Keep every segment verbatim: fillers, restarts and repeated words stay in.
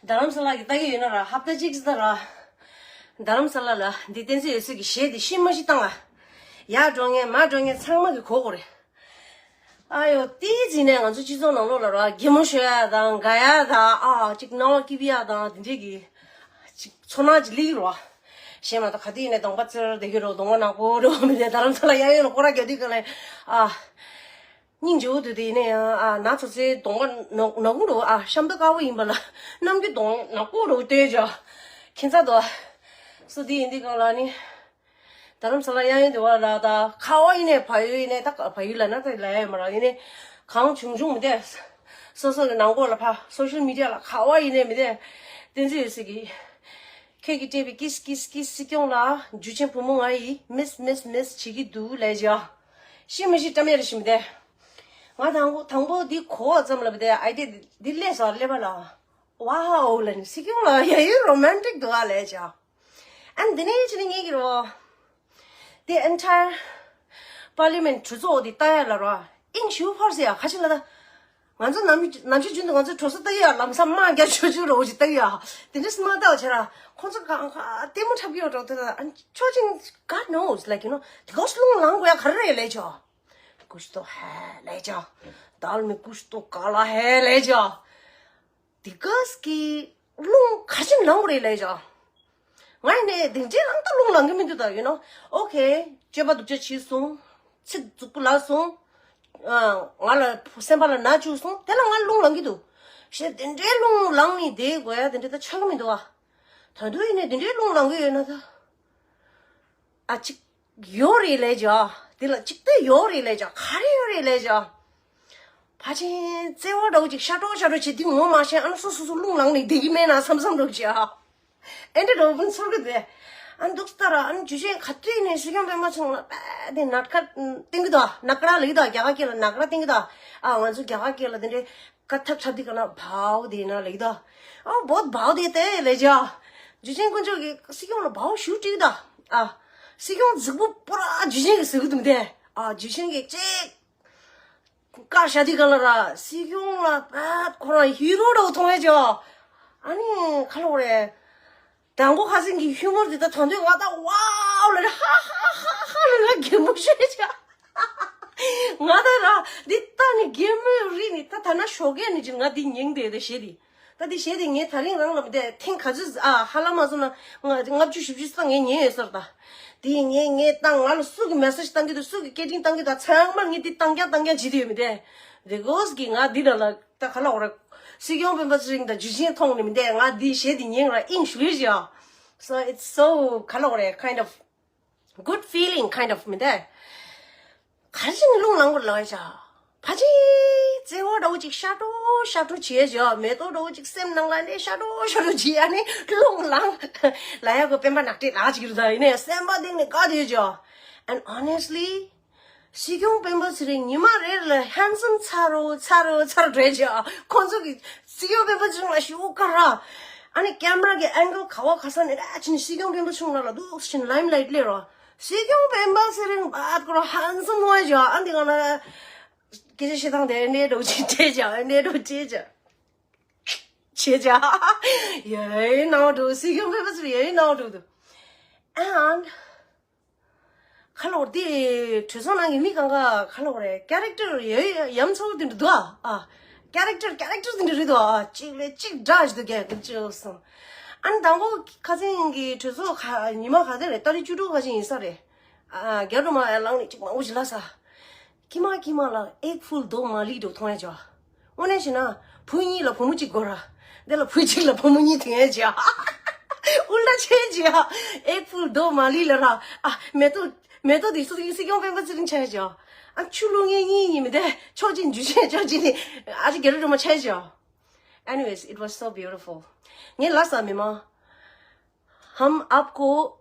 རྡ་རམ་ས་ལ་གི་ལྟ་གི་ཡོད་ན་ར་ཧབ་ཏ་གཅིག་ཙམ་ར། རྡ་རམ་ས་ལ་ལ་འདི་བསྟན་འཛིན་ཡོད་ཚད་ཀྱི་གཞས་འདི་ཤི་མ་ཤི་བཏང་ཨ། ཡར་འགྲོ་མཁན་མར་འགྲོ་མཁན་ཚང་མ་གི་གོ་དགོས་རེད། ཨ་ཡོ་དེའི་རྗེས་ནས་ང་ཚོ་སྤྱི་ཚོགས་ནང་ལོགས་ལ་ར་གད་མོ་ཤོར་ཡ་དང་དགའ་ཡ་དང་ཨ་ཅིག་སྣང་བ་སྐྱིད་པ་ཡ་དང་དེ་འདྲས་ཀྱི་ཅིག་ཚོར་སྣང་ཅིག་སླེབས་ཀྱི་རེད་བ། གཞས་མ་གཏོགས་ག་དུས་ཡིན་ནའི་གདོང་པ་བཙིར་བསྡད་ཀྱི་རེད། གདོང་པ་ནག་པོ་རེད་བ། མི་དེ་རྡ་རམ་ས་ལ་གཡས་གཡོན་ལ་སྐོར་ར་རྒྱག་དུས་ག་ལ་ཨ། སྙིང་རྗེ་བོ་འདུག་དེ་ཡིན་ན་ཡང་ཨ་ན་ཚོ་ཚོའི་གདོང་པ་ནག་ནག་ཁུང་འགྲོ་ཨ་གཤམ་དུ་དཀར་པོ་ཡིན་པ་ལ་གནམ་གྱི་གདོང་ནག་པོ་འགྲོ་ལྟོས་ཀྱང་ཁྱད་མཚར་འདུག་སོ་དེ་ཡིན་དུས་གང་ལ་ནི་རྡ་རམ་ས་ལ་གཡས་གཡོན་དེ་བ་ལ་ད་ཁ་བ་ཡིན་ནའི་བལ་ཡུལ་ཡིན་ནའི་ད་བལ་ཡུལ་ལ་ན་ད་ལ་ཡ་མ་རག་ཡིན་ནའི་གང་བྱུང་བྱུང་མི་དེ་སོ་སོ་གི་ནང་སྒོ་ལ་ཕ་སོ་ཤལ་མི་ཌི་ཡ་ལ་ཁ་བ་ཡིན་ནའི་མི་དེ་བསྟན་འཛིན་ཡོད་ཚད་ཀྱི་ཁྱེད་ཀྱིས་སྤྲད་པའི་ཀིས་ཀིས་ཀིས་སྲིད་སྐྱོང་ལ་འཇུ་ཆེན་བུ་མོ་ང་ཡིས་མིས་མིས་མིས་བྱེད་ཀྱི་འདུག་ལས་བྱ། ཤི་མི་ཤི་བཀྲམ་ཡ་རེ་ཤི་མི་དེ། ང་དང་པོ་དང་པོ་འདི་གོ་བ་ཙམ་ལ་བི་དེ་ཨའི་ཌི་ཡ་འདི་སླེབས་སོང་། སླེབས་པ་ལ་ཝའོ་ལ་ནི་སྲིད་སྐྱོང་ལ་ཡ་ཡི་རོ་མན་ཊིག་འདུག་ཨ་ལས་བྱ། ཨན་དེ་ནས་ཕྱི་ནས་ངེད་ཀྱི་རོ། དེ་ཨན་ཊའི་པར་ལི་མེན་གྲོས་ཚོགས་འདི་ལྟ་ཡ་ལ་རོ། ཨིང་ཞུ་ཕར་སི་ཡ་ཁ་ཆེ་ལ་ད། ང་ཚོ་ནམ་ནམ་ཞིག་རྒྱུན་དུ་ང་ཚོ་གྲོས་ཚོགས་ལྟ་ཡ་ལམ་སང་དམག་རྒྱག་ཆོག་ཆོག་རོ་ཞིག་ལྟ་ཡ། དེ་འདྲ་སི་མ་ལྟ་བ་བྱས་ར་ཁོང་ཚོ་གང་ག་ལྟད་མོ་འཁྲབ་ཀྱི་ཡོད་འགྲོ་དེ་ད་ཨན་ཆོ་ཅིང་God knows, like, you know, དེ་གོ་སི་རླུང་ལངས་དགོས་ཡ་ག་རེ་རེད་ལས་ཆོ། कुछ तो है ले जा, दाल में कुछ तो काला है ले जा। དེ་ག་གི་རླུང་ག་ཅིག་ལངས་རེད་ལས་བྱ། ང་ཡིན་ནས་དེ་འདྲའི་རང་ད་རླུང་ལངས་གི་མི་འདུག་ད་ཡིན་ནོ། ཨོ་ཁེ། སྤྱོད་པ་སྡུག་ཅག་བྱས་སོང་། ཚིག་རྩུབ་པོ་ལབ་སོང་། ཨ། ང་ལ་སེམས་པ་ལ་ན་བཅུག་སོང་། དེ་ལ་ང་རླུང་ལངས་གི་འདུག་ཞེས་དེ་འདྲའི་རླུང་ལངས་ནས་བསྡད་དགོས་ཡ་དེ་འདྲ་ད་ཆགས་གི་མི་འདུག་ཨ། ད་དུང་ཡིན་ནས་དེ་འདྲའི་རླུང་ལངས་གི་ཡོད་ན་ད། ཨ་ཅིག་ཡོད་རེད་ལས་བྱ། དེ་ལ་ཅིག་ཏུ་ཡོད་རེད་ལས་བྱ། ག་རེ་ཡོད་རེད་ལས་བྱ། ཕ་ཆེན་བརྩེ་བ་འདྲ་བོ་ཅིག་ཤ་ཀྲོག་ཤ་ཀྲོག་བྱེད་དུས་ངོ་མ་ཤེས། ཨ་ན་སོ་སོ་སོ་རླུང་ལངས་ནས་བསྡད་ཀྱི་མེད་ན་བསམ་བསམ་འདྲ་བོ་ཅིག་ཨ། ཨེ་འདྲ་འདྲ་བོ་ཚོར་གི་འདུག་ཨ་ནི་འདུག་སྟ་ར་ཨ་ནི་ཇུ་ཆེན་ག་དུས་ནས་སྲིད་སྐྱོང་སྤེན་པ་ཚང་ལ་པད་དེ་ནག་ཁ་བསྟན་གི་འདུག་ནག་ར་ལེགས་འདུག་རྒྱ་གར་སྐད་ལ་ནག་ར་བསྟན་གི་འདུག་ཨ་ང་ཚོ་རྒྱ་གར་སྐད་ལ་དེ་འདྲའི་ཀ་ཐག་ཁྲབ་དེ་ག་ན་བའོ་དེ་ན་ལེགས་འདུག་ཨ་བོད་བའོ་དེ་དེ་ལས་ཇ། ཇུ་ཆེན་དཀོན་མཆོག་གིས་སྲིད་སྐྱོང་ལ་བའོ་ཞུ་དྲིས་གི་འདུག་ཨ་སྲིད་སྐྱོང་རྫིག་པོ་པོ་ར་ཇུ་ཆེན་གིས་ཟེར་གི་འདུག་མི་དེ། ཨ་ཇུ་ཆེན་གིས་ཅིག་བཀའ་ཤག་དེ་ག་ལ་ར་སྲིད་སྐྱོང་ལ་པད་ཁོ་རང་ཧི་རོ་འདྲ་བོ་མཐོང་ཡས་ཅོ། ཨ་ནི་ཁ་ལོ་རེད། དང་པོ་ཁ་སང་གི་ཧིའུ་མོར་དེ་ད་ཐོན་དུས་ང་ད་ཝའོ་ལ་ར་ཧ་ཧ་ཧ་ཧ་ལ་ང་གད་མོ་ཤོར་ཅོ། ང་ད་ར་འདི་ལྟ་ནི་གད་མོ་རི་ནི་ད་ད་ན་ཞོགས་ཀས་ནི་ཅིག་ང་འདི་ཉན་དེ་དེ་ཞེས་དེ། ད་འདི་གཞས་དེ་ངས་ད་རིང་རང་ལ་མི་བསྡད་ཐེངས་ག་ཚོད་ཨ་ཧ་ལམ་མ་སོང་ན་ང་ལྔ་བཅུ་བཞི་བཅུ་ཙམ་ངས་ཉན་ཡོད་ས་རེད་ད། དེ་ངས་ངས་བཏང་ང་ལ་སུ་གི་མེ་སེ་ཇི་བཏང་གི་འདུག་སུ་གི་སྐད་འཕྲིན་བཏང་གི་འདུག་ཚང་མར་ངས་འདི་བཏང་རྐྱང་བཏང་རྐྱང་བྱེད་དུ་ཡོད་མི་བསྡད། དེ་གོས་གི་ང་འདི་ལ་ལ་ད་ག་ལ་འོ་ར་སྲིད་སྐྱོང་སྤེན་པ་ཚེ་རིང་དང་ཇུ་ཆེན་མཐོང་ནི་མི་བསྡད། ང་འདི་གཞས་འདི་ཉན་ར་ཨིང་ཞུ་ཡོད་ཅོ། So it's so ག་ལ་འོ་ར་kind of good feeling kind of མི་འདུག་ག་རེ་བྱས་ནས་རླུང་ལངས་པ་ལོས་བྱ། ཕ་ཆེ། བརྩེ་བ་འདྲ་བོ་ཅིག་ཤ་ཀྲོག་ཤ་ཀྲོག་བྱས་བྱ། མེ་ཏོག་འདྲ་བོ་ཅིག་སེམས་ནང་ལ་ནས་ཤ་ཀྲོག་ཤ་ཀྲོག་བྱས། ཨ་ནི་རླུང་ལངས། ལ་ཡ་གོ་སྤེན་པ་ནག་ཏྲེ་ལག་ཅིག་རུ་ད་ཡིན་ནས་སེམས་པ་གཏིང་ནས་དགའ་བསྡད་བྱ། And honestly སྲིད་སྐྱོང་སྤེན་པ་ཚེ་རིང་ཉི་མ་རེ་རེ་ལ་ཧན་སམ་ཚ་རུ་ཚ་རུ་ཚ་རུ་འགྲོ་བྱ། ཁོང་ཚོ་གི་སྲིད་སྐྱོང་སྤེན་པ་ཚེ་རིང་ལ་ཞུ་ཀ་ར། ཨ་ནི་ཀེམ་ར་གི་ཨེང་གལ་ག་བ་ག་ས་ནས་ར་ཕྱིན་སྲིད་སྐྱོང་སྤེན་པ་ཚེ་རིང་ལ་ལ་འདུག་ཕྱིན་ལའིམ་ལའིཊ་སླེབས་རོ། སྲིད་སྐྱོང་སྤེན་པ་ཚེ་རིང་བ་ཀོ་ར་ཧན་སམ་ནོ་ཡ་ཨ་འདི་ག་ན་སྐད་ཆ་བཤད་སྟངས་དེ་གནས་འགྲོ་ཅིག་བྱས་ཀྱང་གནས་འགྲོ་བྱས་ཀྱང་བྱས་ཀྱང་ཡའི་ནང་འགྲོ། སྲིད་སྐྱོང་སྤེན་པ་ཚེ་རིང་ཡའི་ནང་འགྲོ་འདུག་ཨན། ཁ་ལོ་དེ་གྲོས་ཚོགས་ནང་གི་མི་གང་ག་ཁ་ལོ་རེད། ཀེ་རེག་ཊར་ཡ་ཡ་ཡ་མཚར་པོ་དེ་འདྲ་འདུག་ཨ། ཨ། ཀེ་རེག་ཊར་ཀེ་རེག་ཊར་དེ་འདྲ་རེད་འདུག་ཨ། གཅིག་ལས་གཅིག་འདྲ་ཞིག་འདུག་ག་ཀུན་སྤྱོད་སོང་། ཨ་ནི་དང་པོ་ཁ་སང་གི་གྲོས་ཚོགས་ཁ་ཉི་མ་ག་དེ་རེད། ཏ་རིག་བཅུ་དྲུག་ག་ཅིག་ཡིན་ས་རེད། ཨ། རྒྱ་རུ་མ་ཡ་ལངས་ནས་གཅིག་མང་པོ་ཞིག་ལབ་ས། ཀྱེ་མ་ཀྱེ་མ་ལ་ཨེག་ཕུལ་རྡོ་མ་ལི་འདྲ་མཐོང་ཡ་ཅོ། དངོས་གནས་བྱས་ན་བུ་གཉིས་ལ་བུ་མོ་གཅིག་དགོས་ར། འདི་ལ་བུ་གཅིག་ལ་བུ་མོ་གཉིས་ཐོན་ཡ་ཅོ། ཨུལ་ཊ་ཆེ་ཅོ། ཨེག་ཕུལ་རྡོ་མ་ལི་ལ་ར། ཨ། མེ་ཏོག་མེ་ཏོག་དེ་སུ་སྲིད་སྐྱོང་སྤེན་པ་ཚེ་རིང་ཆགས་ཡ་ཅོ། ཨ། ཆུ་ལུག་ངེད་གཉིས་གཉིས་མི་དེ་ཕྱོགས་གཅིག་འཇུ་ཆེ་ཕྱོགས་གཅིག་ནི་ཨ་ཅེ་རྒྱ་རུ་སྒྲོལ་མ་ཆགས་ཡ་ཅོ། Anyways, it was so beautiful. ངས་ལབ་ས་མི་མང་། हम आपको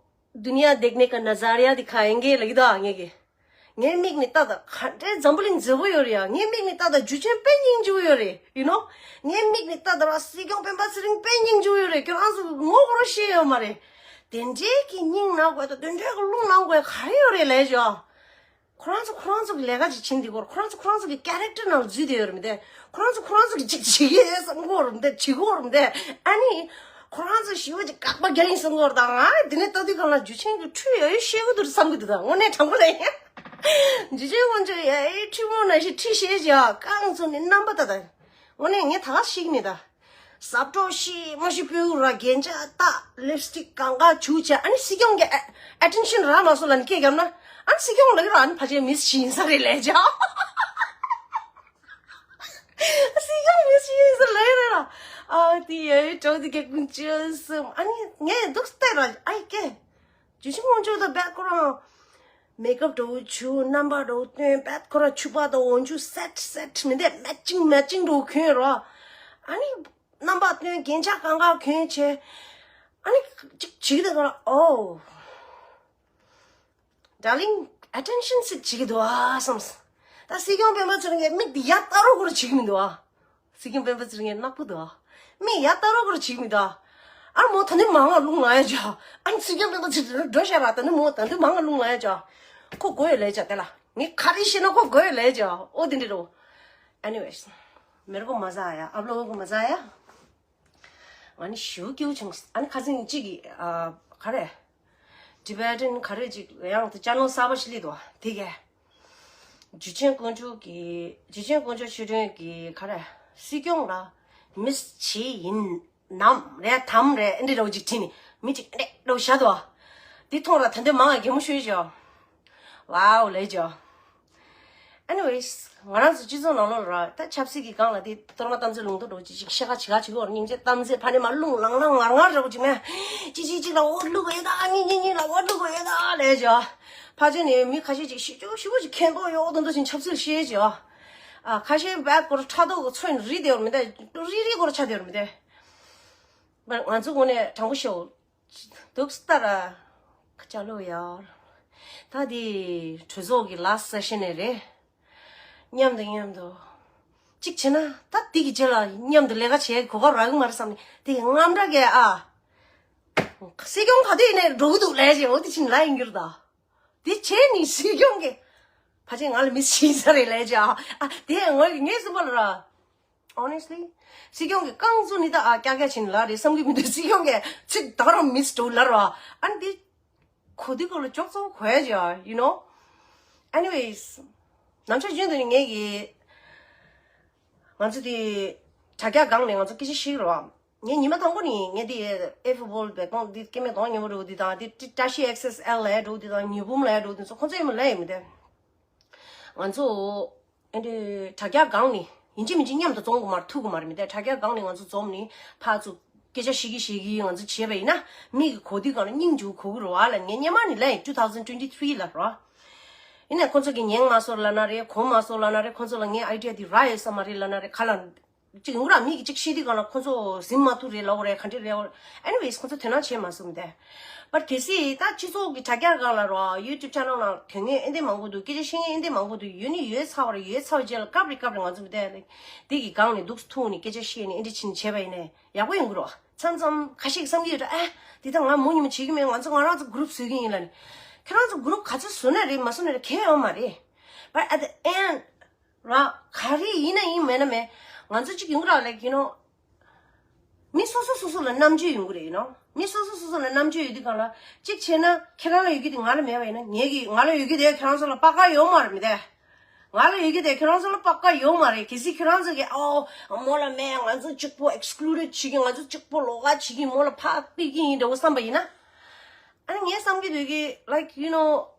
दुनिया देखने का नजारिया दिखाएंगे ལབ་ཀྱི་འདུག་ཨ། ངས་ཀྱི། ངའི་མིག་ནས་ལྟ་ད་ག་འདྲའི་འཛམ་བུ་གླིང་མཛེས་པོ་ཡོད་རེད་ཡ། ངའི་མིག་ནས་ལྟ་ད་ཇུ་ཆེན་དཔེ་སྙིང་རྗེ་པོ་ཡོད་རེད། You know? ངའི་མིག་ནས་ལྟ་ད་ར་སྲིད་སྐྱོང་སྤེན་པ་ཚེ་རིང་དཔེ་སྙིང་རྗེ་པོ་ཡོད་རེད། ཁྱོད་རང་ཚོ་ངོ་ཤེས་ཡོད་མ་རེད། དེ་འདྲའི་གི་སྙིང་ན་དགོས་ད་དེ་འདྲའི་གི་རླུང་ལངས་དགོས་ག་རེ་ཡོད་རེད་ལས་བྱ། ཁོ་རང་ཚོ་ཁོ་རང་ཚོ་གི་ལས་ཀ་ཅིག་བྱེད་འདི་སྐོར། ཁོ་རང་ཚོ་ཁོ་རང་ཚོ་གི་ཀེ་རེག་ཊར་ནང་འཛུལ་བསྡད་ཡོད་རེད་མི་འདུག་ཁོ་རང་ཚོ་ཁོ་རང་ཚོ་གི་ཅིག་བྱེད་ཀྱི་ཡོད་བསམ་གྱི་ཡོད་རེད་མི་འདུག་བྱེད་ཀྱི་ཡོད་རེད་མི་འདུག་ཨ་ནི་ཁོ་རང་ཚོ་ཞེ་པོ་ཅིག་དགག་པ་རྒྱག་ཡིན་བསམ་གྱི་ཡོད་རེད། ད་ང་དེ་ནས་ལྟ་དུས་གང་ལ་འཇུ་ཆེན་གྱི་ཁྲུས་ཡ་ཡི་ཤེས་ཀྱི་འདུག་བསམ་གྱི་འདུག་ད་དངོས་གནས་དྲང་པོ་ལ་ཡིན། འཇུ་ཆེན་དཀོན་མཆོག་ཡ་ཡི་ཁྲུས་མོ་ན་ཞིག་ཁྲུས་ཤེས་ཀྱི་ཡ། རྐང་བཙུགས་ནས་རྣམ་པ་ད་ད་དངོས་གནས་ངས་ད་ག་ཤེས་ཀྱི་མེད་ད། ཟབ་སྒྲོག་ཤི་མ་ཤི་སྤུ་ར་རྒྱན་ཆ་ཏག་ལིབ་སི་ཊིག་གང་ག་བྱུག་བྱས། ཨ་ནི་སྲིད་སྐྱོང་གི་ཨེ་ཊེན་ཤན་རག་མ་སོང་ལབ་ནས་སྐད་བརྒྱབ་ན། ཨ་ནི་སྲིད་སྐྱོང་ལབ་ཀྱི་ར། ཨ་ནི་ཕལ་ཆེར་མི་སི་ཤི་ཡིན་ས་རེད་ལབ་བྱས། སྲིད་སྐྱོང་མི་སི་ཤི་ཡིན་ས་ལབ་ཀྱི་ར། ཨ་དེ་ཡ་ཡི་གྲོགས་དེ་ག་ཀུན་ཅི་སམ། ཨ་ནི་ངས་འདུག་སྟེ་ར། ཨ་ཡི་ཀེ། འཇུ་ཆེན་དཀོན་མཆོག་དང་བད་ཁོ་རང་མེག་ཨབ་འདྲ་བོ་བྱུག་རྣམ་པ་འདྲ་བོ་སྟོན། བད་ཁོ་རང་ཕྱུ་པ་དང་འོག་འཇུག་སེ་ཊི་སེ་ཊི་མི་འདུག་མེ་ཅིང་མེ་ཅིང་འདྲ་བོ་གྱོན་ར། ཨ་ནི་རྣམ་པ་སྟོན། རྒྱན་ཆ་གང་ག་གྱོན་བྱས། ཨ་ནི་ཅིག་བྱེད་ཀྱི་འདུག་ག་ལ། ཨོ། ཌར་ལིང་ཨེ་ཊེན་ཤན་སིག་བྱེད་ཀྱི་འདུག་ཨ་བསམ། ད་སྲིད་སྐྱོང་སྤེན་པ་ཚེ་རིང་གིས་མིག་འདི་ཡར་ལྟ་རོགས་སྐོར་བྱེད་ཀྱི་མི་འདུག་ཨ། སྲིད་སྐྱོང་སྤེན་པ་ཚེ་རིང་གིས་ནག་པོ་འདུག་ཨ། མིག་ཡར་ལྟ་རོགས་སྐོར་བྱེད་ཀྱི་མི་འདུག་ཨ། ཨ་མོ་ད་ནི་མང་བ་རླུང་ལངས་ཡ་ཅག་ཨ་ནི་སྲིད་སྐྱོང་སྤེན་པ་ཚེ་རིང་འགྲོ་ཤག་ར། ད་ནི་མོ་ད་ནི་མང་བ་རླུང་ལངས་ཡ་ཅག་ཁོ་དགོས་ཡོད་ལས་ཅག་དེ་ལ་ངས་ག་རེ་བཤད་ན་ཁོ་དགོས་ཡོད་ལས་ཅག་ཨོ་དེ་འདྲ་རོ། Anyways, मेरे को मज़ा आया। आप लोगों को मज़ा आया? ང་ནི་ཞེ་པོ་སྐྱིད་པོ་བྱུང་། ཨ་ནི་ཁ་སང་གཅིག་གིས་ཨ་ག་རེ། Tibetan ག་རེ་ཅིག་ཡང་དེ་ཅ་ནལ་གསར་པ་ཞིག་སླེབས་འདུག་བ། དེ་གས་འཇུ་ཆེན་དཀོན་མཆོག་གིས། འཇུ་ཆེན་དཀོན་མཆོག་ཆོས་སྒྲོན་གྱིས་ག་རེ། སྲིད་སྐྱོང་ལ་མི་སི་ཤི་ཡིན་ནམ་རེད་དམ་རེད་ཨེ་འདྲ་འདྲ་བོ་ཅིག་བྲིས་ནས་མི་ཅིག་ཨེ་འདྲ་འདྲ་བོ་བཞག་འདུག་བ། དེ་མཐོང་ར་ད་འདོད་མང་བ་གད་མོ་ཤོར་ཅག་ཝའོ་ལས་ཅག Anyways, ང་རང་ཚོ་སྤྱི་ཚོགས་ནང་ལོགས་ལ་ར་ད་ཆབ་སྲིད་ཀྱི་སྒང་ལ་དེ་གཏོར་མ་གཏམ་ཚེ་ལུང་རྟོགས་འདྲ་བོ་ཅིག་ཅིག་བཤད་ཁ་བྱེད་ཁ་བྱེད་ཀྱི་ཡོད་རེད། སྙིང་རྗེ་གཏམ་ཚེ་ཕ་ནས་མ་རླུང་ལང་ལང་ངར་ངར་འདྲ་བོ་ཅིག་མེད། གཅིག་གཅིག་གཅིག་ལ་འོ་བླུག་གི་ཡོད་ད། གཉིས་གཉིས་གཉིས་ལ་འོ་བླུག་གི་ཡོད་ད་ལས་ཅག་ཕལ་ཆེར་ནས་མི་ཁ་ཤས་ཅིག་ཞིབ་ཅུང་ཞིབ་པོ་ཅིག་མཁྱེན་མདོག་ཡོད་དོ་འདོ་ཞིང་ཆབ་སྲིད་བཤད་ཅག་ཨ་ཁ་ཤས་བད་སྐོར་ཕྲག་དོག་གི་ཚོན་རིལ་བསྡད་ཡོད་མི་འདུག་རིལ་རིལ་སྐོར་ཆགས་བསྡད་ཡོད་མི་འདུག་ང་ཚོ་ངོས་ནས་དྲང་པོ་བཤད། འདུག་སྟ་ར། ཁ་ལོ་ཡར། ད་དེ་གྲོས་ཚོགས་ཀྱི་last session ནས་རེད། མཉམ་དུ་མཉམ་དུ། གཅིག་བྱས་ན་ད་དེ་གི་རྗེས་ལ་མཉམ་དུ་ལས་ཀ་བྱེད་གོ་སྐབས་རག་གི་མ་རེད་བསམ་ནས་དེ་དངངས་སྐྲག་གིས་ཨ། སྲིད་སྐྱོང་ག་དུས་ནས་འགྲོ་གི་འདུག་ལས་བྱེད་འོ་དེ་ཕྱིན་ལ་ཡིན་གྱུར་ད། དེ་བྱས་ནས་སྲིད་སྐྱོང་གིས་ཕལ་ཆེར་ང་ལ་མི་ཤེས་ས་རེད་ལས་བྱེད་ཨ། དེ་ངོས་ཀྱི་ངའི་སེམས་པ་ལ་ར། Honestly, སྲིད་སྐྱོང་གི་རྐང་བཙུགས་ནི་ད་ཨ་ཀྱག་ཀྱག་བྱེད་ནི་ལ་རེད་བསམ་གྱི་མི་འདུག་སྲིད་སྐྱོང་གི་ཚིག་ད་ག་རང་མི་སི་འགྲོ་ལ་ར། ཨ་ནི་དེ་གོ་དུས་སྐོར་ལ་ཅོག་ཙམ་གོ་ཡ་ཅིག་ཨ། You know? Anyways, ནམ་ཞག་རྒྱུན་དུ་ནི་ངས་ཀྱི་ང་ཚོ་དེ་དྲ་རྒྱ་སྒང་ནས་ང་ཚོ་སྐད་ཆ་བཤད་ཀྱི་རེད་བ། ངས་ཉི་མ་དང་པོ་ནི་ངས་དེ་ཨེ་ཧྥི་བོལ་བེ་ཀོང་དེ་སྐྱེ་དམན་གདོང་ཉེ་བོ་འདྲ་བོ་དེ་དང་དེ་བཀྲ་ཤིས་ཨེག་སི་ཨེལ་ལ་འདྲ་བོ་དེ་དང་ཉི་འབུམ་ལ་འདྲ་བོ་དེ་ཚོ་ཁོ་ཚོ་ཡིན་མ་ལ་ཡིན་མི་དེ། ང་ཚོ་ཨེ་འདྲའི་དྲ་རྒྱ་སྒང་ནས་ཡིན་གཅིག་མིན་གཅིག་མཉམ་དུ་འཛོམས་དགོས་མ་རེད། ཐུག་དགོས་མ་རེད་མི་དེ། དྲ་རྒྱ་སྒང་ནས་ང་ཚོ་འཛོམས་ནས་ཕར་ཚུར་སྐད་ཆ་བཤད་ཀྱི་བཤད་ཀྱི་ང་ཚོ་བྱས་པ་ཡིན་ན་མི་གི་གོ་དུས་སྒང་ལ་སྙིང་རྗེ་གོ་གི་རེད་བ་ལ། ངས་སྔོན་མ་ནས་ལབ་ཡིན། two thousand twenty three ལ་རེད་བ། ཡིན་ནའི་ཁོ་ཚོ་གིས་ཉན་མ་སོང་ལབ་ན་རེད། གོ་མ་སོང་ལབ་ན་རེད། ཁོ་ཚོ་ལ་ངའི་ཨའི་ཌི་ཡ་དེ་རག་ཡོད་ས་མ་རེད་ལབ་ན་རེད། ག་ལ་གཅིག་ཡོང་གི་ར། མི་གིས་གཅིག་བཤད་དུས་སྒང་ལ་ཁོ་ཚོ་ཟིན་མ་ཐུབ་རེད་ལབ་དགོས་རེད། ག་འདྲ་རེད་ལབ་དགོས་རེད། Anyways, ཁོ་ཚོ་དོ་སྣང་བྱེད་མ་སོང་མི་དེ། But དེ་སྲིད་ད་སྤྱི་ཚོགས་ཀྱི་དྲ་རྒྱ་སྒང་ལ་རོ། YouTube channel ནང་དོན་དངོས་ཨེ་འདྲ་མང་པོ་འདུག་སྐད་ཆ་བཤད་མཁན་ཨེ་འདྲ་མང་པོ་འདུག་ཡོད་ནི་ཡོད་ཚར་བ་རེད། ཡོད་ཚར་བའི་རྗེས་ལ་སྐབས་རེ་སྐབས་རེ་ང་ཚོ་མི་དེ་དེ་གི་སྒང་ནས་འདུག་ཐུག་ནས་སྐད་ཆ་བཤད་ནས་ཨེ་འདྲ་བྱས་ནས་བྱས་པ་ཡིན་ནའི་ཡག་པོ་ཡོང་གི་རེད་བ། མཚམས་མཚམས་ཁ་ཤས་ཀྱིས་བསམ་གྱི་ཡོད་རེད། ཨ། འདི་ད་ང་མོ་ཉི་མ་བྱེད་ཀྱི་མེད། ང་ཚོ་ང་རང་ཚོ་གུ་རུབ་བཟོ་གི་ཡིན་ལབ་ནས། ཁྱེད་རང་ཚོ་གུ་རུབ་ག་ཚོད་བཟོ་ན་རེད་མ་བཟོ་ན་རེད་གལ་ཡོད་མ་རེད། But at the end ར། ག་རེ་ཡིན་ན་ཡིན་མེད་ན་མེད། ང་ཚོ་གཅིག་ཡོང་གི་ར། Like, you know, མི་སོ་སོ་སོ་སོ་ལ་རྣམ་དཔྱོད་ཡོང་གི་རེད། You know, མི་སོ་སོ་སོ་སོ་ལ་རྣམ་དཔྱོད་ཡོད་དུས་སྒང་ལ་གཅིག་བྱས་ན་ཁྱེད་རང་ལ་ཡོད་རྒྱུ་དེ་ང་ལ་མེད་པ་ཡིན་ན། ངས་ཀྱི་ང་ལ་ཡོད་རྒྱུ་དེ་ཁྱེད་རང་ཚོ་ལ་དཔའ་དཀར་ཡོད་མ་རེད་མི་དེ། ང་ལ་ཡོད་རྒྱུ་དེ་ཁྱེད་རང་ཚོ་ལ་དཔའ་དཀར་ཡོད་མ་རེད། གལ་སྲིད་ཁྱེད་རང་ཚོ་གིས་ཨོ་མོ་ལ་མེད། ང་ཚོ་གཅིག་པོ་ཨེག་སི་ཀུ་ལུ་ཌི་བྱེད་ཀྱི། ང་ཚོ་གཅིག་པོ་ལོགས་ཀ་བྱེད་ཀྱི། མོ་ལ་ཕར་ཕུད་ཀྱི་ཡིན་འདྲ་བོ་བསམ་པ་ཡིན་ན། ཨ་ནི་ངས་བསམ་གྱི་འདུག་གི། Like, you know,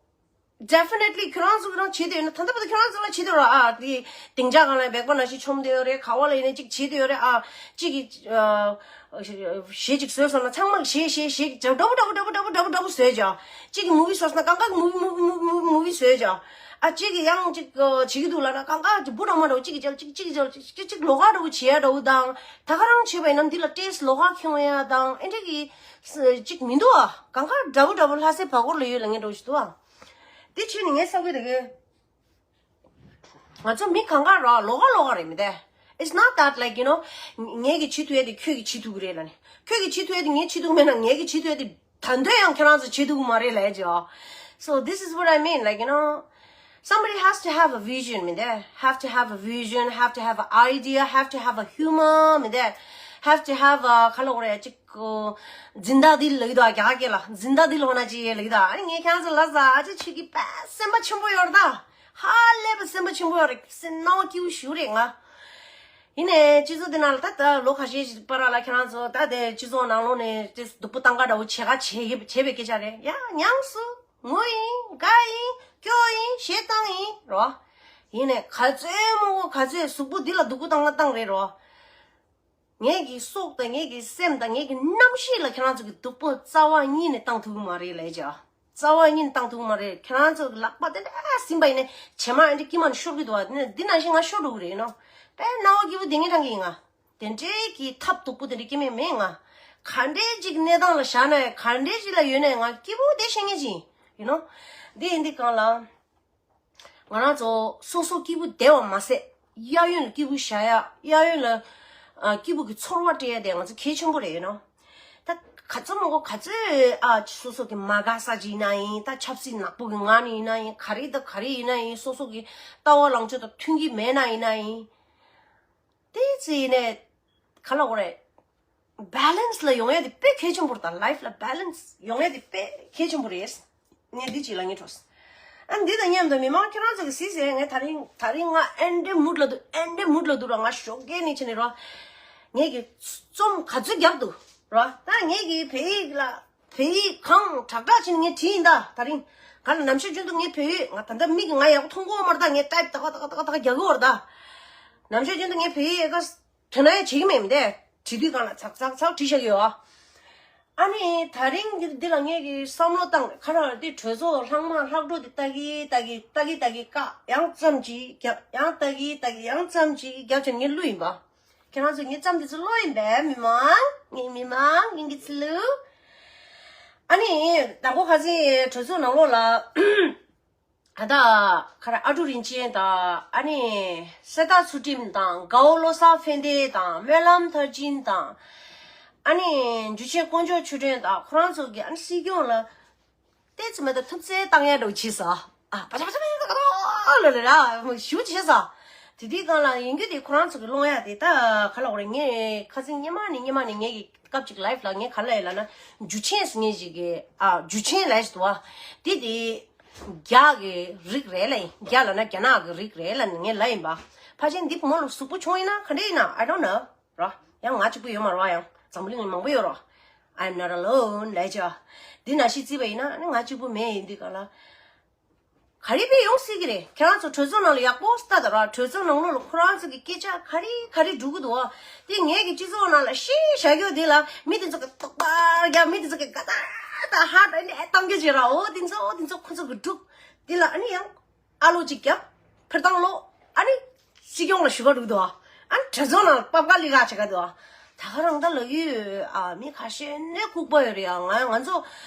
definitely ཁྱོད་རང་ཚོ་གི་རང་བྱེད་དེ་ཡོད་ན། ད་ལྟ་བར་དུ་ཁྱོད་རང་ཚོ་ལ་བྱེད་དེ་ཡོད་ར། ཨ། དེ་སྡིངས་ཆ་སྒང་ལ་སྦལ་པ་ནང་བཞིན་མཆོངས་དེ་ཡོད་རེད། ག་བ་ལ་ཡིན་ནའི་གཅིག་བྱེད་དེ་ཡོད་རེད། ཨ། གཅིག་གིས་ཨ། གཞས་གཅིག་བཟོས་སོང་ན་ཚང་མ་གིས་གཞས་གཞས་གཞས་འདྲ་པོ་འདྲ་པོ་འདྲ་པོ་འདྲ་པོ་འདྲ་པོ་བཟོས་ཀྱང་། གཅིག་གིས་མུ་བི་བཟོས་སོང་ན་གང་ག་གིས་མུ་བི་མུ་བི་མུ་བི་མུ་བི་བཟོས་ཀྱང་། ཨ། གཅིག་གིས་ཡང་གཅིག་ཨ། བྱེད་ཀྱི་འདུག་ལབ་ན་གང་ག་གཅིག་བུ་འདྲ་མ་འདྲ་པོ་གཅིག་གིས་བྱས། གཅིག་གཅིག་གིས་བྱས། གཅིག་གཅིག་ལོགས་ཀ་འདྲ་པོ་བྱེད་ཡ་འདྲ་པོ་དང་། ད་ག་རང་བྱས་པ་ཡིན་ན་འདི་ལ་ཊེ་སི་ཊི་ལོགས་ཀ་ཁྱོང་ཡ་དང་ཨེ་འདྲ་གི་གཅིག་མི་འདུག་ཨ། གང་ག་འདྲ་པོ་འདྲ་པོ་ལྷ་སའི་བར་སྐོར་ལ་ཡོད་ལབ་མཁན་འདྲ་པོ་ཞིག་འདུག་ཨ། དེ་ཕྱིར་ནི་ངས་བསམ་གྱི་འདུག་གི། ང་ཚོ་མི་གང་ག་ར་ལོགས་ཀ་ལོགས་ཀ་རེད་མི་དེ། It's not that, like, you know, ངས་ཀྱིས་བྱེད་ཐུབ་ཡ་དེ་ཁྱོད་ཀྱིས་བྱེད་ཐུབ་ཀྱི་རེད་ལབ་ནས། ཁྱོད་ཀྱིས་བྱེད་ཐུབ་ཡ་དེ་ངས་བྱེད་ཐུབ་ཀྱི་མེད་ན། ངས་ཀྱིས་བྱེད་ཐུབ་ཡ་དེ་ད་དུང་ཡང་ཁྱེད་རང་ཚོས་བྱེད་ཐུབ་ཀྱི་མ་རེད་ལབ་ཡ་ཅིག་ཨ། So this is what I mean, like, you know, Somebody has to have a vision མི་འདུག have to have a vision, have to have an idea, have to have a humor མི་འདུག have to have a ག་ལ་འོ་རེད་ཅིག་འཛིན་བདག་འདི་ལ་ཡོད་དོ་རྒྱ་གར་སྐད་ལ་འཛིན་བདག་འདི་ལ་འོ་ན་ཅི་ཡེ་ལ་ཡོད་དོ། ཨ་ནི་ངས་ཁྱེད་རང་ཚོ་ལ་ཟ་ཨ་ཅེ་ཆི་གི་པ་སེམས་པ་ཆེན་པོ་ཡོད་རེད་ད། ཧ་ལས་པ་སེམས་པ་ཆེན་པོ་ཡོད་རེད། སེམས་ནང་སྐྱིད་པོ་ཞུ་རེད་ང་། ཡིན་ནའི་སྤྱི་ཚོགས་འདི་ནང་ལ་ད་ད་ལོ་ཁ་ཤས་ཤིག་བར་ལ་ཁྱེད་རང་ཚོ་ད་དེ་སྤྱི་ཚོགས་ནང་ལོགས་ནས་དེ་སྡུག་པོ་བཏང་ག་འདྲ་བོ་བྱེད་ག་བྱེད་བྱེད་པའི་སྐད་ཆ་རེད་ཡ། ཉམས་སུ་ངུ་ཡིན་དགའ་ཡིན་སྐྱོ་ཡིན་ཞེད་སྣང་ཡིན་རོ། ཡིན་ནའི་ག་ཚོད་མང་པོ་ག་ཚོད་གཟུགས་པོ་འདི་ལ་སྡུག་པོ་བཏང་ག་བཏང་རེད་རོ། ངེད་ཀྱི་སྲོག་དང་ངེད་ཀྱི་སེམས་དང་ངེད་ཀྱི་རྣམ་ཤེས་ལ་ཁྱེད་རང་ཚོ་གི་སྡུག་པོ་རྩ་བ་ཉིད་ནས་བཏང་ཐུབ་ཀྱི་མ་རེད་ལས་ཀྱང་། རྩ་བ་ཉིད་ནས་བཏང་ཐུབ་ཀྱི་མ་རེད། ཁྱེད་རང་ཚོ་གི་ལག་པ་དེ་འདྲ་ཟིན་པ་ཡིན་ནའི་བྱེ་མ་ཨེ་འདྲ་དཀྱིལ་མ་ནས་ཤོར་གི་འདུག་བ། དེ་ནས་འདི་ནང་བཞིན་ང་ཤོར་འགྲོ་གི་རེད་ཡིན་ནོ། དཔེ་སྣང་བ་སྐྱིད་པོ་དེ་ངས་དྲང་གི་ཡིན་ང་། དེ་འདྲའི་གི་ཐབས་སྡུག་པོ་དེ་འདྲ་སྐྱེ་མེད་མེད་ང་། ག་འདྲའི་ཅིག་གནས་སྟངས་ལ་བཞག་ན་ཡང་ག་འདྲའི་ཅིག་ལ་ཡོད་ན་ཡང་ང་སྐྱིད་པོ་དེ་བཤད་མཁན་ཅིག་ཡིན་ནོ། འདི་ཡིན་འདི་གང་ལ། ང་རང་ཚོ་སོ་སོ་སྐྱིད་པོ་བསྡད་པ་མ་ཟད། གཡས་གཡོན་ལ་སྐྱིད་པོ་བཞག་ཡ། གཡས་གཡོན་ལ་ཨ་སྐྱིད་པོ་གི་ཚོར་བ་སྤྲད་ཡ་དེ་ང་ཚོ་གལ་ཆེན་པོ་རེད་ཡིན་ནོ། ད་ག་ཚོད་མང་པོ་ག་ཚོད་ཨ་སོ་སོ་གི་མ་དགའ་ས་ཅིག་ཡིན་ན་ཡིན། ད་ཆབ་སྲིད་ནག་པོ་གི་ངང་ནས་ཡིན་ན་ཡིན། ག་རེ་དང་ག་རེ་ཡིན་ན་ཡིན། སོ་སོ་གི་ལྟ་བ་ལངས་ཕྱོགས་དང་མཐུན་གྱི་མེད་ན་ཡིན་ན་ཡིན། དེ་ཚེ་ནས་ག་ལ་འོ་རེད། balance ལ་ཡོང་ཡ་དེ་དཔེ་གལ་ཆེན་པོ་རེད། ད་life ལ་balance ཡོང་ཡ་དེ་དཔེ་གལ་ཆེན་པོ་རེད། ངས་འདི་གཅིག་ལ་ངས་འཕྲོས། ཨ་འདི་དང་མཉམ་དུ་མི་མང་ཁྱེད་རང་ཚོ་གི་གཟིགས་ཟེར། ངས་ད་རིང་ད་རིང་ང་ཨེ་འདྲའི་mood ལ་འདུག་ཨེ་འདྲའི་mood ལ་འདུག་ར། ང་ཞོགས་ཀས་ནས་ཕྱིན་ནས་ར། ངས་ཀྱི་རྩོམ་ག་ཚོད་རྒྱབ་འདུག་ར། ད་ངས་ཀྱི་བོད་ཡིག་ལ། བོད་ཡིག་གང་དྲག་དྲག་ཕྱིན་ངས་བྲིས་ཡིན་ད། ད་རིང་ག་ལ་ནམ་ཞག་རྒྱུན་དུ་ངས་བོད་ཡིག་ང་ད་ལྟ་མིག་གིས་ང་ཡག་པོ་མཐོང་གི་ཡོད་མ་རེད་ད། ངས་type ཏག་ཏག་ཏག་ཏག་རྒྱག་གི་ཡོད་རེད་ད། ནམ་ཞག་རྒྱུན་དུ་ངས་བོད་ཡིག་ཨེ་ཀ་དོན་ན་ཡང་བྱེད་ཀྱི་མེད་མི་དེ། བྲིས་དུས་གང་ལ་ཚག་ཚག་ཚག་བྲིས་བཞག་གི་ཡོད། ཨ་ནི་ད་རིང་འདི་འདི་ལ་ངས་ཀྱི་བསམ་བློ་བཏང་ཁ་ར་འདི་གྲོས་ཚོགས་ལྷག་མ་ལྷག་འགྲོ་འདི་ལྟ་གི་ལྟ་གི་ལྟ་གི་ལྟ་གི་བཀག་ཡང་ཙམ་གྱིས་རྒྱབ་ཡང་ལྟ་གི་ལྟ་གི་ཡང་ཙམ་གྱིས་རྒྱབ་བྱས་ངས་བླུགས་ཡིན་པ། ཁྱེད་རང་ཚོ་ངའི་བརྩམས་དེ་ཚོ་ཀློག་ཡིན་པས། མི་མང་ངའི་མི་མང་ངའི་གི་ཚི་ལུ། ཨ་ནི་དང་པོ་ཁ་སང་གྲོས་ཚོགས་ནང་ལོགས་ལ་ཨ་ད་ཁ་ར་ཨ་ཀྲུག་རིན་ཆེན་དང་། ཨ་ནི་གསེར་རྟ་ཚུལ་ཁྲིམས་དང་། དགའ་བོ་བློ་བཟང་ཕན་བདེ་དང་། སྨོན་ལམ་མཐར་ཕྱིན་དང་། ཨ་ནི་འཇུ་ཆེན་དཀོན་མཆོག་ཆོས་སྒྲོན་དང་། ཁོ་རང་ཚོ་གི་ཨ་ནི་སྲིད་སྐྱོང་ལ། བལྟས་ཙམ་མ་གཏོགས་ཐུབ་ཚད་བཏང་ཡ་འདྲ་བོ་བྱས་སོ། ཨ་པ་ཆ་པ་ཆ་པ་ཆ་པ་ལ་ལ་ལ་ཞུ་བྱས་སོ། དེ་དུས་སྒང་ལ་ཡིན་རྒྱུ་དེ་ཁོ་རང་ཚོ་གི་སློང་ཡ་དེ་ད་ག་ལ་འོ་རེད། ངས་ཁ་སང་སྔོན་མ་ནས་སྔོན་མ་ནས་ངས་ཀྱི་སྐབས་ཅིག་life ལ་ངས་ག་ལ་ཡ་ལ་ན་འཇུ་ཆེན་ཟེར་མཁན་ཞིག་གི་ཨ་འཇུ་ཆེན་ལབ་ཞིག་འདུག་བ། དེ་དེ་རྒྱ་གི་རིགས་རེད་ལ་ཡིན། རྒྱ་ལ་ན་རྒྱ་ནག་གི་རིགས་རེད་ལ་ངས་ལབ་ཡིན་པ། ཕལ་ཆེར་འདི་བུ་མོ་ལ་གཟུགས་པོ་ཆུང་ཡིན་ན་ག་འདྲ་ཡིན་ན་I don't know། རོ། ཡང་ང་གཅིག་པུ་ཡོད་མ་རོ། ཡང་འཛམ་བུ་གླིང་ལ་མང་པོ་ཡོད་རོ། I'm not alone ལབ་ཅོ། འདི་ནང་བཞིན་བརྩིས་པ་ཡིན་ན་ནི་ང་གཅིག་པུ་མེད་ཡིན་དུས་ག་ལ། ག་རེ་དཔེ་ཡོང་སྲིད་ཀྱི་རེད། ཁྱེད་རང་ཚོ་གྲོས་ཚོགས་ནང་ལ་ཡག་པོ་ལྟ་དང་རོ། གྲོས་ཚོགས་ནང་ལོགས་ལ་ཁོ་རང་ཚོ་གི་སྐད་ཆ་ག་རེ་ག་རེ་འགྲོ་གི་འདུག་ཨ། དེ་ངས་ཀྱི་སྤྱི་ཚོགས་ནང་ལ་ཤེས་བྱ་རྒྱུ་དེ་ལ་མི་དེ་ཚོ་གི་ཏོག་པར་རྒྱག་མི་དེ་ཚོ་གི་དགའ་ད་ད་ཧ་ད་ནས་གཏམ་རྒྱུ་བྱེད་ར། འོ་དེ་ཚོ་དེ་ཚོ་ཁོ་ཚོ་གི་སྒྲུབ་དེ་ལ་ཨ་ནི་ཡང་། ཨ་ལོ་གཅིག་བརྒྱབ། ཕེར་བཏང་ལོ། ཨ་ནི། སྲིད་སྐྱོང་ལ་ཞུ་ག་འགྲོ་གི་འདུག་ཨ། ཨ་ནི་གྲོས་ཚོགས་ནང་ལ་པབ་ཀ་ལི་ག་བྱེད་ག་འདུག་ཨ། ད་ག་རང་ད་ལབ་ཀྱི་ཡོད་ཨ། མི་ཁ་ཤས་ནས་ལྐུགས་པ་ཡོད་རེད་ཨ། ང་ང་ཚོ་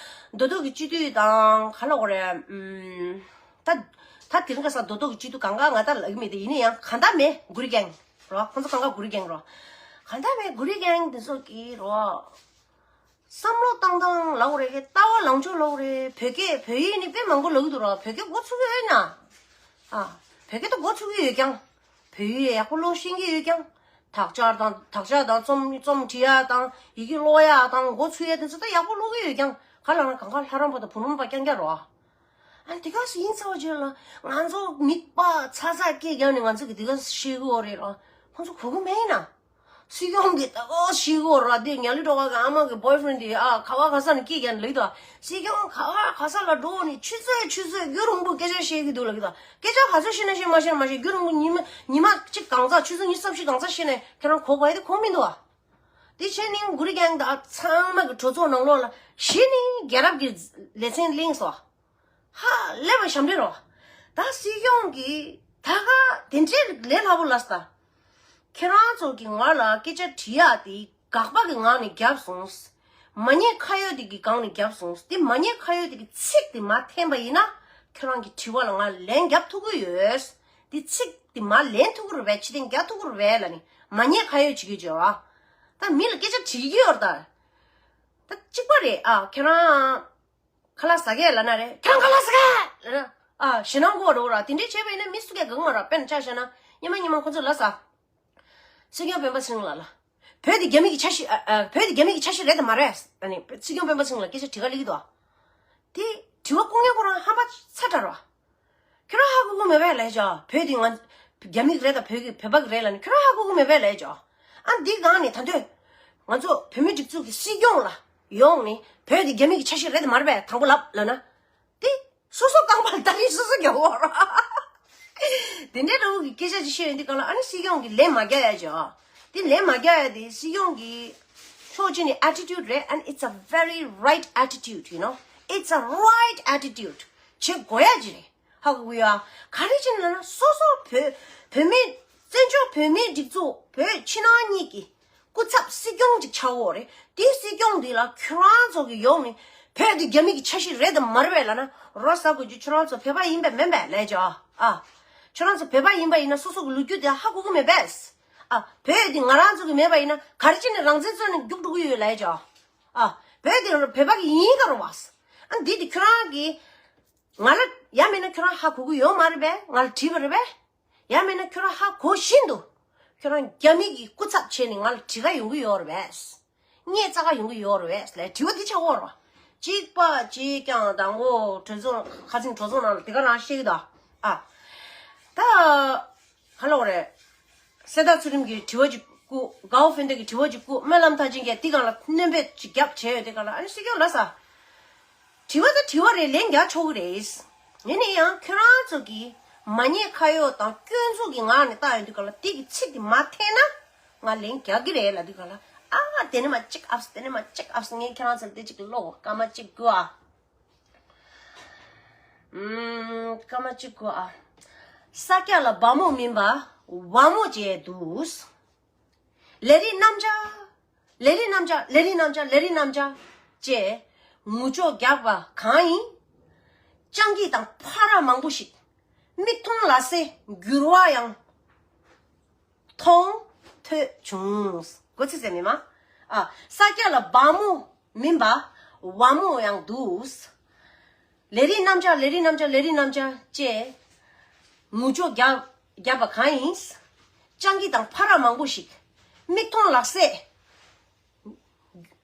རྡོ་ཐོག་གི་སྤྱི་འཐུས་དང་ག་ལ་འོ་རེད། ཨུམ། ད་ད་དེ་རིང་ཁ་སང་རྡོ་ཐོག་གི་སྤྱི་འཐུས་གང་ག་ང་ད་ལབ་ཀྱི་མེད་དེ། ཡིན་ན་ཡང་གང་ལྟར་མེད་གུ་རི་གེང་རོ། ཁོང་ཚོ་གང་ག་གུ་རི་གེང་རོ། གང་ལྟར་མེད་གུ་རི་གེང་དེ་ཚོ་གི་རོ། བསམ་བློ་བཏང་སྟངས་ལབ་དགོས་རེད། ལྟ་བ་ལངས་ཕྱོགས་ལབ་དགོས་རེད། བོད་སྐད་བོད་ཡིག་ནི་དཔེ་མང་པོ་ལབ་ཀྱི་འདུག་ར། བོད་སྐད་འགོ་ཚུགས་ཀྱི་ཡོད་ན། ཨ། བོད་སྐད་ད་འགོ་ཚུགས་ཀྱི་ཡོད་ཀྱང་། བོད་ཡིག་ཡག་པོ་ཀློག་ཤེས་ཀྱི་ཡོད་ཀྱང་། དག་ཆ་དང་དག་ཆ་དང་རྩོམ་རྩོམ་འབྲི་ཡ་དང་ཡི་གེ་ཀློག་ཡ་དང་འགོ་ཚུགས་ཡ་དེ་ཚོ་ད་ཡག་པོ་ཀློག་གི་ཡོད་ཀྱང་། ག་ལ་ན་གང་ག་ལྷ་རམས་པ་དང་བུ་རམས་པ་རྐྱང་རྐྱང་རོ། ཨ་དེ་ག་སུ་ཡིན་ཚ་བ་བརྗོད་ལ་ང་ཚོ་མིད་པ་ཚ་ཚ་སྐད་རྒྱག་ནས་ང་ཚོ་གི་དེ་ག་སུ་ཤེས་གི་ཡོད་རེད་ར། ཁོང་ཚོ་གོ་གི་མེད་ན། སྲིད་སྐྱོང་གི་ད་ག་སུ་ཤེས་གི་ཡོད་ར། དེ་ཉ་ལི་ཀྲོ་ག་གི་ཨ་མ་གི་boyfriend དེ་ཨ་ཁ་བ་ཁ་ས་ནས་སྐད་རྒྱག་ནས་ལབ་ཀྱི་འདུག་སྲིད་སྐྱོང་ཁ་བ་ཁ་ས་ལ་འགྲོ་ནས་ཆུ་ཚོད་ཆུ་ཚོད་རྒྱུན་རིང་པོ་སྐད་ཆ་བཤད་ཀྱི་འདུག་ལབ་ཀྱི་འདུག་སྐད་ཆ་ག་ཚོད་བཤད་ན་བཤད་མ་བཤད་ན་མ་བཤད། རྒྱུན་རིང་པོ་ཉི་མ་ཉི་མ་གཅིག་གང་ཚ་ཆུ་ཚོད་ཉི་ཤུ་རྩ་བཞི་གང་ཚ་བཤད་ནས་ཁྱེད་རང་གོ་དགོས་ཡ་དེ་གོ་མི་འདུག་ཨ། དེ་བྱས་ནས་གུ་རི་གེང་དང་ཚང་མ་གི་གྲོས་ཚོགས་ནང་ལོགས་ལ་གཞི་ནས་རྒྱལ་རབས་ཀྱི་ལེ་ཚན་གླེང་སོང་། ཧ་ལས་པ་ཞབས་འདྲེན་རོ། ད་སྲིད་སྐྱོང་གིས་ད་ག་དེ་འདྲའི་ལས་སླ་པོ་ལབ་སོང་། ཁྱེད་རང་ཚོ་གི་ང་ལ་སྐད་ཆ་དྲི་ཡག་དེ་དགག་པ་གི་ངང་ནས་བརྒྱབ་སོང་། མ་ཉེས་ཁ་གཡོགས་དེ་གི་སྒང་ནས་བརྒྱབ་སོང་། དེ་མ་ཉེས་ཁ་གཡོགས་དེ་གི་ཚིག་དེ་མར་འཐེན་པ་ཡིན་ན་ཁྱེད་རང་གི་དྲི་བ་ལ་ང་ལན་རྒྱབ་ཐུབ་ཀྱི་ཡོད། དེ་ཚིག་དེ་མར་ལེན་ཐུབ་ཀྱི་རེད་པས། ཕྱིར་འཐེན་རྒྱག་ཐུབ་ཀྱི་རེད་པས་ལབ་ནས་མ་ཉེས་ཁ་གཡོགས་བྱེད་ཀྱི་བྱེད་བ། ད་མི་ལ་སྐད་ཆ་དྲི་གི་ཡོད་རེད་ད། ད་གཅིག་པ་རེད་ཨ། ཁྱེད་རང་ཁ་ལག་ཟ་གས་ལབ་ན་རེད། ཁྱེད་རང་ཁ་ལག་ཟ་གས་ལབ་ན། ཨ་ཞེད་སྣང་སྐོར་རོ་ར་དེ་འདྲས་བྱས་པ་ཡིན་ན་མི་སུ་གས་དགའ་གི་མ་ར། དཔེར་ན་ཆ་བཞག་ན་སྔོན་མ་སྔོན་མ་ཁོ་ཚོ་ལ་ས། སྲིད་སྐྱོང་སྤེན་པ་ཚེ་རིང་ལགས་ལ། བོད་དེ་རྒྱ་མི་གི་ཆ་ཤས་ཨ་ཨ་བོད་དེ་རྒྱ་མི་གི་ཆ་ཤས་རེད་དམ་མ་རེད། ཨ་ནི་སྲིད་སྐྱོང་སྤེན་པ་ཚེ་རིང་ལ་སྐད་ཆ་དྲི་ག་སླེབས་ཀྱི་འདུག་དེ་དྲི་བ་སྐུ་ངལ་ཁོ་རང་ཧམ་པ་ཚ་དྲགས་ར། ཁྱོད་རང་ཧ་གོ་གི་མེད་པས་ལབ་ཡ་ཅོ། བོད་དེ་ང་རྒྱ་མི་གི་རེད་དང་བོད་ཀྱི་བོད་པ་གི་རེད་ལབ་ནི་ཁྱོད་རང་ཧ་གོ་གི་མེད་པས་ལབ་ཡ་ཅོ། ཨ་འདི་སྒང་ནས་ད་དུང་ང་ཚོ་བོད་མི་སྒྲིག་འཛུགས་ཀྱི་སྲིད་སྐྱོང་ལ་ཡོང་ནི་བོད་དེ་རྒྱ་མི་གི་ཆ་ཤས་རེད་དམ་མ་རེད་པས་དང་པོ་ལབ་ལབ་ན། དེ་སོ་སོ་རྐང་པར་ལྟ་རིན་སོ་སོ་རྒྱག་འོ་ར། དེ་འདྲའི་འདྲ་བོ་གི་སྐད་ཆ་ཅིག་བཤད་ཡོང་དུས་སྒང་ལ་ཨ་ནི་སྲིད་སྐྱོང་གིས་ལན་མ་རྒྱག་ཡ་ཅོ། དེ་ལན་མ་རྒྱག་ཡ་དེ་སྲིད་སྐྱོང་གི་ཕྱོགས་གཅིག་ནས་attitude རེད། and it's a very right attitude, you know, it's a right attitude. བྱེད་དགོས་ཡ་ཅིག་རེད། ཧ་གོ་གི་ཡོད་ཨ། ག་རེ་བྱས་ནས་ལབ་ན་སོ་སོ་བོད་བོད་མི་བཙན་བྱོལ་བོད་མིའི་སྒྲིག་འཛུགས་བོད་ཕྱི་ནང་གཉིས་ཀྱི་སྐུ་ཚབ་སྲིད་སྐྱོང་ཅིག་ཆགས་འོ་རེད། དེའི་སྲིད་སྐྱོང་འདི་ལ་ཁྱོད་རང་ཚོ་གི་ཡོང་ནས་བོད་འདི་རྒྱ་མི་གི་ཆ་ཤས་རེད་དམ་མ་རེད་པས་ལབ་ན་རོ་ཟ་དགོས་རྒྱུ། ཁྱོད་རང་ཚོ་བོད་པ་ཡིན་པས་མིན་པས་ལབ་ཅོ་ཨ། ཁྱོད་རང་ཚོ་བོད་པ་ཡིན་པ་ཡིན་ན་སོ་སོ་གི་ལོ་རྒྱུས་དེ་ཧ་གོ་གི་མེད་པས་ཨ། བོད་འདི་ང་རང་ཚོ་གི་མེད་པ་ཡིན་ན་ག་རེ་བྱས་ནས་རང་བཙན་རྩོད་ནས་རྒྱུགས་འགྲོ་གི་ཡོད་ལབ་ཅོ་ཨ། བོད་འདི་བོད་པ་གི་ཡིན་ག་རོ་བ། ཨ་འདི་དེ་ཁྱོད་རང་གི་ང་ལ་ཡ་མེད་ན་ཁྱོད་རང་ཧ་གོ་གི་ཡོད་མ་རེད་པས། ང་ལ་དྲིས་པ་རེད་པས། ཡང་མིན་ན་ཁྱོད་རང་ཧ་གོ་བཞིན་དུ་ཁྱོད་རང་རྒྱ་མི་གི་སྐུ་ཚབ་བྱས་ནས་ང་ལ་དྲི་ག་ཡོང་གི་ཡོད་རེད་པས། བརྙས་བཙག་ག་ཡོང་གི་ཡོད་རེད་པས་ལས་དྲི་བ་འདི་ཆགས་འོ་ར། གཅིག་པ་གཅིག་རྐྱང་དང་པོ་གྲོས་ཚོགས་ཁ་སང་གྲོས་ཚོགས་ནང་ལ་དེ་ག་རང་བཤད་གི་འདུག་ཨ། ད་ག་ལབ་དགོས་རེད། གསེར་རྟ་ཚུལ་ཁྲིམས་ཀྱི་དྲི་བ་ཅིག་བསྐུར། དགའ་བོ་ཕན་བདེ་གི་དྲི་བ་ཅིག་བསྐུར། སྨོན་ལམ་མཐར་ཕྱིན་གྱིས་དེ་སྒང་ལ་སྣོན་པ་ཅིག་བརྒྱབ་བྱས་ཡོད་དེ་སྒང་ལ་ཨ་ནི་སྲིད་སྐྱོང་ལགས་སོ། དྲི་བ་དང་དྲི་བ་རེད། ལན་རྒྱག་ཆོག་གི་རེད། ཡིན་ན་ཡང་ཁྱོད་རང་ཚོ་གིས་མ་ཉེས་ཁ་གཡོག་དང་སྐྱོན་འཛུགས་ཀྱི་ངང་ནས་བཏང་ཡོང་དུས་སྒང་ལ་དེ་གི་ཚིག་དེ་མ་འཐེན་ན་ང་ལན་རྒྱག་གི་རེད་ལབ་དུས་སྒང་ལ་ཨ་དེ་ནས་མར་གཅིག་ཨབས་དེ་ནས་མར་གཅིག་ཨབས། ངས་ཁྱེད་རང་ཚོར་དེ་གཅིག་ཀློག་སྐར་མ་གཅིག་དགོས་ཨ། ཨུམ། སྐར་མ་གཅིག་དགོས་ཨ། ས་སྐྱ་ལ་སྦ་མོ་མིན་པ་ཝ་མོ་བྱས་འདུག་ལས་རིགས་རྣམ་གཞག་ལས་རིགས་རྣམ་གཞག་ལས་རིགས་རྣམ་གཞག་ལས་རིགས་རྣམ་གཞག་ཅེས་ངུ་ཅོག་རྒྱག་པ་གང་ཡིན། སྤྱང་ཀི་དང་ཕ་ར་མང་པོ་ཞིག་མིག་མཐོང་ལག་ཟས་འགྱུར་བ་ཡང་མཐོང་ཐོས་བྱུང་། མགོ་ཚིག་ཟེར་མི་མ། ཨ། ས་སྐྱ་ལ་སྦ་མོ་མིན་པ་ཝ་མོ་ཡང་འདུག་ལས་རིགས་རྣམ་གཞག་ལས་རིགས་རྣམ་གཞག་ལས་རིགས་རྣམ་གཞག་ཅེས་ངུ་ཅོག་རྒྱག་རྒྱག་པ་གང་ཡིན། སྤྱང་ཀི་དང་ཕ་ར་མང་པོ་ཞིག་མིག་མཐོང་ལག་ཟས།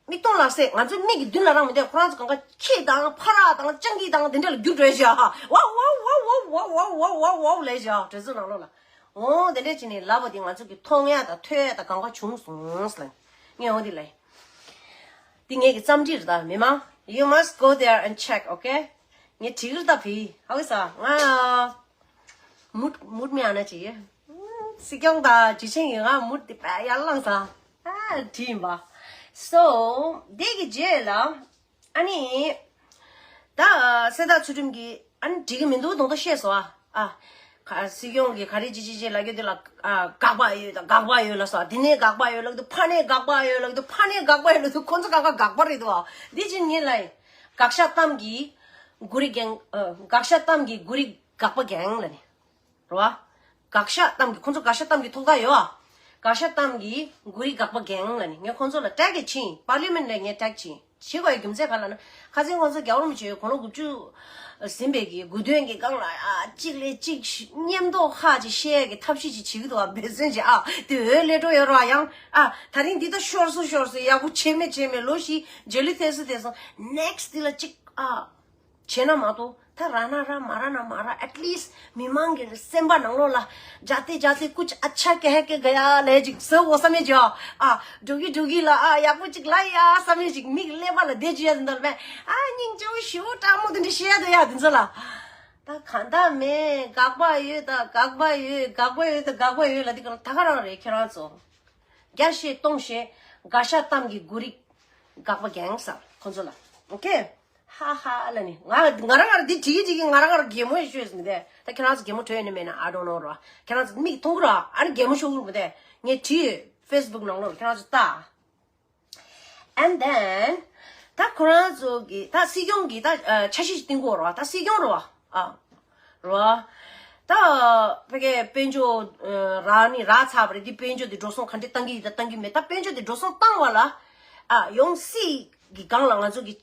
མིག་མཐོང་ལག་ཟས། ང་ཚོའི་མིག་གི་མདུན་ལ་རང་མི་འདུག་ཁོ་རང་ཚོ་གང་ག་ཁྱི་དང་ཕ་ར་དང་སྤྱང་ཀི་དང་དེ་འདྲ་ལ་འགྱུར་འགྲོ་ཡ་ཞིག་ཨ། ཝའོ་ཝའོ་ཝའོ་ཝའོ་ཝའོ་ཝའོ་ཝའོ་ཝའོ་ཝའོ་ལབ་ཞིག་ཨ། གྲོས་ཚོགས་ནང་ལོགས་ལ། འོ་དེ་འདྲས་བྱས་ནས་ལབ་པ་དེ་ང་ཚོ་གི་མཐོང་ཡ་དང་ཐོས་ཡ་དང་གང་ག་བྱུང་སོང་ལབ། ངས་འོ་དེ་ལབ། འདི་ངེད་ཀྱི་རྩོམ་སྒྲིག་རེད་ད་མི་མང་། You must go there and check, okay? ངས་བྲིས་ཀྱི་རེད་ད་བི། ཧ་གོ་ས་ང་མུད་མུད་མི་ཨ་ན་ཅི་ཡེ། སྲིད་སྐྱོང་དང་ཇུས་ཆེན་གྱི་ང་མུད་དེ་པ་ཡར་ལངས་ས། ཨ་བྲིས་ཡིན་པ། So འདི་གི་རྗེས་ལ་ཨ་ནི་ད་གསེར་རྟ་ཚུལ་ཁྲིམས་ཀྱི་ཨ་ནི་འགྲིག་གི་མི་འདུག་དོན་དག་བཤད་སོང་ཨ། ཨ། ག་སྲིད་སྐྱོང་གིས་ག་རེ་ཅི་ཅི་ཅི་ལབ་རྒྱུ་དེ་ལ་ཨ་དགག་པ་ཡོད་ད་དགག་པ་ཡོད་ལབ་སོང་། དེ་ནས་དགག་པ་ཡོད་ལབ་དུས་ཕ་ནས་དགག་པ་ཡོད་ལབ་དུས་ཕ་ནས་དགག་པ་ཡོད་ལབ་དུས་ཁོ་ཚོ་ག་ག་དགག་པ་རེད་འདུག་ཨ། འདི་ཅི་ངས་ལབ་ཡིན། དགག་བཞག་གཏམ་གྱི་མགོ་རིལ་རྒན། ཨ། དགག་བཞག་གཏམ་གྱི་མགོ་རིལ་དགག་པ་རྒན་ལབ་ནི། རེད་བ། དགག་བཞག་གཏམ་གྱི་ཁོང་ཚོ་དགག་བཞག་གཏམ་གྱི་ཐོག་མཐའ་ཡོད་ཨ། དགག་བཞག་གཏམ་གྱི་མགོ་རིལ་དགག་པ་རྒན་ལབ་ནི། ངས་ཁོང་ཚོ་ལ་ཊེག་གི་ཕྱིན། པར་ལི་མེན་ཊ་ལ་ངས་ཊེག་ཕྱིན། བྱེད་དགོས་ཡ་རྒྱུ་མཚན་ག་ལབ་ན། ཁ་སང་ཁོང་ཚོ་རྒྱལ་བ་རིན་པོ་ཆེ་དགུང་ལོ་དགུ་བཅུ་ཟིན་པའི་གི་དགུང་སྟོན་གྱི་སྒང་ལ་ཨ་གཅིག་ལས་གཅིག་སྙན་མདོག་ཁ་ཅིག་བཤད་ཡ་གི་ཐབས་ཤེས་ཅིག་བྱེད་ཀྱི་འདུག་ཨ། འབད་བརྩོན་བྱེད་ཨ། དེ་འོས་སླེབས་འགྲོ་ཡོད་ར་ཡང་ཨ། ད་རིང་འདི་ད་ཤོར་སོང་ཤོར་སོང་། ཡག་པོ་བྱས་མེད་བྱས་མེད། ལོ་བཞི་རྗེས་ལུས་ཐེབས་སོང་ཐེབས་སོང་། ནེག་སི་ཊི་འདི་ལ་གཅིག་ཨ། བྱས་ན་མ་གཏོགས་ད་ར་ན་ར་མ་ར་ན་མ་ར། at least མི་མང་གི་སེམས་པ་ནང་ལོགས་ལ་ཇཱ་ཏི་ཇཱ་ཏི་ཀུཆ་ཨ་ཆ་ཀེ་ཧེ་ཀེ་ག་ཡ་ལས་ཅིག་ཟེར་འོ་བསམ་མེད་ཅིག་ཨ། འགྲོ་གི་འགྲོ་གི་ལ་ཨ་ཡག་པོ་ཅིག་ལ་ཡ་བསམ་མེད་ཅིག་མིག་ཀླད་པ་ལ་བསྡད་ཅི་ཡ་འདི་འདྲ་མེད་ཨ། སྙིང་རྗེ་བོ་ཞེ་པོ་སྤྲང་མོ་དེ་འདྲ་བཤད་ཡ་དོ་ཡ་དེ་ཚོ་ལ། ད་གང་ལྟར་མེད་དགག་པ་ཡོད་ད་དགག་པ་ཡོད་དགག་པ་ཡོད་ད་དགག་པ་ཡོད་ལ་དེ་ག་ལ་ད་ག་རང་རེད་ཁྱེད་རང་ཚོ། བརྒྱ་བཤད་སྟོང་བཤད་དགག་བཞག་གཏམ་གྱི་མགོ་རིལ་དགག་པ་རྒན་ཟེར་ཁོང་ཚོ་ལ། ཨོ་ཁེ། ཧ་ཧ་ལ་ནི་ང་ང་རང་ང་རང་འདི་བྲིས་ཀྱི་བྲིས་ཀྱི་ང་རང་ང་རང་གད་མོ་ཤོར་སོང་མི་དེ། ད་ཁྱེད་རང་ཚོ་གད་མོ་དྲོས་ཡོད་ནི་མེད་ན་I don't know ར། ཁྱེད་རང་ཚོ་མིག་མཐོང་གི་ར། ཨ་ནི་གད་མོ་ཤོར་གི་མི་དེ། ངས་བྲིས་ཡོད་ཕེ་སི་བུག་ནང་ལོགས་ལ། ཁྱེད་རང་ཚོ་ལྟ། And then ད་ཁོ་རང་ཚོ་གི་ད་སྲིད་སྐྱོང་གི་ད་ཨ་འཆར་གཞི་ཞིག་བཏིང་གི་ཡོད་ར། ད་སྲིད་སྐྱོང་ར་བ་ཨ་ར། ད་ཕ་གི་དཔལ་འབྱོར་ཨ་རག་ནི་རག་ཚར་བ་རེད། འདི་དཔལ་འབྱོར་འདི་འགྲོ་སོང་ག་འདྲས་བཏང་གི་ཡིན་ད་བཏང་གི་མེད། ད་དཔལ་འབྱོར་འདི་འགྲོ་སོང་བཏང་བ་ལ་ཨ་ཡོང་སྲིད། གི་སྒང་ལ་ང་ཚོ་གི་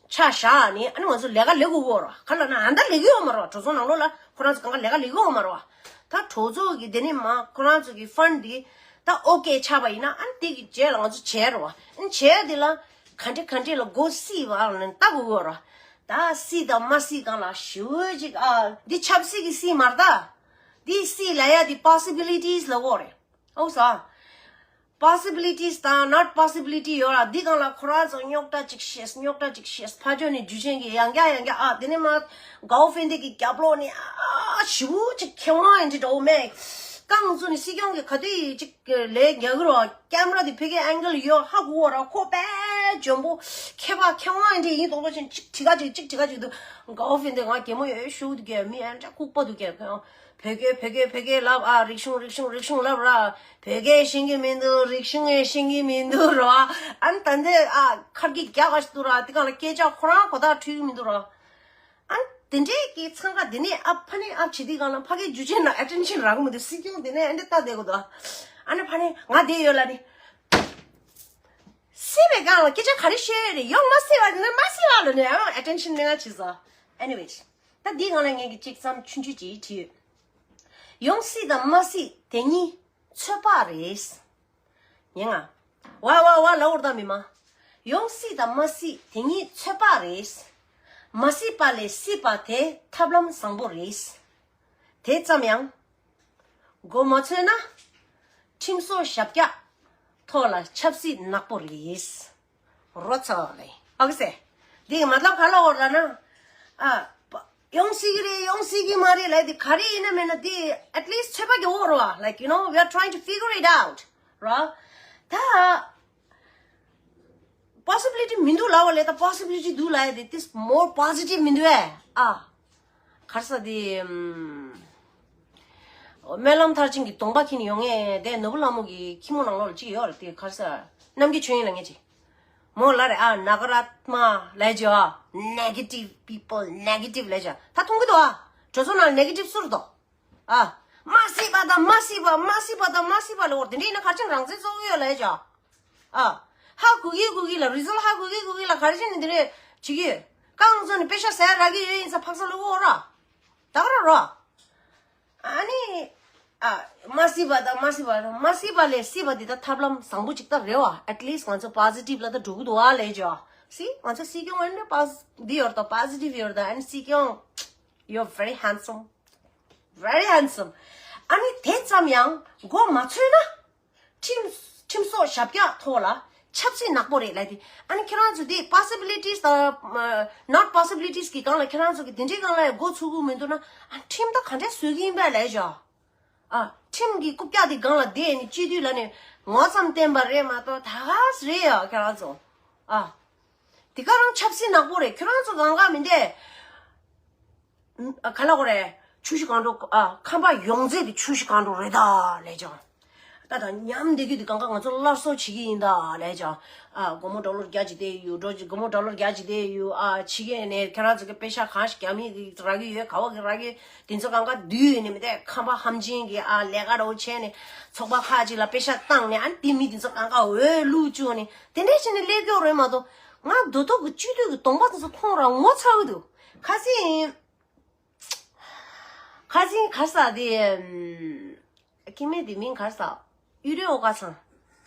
ཆ་བཞག་ནི་ཨ་ནི་ང་ཚོ་ལས་ཀ་ལས་དགོས་ཀྱི་ཡོད་རེད་བ། ག་ལབ་ན་ཨ་ད་ལས་ཀྱི་ཡོད་མ་རེད་བ། གྲོས་ཚོགས་ནང་ལོགས་ལ་ཁོ་རང་ཚོ་གང་ག་ལས་ཀ་ལས་ཀྱི་ཡོད་མ་རེད་བ། ད་གྲོས་ཚོགས་ཀྱི་དེ་ནི་མ་ཁོ་རང་ཚོ་གི་ཕན་འདི་ད་ཨོ་ཀེ་ཆགས་པ་ཡིན་ན་ཨ་ནི་དེ་གི་རྗེས་ལ་ང་ཚོ་བྱས་རེད་བ། ཨ་ནི་བྱས་དེ་ལ་ག་འདྲ་ག་འདྲ་ལ་སྒོ་སྲིད་བ་ལ་ནི་ལྟ་དགོས་ཀྱི་ཡོད་རེད་བ། ད་སྲིད་དང་མ་སྲིད་སྒང་ལ་ཞེ་པོ་ཅིག་ཨ་འདི་ཆབ་སྲིད་ཀྱི་སྲིད་མ་རེད་ད། འདི་སྲིད་ལབ་ཡ་འདི་possibilities་ལབ་ཀྱི་ཡོད་རེད། ཨོ་ས། possibilities་དང་not possibility་ཡོད་ར། འདི་སྒང་ལ་ཁོ་རང་ཚོ་རྙོག་དྲ་ཅིག་བཤད། རྙོག་དྲ་ཅིག་བཤད། ཕར་ཕྱོགས་ནས་འཇུ་ཆེན་གྱིས་ཡང་བསྐྱར་ཡང་བསྐྱར་ཨ་དེ་ནས་མ་གའོ་ཧྥེན་ཏེ་གི་རྒྱབ་ལོགས་ནས་ཨ་ཞེ་པོ་ཅིག་མཁས་དབང་ཡིན་འདྲ་འདྲ་བོ་མེད། རྐང་བཙུགས་ནས་སྲིད་སྐྱོང་གི་ག་དུས་ཅིག་ལས་རྒྱག་གི་རོ། ཀེམ་ར་དེ་ཕ་གིའི་ཨེང་གལ་ཡོད་ཧ་གོ་བ་ར། ཁོ་དཔེ་འཇོན་པོ་མཁས་པ་མཁས་དབང་ཡིན་འདྲ་ཡིན་མདོག་མདོག་བྱས་ཅིག་བྲི་ག་ཅིག་ཅིག་བྲི་ག་ཅིག་འདུག་གའོ་ཧྥེན་ཏེ་ང་གད་མོ་ཡོད་ཤུགས་འདུག་གས། མི་ཨ་འདྲ་ལྐུགས་པ་འདུག་གས། བོད་སྐད་བོད་སྐད་བོད་སྐད་ལབ་ཨ། རིག་གཞུང་རིག་གཞུང་རིག་གཞུང་ལབ་ར། བོད་སྐད་ཤེས་ཀྱི་མི་འདུག་རིག་གཞུང་ཡང་ཤེས་ཀྱི་མི་འདུག་ར། ཨ་ནི་ད་འདི་ཨ་ཁར་གྱི་རྒྱག་ག་ཞིག་འདུག་ར། དེ་གང་ལ་སྐད་ཆ་ཁོ་རང་གོ་ཐག་འཁྲིལ་གྱི་མི་འདུག་ར། ཨ་ནི་དེ་འདྲའི་གི་འཚང་ཁ་དེ་ནས་ཨ་ཕ་ནས་ཨ་བྱེད་དུས་གང་ལ་ཕ་གིའི་འཇུ་ཆེན་ལ་ཨེ་ཊེན་ཤན་རག་གི་མི་འདུག་སྲིད་སྐྱོང་དེ་ནས་ཨ་འདྲ་ལྟ་བསྡད་དགོས་འདུག་ཨ་ནི་ཕ་ནས་ང་བསྡད་ཡོད་ལ་ནི། སྲིད་པའི་སྒང་ལ་སྐད་ཆ་ག་རེ་བཤད་ཡོད་རེད། ཡོང་མ་སྲིད་པ་ནི་མ་སྲིད་པ་ལ་ནི་ཨ་ཨེ་ཊེན་ཤན་མེད་ང་བྱེད་ས། Anyways། ད་འདི་སྒང་ལ་ངས་ཀྱི་གཅིག་ཙམ་ཆུང་ཆུང་ཅིག་བྲིས་ཡོད། ཡོང་སྲིད་དང་མ་སྲིད་དེ་གཉིས་ཚོད་དཔག་རེད། ཉན་ང་། ཝ་ཝ་ཝ་ལབ་འོར་ད་མི་མ། ཡོང་སྲིད་དང་མ་སྲིད་དེ་གཉིས་ཚོད་དཔག་རེད། མ་སྲིད་པ་ལས་སྲིད་པ་དེ་ཐབས་ལམ་བཟང་པོ་རེད། དེ་ཙམ་ཡང་། མགོ་མ་ཚོས་ན། ཁྲིམས་བཟོ་ཞབས་བཀྱག་ཐོག་ལ་ཆབ་སྲིད་ནག་པོ་རེད། རོ་ཚ་བ་ལས། ཨ་ཁུ་སེ། འདི་གི་མ་ལབ་ག་ལ་འོར་ལ་ན། ཨ། ཡོང་སྲིད་ཀྱི་རེད་ཡོང་སྲིད་ཀྱི་མ་རེད་ལབ་དེ་ག་རེ་ཡིན་ན་མེད་ན་དེ་at least་ཚོད་དཔག་གི་འོག་རེད་བ། Like you know we are trying to figure it out ར། ད་possibility་མི་འདུག་ལབ་པ་ལས་ད་possibility་འདུག་ལབ་ཡ་དེ་this more positive་མི་འདུག་ཨེ། ཨ། ག་རེ་ཟེར་དེ། སྨོན་ལམ་མཐར་ཕྱིན་གྱི་གདོང་པ་འཁྱེར་ནས་ཡོང་ངས་དེ་ནོར་བུ་ལྷ་མོ་གི་ཁྱི་མོ་ནང་ལོགས་ལ་གཅིག་ཡོད་རེད་དེ་ག་རེ་ཟེར། རྣམ་རྒྱལ་ཆོས་དབྱིངས་ལབ་མཁན་ཅིག་མོ་ལ་རེད་ཨ། ན་ཀ་ར་ཏ་མ་ལས་ཅི་ཨ། negative people negative་ལས་ཅི་ཨ། ད་མཐོང་གི་འདུག་ཨ། གྲོས་ཚོགས་ནང་negative་སུ་རེད་དོ། ཨ། མ་སྲིད་པ་དང་མ་སྲིད་པ་མ་སྲིད་པ་དང་མ་སྲིད་པ་ལ་འོར་དེ་འདྲ་ཡིན་ན་ག་རེ་བྱས་ནས་རང་བཙན་རྩོད་ཀྱི་ཡོད་ལས་ཅི་ཨ། ཨ། ཧ་གོ་གི་གོ་གི་ལ་result་ཧ་གོ་གི་གོ་གི་ལ་ག་རེ་བྱས་ནས་འདི་འདྲ་བྱེད་ཀྱི་ཡོད། རྐང་བཙུགས་ནས་པེ་ཤག་ཟ་ཡ་རག་གི་ཡོད་ཡིན་ཙང་ཕག་ས་ལ་འོར་ར། ད་ག་ར་རོ། ཨ་ནི། ཨ། མ་སྲིད་པ་དང་མ་སྲིད་པ་དང་མ་སྲིད་པ་ལས་སྲིད་པ་འདི་ད་ཐབས་ལམ་བཟང་པོ་ཅིག་ད་རེད་བ། At least་ང་ཚོ་positive་ལ་ད་འགྲོ་གི་འདུག་བ་ལས་ཅི་ཨ། See་ང་ཚོ་སྲིད་སྐྱོང་ཨ་ནི་པ་འདི་ཡོད་ད་positive་ཡོད་ད། ཨ་ནི་སྲིད་སྐྱོང་you're very handsome, very handsome. ཨ་ནི་དེ་ཙམ་ཡང་མགོ་མ་ཚོས་ན། ཁྲིམས་ཁྲིམས་སོགས་ཞབས་བཀྱག་ཐོག་ལ་ཆབ་སྲིད་ནག་པོ་རེད་ལབ་དེ། ཨ་ནི་ཁྱེད་རང་ཚོ་དེ་possibilities་དང་not possibilities་གི་སྒང་ལ་ཁྱེད་རང་ཚོ་གི་དེ་འདྲའི་སྒང་ལ་ཡང་མགོ་ཚོས་ཀྱི་མི་འདུག་ན་ཨ་ཁྲིམས་ད་ག་འདྲས་བཟོ་གི་ཡིན་པས་ལབ་ཡ་ཅི་ཨ། ཨ་ཁྲིམས་ཀྱི་རྐུབ་བཀྱག་དེ་སྒང་ལ་བསྡད་ནས་སྤྱི་འཐུས་ལ་ནས་ངོ་ཙམ་བསྟན་པ་རེད་མ་གཏོགས་ད་ག་རེད་ཡ་ཁྱེད་རང་ཚོ། ཨ་དེ་ག་རང་ཆབ་སྲིད་ནག་པོ་རེད། ཁྱེད་རང་ཚོ་གང་ག་མི་འདས། ཨ་ག་ལ་གོ་རེད། ཆུ་བཞི་སྒང་དྲུག་ཨ་ཁམས་པ་ཡོངས་རྫོགས་ཀྱི་ཆུ་བཞི་སྒང་དྲུག་རེད་ད་ལས་ཀྱང་། ད་ད་ཉམས་བསྡད་རྒྱུ་དེ་གང་ག་ང་ཚོ་སླར་གསོ་བྱེད་ཀྱི་ཡིན་ད་ལས་ཀྱང་། ཨ་སྒོར་མོ་ཌོ་ལར་བརྒྱ་ཅིག་བསྡད་ཡོད་འགྲོ་ཅིག་སྒོར་མོ་ཌོ་ལར་བརྒྱ་ཅིག་བསྡད་ཡོད། ཨ་ཕྱི་རྒྱལ་ནས་ཁྱེད་རང་ཚོ་གི་པེ་ཤག་གང་ཞིག་རྒྱ་མི་གི་རག་གི་ཡོད་ག་བ་གི་རག་གི་དེ་ཚོ་གང་ག་བསྡུས་ཡོད་ནི་མི་དེ་ཁམས་པ་ཧམ་ཆེན་གི་ཨ་ལས་ཀ་རོ་བྱས་ནས་ཚོགས་པ་ཁག་ཅིག་ལ་པེ་ཤག་བཏང་ནས་ཨ་དེ་མི་དེ་ཚོ་གང་ག་འོས་བླུགས་བཅུག་ནས་དེ་འདྲས་བྱས་ནས་སླེབས་ཀྱོག་རེད་མ་གཏོགས་ང་དོ་ཐོག་གི་སྤྱི་འཐུས་གི་གདོང་པ་དེ་ཚོ་མཐོང་ར་ངོ་ཚ་གི་འདུག་ཁ་སང་། ཁ་སང་ག་རེ་ཟེར་དེ། ཁྱི་མེད་དེ་མིང་ག་རེ་ཟེར། གཡུ་སྒྲོན་ཨོ་ཀ་ཚང་།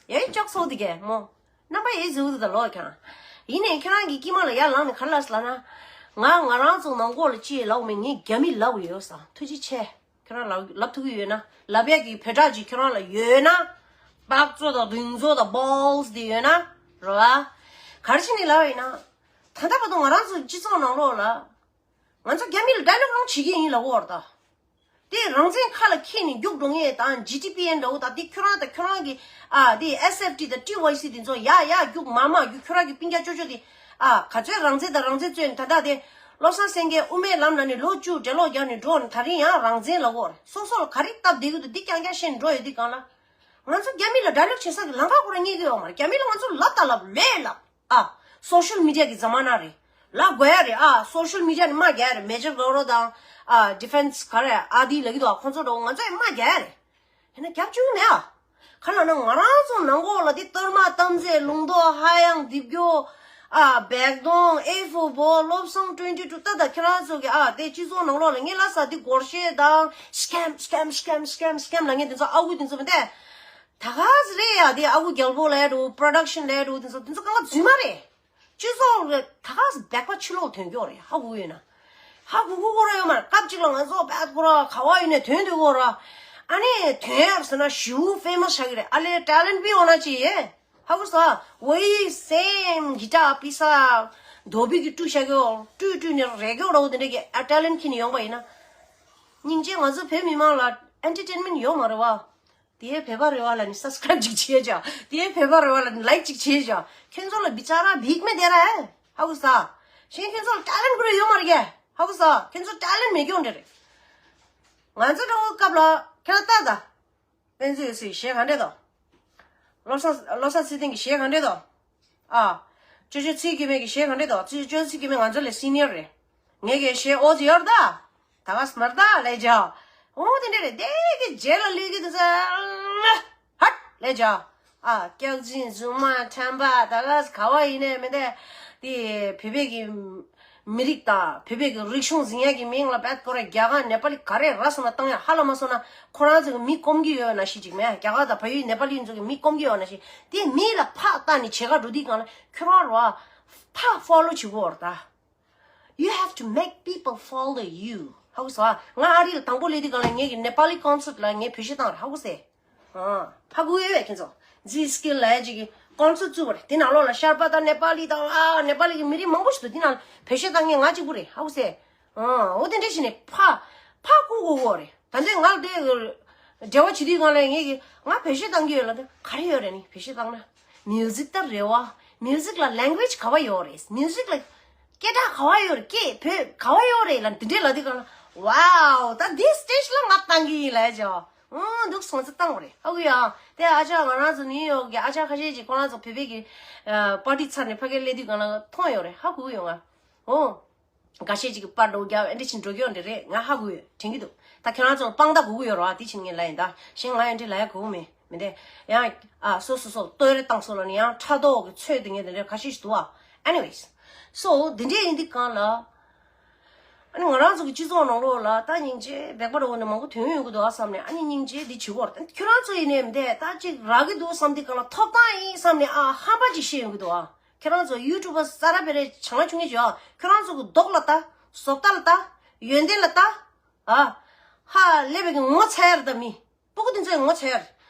ཡའི་ཅོག་སོ་དེ་གས་མོ། རྣམ་པ་ཡའི་ཟེར་འདུག་ད་ལོ་ཁྱང་། ཡིན་ནའི་ཁྱེད་རང་གི་དཀྱིལ་མ་ལ་ཡར་ལངས་ནས་ག་རེ་ལབ་ཟེར་ལབ་ན། ང་ང་རང་ཚོ་ནང་ཁོག་ལ་ཅི་ཡས་ལབ་མེད། ངས་རྒྱ་མི་ལབ་ཡོད་ཟེར། ཐུགས་རྗེ་ཆེ། ཁྱེད་རང་ལབ་ལབ་ཐུབ་ཀྱི་ཡོད་ན། ལབ་ཡས་ཀྱི་བོད་སྒྲ་ཅིག་ཁྱེད་རང་ལ་ཡོད་ན། སྤགས་ཚོ་དང་གདོང་ཚོ་དང་balls་དེ་ཡོད་ན། རེད་བ། ག་རེ་བྱས་ནས་ལབ་ཡིན་ན། ད་ལྟ་བར་དུ་ང་རང་ཚོ་སྤྱི་ཚོགས་ནང་ལོགས་ལ། ང་ཚོ་རྒྱ་མི་ལ་dialogue་རང་བྱེད་ཀྱི་ཡིན་ལབ་ཡོད་རེད་ད། དེ་རང་བཙན་ཁ་ལ་འཁྱེར་ནས་རྒྱུགས་འགྲོ་ངེས་དང་G T P་ཨེན་འདྲ་བོ་དང་དེ་ཁྱོད་རང་དང་ཁྱོད་རང་གི་ཨ་དེ་S F T་དང་T Y C་དེ་ཚོ་ཡ་ཡ་རྒྱུགས་མ་མ་རྒྱུགས་ཁྱོད་རང་གི་སྤུན་ཀྱག་ཅོ་ཅོ་དེ་ཨ་ག་ཚོད་རང་བཙན་དང་རང་བཙན་རྩོད་ནས་ད་ལྟ་དེ་བློ་བཟང་སེང་གེ་དབུ་མའི་ལམ་ལ་ནས་ལོ་བཅུ་འགྲེལ་ལོག་རྒྱག་ནས་འགྲོ་ནས་ད་རིང་ཡང་རང་བཙན་ལབ་ཡོད་རེད། སོ་སོ་ལ་ག་རེ་སྟབས་བདེ་གི་འདུག་འདི་རྐྱང་རྐྱང་བཤད་ནས་འགྲོ་ཡོད་དུས་གང་ལ། ང་ཚོ་རྒྱ་མི་ལ་dialogue་བྱེད་ས་གི་ལམ་ཁ་ཁོ་རང་རྙེད་ཀྱི་ཡོད་མ་རེད། རྒྱ་མི་ལ་ང་ཚོ་ལབ་དང་ལབ་ལོས་ལབ། ཨ། སོ་ཤལ་མི་ཌི་ཡ་གི་ཛ་མ་ན་རེད། ལབ་དགོས་ཡ་རེད། ཨ། སོ་ཤལ་མི་ཌི་ཡ་ནས་དམག་རྒྱག་ཡ་རེད། མེ་ཇར་གོ་རོ་དང་། ཨ། ཌི་ཕེན་སི་ག་རེ་ཨ་དི་ལབ་ཀྱི་འདུག་ཨ། ཁོང་ཚོ་འདྲ་བོ་ང་ཚོ་ཡང་དམག་རྒྱག་ཡ་རེད། ཡིན་ན་རྒྱབ་བཅུག་མེད་ཨ། ག་ལབ་ན་ང་རང་ཚོ་ནང་ཁོག་ལ་དེ་གཏོར་མ་གཏམ་ཚེ་ལུང་རྟོགས་ཧ་ཡང་རྡིབ་སྐྱོ། ཨ་བེག་དོང་ཨེ་ཧྥོ་བོ་བློ་བཟང་ཊུ་ཝེན་ཊི་ཊུ་ད་ད་ཁྱེད་རང་ཚོ་གི་ཨ་དེ་སྤྱི་ཚོགས་ནང་ལོགས་ལ་ངས་ལ་ས་དེ་སྒོར་གཞས་དང་སྐེམ་སྐེམ་སྐེམ་སྐེམ་སྐེམ་ལ་ངས་དེ་ཚོ་ཨ་ཁུ་དེ་ཚོ་མི་དེ་ད་ག་ཟེ་རེད་ཡ། དེ་ཨ་ཁུ་རྒྱལ་པོ་ལ་ཡ་འགྲོ་པྲོ་ཌག་ཤན་ལ་ཡ་འགྲོ་དེ་ཚོ་དེ་ཚོ་གང་ག་རྫུན་མ་རེད། སྤྱི་ཚོགས་ལ་ད་ག་ཟེ་བེག་པ་ཕྱི་ལོགས་ཐོན་རྒྱུ་རེད། ཧ་གོ་ཡོད་ན། ཧ་གོ་གོ་གོ་ར་ཡོད་མ་རེད། སྐབས་གཅིག་ལ་ང་ཚོ་བེག་པ་ཁོ་ར་ག་བ་ཡིན་ནས་ཐོན་འདུག་གོ་ར། ཨ་ནི་ཐོན་ཡ་ཟེར་ན་ཞུ་ཧྥེ་མ་སི་ཆགས་ཀྱི་རེད། ཨ་ལེ་ཊེ་ལེན་ཊི་པི་ཡོང་ན་ཅི་ཡེ། ཧ་གོ་ས། वही same guitar पीसा धोबी की टू शागो to to ने रेगो रो दे के टैलेंट की नहीं होगा ना। निंजे ང་ཚོ་བོད་མི་མང་ལ་ཨེན་ཊར་ཊེན་མེན་ཊི་ཡོད་མ་རེད་བ། དེའི་བོད་པ་རེད་བ་ལ་ནི་སབ་སི་ཀ་རེབ་ཅིག་བྱེད་བྱ། དེའི་བོད་པ་རེད་བ་ལ་ནི་ལའིཀ་ཅིག་བྱེད་བྱ། ཁྱེད་ཚོ་ལ་བི་ཅ་ར་བིག་མེད་དེ་ར། ཧ་གོ་ས། གཞན་ཁྱེད་ཚོ་ལ་ཊེ་ལེན་ཊི་ཁུ་རེ་ཡོད་མ་རེད་གས། ཧ་གོ་ས། ཁྱེད་ཚོ་ཊེ་ལེན་ཊི་མེད་ཀྱོང་འདྲ་རེད། ང་ཚོ་འགྲོ་བའི་སྐབས་ལ་ཁྱེད་རང་ལྟ་ད། དཔེ་མཛོད་ཡོད་སའི་གཞས་ག་འདྲས་དང་། བློ་བཟང་བློ་བཟང་ཚེ་བརྟན་གྱི་གཞས་ག་འདྲས་དང་། ཨ། ཅོ་ཅོ་ཚེ་སྐྱིད་མེད་ཀྱི་གཞས་ག་འདྲས་དང་། ཅོ་ཅོ་ཚེ་སྐྱིད་མེད་ང་ཚོ་ལས་སི་ནི་ཡར་རེད། ངེད་ཀྱི་གཞས་ཨོ་ཙི་ཡོར་ད། ད་ག་སི་མར་ད་ལས་ཇ། ཨོ་དེ་འདྲས་རེད་དེ་གི་རྗེས་ལ་ལུས་ཀྱི་དུ་ས། ཧད་ལས་ཇ། ཨ་སྐྱག་རྫུན་རྫུན་མ་ཁྲམ་པ་ད་ག་སི་ག་བ་ཡིན་ནས་མི་འདས། དེ་བོད་པའི་གི་མི་རིགས་དང་བོད་པའི་གི་རིག་གཞུང་འཛིན་ཡག་གི་མིང་ལ་བད་ཁོ་ར་རྒྱ་གར་ནེ་པ་ལི་ག་རེ་ར་སོང་ན་བཏང་ཡ་ཧ་ལ་མ་སོང་ན་ཁོ་རང་ཚོ་གི་མི་སྐོམ་གི་ཡོད་ན་ཤི་ཅིག་མེད། རྒྱ་གར་དང་བལ་ཡུལ་ནེ་པ་ལི་ཚོ་གི་མི་སྐོམ་གི་ཡོད་ན་ཤི། དེ་མི་ལ་ཕག་ལྟ་ནི་བྱེད་ག་འགྲོ་དུས་གང་ལ་ཁྱོད་རང་ར་ཕག་ཕོ་ལོ་བྱེད་གོ་ར་ད། You have to make people follow you. ཧ་གོ་སོང་ཨ། ང་ཨ་རི་ལ་དང་པོ་སླེབས་དུས་གང་ལ་ངེད་ཀྱི་ནེ་པ་ལི་ཀོན་སར་ལ་ངས་བེད་སྤྱོད་བཏང་ར་ཧ་གོ་སེ། ཨ། ཧ་གོ་ཡོད་པས་ཁྱེད་ཚོ། ཛི་སི་ཀིལ་ལ་ཡ་ཅིག་གི་ཀོན་སར་བཙུགས་པ་རེད། དེ་ནང་ལོགས་ལ་ཤར་པ་དང་ནེ་པ་ལི་དང་ཨ་ནེ་པ་ལི་གི་མི་རིགས་མང་པོ་ཞིག་འདུག་དེ་ནང་བེད་སྤྱོད་བཏང་མཁན་ང་གཅིག་པུ་རེད་ཧ་གོ་སེ། ཨ། འོ་དེ་འདྲ་བྱས་ནས་ཕ་ཕ་ཀུ་ཀུ་ཀུ་རེད། ད་འདི་ང་ལ་དེ་འབྲེལ་བ་བྱེད་དུས་སྒང་ལ་ངེད་ཀྱིས་ང་བེད་སྤྱོད་བཏང་གི་ཡོད་ལ་དེ་ག་རེ་ཡོད་རེད་ནི་བེད་སྤྱོད་བཏང་ན། མིའུ་ཟིག་ལྟར་རེད་བ། མིའུ་ཟིག་ལ་ལེང་གུ་ཨེཇ་ག་བ་ཡོད་རེད། མིའུ་ཟིག་ལ་སྐད་གྲགས་ག་བ་ཡོད་རེད། སྐད་བོད་ག་བ་ཡོད་རེད་ལ་དེ་འདྲས་ལ་དེ་ག་ལ་ཝའོ་ད་འདི་སི་ཊེཇ་ལ་ང་བཏང་གི་ཡིན་ལ་ཅོ། ཨོ་འདུག་སོང་ཙི་བཏང་བ་རེད་ཧ་གོ་ཡ། དེ་ཨ་ཅག་ང་རང་ཚོ་ནིའུ་ཡོག་གི་ཨ་ཅག་ཁ་ཤས་ཅིག་ཁོ་རང་ཚོ་བོད་པའི་གི་པར་ཊི་ཚར་ནས་ཕ་གིར་སླེབས་དུས་ག་ལ་མཐོང་ཡོད་རེད་ཧ་གོ་ཡོད་ང་ཨོ། འགའ་ཤས་ཅིག་གི་པར་འགྲོ་རྒྱག་ཨེ་འདྲ་ཕྱིན་འགྲོ་རྒྱུ་འདི་རེད་ང་ཧ་གོ་ཡོད་དྲན་གྱི་འདུག་ད་ཁྱེད་རང་ཚོ་ལ་དཔང་རྟགས་དགོས་ཀྱི་ཡོད་རེད་བ་དེ་ཕྱིན་ངས་ལབ་ཡིན་ད་གཞན་ང་ཨེ་འདྲ་ལབ་ཡ་དགོས་མེད་མི་འདྲ་ཡང་ཨ་སོ་སོ་སོ་ལྟོས་རེ་བཏང་སོ་ལ་ནི་ཡང་ཕྲག་དོག་གི་ཚོད་དེ་ངས་དེ་འདྲ་ཁ་ཤས་ཤིག་འདུག་ཨ། Anyways so དེ་འདྲ་ཡིན་དུས་གང་ལ་ཨ་ནི་ང་རང་ཚོ་གི་སྤྱི་ཚོགས་ནང་ལོགས་ལ་ད་སྙིང་རྗེ་བེག་པ་ར་འོ་ནས་མང་པོ་ཐོན་ཡོང་གི་འདུག་ཨ་བསམ་ནས་ཨ་ནི་སྙིང་རྗེ་འདི་བྱེད་དགོས་རེད་ད་ཁྱོད་རང་ཚོ་ཡིན་ནས་མི་འདྲ་ད་ཅིག་རག་གི་འདུག་བསམ་དུས་གང་ལ་ཐོབ་ཐང་ཡིན་བསམ་ནས་ཨ་ཧམ་པ་ཅིག་བཤད་ཡོང་གི་འདུག་ཨ། ཁྱེད་རང་ཚོ་ཡུ་ཊུབ་པ་ས་ར་བེ་རེ་བྱང་ཆུང་ངེ་བྱོས། ཁྱེད་རང་ཚོ་གི་མདོག་ལ་ལྟ། བཟོ་ལྟ་ལ་ལྟ། ཡོན་ཏན་ལ་ལྟ། ཨ། ཧ་ལས་པའི་གི་ངོ་ཚ་ཡར་ལྟ་མི། སྤུ་གུ་དེ་ཚོའི་ངོ་ཚ་ཡར།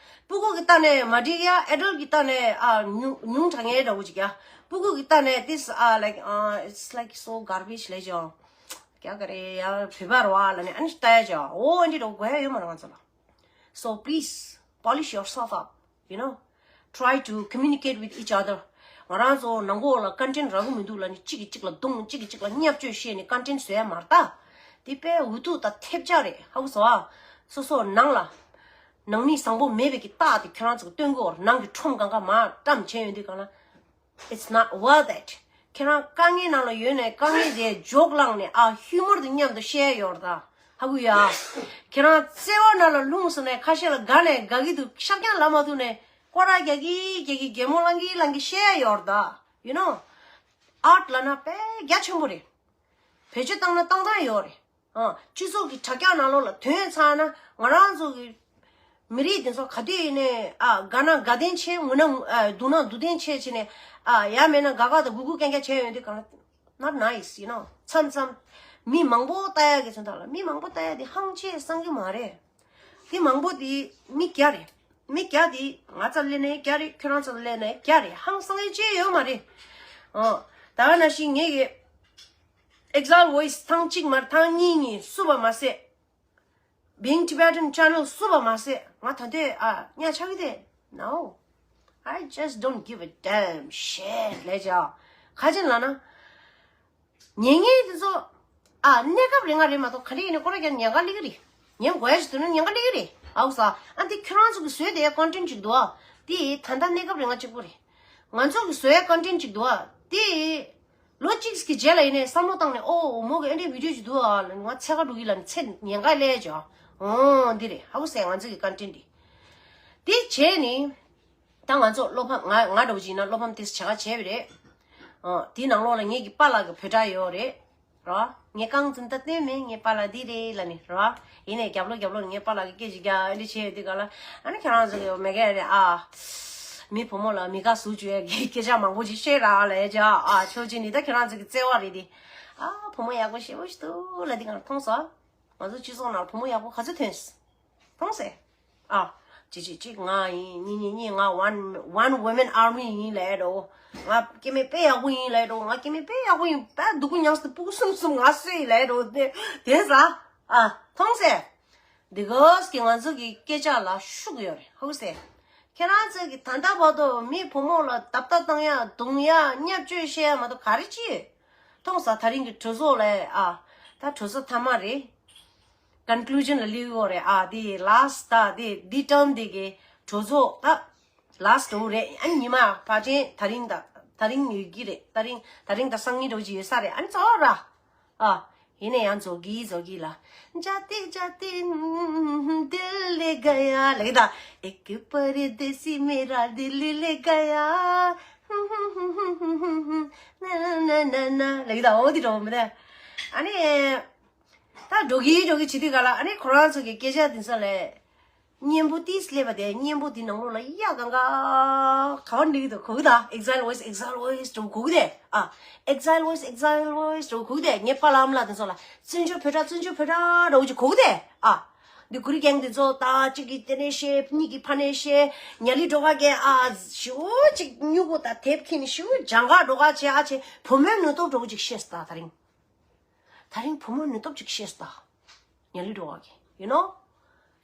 སྤུ་གུ་གི་ལྟ་ནས་མ་འགྲིག་ཡ་ཨེ་ཌལ་གི་ལྟ་ནས་ཨ་ཉུང་ཉུང་དྲགས་ངེ་འདྲ་བོ་ཅིག་ཡ། སྤུ་གུ་གི་ལྟ་ནས་this are like uh, it's like so garbage ལས་ཅོ། ཀྱ་ག་རེ་ཡ་བོད་པ་ར་བ་ལ་ནས་ཨ་ནི་ལྟ་ཡ་ཅོ། འོ་འདི་འདྲ་དགོས་ཡ་ཡོད་མ་རེད་ང་ཚོ་ལ། So please polish yourself up. You know, try to communicate with each other. ང་རང་ཚོ་ནང་གོ་ལ་ཀོན་ཊེན་རག་གི་མི་འདུག་ལ་ནི་གཅིག་གིས་གཅིག་ལ་རྡུང་གཅིག་གིས་གཅིག་ལ་བརྙས་བཅོས་བཤད་ནས་ཀོན་ཊེན་བཟོ་ཡ་མ་རེད་ད། དེ་དཔེ་འུ་ཐུག་དང་ཐེབས་ཆག་རེད་ཧ་གོ་སོང་ཨ། སོ་སོ་ནང་ལ་ནང་མི་བཟང་པོ་མེད་པའི་གི་རྟགས་དེ་ཁྱོད་རང་ཚོ་གི་སྟོན་གོ་ནང་གི་ཁྲོམ་གང་ག་མ་བཀྲམ་བྱས་ཡོང་དུས་གང་ལ། It's not worth it. ཁྱེད་རང་དཀའ་ངལ་ནང་ལ་ཡོད་ནས་དཀའ་ངལ་དེ་ཇོག་བླངས་ནས་ཨ་ཧིའུ་མོར་དང་མཉམ་དུ་བཤད་ཡོད་རེད་ད། ཧ་གོ་ཡ། ཁྱེད་རང་བརྩེ་བ་ནང་ལ་ལྷུང་སོང་ནས་ཁ་ཤས་ལ་དགའ་ནས་དགའ་གི་འདུག་ཤར་རྐྱང་ལབ་མ་ཐུབ་ནས་སྐོར་ར་རྒྱག་གི་རྒྱག་གི་གད་མོ་ལང་གི་ལང་གི་བཤད་ཡོད་རེད་ད། You know. ཨར་ཊི་ལབ་ན་དཔེ་རྒྱ་ཆེན་པོ་རེད། བེད་སྤྱོད་བཏང་ན་བཏང་སྟངས་ཡོད་རེད། ཨ། སྤྱི་ཚོགས་ཀྱི་དྲ་རྒྱ་ནང་ལོགས་ལ་ཐོན་ཚར་ན་ང་རང་ཚོ་གི་མི་རིགས་དེ་ཚོ་ག་དུས་ཡིན་ནའི་ཨ་དགའ་ན་དགའ་ལྡན་བྱེད། ངུ་ན་ངུ་ཨ་སྡུག་ན་སྡུག་ལྡན་བྱེད་བྱས་ནས་ཨ་ཡང་མེད་ན་དགའ་དགའ་དང་མགུ་མགུ་སྐྱེན་སྐྱེན་བྱས་ཡོང་དུས་གང་ལ་not nice, you know. མཚམས་མཚམས་མི་མང་པོ་ལྟ་ཡག་གི་ཚོད་དག་ལ་མི་མང་པོ་ལྟ་ཡག་དེ་ཧང་ཆེ་སང་གི་མ་རེད། དེ་མང་པོ་དེ་མི་བརྒྱ་རེད། མི་བརྒྱ་དེ་ང་རྩར་སླེབས་ནའི་བརྒྱ་རེད། ཁྱོད་རང་རྩར་སླེབས་ནའི་བརྒྱ་རེད། ཧང་སང་ཡག་ཅི་ཡོད་མ་རེད། ཨོ། ད་ག་ནང་བཞིན་ངེད་ཀྱི་Exile Voice ཐེངས་གཅིག་མ་རེད་ཐེངས་གཉིས་གཉིས་བསུབས་པ་མ་ཟད། Being Tibetan Channel བསུབས་པ་མ་ཟད་ང་ད་ལྟའི་ཨ་ཉག་ཆགས་ཀྱི་དེ། No, I just don't give a damn shit ལས་ཅོ། ག་ཅི་ལབ་ན། ཉན་མཁན་དེ་ཚོ་ཨ་གནས་སྐབས་རིང་ང་རེད་མ་གཏོགས་ག་རེ་ཡིན་ནའི་ཁོ་རང་ཀྱང་ཉན་ག་སླེབས་ཀྱི་རེད། ཉན་དགོས་ཡ་ཞིག་འདུག་ན་ཉན་ག་སླེབས་ཀྱི་རེད། ཨའུ་ས། ཨ་འདི་ཁྱོད་རང་ཚོ་གི་བཟོས་བསྡད་ཡ་ཀོན་ཊེན་ཅིག་འདུག་ཨ། དེ་ད་ལྟ་གནས་སྐབས་རིང་ང་གཅིག་པོ་རེད། ང་ཚོ་གི་བཟོ་ཡ་ཀོན་ཊེན་ཅིག་འདུག་ཨ། དེ་ལོ་གཅིག་གི་རྗེས་ལ་ཡིན་ནའི་བསམ་བློ་བཏང་ནས་ཨོ་མོ་གི་ཨེ་འདྲའི་བི་ཌིའོ་ཅིག་འདུག་ཨ་ལབ་ནས་ང་འཚོལ་ག་འགྲོ་གི་ལབ་ནས་ཚེ་ཉན་ག་སླེབས་ཡ་ཅིག་ཨ། ཨོ་འདི་རེད། ཧ་གོ་སོང་ང་ཚོ་གི་ཀོན་ཊེན་འདི། དེ་བྱས་ནས། ད་ང་ཚོ་བློ་ཕམ་ང་ང་འདྲ་བོ་ཅིག་ཡིན་ན་བློ་ཕམ་ཏིས་བྱ་ག་བྱས་པ་རེད། ཨོ། དེའི་ནང་ལོགས་ལ་ངེད་ཀྱི་པཱ་ལགས་ཀྱི་བོད་སྒྲ་ཡོད་རེད། རོ། ངས་རྐང་འཛིན་ད་བསྟན་མེད། ངའི་པཱ་ལགས་འདི་རེད་ལབ་ནི་རོ། ཡིན་ནའི་རྒྱབ་ལོགས་རྒྱབ་ལོགས་ནས་ངའི་པཱ་ལགས་ཀྱི་སྐད་ཅིག་རྒྱག་འདི་བྱས་ཡོད་དུས་ག་ལ། ཨ་ནི་ཁྱེད་རང་ཚོ་གི་མེ་ག་རེད་ཨ། མི་བུ་མོ་ལ་མི་དགའ་ཟུག་བཅུག་ཡས་ཀྱི་སྐད་ཆ་མང་པོ་ཅིག་བཤད་ར་ལས་ཀྱ་ཨ། ཆོས་ཅི་ནི་ད་ཁྱེད་རང་ཚོ་གི་བརྩེ་བ་རེད་དེ། ཨ་བུ་མོ་ཡག་པོ་ཞེ་པོ་ཞིག་འདུག་ལབ་འདི་ག་ལ་མཐོང་སོང་། ང་ཚོ་སྤྱི་ཚོགས་ནང་བུ་མོ་ཡག་པོ་ག་ཚོད་ཐོན་སོང་། མཐོང་སོང་། ཨ། གཅིག་གཅིག་གཅིག་ང་ཡིན། གཉིས་གཉིས་གཉིས། ང་one one woman army ཡིན་ལབ་འགྲོ། ང་སྐྱེ་དམན་དཔེ་ཡག་པོ་ཡིན་ལབ་འགྲོ། ང་སྐྱེ་དམན་དཔེ་ཡག་པོ་ཡིན། དཔེ་སྡུག་པོ་མྱངས་ཏེ་སྤུ་གུ་གསུམ་གསུམ་ང་གསོས་ལབ་འགྲོ། དེ་དེ་ཟ། ཨ། མཐོང་སོང་། འདི་གོས་ཀྱི་ང་ཚོ་གི་སྐད་ཆ་ལ་ཤུགས་ཡོད་རེད། ཧུ་སེ། ཁྱེད་རང་ཚོ་གི་ད་ལྟ་བར་དུ་མི་བུ་མོ་ལ་རྡབ་རྡབ་བཏང་ཡ་རྡུང་ཡ་བརྙས་བཅོས་བཤད་ཡ་མ་གཏོགས་ག་རེ་ཅི་ཡོད། མཐོང་སོང་། ད་རིང་གི་གྲོས་ཚོགས་ལ་ཨ། ད་གྲོས་ཚོགས་མཐའ་མ་རེད། conclusion ལ་སླེབས་ཡོད་རེད་ཨ། དེ་last ད་དེ་དེ་term དེ་གི་གྲོས་ཚོགས་ད་last འགྲོ་རེད། ཨ་ཉི་མ་ཕལ་ཆེར་ད་རིང་ད་ད་རིང་ཡོད་ཀྱི་རེད། ད་རིང་ད་རིང་ད་སང་ཉིན་འགྲོ་གི་ཡོད་ས་རེད། ཨ་ནི་ཚོ་ར་ཨ། ཡིན་ན་ཡང་རྫོགས་ཀྱི་རྫོགས་ཀྱི་ལ། जाते जाते दिल ले गया ལབ་ད། एक परदेसी मेरा दिल ले गया ना ना ना ना ལབ་ད། འོ་དེ་འགྲོ་མི་ད། ཨ་ནི། ད་འགྲོ་གི་འགྲོ་གི་བྱེད་དུས་ག་ལ། ཨ་ནི་ཁོ་རང་ཚོ་གི་སྐད་ཆ་དེ་ཚོ་ལས། སྙན་པོ་ཏིས་སླེབས་པ་དེ། སྙན་པོ་དེ་ནང་ལོགས་ལ་ཡ་གང་ག་ག་བ་འགྲིག་གི་འདུག་གོ་གི་ད། exile voice exile voice འགྲོ་གོ་གི་དེ། ཨ། exile voice exile voice འགྲོ་གོ་གི་དེ། ངའི་པཱ་ལགས་ཨ་མ་ལགས་དེ་ཚོ་ལ་བཙན་བྱོལ་བོད་སྒྲ་བཙན་བྱོལ་བོད་སྒྲ་འགྲོ་གི་གོ་གི་དེ། ཨ། འདི་གུ་རི་རྒན་དེ་ཚོ་ད་གཅིག་གིས་དེ་ནས་བཤད། གཉིས་ཀྱིས་ཕ་ནས་བཤད། ཉ་ལི་སྒྲོལ་དཀར་གྱིས་ཨ་ཞུ་གཅིག་སྨྱུ་གུ་ད་དེབ་ཁྱེར་ནས་ཞུ་ལྗང་ག་སྒྲོལ་དཀར་བྱས་ཨ་བྱས། བུ་མོའི་ནུས་སྟོབས་འགྲོ་གི་ཅིག་བཤད་སོང་ད་ད་རིང་། ད་རིང་བུ་མོའི་ནུས་སྟོབས་ཅིག་བཤད་སོང་ད། ཉ་ལི་སྒྲོལ་དཀར་གྱིས། you know།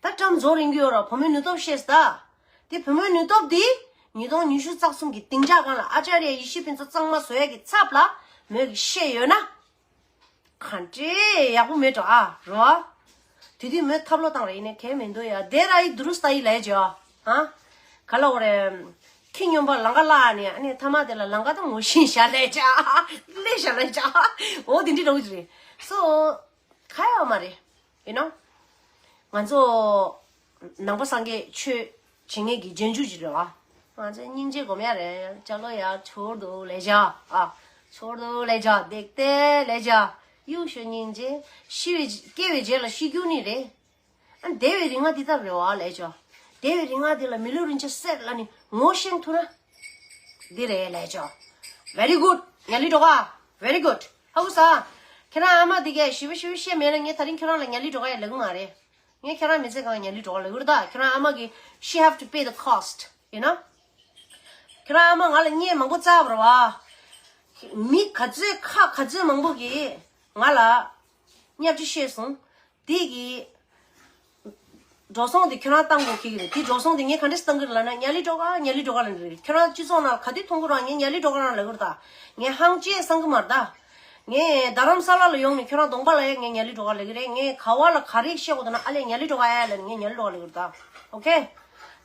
ད་ཊརམ་རྫོགས་རན་གྱི་ཡོད་ར། བུ་མོའི་ནུས་སྟོབས་བཤད་སོང་ད། དེ་བུ་མོའི་ནུས་སྟོབས་དེ་ཉིས་སྟོང་ཉི་ཤུ་རྩ་གསུམ་གྱི་སྡིངས་ཆ་སྒང་ལ་ཨ་ཅཱརྱ་ཡེ་ཤེས་ཕུན་ཚོགས་གཙང་མ་བཟོ་ཡས་ཀྱི་ཚབ་ལ་མོས་ཀྱིས་བཤད་ཡོད་ན། ག་འདྲས་ཡག་པོ་མེད་འགྲོ་ཨ་རོ། དེ་དུས་མོས་ཐབས་ལོ་བཏང་རེད། ཡིན་ནའི་གལ་མི་འདུག་ཡ། དེ་ར་ཡི་དུ་རུ་སྟ་ཡི་ལས་ཇོ། ཧ། ག་ལ་འོ་རེད། ཁྱི་སྨྱོན་པ་ལང་ཀ་བརླག་ནས་ཨ་ནི་མཐའ་མ་དེ་ལ་ལང་ཀ་དང་ངོ་ཤེས་བྱ་ལས་ཇ། ལས་བྱ་ལས་ཇ། འོ་དེ་འདྲས་འགྲོ་གི་རེད། so ག་ཡོད་མ་རེད། you know། ང་ཚོ་ནང་པ་སངས་རྒྱས་ཆོས་བྱེད་མཁན་གྱི་རྗེས་འཇུག་ཅིག་རེད་བ། ང་ཚོ་སྙིང་རྗེ་སྒོམ་ཡ་རེད། ཅ་ལོ་ཡ་ཆོར་དུ་ལས་བྱ། ཨ། ཆོར་དུ་ལས་བྱ། བདེག་སྟེ་ལས་བྱ། གཡུག་ཞོ་སྙིང་རྗེ། ཤི་བའི་སྐྱེ་བའི་རྗེས་ལ་ཤི་རྒྱུ་ནི་རེད། ཨ། བདེ་བའི་རིག་སྔགས་འདི་ལྟར་རེད་བ་ལས་བྱ། བདེ་བའི་རིག་སྔགས་འདི་ལ་མི་ལུས་རིན་ཆེན་གསེར་ལ་ནི་ངོ་ཤེས་ཐུབ་ན། འདི་རེད་ལས་ཆོག very good ཉ་ལི་སྒྲོལ་དཀར། very good ཧ་གོ་སོང་། ཁྱེད་རང་ཨ་མ་འདི་གས་ཞིབ་ཞིབ་བཤད་མེད་ན་ངས་ད་རིང་ཁྱེད་རང་ལ་ཉ་ལི་སྒྲོལ་དཀར་ཡ་ལབ་གི་མ་རེད། ངས་ཁྱེད་རང་མི་ཚེ་གང་ཉ་ལི་སྒྲོལ་དཀར་ལབ་གི་རེད་ད། ཁྱེད་རང་ཨ་མ་གི་she have to pay the cost you know། ཁྱེད་རང་ཨ་མ་ང་ལ་བརྙས་མང་པོ་བཙལ་བ་རེད་བ། མི་ག་ཚོད་ཁ་ག་ཚོད་མང་པོ་གིས་ང་ལ་བརྙས་བཅོས་བཤད་སོང་། དེ་གི་འགྲོ་སོང་དེ་ཁྱོད་རང་བཏང་དགོས་ཀྱི་རེད། དེ་འགྲོ་སོང་དེ་ངས་ག་འདྲས་བཏང་གི་རེད་ལབ་ན། ཉ་ལི་སྒྲོལ་དཀར་ཉ་ལི་སྒྲོལ་དཀར་ལབ་ནི་རེད། ཁྱོད་རང་སྤྱི་ཚོགས་ནང་ག་དུས་མཐོང་གི་རེད། ངས་ཉ་ལི་སྒྲོལ་དཀར་རང་ལབ་གི་རེད་ད། ངས་ཧང་ཅི་ཡང་བསམ་གི་མ་རེད་ད། ངས་རྡ་རམ་ས་ལ་ལ་ཡོང་ནས་ཁྱོད་རང་གདོང་པ་ལ་ཡ་ངས་ཉ་ལི་སྒྲོལ་དཀར་ལབ་གི་རེད། ངས་ག་བ་ལ་ག་རེ་བཤད་དགོས་འདུག་ན་ཨ་ལས་ཉ་ལི་སྒྲོལ་དཀར་ཡ་ལབ་ནས་ངས་ཉ་ལི་སྒྲོལ་དཀར་ལབ་གི་རེད་ད། ཨོ་ཁེ།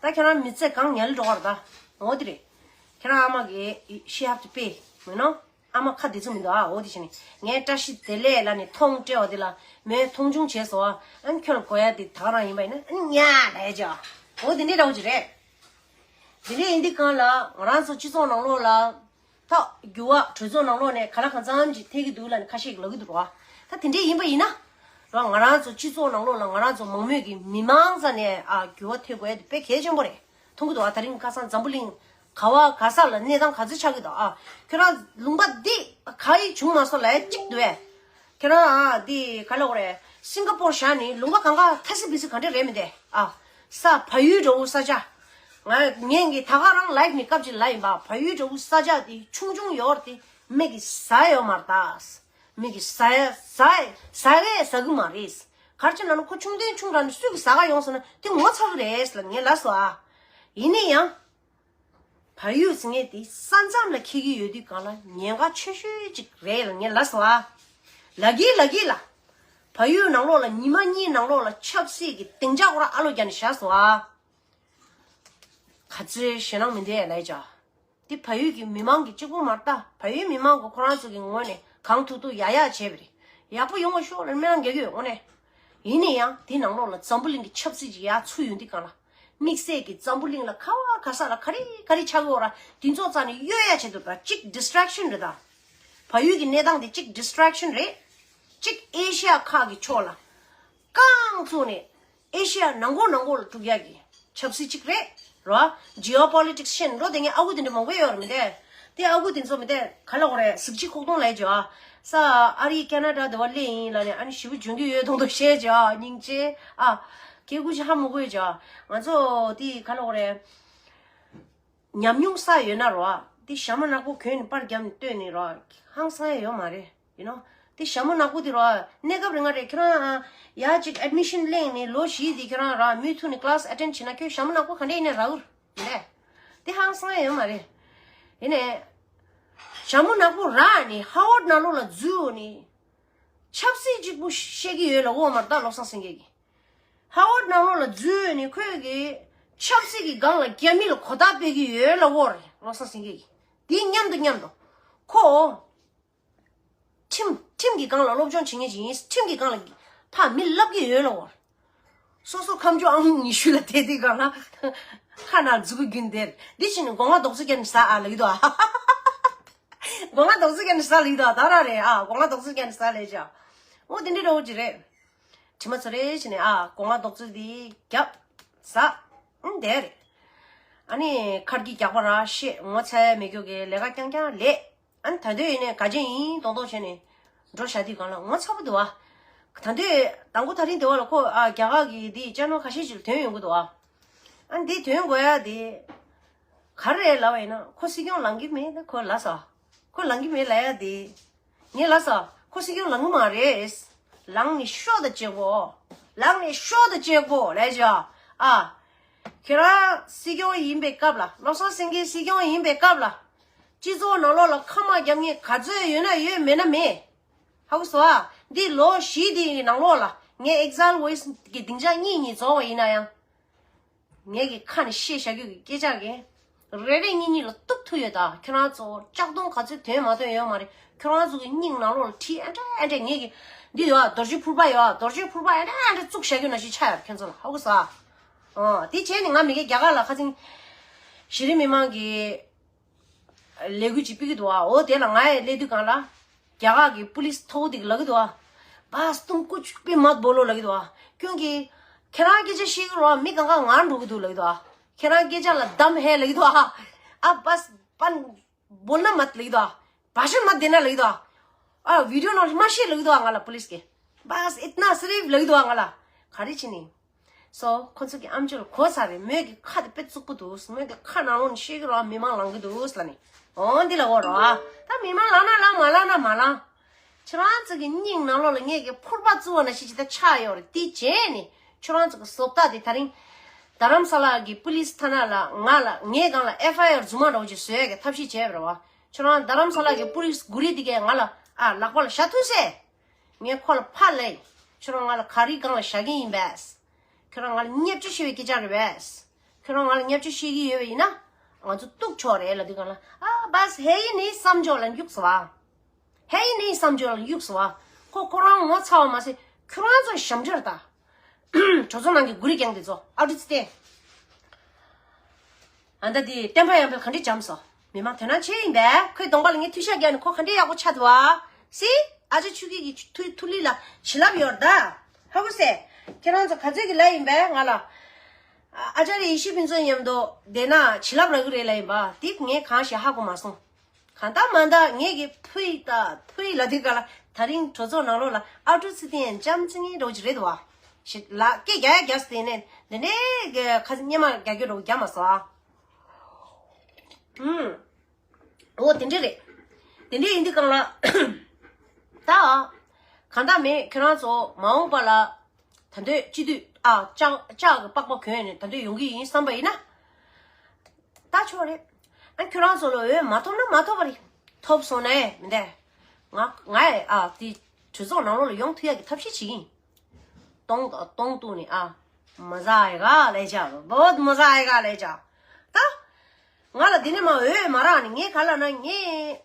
ད་ཁྱོད་རང་མི་ཚེ་གང་ཉ་ལི་སྒྲོལ་དཀར་རེད་ད། འོ་དེ་རེད། ཁྱོད་རང་ཨ་མ་གི་she have to pay མིན་ནོ། ཨ་མ་ཁ་བདེ་ཚོད་མི་འདུག་ཨ། འོ་དེ་བྱས་ནས་ངས་བཀྲ་ཤིས་བདེ་ལེགས་ལབ་ནས་མཐོང་སྤྲད་པ་དེ་ལ་མོས་མཐོང་ཆུང་བྱས་སོང་ཨ། ཨ་ནི་ཁྱོད་ལ་དགོས་ཡ་དེ་ད་ག་རང་ཡིན་པ་ཡིན་ན་ཨ་ནི་ཉ་ལས་ཅོ། འོ་དེ་འདྲའི་འདྲ་བོ་ཅིག་རེད། དེ་འདྲ་ཡིན་དུས་གང་ལ་ང་རང་ཚོ་སྤྱི་ཚོགས་ནང་ལོགས་ལ་ད་འགྱུར་བ་གྲོས་ཚོགས་ནང་ལོགས་ནས་ག་ལ་གང་འཚམ་ཅིག་ཐེབས་ཀྱི་འདུག་ལབ་ནས་ཁ་ཤས་ཀྱིས་ལབ་ཀྱི་འདུག་རོ། ད་དེ་འདྲ་ཡིན་པ་ཡིན་ན་རོ། ང་རང་ཚོ་སྤྱི་ཚོགས་ནང་ལོགས་ལ་ང་རང་ཚོ་མང་མོས་ཀྱི་མི་མང་རྩ་ནས་ཨ་འགྱུར་བ་ཐེབས་དགོས་ཡ་དེ་དཔེ་གལ་ཆེན་པོ་རེད། མཐོང་གི་འདུག་ཨ། ད་རིང་ཁ་སང་འཛམ་བུ་གླིང་ག་བ་ག་ས་ལ་གནས་སྟངས་ག་ཚོད་ཆགས་ཀྱི་འདུག་ཨ། ཁྱོད་རང་ལུང་པ་འདི་ག་ཡི་བྱུང་མ་སོང་ལབ་ཡ་གཅིག་འདུག་ཨེ། ཁྱོད་རང་ཨ་འདི་ག་ལ་འོ་རེད། སིང་ག་པོར་བཞག་ནི་ལུང་པ་གང་ག་ཐ་སི་བི་སི་ག་འདྲ་རེད་མི་འདུག་ཨ། ས་བལ་ཡུལ་འདྲ་བོ་ས་ཆ། ང་ངས་ཀྱི་ད་ག་རང་ལའིབ་ནི་སྐབས་ཅིག་ལ་ཡིན་པ། བལ་ཡུལ་འདྲ་བོ་ས་ཆ་དེ་ཆུང་ཆུང་ཡོད་རེད་དེ་མིག་གིས་ཟ་ཡ་ཡོད་མ་རེད་ད། མིག་གིས་ཟ་ཡ་ཟ་ཡ་ཟ་ཡ་ཟ་གི་མ་རེད། ག་རེ་བྱས་ན་ཁོ་ཆུང་དོན་ཆུང་དྲགས་ནས་སུས་ཀྱིས་ཟ་ག་ཡོང་ཟེར་ན་དེ་ངོ་ཚ་གི་རེད་ལབ་ངས་ལབ་སོང་ཨ། ཡིན་ན་ཡང་། བལ་ཡུལ་ཟེར་མཁན་དེ་ས་མཚམས་ལ་འཁེལ་གྱི་ཡོད་དུས་གང་ལ་ཉེན་ཁ་ཆེ་ཤོས་ཅིག་རེད་ལབ་ངས་ལབ་སོང་ཨ། ལབ་ཀྱི་ལབ་ཀྱི་ལ། བལ་ཡུལ་ནང་ལོགས་ལ་ཉི་མ་གཉིས་ནང་ལོགས་ལ་ཆབ་སྲིད་ཀྱི་སྡིངས་ཆ་ཁོ་རང་ཨ་ལོ་བརྒྱབ་ནས་བཞག་སོང་ཨ། ག་ཚོད་ཞེད་སྣང་མི་འདུག་ལབ་ཡ་ཅག་དེ་བལ་ཡུལ་གྱི་མི་མང་གི་གཅིག་པོ་མ་རེད་ད། བལ་ཡུལ་མི་མང་གིས་ཁོ་རང་ཚོ་གི་ངོས་ནས་གང་ཐུབ་ཐུབ་ཡག་ཡག་བྱས་པ་རེད། ཡག་པོ་ཡོང་བ་ཤོག་ལབ་སྨོན་ལམ་རྒྱག་གི་ཡོད་དངོས་གནས། ཡིན་ན་ཡང་དེ་ནང་ལོགས་ལ་འཛམ་བུ་གླིང་གི་ཆབ་སྲིད་ཅིག་ཡར་ཚུར་ཡོང་དུས་གང་ལ། དམིགས་བསལ་གྱི་འཛམ་བུ་གླིང་ལ་ག་བ་ག་ས་ལ་ག་རེ་ག་རེ་ཆགས་ཡོད་ར་དེ་ཚོ་རྩ་ནས་གཡོལ་ཡ་ཆེད་དུ་ར་གཅིག་distraction་རེད་ད། བལ་ཡུལ་གྱི་གནས་སྟངས་དེ་གཅིག་distraction་རེད། གཅིག་ཨེ་ཤི་ཡ་ཁག་གི་ཕྱོགས་ལ་རྐང་བཙུགས་ནས་ཨེ་ཤི་ཡ་ནང་ཁོག་ནང་ཁོག་ལ་དཀྲུག་ཡ་གི་ཆབ་སྲིད་གཅིག་རེད་ར། Geopolitics་ཤེས་འགྲོ་དེ་ངས་ཨ་ཁུ་དེ་འདྲ་མང་པོ་ཡོད་ར་མི་འདས། དེ་ཨ་ཁུ་དེ་ཚོ་མི་འདས་ག་ལ་གོ་རེད་གཟི་བརྗིད་ཁོག་སྟོང་ལས་ཇོ་ཨ། ས་ཨ་རི་ཁེ་ན་ཌ་དེ་བ་སླེབས་ཡིན་ལ་ནས་ཨ་ནི་ཞི་བུ་འཇོན་གྱི་ཡོད་མདོག་མདོག་བཤད་ཇོ་ཨ་སྙིང་རྗེ་ཨ། སྐད་ཁུ་ཞིག་ཧ་མི་གོ་ཡོད་ཇོ་ཨ། ང་ཚོ་དེ་ག་ལ་གོ་རེད། ཉམས་མྱོང་བསགས་ཡོད་ན་རོ། དེ་ཞྭ་མོ་ནག་པོ་གོན་ནས་པར་བརྒྱབ་ནས་སྟོན་ནས་རོ། ཧང་སང་ཡ་ཡོད་མ་རེད། ཡིན་ནོ། དེ་ཞྭ་མོ་ནག་པོ་དེ་རོ། གནས་སྐབས་རིང་ང་རེད་ཁྱེད་རང་ཡ་གཅིག་admission་གླེང་ནས་ལོ་བཞི་དེ་ཁྱེད་རང་ར་མུ་མཐུད་ནས་class attend་བྱེད་ན་ཁྱོད་ཞྭ་མོ་ནག་པོ་ག་འདྲ་ཡིན་ནས་རག་གི་རེད། དེ་ཧང་སང་ཡ་ཡོད་མ་རེད། ཡིན་ནས། ཞྭ་མོ་ནག་པོ་རག་ནས་Harvard་ནང་ལོགས་ལ་འཛུལ་ནས། ཆབ་སྲིད་གཅིག་པུ་བཤད་ཀྱི་ཡོད་ལ་འོ་མར་ད་བློ་བཟང་སེང་གེ་གིས། Harvard་ནང་ལོགས་ལ་འཛུལ་ནས་ཁོས་ཀྱི་ཆབ་སྲིད་ཀྱི་སྒང་ལ་རྒྱ་མི་ལ་གོ་བརྡ་སྤེལ་གྱི་ཡོད་ལ་འོ་རེད་བློ་བཟང་སེང་གེ་གིས། དེའི་མཉམ་དུ་མཉམ་དུ་ཁོ་ཁྲིམས་ཁྲིམས་ཀྱི་སྒང་ལ་སློབ་སྦྱོང་བྱེད་མཁན་ཅིག་ཡིན། ཁྲིམས་ཀྱི་སྒང་ལ་ཕར་མི་ལབ་ཀྱི་ཡོད་ལ་འོ་རེད། སོ་སོ་ཁམས་ཕྱོགས་ཨང་ཉི་ཤུ་ལ་བསྡད་དུས་སྒང་ལ་ཁ་ནང་མཛུ་གུ་རྒྱུན་དེར་འདི་ཕྱིན་ནས་སྒོ་ང་རྡོག་རྩ་རྒྱབ་ནས་ཟ་ཨ་ལབ་ཀྱི་འདུག་ཨ། སྒོ་ང་རྡོག་རྩ་རྒྱབ་ནས་ཟ་ལབ་ཀྱི་འདུག་ཨ། ད་ར་རེད་ཨ། སྒོ་ང་རྡོག་རྩ་རྒྱབ་ནས་ཟ་ལབ་ཅག་འོ་དེ་འདྲའི་འདྲ་བོ་ཅིག་རེད། དྲི་མ་ཚོ་རེ་བྱས་ནས་ཨ་སྒོ་ང་རྡོག་རྩ་འདི་རྒྱབ་ཟ། ཨང་དེ་རེད། ཨ་ནི་ཁར་གྱི་རྒྱག་པ་ར་ཤེས་ངོ་ཚ་ཡ་མེད་རྒྱུ་གི་ལས་ཀ་རྐྱང་རྐྱང་ལས། ཨ་ནི་ད་དུང་ཡིན་ནའི་ག་ཅན་ཡིན་མདོག་མདོག་བྱས་ནས་འགྲོ་བཞག་དུས་སྒང་ལ་ངོ་ཚ་པོ་འདུག་ཨ། ད་དུང་དང་པོ་ད་རིང་དེ་བ་ལ་ཁོ་ཨ་རྒྱ་གར་གི་འདི་ཅ་ནོ་ཁ་ཤས་ཅིག་ལ་ཐོན་ཡོང་གི་འདུག་ཨ། ཨ་ནི་འདི་ཐོན་དགོས་ཡ་དེ་ག་རེ་རེད་ལབ་པ་ཡིན་ན་ཁོ་སྲིད་སྐྱོང་ལངས་ཀྱི་མེད་ན་ཁོ་ལ་ས། ཁོ་ལངས་ཀྱི་མེད་ལབ་ཡ་དེ། ངས་ལབ་ས། ཁོ་སྲིད་སྐྱོང་ལངས་གི་མ་རེད། ལངས་ནས་ཤོག་དང་གཅིག་པོ། ལངས་ནས་ཤོག་དང་གཅིག་པོ་ལབ་བྱས་ཨ། ཁྱེད་རང་སྲིད་སྐྱོང་ཡིན་པའི་སྐབས་ལ་བློ་བཟང་སེང་གེ་སྲིད་སྐྱོང་ཡིན་པའི་སྐབས་ལ། སྤྱི་ཚོགས་ནང་ལོགས་ལ་ཁ་མ་བརྒྱབ་མཁན་ག་ཚོད་ཡོད་ན་ཡོད་མེད་ན་མེད། ཧ་གོ་སོང་ཨ། འདི་ལོ་བཞི་འདིའི་ནང་ལོགས་ལ་ངས་Exile Voice་གི་སྡིངས་ཆ་གཉིས་གཉིས་རྫོགས་པ་ཡིན་ན་ཡང་། ངེད་ཀྱི་ཁ་ནས་བཤད་བཞག་རྒྱུ་གི་སྐད་ཆ་གི། རེ་རེ་གཉིས་གཉིས་ལ་གཏུག་ཐུབ་ཡོད་ད། ཁྱེད་རང་ཚོ་ལྕགས་གདོང་ག་ཚོད་ཐོན་མ་ཐོན་ཡོད་མ་རེད། ཁྱེད་རང་ཚོ་གི་སྙིང་ནང་ལོགས་ལ་གྲི་ཨ་འདྲ་ཨ་འདྲ་ངེད་ཀྱི་འདི་ཡོད་ཨ། རྡོ་རྗེ་ཕུར་པ་ཡོད་ཨ། རྡོ་རྗེ་ཕུར་པ་ཨ་འདྲ་ཨ་འདྲ་བཙུགས་བཞག་རྒྱུ་ནང་བཞིན་ཆགས་ཡོད་ཁྱེད་ཚོ་ལ་ཧ་གོ་སོང་ཨ། ཨོ་དེ་བྱས་ནས་ང་མི་གེ་རྒྱ་གར་ལ་ཁ་སང་གཞི་རིམ་མི་མང་གི་ལས་འགུལ་ཅིག་སྤེལ་གི་འདུག་ཨ། འོ་དེ་ལ་ང་ཡི་སླེབས་དུས་སྒང་ལ་རྒྱ་གར་གི་པུ་ལིས་མཐོ་པོ་དེ་གི་ལབ་གི་འདུག་ཨ། बस तुमको चुप्पी मत बोलो ལབ་གི་འདུག་ཨ། क्योंकि ཁྱེད་རང་སྐད་ཆ་བཤད་གི་རོ་མི་གང་ག་ངར་འགྲོ་གི་འདུག་ལབ་གི་འདུག་ཨ། ཁྱེད་རང་སྐད་ཆ་ལ་दम है ལབ་གི་འདུག་ཨ། ཨ་बस अपन बोलना मत ལབ་གི་འདུག་ཨ། भाषण मत देना ལབ་གི་འདུག་ཨ། ཨ་वीडियो ནང་མ་བཤད་ལབ་གི་འདུག་ཨ། ང་ལ་པུ་ལིས་ཀྱིས་बस इतना सिर्फ ལབ་གི་འདུག་ཨ། ང་ལ་ག་རེ་བྱེད་ནི། སོ་ཁོ་ཚོ་གི་ཨམ་ཅོག་ལ་གོ་ཚར་རེད། མོས་ཀྱི་ཁ་དེ་དཔེ་རྩུབ་པོ་འདུག་མོས་ཀྱི་ཁ་ནང་ལོགས་ནས་བཤད་ཀྱི་རོགས་མི་མང་ལངས་ཀྱི་འདུག་ལབ་ནས། འོ་འདི་ལ་འོ་རོགས་ཨ། ད་མི་མང་ལངས་ན་ལངས་མ་ལངས་ན་མ་ལངས། ཁྱེད་རང་ཚོ་གི་སྙིང་ནང་ལོགས་ལ་ངེད་ཀྱི་ཕུར་པ་བཙུགས་པ་ནང་བཞིན་ཅིག་ད་ཆགས་ཡོད་རེད། དེ་བྱས་ནས་ཁྱེད་རང་ཚོ་གི་བཟོ་ལྟ་དེ་ད་རིང་རྡ་རམ་ས་ལ་གི་པུ་ལིས་ཐ་ན་ལ་ང་ལ་ངའི་སྒང་ལ་ཨེཕ་ཨའི་ཨར་རྫུན་མ་འདྲ་བོ་ཅིག་བཟོ་ཡས་ཀྱི་ཐབས་ཤེས་བྱས་པ་རེད་བ། ཁྱེད་རང་རྡ་རམ་ས་ལ་གི་པུ་ལིས་གུ་རི་དེ་གས་ང་ལ་ཨ་ལག་པ་ལ་བཞག་ཐུབ་སེ། ངས་ཁོ་ལ་ཕར་ལབ། ཁྱོད་རང་ང་ལ་ག་རེའི་སྒང་ལ་བཞག་གི་ཡིན་པས། ཁྱོད་རང་ང་ལ་བརྙས་བཅོས་བྱེད་པའི་སྐད་ཆ་རེད་པས། ཁྱོད་རང་ང་ལ་བརྙས་བཅོས་བྱེད་ཀྱི་ཡོད་པ་ཡིན་ན། ང་ཚོ་གཏུག་ཆོག་རེད་ལབ་དུས་སྒང་ལ། ཨ་བས་ཧེ་ཡིན་ནི་བསམ་ཆོག་ལ་རྒྱུགས་སོ་བ། ཧེ་ཡིན་ནི་བསམ་ཆོག་ལ་རྒྱུགས་སོ་བ། ཁོ་ཁོ་རང་ངོ་ཚ་བ་མ་ཟད་ཁྱོད་རང་ཚོ་ཞབས་འདྲེན་ད། གྲོས་ཚོགས་ནང་གི་གུ་རི་རྐྱང་དེ་ཚོ་ཨ་ཏི་ཙི་ཏེ། ཨ་ད་དེ་བསྟན་པ་ཡར་འཕེལ་ག་འདྲས་འཇམ་སོང་། མི་མང་དོ་སྣང་ཆེ་ཡིན་པས། ཁོའི་གདོང་པ་ལ་ངས་ཐུགས་ཤ་བརྒྱབ་ནས་ཁོ་ག་འདྲས་ཡག་པོ་ཆགས་འདུག་ཨ། སི། ཨ་ཅག་ཆོས་སྐྱིད་ཀྱི་ཐུ་ཐུ་ལི་ལ་བྱིན་རླབས་ཡོད་རེད་ད། ཧ་གོ་སེ། ཁྱེད་རང་ཚོ་ག་ཚོད་ཀྱི་ལབ་ཡིན་པས་ང་ལ། ཨ་ཨ་ཅར་ཡེ་ཤེས་ཕུན་ཚོགས་མཉམ་དུ་བསྡད་ན་བྱིན་རླབས་རག་གི་རེད་ལབ་ཡིན་པ། དེ་ངས་གང་ཞིག་ཧ་གོ་མ་སོང་། གང་ལྟར་མ་ལྟར་ངེད་ཀྱི་ཕུ་ཡི་ད་ཕུ་ཡི་ལ་དུས་ག་ལ་ད་རིང་གྲོས་ཚོགས་ནང་ལོགས་ལ་ཨ་ཀྲུ་ཚི་ཏན་འཇམ་ཚི་ངེ་འགྲོ་གི་རེད་དོ། ཞེས་ལ་སྐད་རྒྱག་ཡ་རྒྱག་སྟེ་ནས་འདི་འདྲའི་གི་ཁ་སྙེ་མ་རྒྱག་རྒྱུ་འགྲོ་རྒྱག་མ་སོང་ཨ། ཨུམ། འོ་དེ་འདྲས་རེད། དེ་འདྲས་ཡིན་དུས་གང་ལ། ད། གང་ལྟར་མེད་ཁྱེད་རང་ཚོ་མ་འོངས་པ་ལ། ད་འདོད་སྤྱི་འཐུས་ཨ་ལྕགས་ལྕགས་ཀྱི་པགས་པ་གོན་ནས་ད་འདོད་ཡོང་གི་ཡིན་བསམ་པ་ཡིན་ན། ད་ཆོག་རེད། ཨ་ཁྱོད་རང་ཚོ་ལ་འོས་མ་ཐོབ་ན་མ་ཐོབ་པ་རེད། ཐོབ་སོང་ན་ཨེ་མི་འདས། ང་ང་ཨེ་ཨ་དེ་གྲོས་ཚོགས་ནང་ལོགས་ལ་ཡོང་ཐུབ་ཡག་གི་ཐབས་ཤེས་བྱེད་ཀྱི་ཡིན། གདོང་དང་གདོང་གཏུགས་ནས་ཨ། मज़ा आएगा ले जा बहुत मज़ा आएगा ले जा ད། ང་ལ་འདི་ནས་མ་འོས་མ་རག་ནས་ངས་ག་ལ་ན་ངས།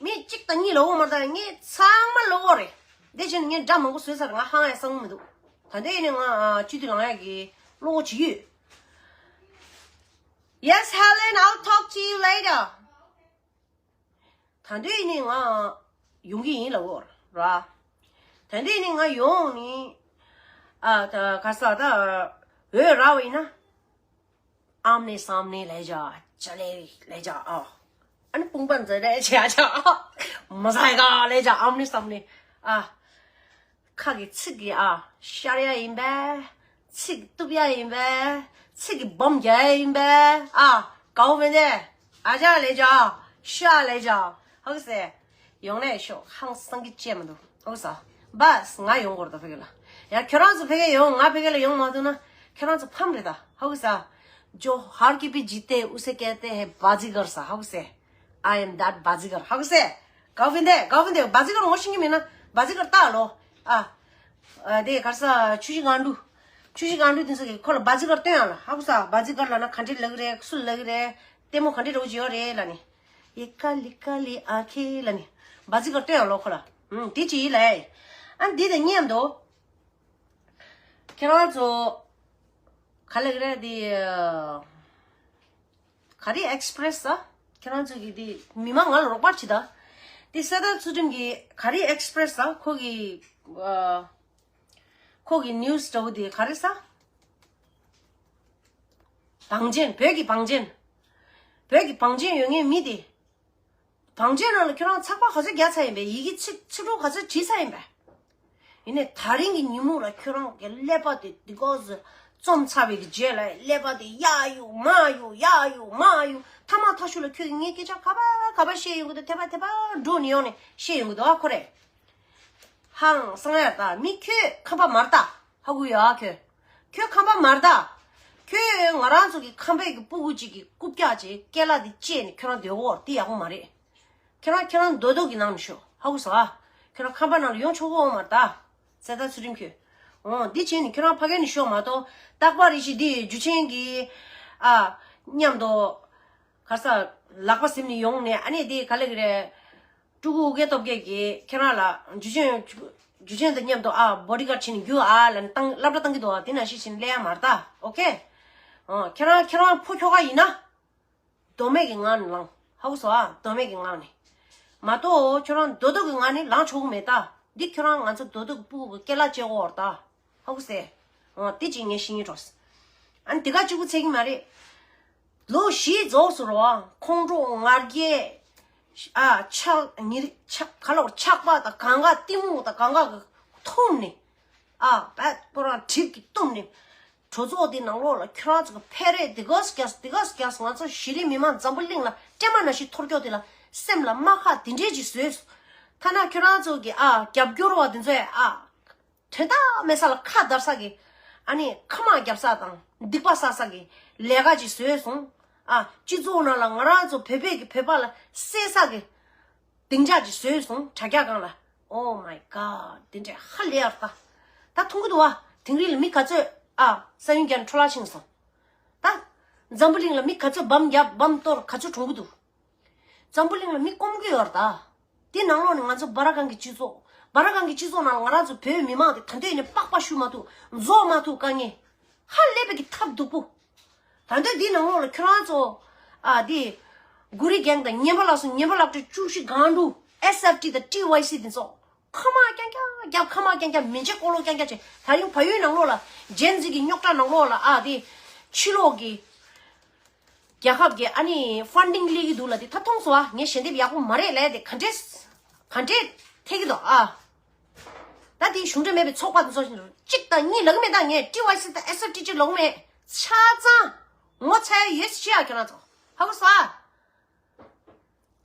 མི་གཅིག་དང་གཉིས་ལ་འོ་མ་རེད་ད་ངས་ཚང་མ་ལ་འོ་རེད། འདི་བྱས་ནས་ངས་འདྲ་མང་པོ་བཟོས་ཚར་ང་ཧང་ཡ་སང་མི་འདུག་ད་ལྟ་ཡིན་ནས་ང་སྤྱི་འཐུས་ལངས་ཡག་གི་བློ་ཅིག་ཡོད། Yes, Helen, I'll talk to you later. ད་དུང་ཡིན་ནི་ང་ཡོང་གི་ཡིན་ལབ་འོ་ར། ད་དུང་ཡིན་ནི་ང་ཡོང་ནི། ཨ་ད་ག་ས་ད་འོས་ར་བ་ཡིན་ན། ཨམ་ནི་སམ་ནི་ལས་བྱ་ཅ་ལེ་ལས་བྱ་ཨ། ཨ་ནི་དཔུང་པ་འཛིན་རེ་བྱ་བྱ་ཨ། མ་ཟ་ག་ལས་བྱ་ཨམ་ནི་སམ་ནི་ཨ། ཁ་གི་ཚིག་གི་ཨ་ཤར་ཡ་ཡིན་པས། ཚིག་གཏུབ་ཡ་ཡིན་པས། ཚིག་གི་སྦོམ་རྒྱག་ཡ་ཡིན་པས། ཨ་གའུ་མེ་ནེ་ཨ་ཅག་ལས་ཅག་ཤ་ལས་ཅག་ཧོག་སེ། ཡོང་ལས་ཤོག་ཧང་སང་གི་ཅེས་མི་འདུག་ཧོག་ས། བས་ང་ཡོང་དགོས་རེད་ད་ཕ་གི་ལ། ཡ་ཁྱོད་རང་ཚོ་ཕ་གི་ཡོང་ང་ཕ་གི་ལ་ཡོང་མ་ཐུབ་ན་ཁྱོད་རང་ཚོ་ཕམ་རེད་ད་ཧོག་ས། जो हर की भी जीते उसे कहते हैं बाजीगर सा ཧོག་སེ། I am that Baazigar ཧོག་སེ། གའུ་ཕན་དེ་གའུ་ཕན་དེ་བ་ཛི་གར་ངོ་ཤེས་ཀྱི་མེད་ན་བ་ཛི་གར་ལྟ་ལོ། ཨ། ཨ་དེ་གར་ས་ཆུ་བཞི་སྒང་དྲུག་ཆུ་བཞི་སྒང་དྲུག་དེ་ཚོ་གི་ཁོ་ལ་བ་ཛི་གར་སྟོན་ཡང་ལ་ཧ་གོ་ས། བ་ཛི་གར་ལ་ན་ག་འདྲས་ལབ་ཀྱི་རེད། སུ་ལབ་ཀྱི་རེད། ལྟད་མོ་ག་འདྲས་འདྲ་བོ་ཅིག་ཡོད་རེད་ལ་ནི། ཡེ་ཀ་ལི་ཀ་ལི་ཨ་ཁེ་ལ་ནི། བ་ཛི་གར་སྟོན་ཡང་ལོ་ཁོ་ལ། ཨུམ་དེ་ཅི་ཡིན་ལ། ཨ་འདི་དང་མཉམ་དུ། ཁྱེད་རང་ཚོ། ག་ལབ་ཀྱི་རེད་དེ། ག་རེ་ཨེག་སི་པི་རེ་སི་ཨ། ཁྱེད་རང་ཚོ་གི་དེ་མི་མང་ང་ལ་རོགས་པ་བྱེད་ད། དེ་གསེར་རྟ་ཚུལ་ཁྲིམས་གི་ག་རེ་ཨེག་སི་པི་རེ་སི་ཨ་ཁོ་གི་ཨ། ཁོ་གི་ནིའུ་སི་འདྲ་བོ་དེ་ག་རེ་ས། བང་ཆེན་བོད་ཀྱི་བང་ཆེན། བོད་ཀྱི་བང་ཆེན་ཡོད་མཁན་མི་དེ། བང་ཆེན་ནང་ལ་ཁྱོད་རང་ཚགས་པར་ག་ཚོད་རྒྱག་ཚར་ཡིན་པས། ཡི་གེ་ཚིག་ཚིག་འབྲུ་ག་ཚོད་བྲིས་ཚར་ཡིན་པས། ཡིན་ནའི་ད་རིང་གི་ཉིན་མོ་ལ་ཁྱོད་རང་གི་ཀླད་པ་དེ་འདི་སྐོར་ཟེར་རྩོམ་ཚར་བའི་གི་རྗེས་ལ་ཀླད་པ་དེ་ཡར་གཡུག་མར་གཡུག་ཡར་གཡུག་མར་གཡུག་མཐའ་མ་མཐའ་གཞུག་ལ་ཁྱོད་ཀྱིས་ངས་སྐད་ཆ་ག་པར་ག་པར་བཤད་ཡོང་གི་འདུག་དེ་པར་དེ་པར་འགྲོ་ནས་ཡོང་ནས་བཤད་ཡོང་གི་འདུག་ཨ་ཁོ་རེ། ཧང་སང་ཡ་ད་མི་ཁྱོད་ཁམས་པ་མ་རེད་ད། ཧ་གོ་ཡོད་ཨ་ཁྱོད། ཁྱོད་ཁམས་པ་མ་རེད་ད། ཁྱོད་ང་རང་ཚོ་གི་ཁམས་པའི་གི་སྤུ་གུ་གཅིག་གི་རྐུབ་བཀྱག་ཅིག་སྐེ་ལ་དེ་བཅད་ནས་ཁྱོད་རང་སྡོད་གོ་དེ་ཡག་པོ་མ་རེད། ཁྱོད་རང་ཁྱོད་རང་རྡོག་རྡོག་གི་ནང་ནས་ཤོག་ཧ་གོ་སོང་ཨ། ཁྱོད་རང་ཁམས་པ་ནང་ལ་ཡོང་ཆོག་གོ་མ་རེད་ད། གསེར་རྟ་ཚུལ་ཁྲིམས་ཁྱོད། འོ་འདི་བྱས་ནས་ཁྱོད་རང་ཕ་གི་ནས་ཤོག་མ་གཏོགས་རྟག་པར་རེ་ཞིག་འདི་འཇུ་ཆེན་གི་ཨ་མཉམ་དུ་ག་ས་ལག་པ་ཟིན་ནས་ཡོང་ནས་ཨ་ནི་དེ་ག་ལེ་གི་རེད། ཕྲུ་གུ་ཨུ་སྐད་སྟོབས་རྒྱས་ཀྱིས་ཁྱེད་རང་ལ་འཇུ་ཆེན། འཇུ་ཆེན་དང་མཉམ་དུ་ཨ་བོ་ཌི་གར་བྱས་ནས་རྒྱུགས་ཨ་ལབ་ནས་བཏང་སློབ་གྲྭ་བཏང་གི་འདུག་ཨ་དེ་ནང་བཞིན་བྱས་ནས་སླེབས་ཡ་མ་རེད་ད། ཨོ་ཁེ། ཨ་ཁྱེད་རང་ཁྱེད་རང་ཕོ་ཁྱོ་ག་ཡིན་ན། མདོ་སྨད་ཀྱི་ངང་ནས་ལངས་ཧ་གོ་སོང་ཨ་མདོ་སྨད་ཀྱི་ངང་ནས། མ་གཏོགས་ཁྱོད་རང་རྡོག་རྡོག་གི་ངང་ནས་ལངས་ཆོག་གི་མེད་ད། འདི་ཁྱོད་རང་ང་ཚོ་རྡོག་རྡོག་གི་སྤུ་གུ་གི་སྐེ་ལ་བཅད་དགོས་རེད་ད། ཧ་གོ་སོང་། འོ་དེ་ཅིག་ངས་ཤེས་ཀྱི་འགྲོ། ཨ་ནི་དེ་ག་གཅིག་པུ་ཚད་ཀྱི་མ་རེད། ལོ་བཞི་རྫོགས་སུ་རོ། ཁོང་ཁྲོ་ང་རྒྱལ། ཨ་ཆག་ཉེ་རིང་ཆག་ག་ལ་བར་ཆག་པ་དང་གང་ག་གཏི་མུག་དང་གང་ག་གི་འཐུམ་ནས། ཨ་བད་ཁོ་རང་གྲིབ་ཀྱིས་བཏུམ་ནས། གྲོས་ཚོགས་དེ་ནང་ལོགས་ལ་ཁྱོད་རང་ཚོ་གི་ཕེ་རེ་དེ་ག་སྐྱག་དེ་ག་སྐྱག་ང་ཚོ་གཞི་རིམ་མི་མང་འཛམ་བུ་གླིང་ལ་སྲན་མ་ནང་བཞིན་འཐོར་སྐྱོད་དེ་ལ་སེམས་ལ་རྨ་ཁ་དེ་འདྲས་ཅིག་བཟོས། ཐ་ན་ཁྱོད་རང་ཚོ་གི་ཨ་རྒྱབ་སྐྱོར་བ་དེ་ཚོས་ཨ། དོན་དག་མེད་ས་ལ་ཁ་བརྡར་ས་གི། ཨ་ནི་ཁ་དམག་རྒྱབ་ས་དང་སྡིག་པ་བསགས་ས་གི་ལས་ཀ་ཅིག་བཟོས་སོང་། ཨ་སྤྱི་ཚོགས་ནང་ལ་ང་རང་ཚོ་བོད་པས་ཀྱི་བོད་པ་ལ་བསད་ས་གི་སྡིངས་ཆ་ཅིག་བཟོས་སོང་དྲ་རྒྱ་སྒང་ལ། Oh my God དེ་འདྲས་ཧ་ལས་ཡར་ལྟ། ད་མཐོང་གི་འདུག་བ། དིང་རི་ལ་མི་ག་ཚོད་ཨ་ས་ཡོམ་བརྒྱབ་ནས་འཕྲོ་བརླག་ཕྱིན་སོང་། ད་འཛམ་བུ་གླིང་ལ་མི་ག་ཚོད་བམ་བརྒྱབ་བམ་གཏོར་ག་ཚོད་གྲོངས་ཀྱི་འདུག་འཛམ་བུ་གླིང་ལ་མི་སྐོམ་གྱི་ཡོད་རེད་ད། དེ་ནང་ལོགས་ནས་ང་ཚོ་སྦ་ར་ཁང་གི་སྤྱི་ཚོགས། སྦ་ར་ཁང་གི་སྤྱི་ཚོགས་ནང་ལ་ང་རང་ཚོ་བོད་མི་མང་དེ་ད་ལྟ་ཡིན་ནས་པགས་པ་བཤུ་མ་ཐུབ། འཛོག་མ་ཐུབ་དཀའ་ངལ། ཧ་ལས་པའི་གི་ཐབས་སྡུག་པོ། ད་ལྟ་དེ་ནང་ལོགས་ལ་ཁྱོད་རང་ཚོ། ཨ་དེ། གུ་རི་གེང་དང་ཉན་པ་ལགས་སུ་ཉན་པ་ལགས་ཀྲི་བཅུ་བཞི་སྒང་དྲུག S F T དང་T Y C དེ་ཚོ། ཁ་དམག་རྐྱང་རྐྱང་རྒྱབ། ཁ་དམག་རྐྱང་རྐྱང་མི་འཇིགས་ཀོ་ལོ་རྐྱང་རྐྱང་བྱས། ད་ཡང་བལ་ཡུལ་ནང་ལོགས་ལ་ཇེན་ཟི་གི་རྙོག་དྲ་ནང་ལོགས་ལ་ཨ་དེ། ཕྱི་ལོགས་ཀྱི། རྒྱལ་ཁབ་ཀྱི་ཨ་ནི་ཕན་ཌིང་སླེབས་ཀྱི་འདུག་ལ་དེ་ད་མཐོང་སོང་ཨ། ངས་ཞལ་འདེབས་ཡག་པོ་མ་རེད་ལབ་དེ་ག་འདྲས། ག་འདྲས་ཐེག་གི་འདུག་ཨ། ད་དེ་གཞུང་འབྲེལ་མེད་པའི་ཚོགས་པ་དེ་ཚོ་བཞིན་དུ་གཅིག་དང་གཉིས་ལབ་གི་མེད། ད་ངས་T Y C དང་S F T གཅིག་ལབ་གི་མེད། ཆ་ཚང་ངོ་ཚ་ཡ་ཡོད་ཤི་ཡ་ཁྱོད་རང་ཚོ་ཧ་གོ་སོང་ཨ།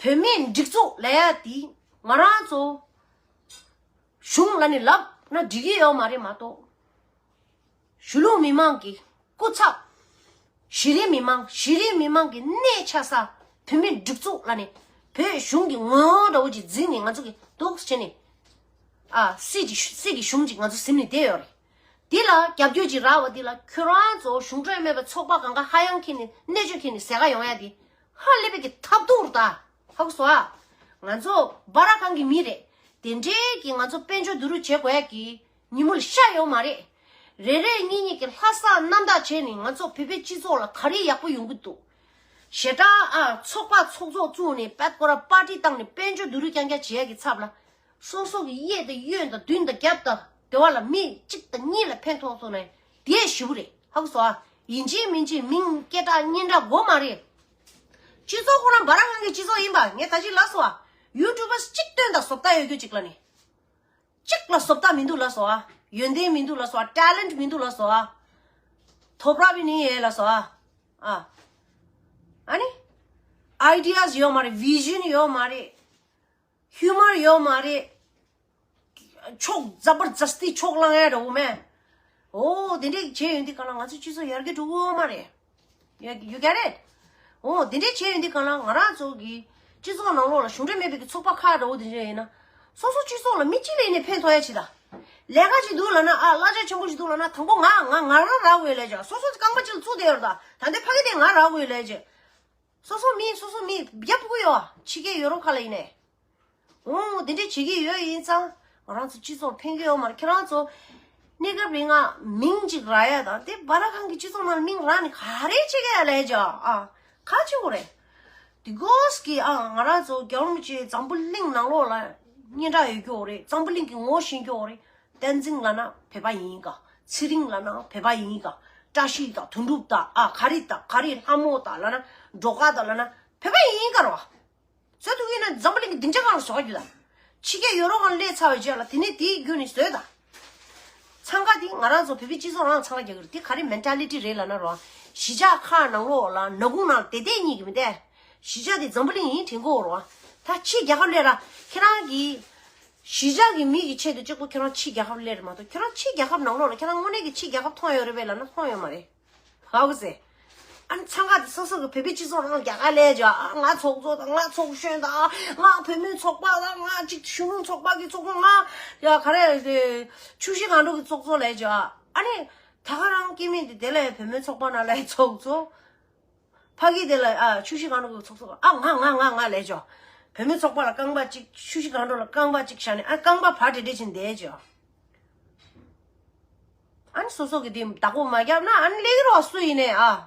བོད་མིའི་སྒྲིག་འཛུགས་ལབ་ཡ་དེ་ང་རང་ཚོ་གཞུང་ལ་ནི་ལབ་ན་འགྲིག་གི་ཡོད་མ་རེད་མ་གཏོགས། གཞིས་ལུས་མི་མང་གི་སྐུ་ཚབ། གཞི་རིམ་མི་མང་། གཞི་རིམ་མི་མང་གི་གནས་ཆགས་ས་བོད་མིའི་སྒྲིག་འཛུགས་ལ་ནི་བོད་གཞུང་གི་ངོ་བོ་འདྲ་བོ་ཅིག་འཛིན་ནས་ང་ཚོ་གི་འདུག་བྱས་ནས། ཨ་སྲིད་ཀྱི་སྲིད་ཀྱི་གཞུང་ཅིག་ང་ཚོ་ཟིན་ནས་བསྡད་ཡོད་རེད། འདི་ལ་རྒྱབ་སྐྱོར་ཅིག་རག་པ་འདི་ལ་ཁྱོད་རང་ཚོ་གཞུང་འབྲེལ་མེད་པའི་ཚོགས་པ་གང་ག་ཧ་ཡང་འཁྱེར་ནས་གནས་མཆོག་འཁྱེར་ནས་ཟས་ག་ཡོང་ཡ་འདི་ཧ་ལས་པའི་གི་ཐབས་སྡུག་རེད་ད། ཧ་གོ་སོང་ཨ། ང་ཚོ་སྦ་ར་ཁང་གི་མི་རེད། དེ་འདྲའི་གི་ང་ཚོ་དཔལ་འབྱོར་བསྡུ་རུབ་བྱེད་དགོས་ཡ་གི་ཉིན་མོ་ལ་ཤ་ཡོད་མ་རེད། རེ་རེ་གཉིས་གཉིས་ཀྱི་ལྷ་ས་རྣམ་དག་བྱས་ནས་ང་ཚོ་བོད་པའི་སྤྱི་ཚོགས་ལ་ག་རེ་ཡག་པོ་ཡོང་གི་འདུག་ཞེ་དྲག་ཨ་ཚོགས་པ་ཚོགས་གཙོ་བཙུགས་ནས་པད་སྐོར་པར་ཊི་བཏང་ནས་དཔལ་འབྱོར་བསྡུ་རུབ་རྐྱང་རྐྱང་བྱེད་ཡ་གི་ཚབ་ལ། སོ་སོ་གི་གཡས་དང་གཡོན་དང་མདུན་དང་རྒྱབ་དང་སྡེ་བ་ལ་མི་གཅིག་དང་གཉིས་ལ་ཕན་ཐོགས་སོང་ན་དེ་ཞེ་པོ་རེད། ཧ་གོ་སོང་ཨ། ཡིན་གཅིག་མིན་གཅིག་མིང་སྐད་གྲགས་སྙན་གྲགས་དགོས་མ་རེད། སྤྱི་ཚོགས་ཁོ་རང་འབའ་ར་ཁང་གི་སྤྱི་ཚོགས་ཡིན་པ་ངས་ད་ཅི་ལབ་སོང་ཨ། ཡུ་ཊུབ་པར་གཅིག་སྟོན་དང་བཟོ་ལྟ་ཡོད་རྒྱུ་གཅིག་ལ་ནི། གཅིག་ལ་བཟོ་ལྟ་མི་འདུག་ལབ་སོང་ཨ། ཡོན་ཏན་མི་འདུག་ལབ་སོང་ཨ། ཊེ་ལེན་ཊི་མི་འདུག་ལབ་སོང་ཨ། ཐོབ་ར་བི་ནི་ཡེ་ལབ་སོང་ཨ། ཨ། ཨ་ནི། ཨའི་ཌི་ཡཱ་ཡོད་མ་རེད། བི་ཞན་ཡོད་མ་རེད། ཧིའུ་མར་ཡོད་མ་རེད། ཆོག་ཛ་བར་ཛ་སྟི་ཆོག་ལངས་ཡ་འདྲ་བོ་མེད། ཨོ་དེ་འདྲས་བྱས་ཡོང་དུས་གང་ལ་ང་ཚོའི་སྤྱི་ཚོགས་ཡར་རྒྱས་འགྲོ་གི་ཡོད་མ་རེད། You, you get it? ཨོ་དེ་འདྲས་བྱས་ཡོང་དུས་གང་ལ་ང་རང་ཚོ་གི་སྤྱི་ཚོགས་ནང་ལོགས་ལ་གཞུང་འབྲེལ་མེད་པའི་གི་ཚོགས་པ་ཁག་འདྲ་བོ་དེ་འདྲས་ཡིན་ན། སོ་སོ་སྤྱི་ཚོགས་ལ་མི་གཅིག་ལ་ཡིན་ནའི་ཕན་ཐོགས་ཡ་ཅིག་དང་། ལས་ཀ་ཅིག་འདུག་ལབ་ན་ཨ་གླ་ཆ་ཆེན་པོ་ཞིག་འདུག་ལབ་ན་དང་པོ་ང་ང་ང་རང་རག་དགོས་ལས་ཅིག་སོ་སོ་རྐང་པ་གཅིག་ལ་བཙུགས་བསྡད་ཡོད་རེད་ད། ད་ལྟའི་ཕ་གི་དེ་ང་རག་དགོས་ལས་ཅིག་སོ་སོ་མི་སོ་སོ་མི་རྒྱབ་དགོས་ཡོད། ཕྱི་རྒྱལ་ཡོ་རོབ་ཁག་ལ་ཡིན་ནའི། འོ་དེ་འདྲས་བྱེད་ཀྱི་ཡོད་ཡིན་ཙང་ང་རང་ཚོ་སྤྱི་ཚོགས་ཕན་གྱི་ཡོད་མ་རེད། ཁྱེད་རང་ཚོ་གནས་སྐབས་རིང་ང་མིང་ཅིག་རག་ཡ་དང་དེ་སྦ་ར་ཁང་གི་སྤྱི་ཚོགས་ནང་མིང་རག་ནས་ག་རེ་བྱེད་ཀྱི་ཡ་ལས་ཀྱང་ཨ་ག་ཆེན་པོ་རེད། དེ་གོས་ཀྱི་ཨ་ང་རང་ཚོ་རྒྱལ་བ་རིན་པོ་ཆེ་འཛམ་བུ་གླིང་ནང་ལོགས་ལ་སྙན་གྲགས་ཡོད་རྒྱུ་རེད། འཛམ་བུ་གླིང་གི་ངོ་ཤེས་རྒྱུ་རེད། བསྟན་འཛིན་ལབ་ན་བོད་པ་ཡིན་ག་ཚེ་རིང་ལབ་ན་བོད་པ་ཡིན་ག་བཀྲ་ཤིས་དང་དོན་གྲུབ་དང་ཨ་ག་རེ་དང་ག་རེ་ལྷ་མོ་དང་ལབ་ན་འབྲོག་ག་དང་ལབ་ན་བོད་པ་ཡིན་ག་རོ། བཟོ་ཐུབ་ཀྱི་ན་འཛམ་བུ་གླིང་གི་སྡིངས་ཆ་སྒང་ལ་བཟོ་ག་རྒྱུ་ད། ཕྱི་རྒྱལ་ཡོ་རོབ་སྒང་སླེབས་ཚར་བའི་རྗེས་ལ་དེ་ནས་དེའི་བརྒྱུད་ནས་བཟོས་ད། འཚང་ཁ་དེ་ང་རང་ཚོ་བོད་པའི་སྤྱི་ཚོགས་རང་འཚང་ཁ་རྒྱག་གི་རེད། དེ་ག་རེ་མེན་ཊ་ལི་ཊི་རེད་ལབ་ན་རོ། གཞིས་ཆགས་ཁག་ནང་ལོགས་ལ་ནག་ཁུང་ནང་བསྡད་བསྡད་གཉིས་ཀྱི་མི་འདས། གཞིས་ཆགས་དེ་འཛམ་བུ་གླིང་ཡིན་དྲན་གོ་རོ། ད་ཕྱི་རྒྱལ་ཁབ་སླེབས་ར་ཁྱེད་རང་གི་གཞིས་ཆགས་ཀྱི་མི་གི་ཆེད་དུ་གཅིག་པོ་ཁྱེད་རང་ཕྱི་རྒྱལ་ཁབ་སླེབས་རེད་མ་གཏོགས་ཁྱེད་རང་ཕྱི་རྒྱལ་ཁབ་ནང་ལོགས་ལ་ཁྱེད་རང་དངོས་གནས་ཀྱི་ཕྱི་རྒྱལ་ཁབ་མཐོང་ཡོད་རེད་པས་ལབ་ན་མཐོང་ཡོད་མ་རེད། ཧ་གོ་སེ། ཨ་ནི་འཚང་ཁ་དེ་སོ་སོ་གི་བོད་པའི་སྤྱི་ཚོགས་ནང་རྒྱ་གར་ལས་ཀྱང་ཨ་ང་ཚོགས་གཙོ་དང་ང་ཚོགས་གཞོན་དང་ང་བུད་མེད་ཚོགས་པ་དང་ང་གཅིག་གཞོན་ནུ་ཚོགས་པ་གི་ཚོགས་གཙོ་ང་ཡ་ག་རེ་ཆུ་བཞི་སྒང་དྲུག་གི་ཚོགས་གཙོ་ལས་ཀྱང་ཨ་ནི་ད་ག་རང་སྐྱེ་དམན་དེ་དེ་ལས་བུད་མེད་ཚོགས་པ་ནང་ལས་ཚོགས་གཙོ། ཕ་གི་དེ་ལ་ཨ་ཆུ་བཞི་སྒང་དྲུག་གི་ཚོགས་གཙོ་ཨ་ང་ང་ང་ང་ལས་ཀྱང་བུད་མེད་ཚོགས་པ་ལ་རྐང་པ་གཅིག་ཆུ་བཞི་སྒང་དྲུག་ལ་རྐང་པ་གཅིག་བཞག་ནས་ཨ་རྐང་པ་བར་བྲེ་བྲེ་བྱས་བསྡད་ཀྱང་། ཨ་ནི་སོ་སོ་གི་དེ་བདག་པོ་མ་བརྒྱབ་ན་ཨ་ནི་ལེགས་རོགས་སུ་ཡིན་ནས་ཨ།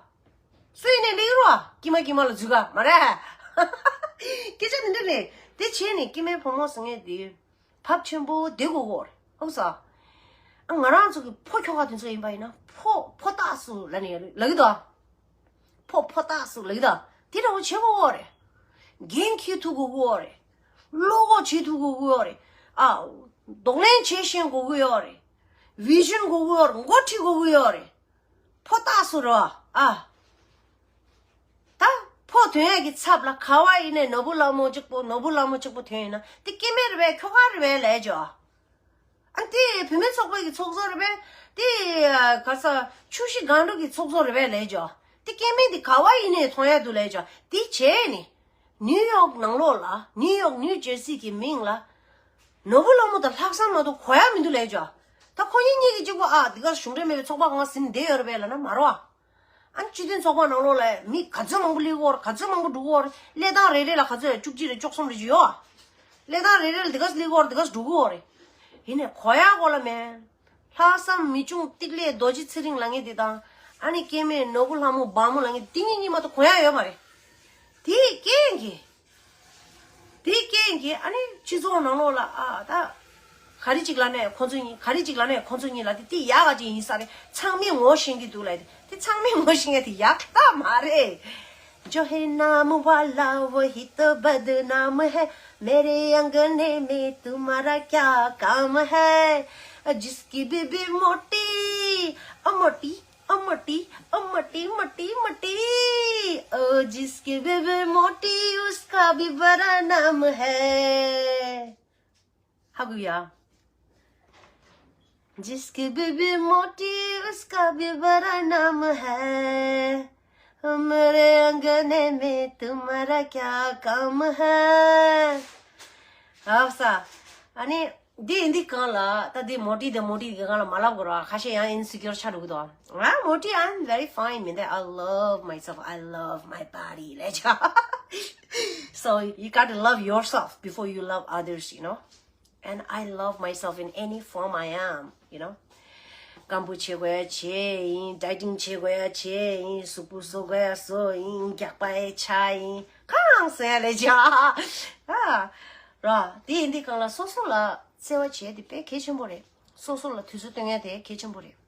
སུ་ཡིན་ནས་ལེགས་རོགས་ཀྱི་མ་ཀྱི་མ་ལ་འཛུལ་ག་མ་རེད། སྐད་ཆ་འདི་འདྲ་རེད། དེ་བྱས་ནས་སྐྱེ་དམན་ཕོ་མོ་ཟེར་མཁན་དེ་བབ་ཆེན་པོ་བསྡད་དགོས་གོ་རེད་ཧུག་ས། ཨ་ང་རང་ཚོ་གི་ཕོ་ཁྱོ་ག་དེ་ཚོ་ཡིན་པ་ཡིན་ན་ཕོ་ཕོ་རྟགས་སུ་ལ་ནས་ལ་གི་དོ། ཕོ་ཕོ་རྟགས་སུ་ལ་གི་དོ། དེ་འདྲ་བོ་བྱེད་དགོས་གོ་རེད། འགན་འཁྱེར་ཐུབ་དགོས་གོ་རེད། བློ་ཁོག་བྱེད་ཐུབ་དགོས་གོ་རེད། ཨ། གདོང་ལེན་བྱེད་ཤེས་དགོས་གོ་ཡོད་རེད། བི་ཞན་དགོས་གོ་ཡོད་རེད། འགོ་ཁྲིད་དགོས་གོ་ཡོད་རེད། ཕོ་རྟགས་སུ་རེད་བ། ཨ། ད་ཕོ་ཐོན་ཡས་ཀྱི་ཚབ་ལ་ག་བ་ཡིན་ནའི་ནོར་བུ་ལྷ་མོ་གཅིག་པོ་ནོར་བུ་ལྷ་མོ་གཅིག་པོ་ཐོན་ཡིན་ན་དེ་སྐྱེ་དམན་རེད་པས་ཁྱོ་ག་རེད་པས་ལས་ཅོ། ཨ་དེ་བུད་མེད་ཚོགས་པའི་གི་ཚོགས་གཙོ་རེད་པས་དེ་ག་ས་ཆུ་བཞི་སྒང་དྲུག་གི་ཚོགས་གཙོ་རེད་པས་ལས་ཅོ། དེ་སྐྱེ་དམན་དེ་ག་བ་ཡིན་ནའི་མཐོང་ཡས་འདུག་ལས་ཅོ། དེ་བྱས་ནས་ནིའུ་ཡོག་ནང་ལོགས་ལ་ནིའུ་ཡོག་ནིའུ་ཇར་སི་གི་མིང་ལ་ནོར་བུ་ལྷ་མོ་དང་ལྷག་བསམ་མ་གཏོགས་གོ་ཡ་མི་འདུག་ལས་ཅོ། ད་ཁོ་གཉིས་གཉིས་ཀྱི་གཅིག་པོ་ཨ་འདི་ག་གཞུང་འབྲེལ་མེད་པའི་ཚོགས་པ་གང་ཟིན་བསྡད་ཡོད་རེད་པས་ལབ་ན་མ་རོ། ཨ་ནི་སྤྱི་མཐུན་ཚོགས་པ་ནང་ལོགས་ལ་མི་ག་ཚོད་མང་པོ་སླེབས་ཀྱི་ཡོད་རེད། ག་ཚོད་མང་པོ་འགྲོ་གི་ཡོད་རེད། སླེབས་སྟངས་རེ་རེ་ལ་ག་ཚོད་བཅུ་གཅིག་རེ་བཅུ་གསུམ་རེ་ཅིག་ཡོད། སླེབས་སྟངས་རེ་རེ་ལ་འདི་ག་ཚོད་སླེབས་ཀྱི་ཡོད་རེད། འདི་ག་ཚོད་འགྲོ་གི་ཡོད་རེད། ཡིན་ནའི་གོ་ཡ་གོ་ལ་མེད། ལྷག་བསམ་མི་ཆུང་ཏིག་ལེ་རྡོ་རྗེ་ཚེ་རིང་ལབ་མཁན་འདི་དང་ཨ་ནི་སྐྱེ་དམན་ནོར་བུ་ལྷ་མོ་སྦ་མོ་ལབ་མཁན་འདི་གཉིས་གཉིས་མ་གཏོགས་གོ་ཡ་ཡོད་མ་རེད། དེའི་རྐྱེན་གྱིས། དེའི་རྐྱེན་གྱིས་ཨ་ནི་སྤྱི་ཚོགས་ནང་ལོགས་ལ་ཨ་ད། ག་རེ་ཅིག་ལབ་ནས་ཁོང་ཚོ་གཉིས་ག་རེ་ཅིག་ལབ་ནས་ཁོང་ཚོ་གཉིས་ལ་དེ་དེ་ཡག་ག་ཅིག་ཡིན་ས་རེད། ཚང་མས་ངོ་ཤེས་ཀྱི་འདུག་ལབ་དེ་དེ་ཚང་མས་ངོ་ཤེས་མཁན་དེ་ཡག་ད་མ་རེད། जो है नाम वाला वही तो बदनाम है। मेरे अंगने में तुम्हारा क्या काम है? जिसकी बीबी मोटी, ओ मोटी, ओ मोटी, ओ मोटी, मोटी, मोटी। ओ जिसकी बीबी मोटी, उसका भी बड़ा नाम है। ཧ་གོ་ཡ། जिसकी बीबी मोटी, उसका भी बड़ा नाम है। मेरे अंगने में तुम्हारा क्या काम है? ཧ་ས། ཨ་ནི། འདི་འདི་གང་ལ་ད་འདི་མོ་ཊི་དང་མོ་ཊི་གི་གང་ལ་མ་ལབ་དགོས་ར། ཁ་ཤས་ཡང་ཨིན་སི་ཀིའོར་ཆགས་འགྲོ་གི་འདུག་ཨ་མོ་ཊི། I'm very fine མིན་ཏེ། I love myself, I love my body ལས་ཆ། So you gotta love yourself before you love others, you know. And I love myself in any form I am, you know. སྐམ་པོ་བྱེད་དགོས་ཡ་བྱེད་ཡིན། ཌའི་ཊིང་བྱེད་དགོས་ཡ་བྱེད་ཡིན། གཟུགས་པོ་བཟོ་དགོས་ཡ་བཟོ་ཡིན། རྒྱགས་པ་ཡ་ཆགས་ཡིན། གང་ཟེར་ཡ་ལས་བྱ། ཨ་ར། དེ་ཡིན་དུས་གང་ལ་སོ་སོ་ལ་བརྩེ་བ་བྱེད་དེ་དཔེ་གལ་ཆེན་པོ་རེད། སོ་སོ་ལ་དུས་ཚོད་སྟོན་ཡ་དེ་གལ་ཆེན་པོ་རེད།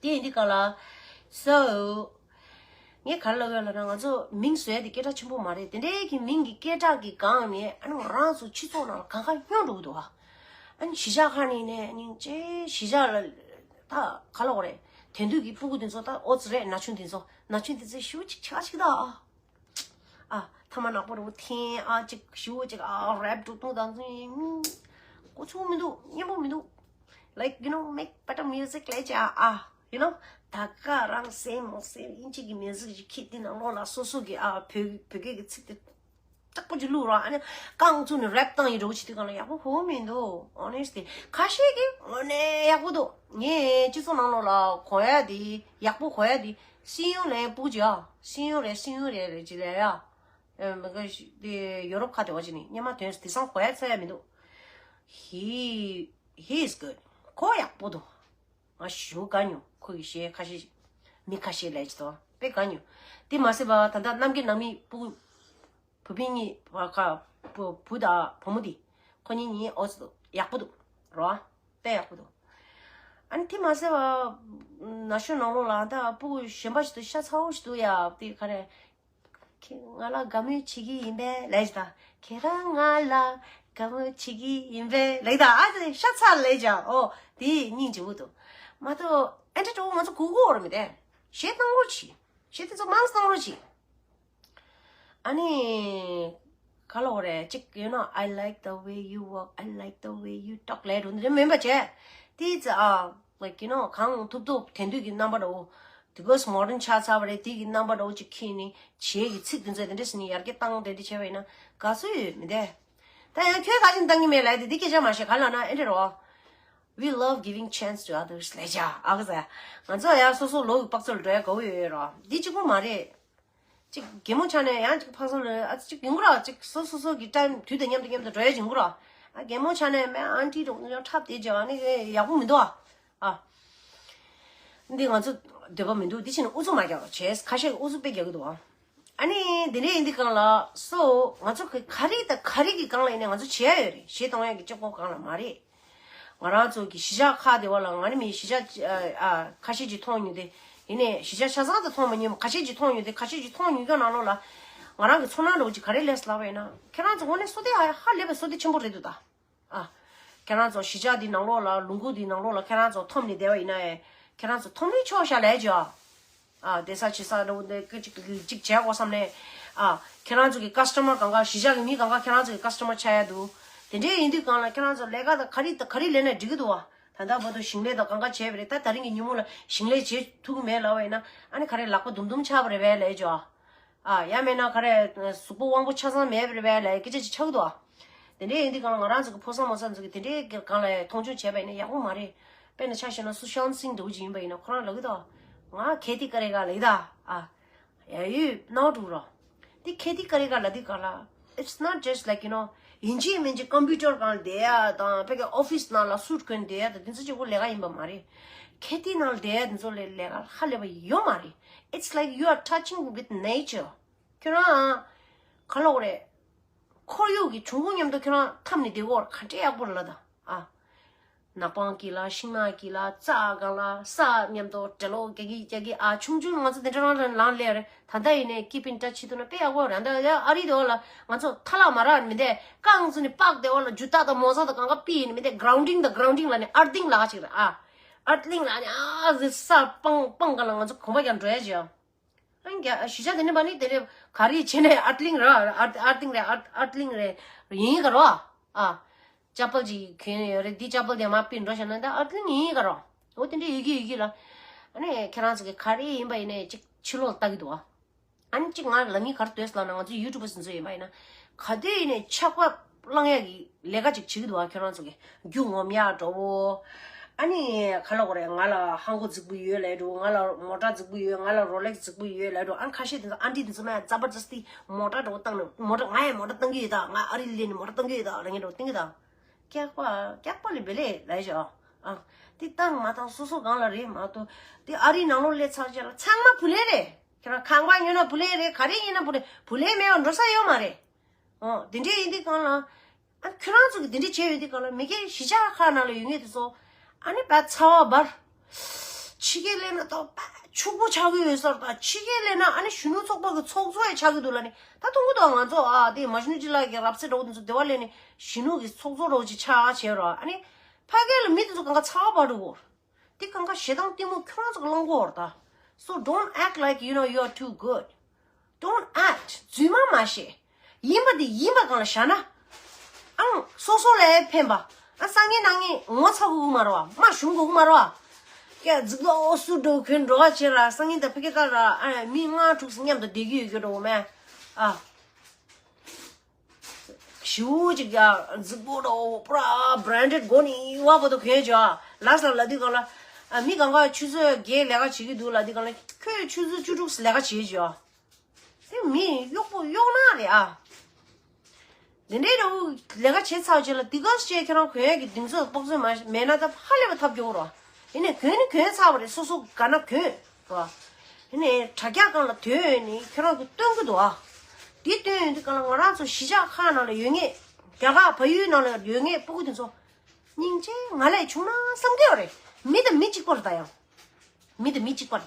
དེ་ཡིན་དུས་གང་ལ། སོ། ངས་ག་རེ་ལབ་ཡོད་ལབ་ན། ང་ཚོ་མིང་བཟོ་ཡ་དེ་སྐད་གྲགས་ཆེན་པོ་མ་རེད། དེ་འདྲའི་གི་མིང་གི་སྐད་གྲགས་ཀྱི་སྒང་ནས་ཨ་ནི་ང་རང་ཚོ་སྤྱི་ཚོགས་ནང་ལ་གང་ག་སྙོམས་འགྲོ་གི་འདུག་ཨ། ཨ་ནི་གཞིས་ཆགས་ཁག་ནས་ནས་སྙིང་རྗེ་གཞིས་ཆགས་ལ་ད་ག་ལ་འོ་རེད། དེང་དུས་ཀྱི་སྤུ་གུ་དེ་ཚོ་ད་ཨོ་ཙི་རེད། ན་ཆུང་དེ་ཚོ་ན་ཆུང་དེ་ཚོ་ཞུ་ཅིག་ཆགས་ཅིག་ད་ཨ། ཨ་ཐ་མ་ནག་པོ་རུ་འཐེན་ཨ་ཅིག་ཞུ་ཅིག་ཨ་རེབ་འགྲོ་ཐུང་དང་ཚུན་གོ་ཆུང་མི་འདུག་སྙན་པོ་མི་འདུག like you know make better music ལས་ཅི་ཨ། you know ད་ག་རང་སེམས་མོ་སེམས་ཨིན་ཅིག་གི་མིའུ་ཟིག་ཅིག་ཁྱེད་དེ་ནང་ལོགས་ལ་སོ་སོ་གི་ཨ་བོད་བོད་སྐད་ཀྱི་ཚིག་དེ་དྲག་པོ་ཅིག་བླུགས་རོགས། ཨ་ནི་རྐང་བཙུགས་ནས་རེབ་བཏང་ཡིན་འགྲོ་བྱེད་དུས་གང་ལ་ཡག་པོ་གོ་མི་འདུག honestly། ཁ་ཤས་ཀྱིས་དངོས་གནས་ཡག་པོ་འདུག་ངས་སྤྱི་ཚོགས་ནང་ལོགས་ལ་གོ་ཡ་དེ་ཡག་པོ་གོ་ཡ་དེ་སྲིན་ཡུལ་ལ་སྤུ་གུ་ཅིག་ཨ་སྲིན་ཡུལ་རེད་སྲིན་ཡུལ་རེད་རེད་ཅིག་ལས་ཡ། ཨ་མི་ག་ཤི་དེ་ཡོ་རོབ་ཁ་དེ་བ་ཅིག་ནི་སྙན་མ་དོན་དེང་སང་གོ་ཡ་ཚོད་ཡ་མི་འདུག he he is good། ཁོ་ཡག་པོ་འདུག་ང་ཞུ་དགའ་མྱོང་། ཁོ་གི་གཞས་ཁ་ཤས་མི་ཁ་ཤས་ལས་ཅི་དང་དཔེ་དགའ་མྱོང་། དེ་མ་ཟད་པ་ད་ལྟ་རྣམ་རྒྱལ་ནང་མི་སྤུ་གུ་བུ་སྤུན་གཉིས་བ་ཁ་བུ་བུ་དང་བུ་མོ་དེ་ཁོ་གཉིས་གཉིས་ཨོ་ཙི་འདུག་ཡག་པོ་འདུག་རོ། དཔེ་ཡག་པོ་འདུག་ཨ་ནི་དེ་མ་ཟད་པ་ན་གཞོན་ནང་ལོགས་ལ་ད་སྤུ་གུ་གཞན་པ་ཞིག་ཏུ་ཤ་ཚ་བོ་ཞིག་འདུག་ཡ། དེ་ག་རེ། ཁྱེད་ང་ལ་དགའ་མོས་བྱེད་ཀྱི་ཡིན་པས་ལས་ཅི་དང་ཁྱེད་རང་ང་ལ་དགའ་མོས་བྱེད་ཀྱི་ཡིན་པས་ལས་དང་ཨ་ཙི་ཤ་ཚ་ལས་ཀྱང་ཨོ་དེ་སྙིང་རྗེ་པོ་འདུག་མ་གཏོགས་ཨེ་འདྲ་འགྲོ་ང་ཚོ་གུ་གུ་འོར་མི་དེ་གཞས་བཏང་རོགས་གྱིས། གཞས་དེ་ཚོ་མང་བཏང་རོགས་གྱིས། ཨ་ནི་ག་ལ་འོ་རེད་ཅིག you know I like the way you walk, I like the way you talk ལས་འགྲོ་འདི་མིན་པ་བྱས་དེ་ཙི་ཨ། like you know གང་ཐུབ་ཐུབ་དེང་དུས་ཀྱི་རྣམ་པ་འདྲ་བོ། དེ་གོས་མོ་ཌན་ཆགས་ཚར་བ་རེད། དེ་གི་རྣམ་པ་འདྲ་བོ་ཅིག་ཁྱེར་ནས་བྱེད་ཀྱི་ཚིག་དེ་ཚོ་དེ་འདྲས་ཟེར་ནས་ཡར་རྒྱས་བཏང་དེ་འདྲས་བྱས་པ་ཡིན་ན་དགའ་བསུ་ཡོད་མི་འདས། ད་ཡང་ཁྱོད་ག་ཅིག་བཏང་གི་མེད་ལབ་དེ་འདི་སྐད་ཆ་མ་བཤད་ག་ལ་ན་ཨེ་འདྲས་རོ། We love giving chance to others ལས་བྱ་ཨ་ག་ཟེ། ང་ཚོ་ཡང་སོ་སོ་ལོ་གི་དཔག་ཚོད་ལ་འགྲོ་ཡ་དགའ་བོ་ཡོད་ཡོད་རོ། འདི་གཅིག་པོ་མ་རེད། ཅིག་གད་མོ་ཆགས་ནས་ཡང་ཅིག་ཕ་སོ་ལ་ཨ་ཅིག་ཡོང་གི་ར། ཅིག་སོ་སོ་སོ་གི་ཊའིམ་དུས་དང་མཉམ་དུ་མཉམ་དུ་འགྲོ་ཡ་ཅིག་ཡོང་གི་ར། ཨ་གད་མོ་ཆགས་ནས་མེ་ཨན་ཊི་དང་ཡང་འཁྲབ་བསྡད་ཅིག་ཨ་ནི་ཡག་པོ་མི་འདུག་ཨ། ཨ། འདི་ང་ཚོ་འདོད་པ་མི་འདུག་འདི་ཕྱིན་ན་ཨུ་ཚུགས་མ་རྒྱག་རོགས་བྱས། ཁ་ཤས་ཀྱིས་ཨུ་ཚུགས་དཔེ་རྒྱག་གི་འདུག་ཨ། ཨ་ནི་འདི་འདྲས་ཡིན་དུས་གང་ལ་སོ་ང་ཚོ་གི་ག་རེ་དང་ག་རེ་གི་སྒང་ལ་ཡིན་ན་ང་ཚོ་བྱེད་ཡ་ཡོད་རེད། གཞས་གཏོང་ཡ་གི་སྤྱི་ཁོག་སྒང་ལ་མ་རེད། ང་རང་ཚོ་གི་གཞིས་ཆགས་ཁག་དེ་བ་ལ་ང་རེ་མི་གཞིས་ཆགས་ཨ་ཁ་ཤས་ཅིག་མཐོང་མྱོང་དེ། ཡིན་ནའི་གཞིས་ཆགས་ཆ་ཚང་དུ་མཐོང་མ་མྱོང་། ཁ་ཤས་ཅིག་མཐོང་མྱོང་དེ། ཁ་ཤས་ཅིག་མཐོང་མྱོང་ཀྱང་ནང་ལོགས་ལ་ང་རང་གི་ཚོར་སྣང་འདྲ་བོ་ཅིག་ག་རེ་སླེབས་ལབ་པ་ཡིན་ན། ཁྱེད་རང་ཚོ་དངོས་གནས་བསོད་བདེ་ཧ་ཧ་ལས་པའི་བསོད་བདེ་ཆེན་པོ་རེད་འདུག་ད། ཨ། ཁྱེད་རང་ཚོ་གཞིས་ཆགས་འདི་ནང་ལོགས་ལ་ལུང་ཁུག་འདི་ནང་ལོགས་ལ་ཁྱེད་རང་ཚོ་འཐོམ་ནས་བསྡད་པ་ཡིན་ན་ཡང་ཁྱེད་རང་ཚོ་འཐོམ་ནས་ཆོག་ཤག་ལས་ཀྱི་ཨ། ཨ་བསྡད་ས་བྱེད་ས་འདྲ་བོ་འདི་ཀི་ཅིག་ཅིག་བྱས་དགོས་བསམ་ནས། ཨ་ཁྱེད་རང་ཚོ་གི་ཀ་སི་ཊ་མར་གང་ག་གཞིས་ཆགས་ཀྱི་མི་གང་ག་ཁྱེད་རང་ཚོ་གི་ཀ་སི་ཊ་མར་ཆགས་ཡ་འདུག་དེ་འདྲའི་ཡིན་དུས་གང་ལ་ཁྱེད་རང་ཚོ་ལས་ཀ་དང་ག་རེ་དང་ག་རེ་ལས་ན་འགྲིག་གི་འདུག་ཨ། ད་ལྟ་བར་དུ་ཞིང་ལས་དང་གང་ག་བྱས་པ་རེད། ད་ད་རིང་གི་ཉིན་མོ་ལ་ཞིང་ལས་བྱེད་ཐུབ་ཀྱི་མེད་ལབ་པ་ཡིན་ན་ཨ་ནི་ག་རེ་ལག་པ་དུམ་དུམ་ཆགས་པ་རེད་པས་ལས་ཀྱི་ཨ། ཨ་ཡང་མེད་ན་ག་རེ་གཟུགས་པོ་དབང་པོ་ཆ་ཚང་མེད་པ་རེད་པས་ལབ་སྐད་ཆ་ཅིག་ཆགས་ཀྱི་འདུག་ཨ། དེ་འདྲའི་ཡིན་དུས་གང་ལ་ང་རང་ཚོ་གི་ཕོ་གསར་མོ་གསར་ཚོ་གི་དེ་འདྲའི་སྒང་ལ་མཐོང་ཆུང་བྱས་པ་ཡིན་ན་ཡག་པོ་མ་རེད། དཔེར་ན་ཆ་བཞག་ན་སུ་ཤཱན་སིང་འདྲ་བོ་ཅིག་ཡིན་པ་ཡིན་ན་ཁོ་རང་ལབ་ཀྱི་འདུག་ང་ཁེ་ཏི་ཀ་རེ་ག་ལབ་ཀྱི་འདུག་ཨ། ཡ་ཡུས་ནོར་འགྲོ་རོགས། དེ་ཁེ་ཏི་ཀ་རེ་ག་ལབ་དུས་གང་ལ། It's not just like you know ཡིན་གཅིག་མིན་གཅིག་ཀམ་པུ་ཊར་སྒང་ལ་བསྡད་ཡ་དང་ཕ་གི་ཨོ་ཕི་སི་ནང་ལ་སུཊ་གོན་བསྡད་ཡ་དང་དེ་ཚོ་གཅིག་པོ་ལས་ཀ་ཡིན་པ་མ་རེད། ཁེ་ཏི་ནང་ལ་བསྡད་ཡ་དེ་ཚོ་ལས་ལས་ཀ་ཧ་ལས་པ་ཡོད་མ་རེད། It's like you are touching with nature. ཁྱོད་རང་ག་ལབ་དགོས་རེད། ཁོར་ཡུག་གི་འབྱུང་ཁུངས་མཉམ་དུ་ཁྱོད་རང་འཐམས་ནས་བསྡད་ཡོད་ག་འདྲ་ཡག་པོ་རེད་ལབ་དང་ཨ། ནག་པང་གི་ལ་ཤིང་ནགས་ཀྱི་ལ་རྩྭ་སྒང་ལ་ས་མཉམ་དུ་འབྲེལ་ལོ་རྒྱག་གི་རྒྱག་གི་ཨ། ཆུང་ཆུང་ང་ཚོ་དེ་འདྲ་རང་རང་ལངས་སླེབས་རེད། ད་ལྟ་ཡིན་ནའི་keep in touch བྱེད་ཐུབ་ན་དཔེ་ཡག་པོ་རེད། ད་ལྟ་ཨ་རི་དེ་བ་ལ་ང་ཚོ་ཐ་ལག་མ་རག་མི་འདས་རྐང་བཙུགས་ནས་པགས་དེ་བ་ལ་ཇུ་ཏ་དང་མོ་ཟ་དང་གང་ག་པི་ཡིན་མི་འདས་གྷ་རའུན་ཌིང་དང་གྷ་རའུན་ཌིང་ལ་ནི་ཨར་ཐིང་ལ་ཅིག་རེད་ཨ། ཨར་ཐིང་ལ་ནི་ཨ་ཟི་ས་སྤང་སྤང་སྒང་ལ་ང་ཚོ་གོམ་པ་རྒྱག་འགྲོ་ཡ་ཅིག་ཨ། ཨ་ནི་རྒྱ་གཞིས་ཆགས་དེ་ནས་པ་ནི་དེ་ནས་ག་རེ་བྱས་ནས་ཨར་ཐིང་ར་ཨར་ཨར་ཐིང་རེད་ཨར་ཨར་ཐིང་རེད་ཡིན་ག་རོ་ཨ། ཅ་པལ་ཅིག་གྱོན་ཡོད་རེད། འདི་ཅ་པལ་དེ་མ་པིན་འགྲོ་བྱས་ན་ད་ཨར་ཐིང་ཡིན་ག་རོ། འོ་དེ་འདྲ་ཡོད་ཀྱི་ཡོད་ཀྱི་ལ། ཨ་ནི་ཁྱེད་རང་ཚོ་གི་ག་རེ་ཡིན་པ་ཡིན་ནས་ཅིག་ཕྱི་ལོགས་ལྟ་གི་འདུག་ཨ། ཨ་ནི་གཅིག་ང་ལབ་ངེས་ག་རེ་འདུག་ཟེར་ལབ་ན་ང་ཚོ་ཡུ་ཊུབ་པ་ཟིན་ཚོད་ཡིན་པ་ཡིན་ན། ག་དུས་ཡིན་ནའི་ཆགས་པ་བླང་ཡག་གི་ལས་ཀ་ཅིག་བྱེད་ཀྱི་འདུག་ཨ། ཁྱོད་རང་ཚོ་གི་རྒྱུ་ངོམ་ཡག་འདྲ་བོ། ཨ་ནི་ག་ལབ་དགོས་རེད། ང་ལ་ཧང་གོ་རྫིག་པོ་ཡོད་ལབ་འགྲོ། ང་ལ་མོ་ཊ་རྫིག་པོ་ཡོད། ང་ལ་རོ་ལེག་རྫིག་པོ་ཡོད་ལབ་འགྲོ། ཨ་ནི་ཁ་ཤས་དེ་ཚོ་ཨན་ཊི་དེ་ཚོ་མ་ཛ་བར་ཛ་སྟི་མོ་ཊ་འདྲ་བོ་བཏང་ནས་མོ་ཊ་ང་ཡང་མོ་ཊ་བཏང་གི་ཡོད་ད། ང་ཨ་རི་སླེབས་ནས་མོ་ཊ་བཏང་གི་ཡོད་ད་ལབ་མཁན་འདྲ་བོ་བཏང་གི་ད། སྐྱག་པ་སྐྱག་པ་ལས་བེ་ལེ་ལབ་ཤག་ཨ། དེ་བཏང་མ་བཏང་སོ་སོ་སྒང་ལ་རེད་མ་གཏོགས། དེ་ཨ་རིའི་ནང་ལོགས་སླེབས་ཚར་རྗེས་ལ་ཚང་མ་བུ་ལོན་རེད། ཁྱེད་རང་ཁང་པ་ཉོས་ན་བུ་ལོན་རེད། ག་རེ་ཡིན་ན་བུ་ལོན། བུ་ལོན་མེད་པར་འགྲོ་ས་ཡོད་མ་རེད། ཨོ། དེ་འདྲས་ཡིན་དུས་སྒང་ལ། ཨ། ཁྱོད་རང་ཚོ་གིས་དེ་འདྲས་བྱས་ཡོད་དུས་སྒང་ལ། མི་སྒེར་གཞིས་ཆགས་ཁག་ནང་ལ་ཡོད་མཁན་དེ་ཚོ། ཨ་ནི་བ་ཚ་བ་འབར། ཕྱི་རྒྱལ་སླེབས་ན་ད་བ་ཕྱུག་པོ་ཆགས་ཀྱི་ཡོད་ས་རེད། ད་ཕྱི་རྒྱལ་སླེབས་ན་ཨ་ནི་གཞོན་ནུ་ཚོགས་པ་གི་ཚོགས་གཙོ་ཡང་ཆགས་ཀྱི་འདུག་ལབ་ནས་ད་མཐོང་གི་འདུག་ང་ཚོ། ཨ། དེ་མ་གཞོན་ཅི་ལགས་ཀྱི་རབ་གསལ་འདྲ་བོ་དེ་ཚོ་དེ་བ་སླེབས་ནས་གཞོན་ནུ་གི་ཚོགས་གཙོ་འདྲ་བོ་ཅིག་ཆགས་བྱས་རོགས། ཨ་ནི་ཕ་གི་ལ་མི་དེ་ཚོ་གང་ག་ཚ་བ་འབར་འགྲོ་གི་ཡོད་རེད། དེ་གང་ག་ཞེ་སྡང་གཏི་མུག་ཁྱོད་རང་ཚོ་གི་བླང་དགོས་རེད་ད། So don't act like, you know, you're too good. Don't act. རྫུན་མ་མ་བཤད། ཡིན་པ་དེ་ཡིན་པ་སྒང་ལ་བཞག་ན། ཨང་། སོ་སོ་ལ་ཕན་པ། ཨ། སང་ཉིན་གནངས་ཉིན་ངོ་ཚ་དགོས་ཀྱི་མ་རེད་བ། མ་ཞུམ་དགོས་ཀྱི་མ་རེད་བ། ཀྱ་རྫིག་པོ་སུ་འགྲོ་གོན་འགྲོ་ག་བྱེད་ར། སང་ཉིན་ད་ཕ་གི་ཀ་ར། ཨ། མི་ལྔ་དྲུག་མཉམ་དུ་བསྡད་ཀྱི་ཡོད་ཀྱི་འགྲོ་མེད། ཨ། ཞེ་པོ་ཅིག་ཡ་རྫིག་པོ་འདྲ་བོ་པུ་ར་བྷ་རན་ཌེཌ་མགོ་ནས་གཡས་པ་བར་དུ་གོན་བྱས། ལ་ས་ལ་དུས་སྒང་ལ། ཨ། མི་གང་ག་ཆུ་ཚོད་བརྒྱད་ལས་ཀ་བྱེད་ཀྱི་འདུག་ལབ་དུས་སྒང་ལ། ཁོས་ཆུ་ཚོད་བཅུ་དྲུག་ལས་ཀ་བྱེད་བྱས། དེ་མི་གཡོག་པོ་གཡོག་ནག་རེད་ཨ། དེ་འདྲའི་འདྲ་བོ་ལས་ཀ་བྱེད་ཚར་རྗེས་ལ་དེ་ག་ཅེས་ཁྱེད་རང་གོན་ཡག་གི་གདེང་ཚོད་དཔག་ཚོད་མ་མེད་ན་ད་ཧ་ལས་པ་ཐབས་སྐྱོ་བོ་རེད། ཡིན་ནའི་གོན་ནི་གོན་ཚར་བ་རེད། སོ་སོ་དགའ་ན་གོན་རེད། ཡིན་ནའི་དྲ་རྒྱ་སྒང་ལ་དོན་ཡོད་ནི་ཁྱེད་རང་གིས་སྟོན་གྱི་འདུག་ཨ། དེ་སྟོན་ཡོང་དུས་སྒང་ལ་ང་རང་ཚོ་གཞིས་ཆགས་ཁག་ནང་ལ་ཡོད་མཁན། རྒྱ་གར་བལ་ཡུལ་ནང་ལ་ཡོད་མཁན་སྤུ་གུ་དེ་ཚོ། སྙིང་རྗེ། ང་ལས་ཆུང་ན་བསམ་གྱི་ཡོད་རེད། མི་དང་མི་གཅིག་པ་རེད་ད་ཡང་། མི་དང་མི་གཅིག་པ་རེད།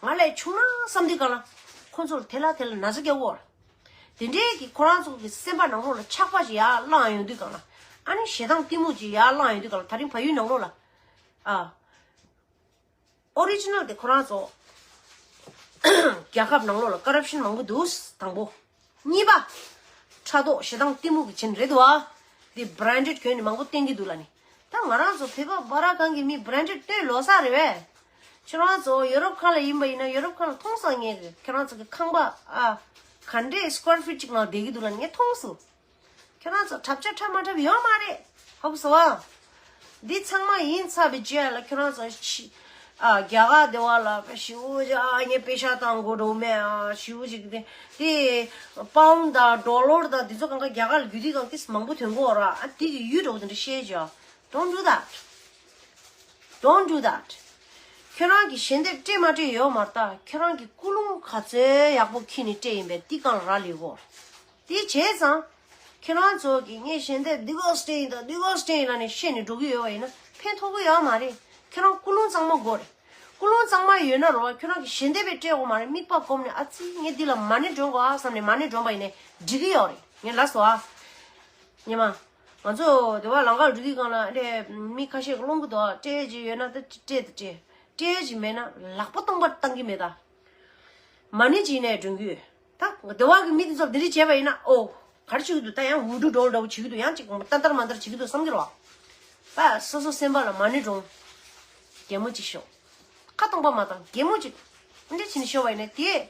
ང་ལས་ཆུང་ན་བསམ་དུས་སྒང་ལ་ཁོ་ཚོར་དེ་ལ་དེ་ལ་ན་ཚ་སྐྱེ་བོ་རེད། དེ་འདྲའི་གི་ཁོ་རང་ཚོ་གི་སེམས་པ་ནང་ལོགས་ལ་ཆགས་པ་ཞིག་ཡར་ལངས་ཡོང་དུས་སྒང་ལ། ཨ་ནི་ཞེ་སྡང་གཏི་མུག་ཅིག་ཡར་ལངས་ཡོང་དུས་སྒང་ལ། ད་རིང་བལ་ཡུལ་ནང་ལོགས་ལ། ཨ། ཨོ་རི་ཇི་ནལ་དེ་ཁོ་རང་ཚོ་རྒྱལ་ཁབ་ནང་ལོགས་ལ་ཀོ་རབ་ཤན་མང་པོ་འདུག་དང་པོ། གཉིས་པ། ཕྲག་དོག་ཞེ་སྡང་གཏི་མུག་གི་རྐྱེན་རེད་འདུག་ཨ། འདི་བྷ་རན་ཌེཌ་གྱོན་ནས་མང་པོ་བསྟན་གྱི་འདུག་ལབ་ནི། ད་ང་རང་ཚོ་བོད་པ་སྦ་ར་གང་གི་མི་བྷ་རན་ཌེཌ་སྟོན་ལོ་ས་རེད་པས། ཁྱེད་རང་ཚོ་ཡོ་རོབ་ཁག་ལ་ཡིན་པ་ཡིན་ན་ཡོ་རོབ་ཁག་ལ་མཐོང་སོང་ངས། ཁྱེད་རང་ཚོ་གི་ཁང་པ། ཨ། ག་འདྲས་སི་ཀོར་ཕིཊ་གཅིག་ནང་བསྡད་ཀྱི་འདུག་ལབ་ནི་ངས་མཐོང་སོང་། ཁྱོད་རང་ཚོ་འཁྲབ་ཆ་འཁྲབ་མ་འཁྲབ་ཡོད་མ་རེད། ཧོབ་སོ་ཨ། འདི་ཚང་མ་ཡིན་ཚར་བའི་རྗེས་ལ་ཁྱོད་རང་ཚོ་ཕྱི། ཨ། རྒྱ་གར་སྡེ་བ་ལ་ཞེ་པོ་ཅིག་ཨ་ངས་པེ་ཤ་བཏང་དགོས་འགྲོ་མེད། ཨ། ཞེ་པོ་ཅིག་དེ་དེ་པའུན་དང་ཌོ་ལར་དང་དེ་ཚོ་གང་ག་རྒྱ་གར་ལ་རྒྱུ་དུས་གང་གིས་མང་པོ་ཐོན་གོ་ར། ཨ། དེ་གི་ཡུལ་འགྲོ་དེ་འདྲ་བཤད་ཅིག Don't do that. Don't do that. ཁྱོད་རང་གིས་ཞལ་འདེབས་སྤྲད་མ་སྤྲད་ཡོད་མ་རེད་ད། ཁྱོད་རང་གིས་ཀུན་སློང་ག་ཚོད་ཡག་པོ་འཁྱེར་ནས་སྤྲད་ཡིན་པས་དེ་སྒང་ལ་རག་ལས་གོ། དེ་བྱས་ཙང་། ཁྱེད་རང་ཚོ་གིས་ངས་ཞལ་འདེབས་འདི་ག་སྤྲད་ཡིན་ད་འདི་ག་སྤྲད་ཡིན་ལབ་ནས་བཤད་ནས་འགྲོ་གི་ཡོད་པ་ཡིན་ན་ཕན་ཐོགས་ཀྱི་ཡོད་མ་རེད། ཁྱེད་རང་ཀུན་སློང་གཙང་མ་དགོས་རེད། ཀུན་སློང་གཙང་མ་ཡོད་ན་རོ། ཁྱོད་རང་གིས་ཞལ་འདེབས་སྤྲད་དགོས་མ་རེད། མིག་པ་སྒོམ་ནས་ཨ་ཙི་ངས་འདི་ལ་མ་ཎི་སྒྲོན་དགོས་ཨ་བསམ་ནས་མ་ཎི་སྒྲོན་པ་ཡིན་ནས་འགྲིག་གི་ཡོད་རེད། ངས་ལབ་སོང་ཨ། ཉི་མ། ང་ཚོ་དེ་བ་ལམ་ཁ་འགྲོ་དུས་སྒང་ལ་ཨ་འདྲས་མི་ཁ་ཤས་ཀྱིས་སློང་གི་འདུག་སྤྲད་ཀྱི་ཡོད་ན་ད་སྤྲད་དང་སྤྲད། སྤྲད་ཀྱི་མེད་ན་ལག་པ་སྟོང་པར་བཏང་གི་མེད་ད། མ་ཎི་བྱས་ནས་སྒྲོན་གྱི་ཡོད། ད་དེ་བ་གི་མི་དེ་ཚོ་འདི་འདྲས་བྱས་པ་ཡིན་ན་ཨོ། ག་རེ་བྱེད་ཀྱི་འདུག་ད་ཡང་འུ་སྒྲུག་འགྲོ་འདྲ་བོ་བྱེད་ཀྱི་འདུག་ཡང་ཅིག་ཏན་ཏར་མན་ཏར་བྱེད་ཀྱི་འདུག་བསམ་གྱི་རེད་བ། ད་སོ་སོ་སེམས་པ་ལ་མ་ཎི་སྒྲོན། གད་མོ་ཅིག་ཤོར། ཁ་སྟོང་པ་མ་བཏང་། གད་མོ་ཅིག་འདི་འདྲས་བྱས་ནས་ཤོར་བ་ཡིན་ན་དེ།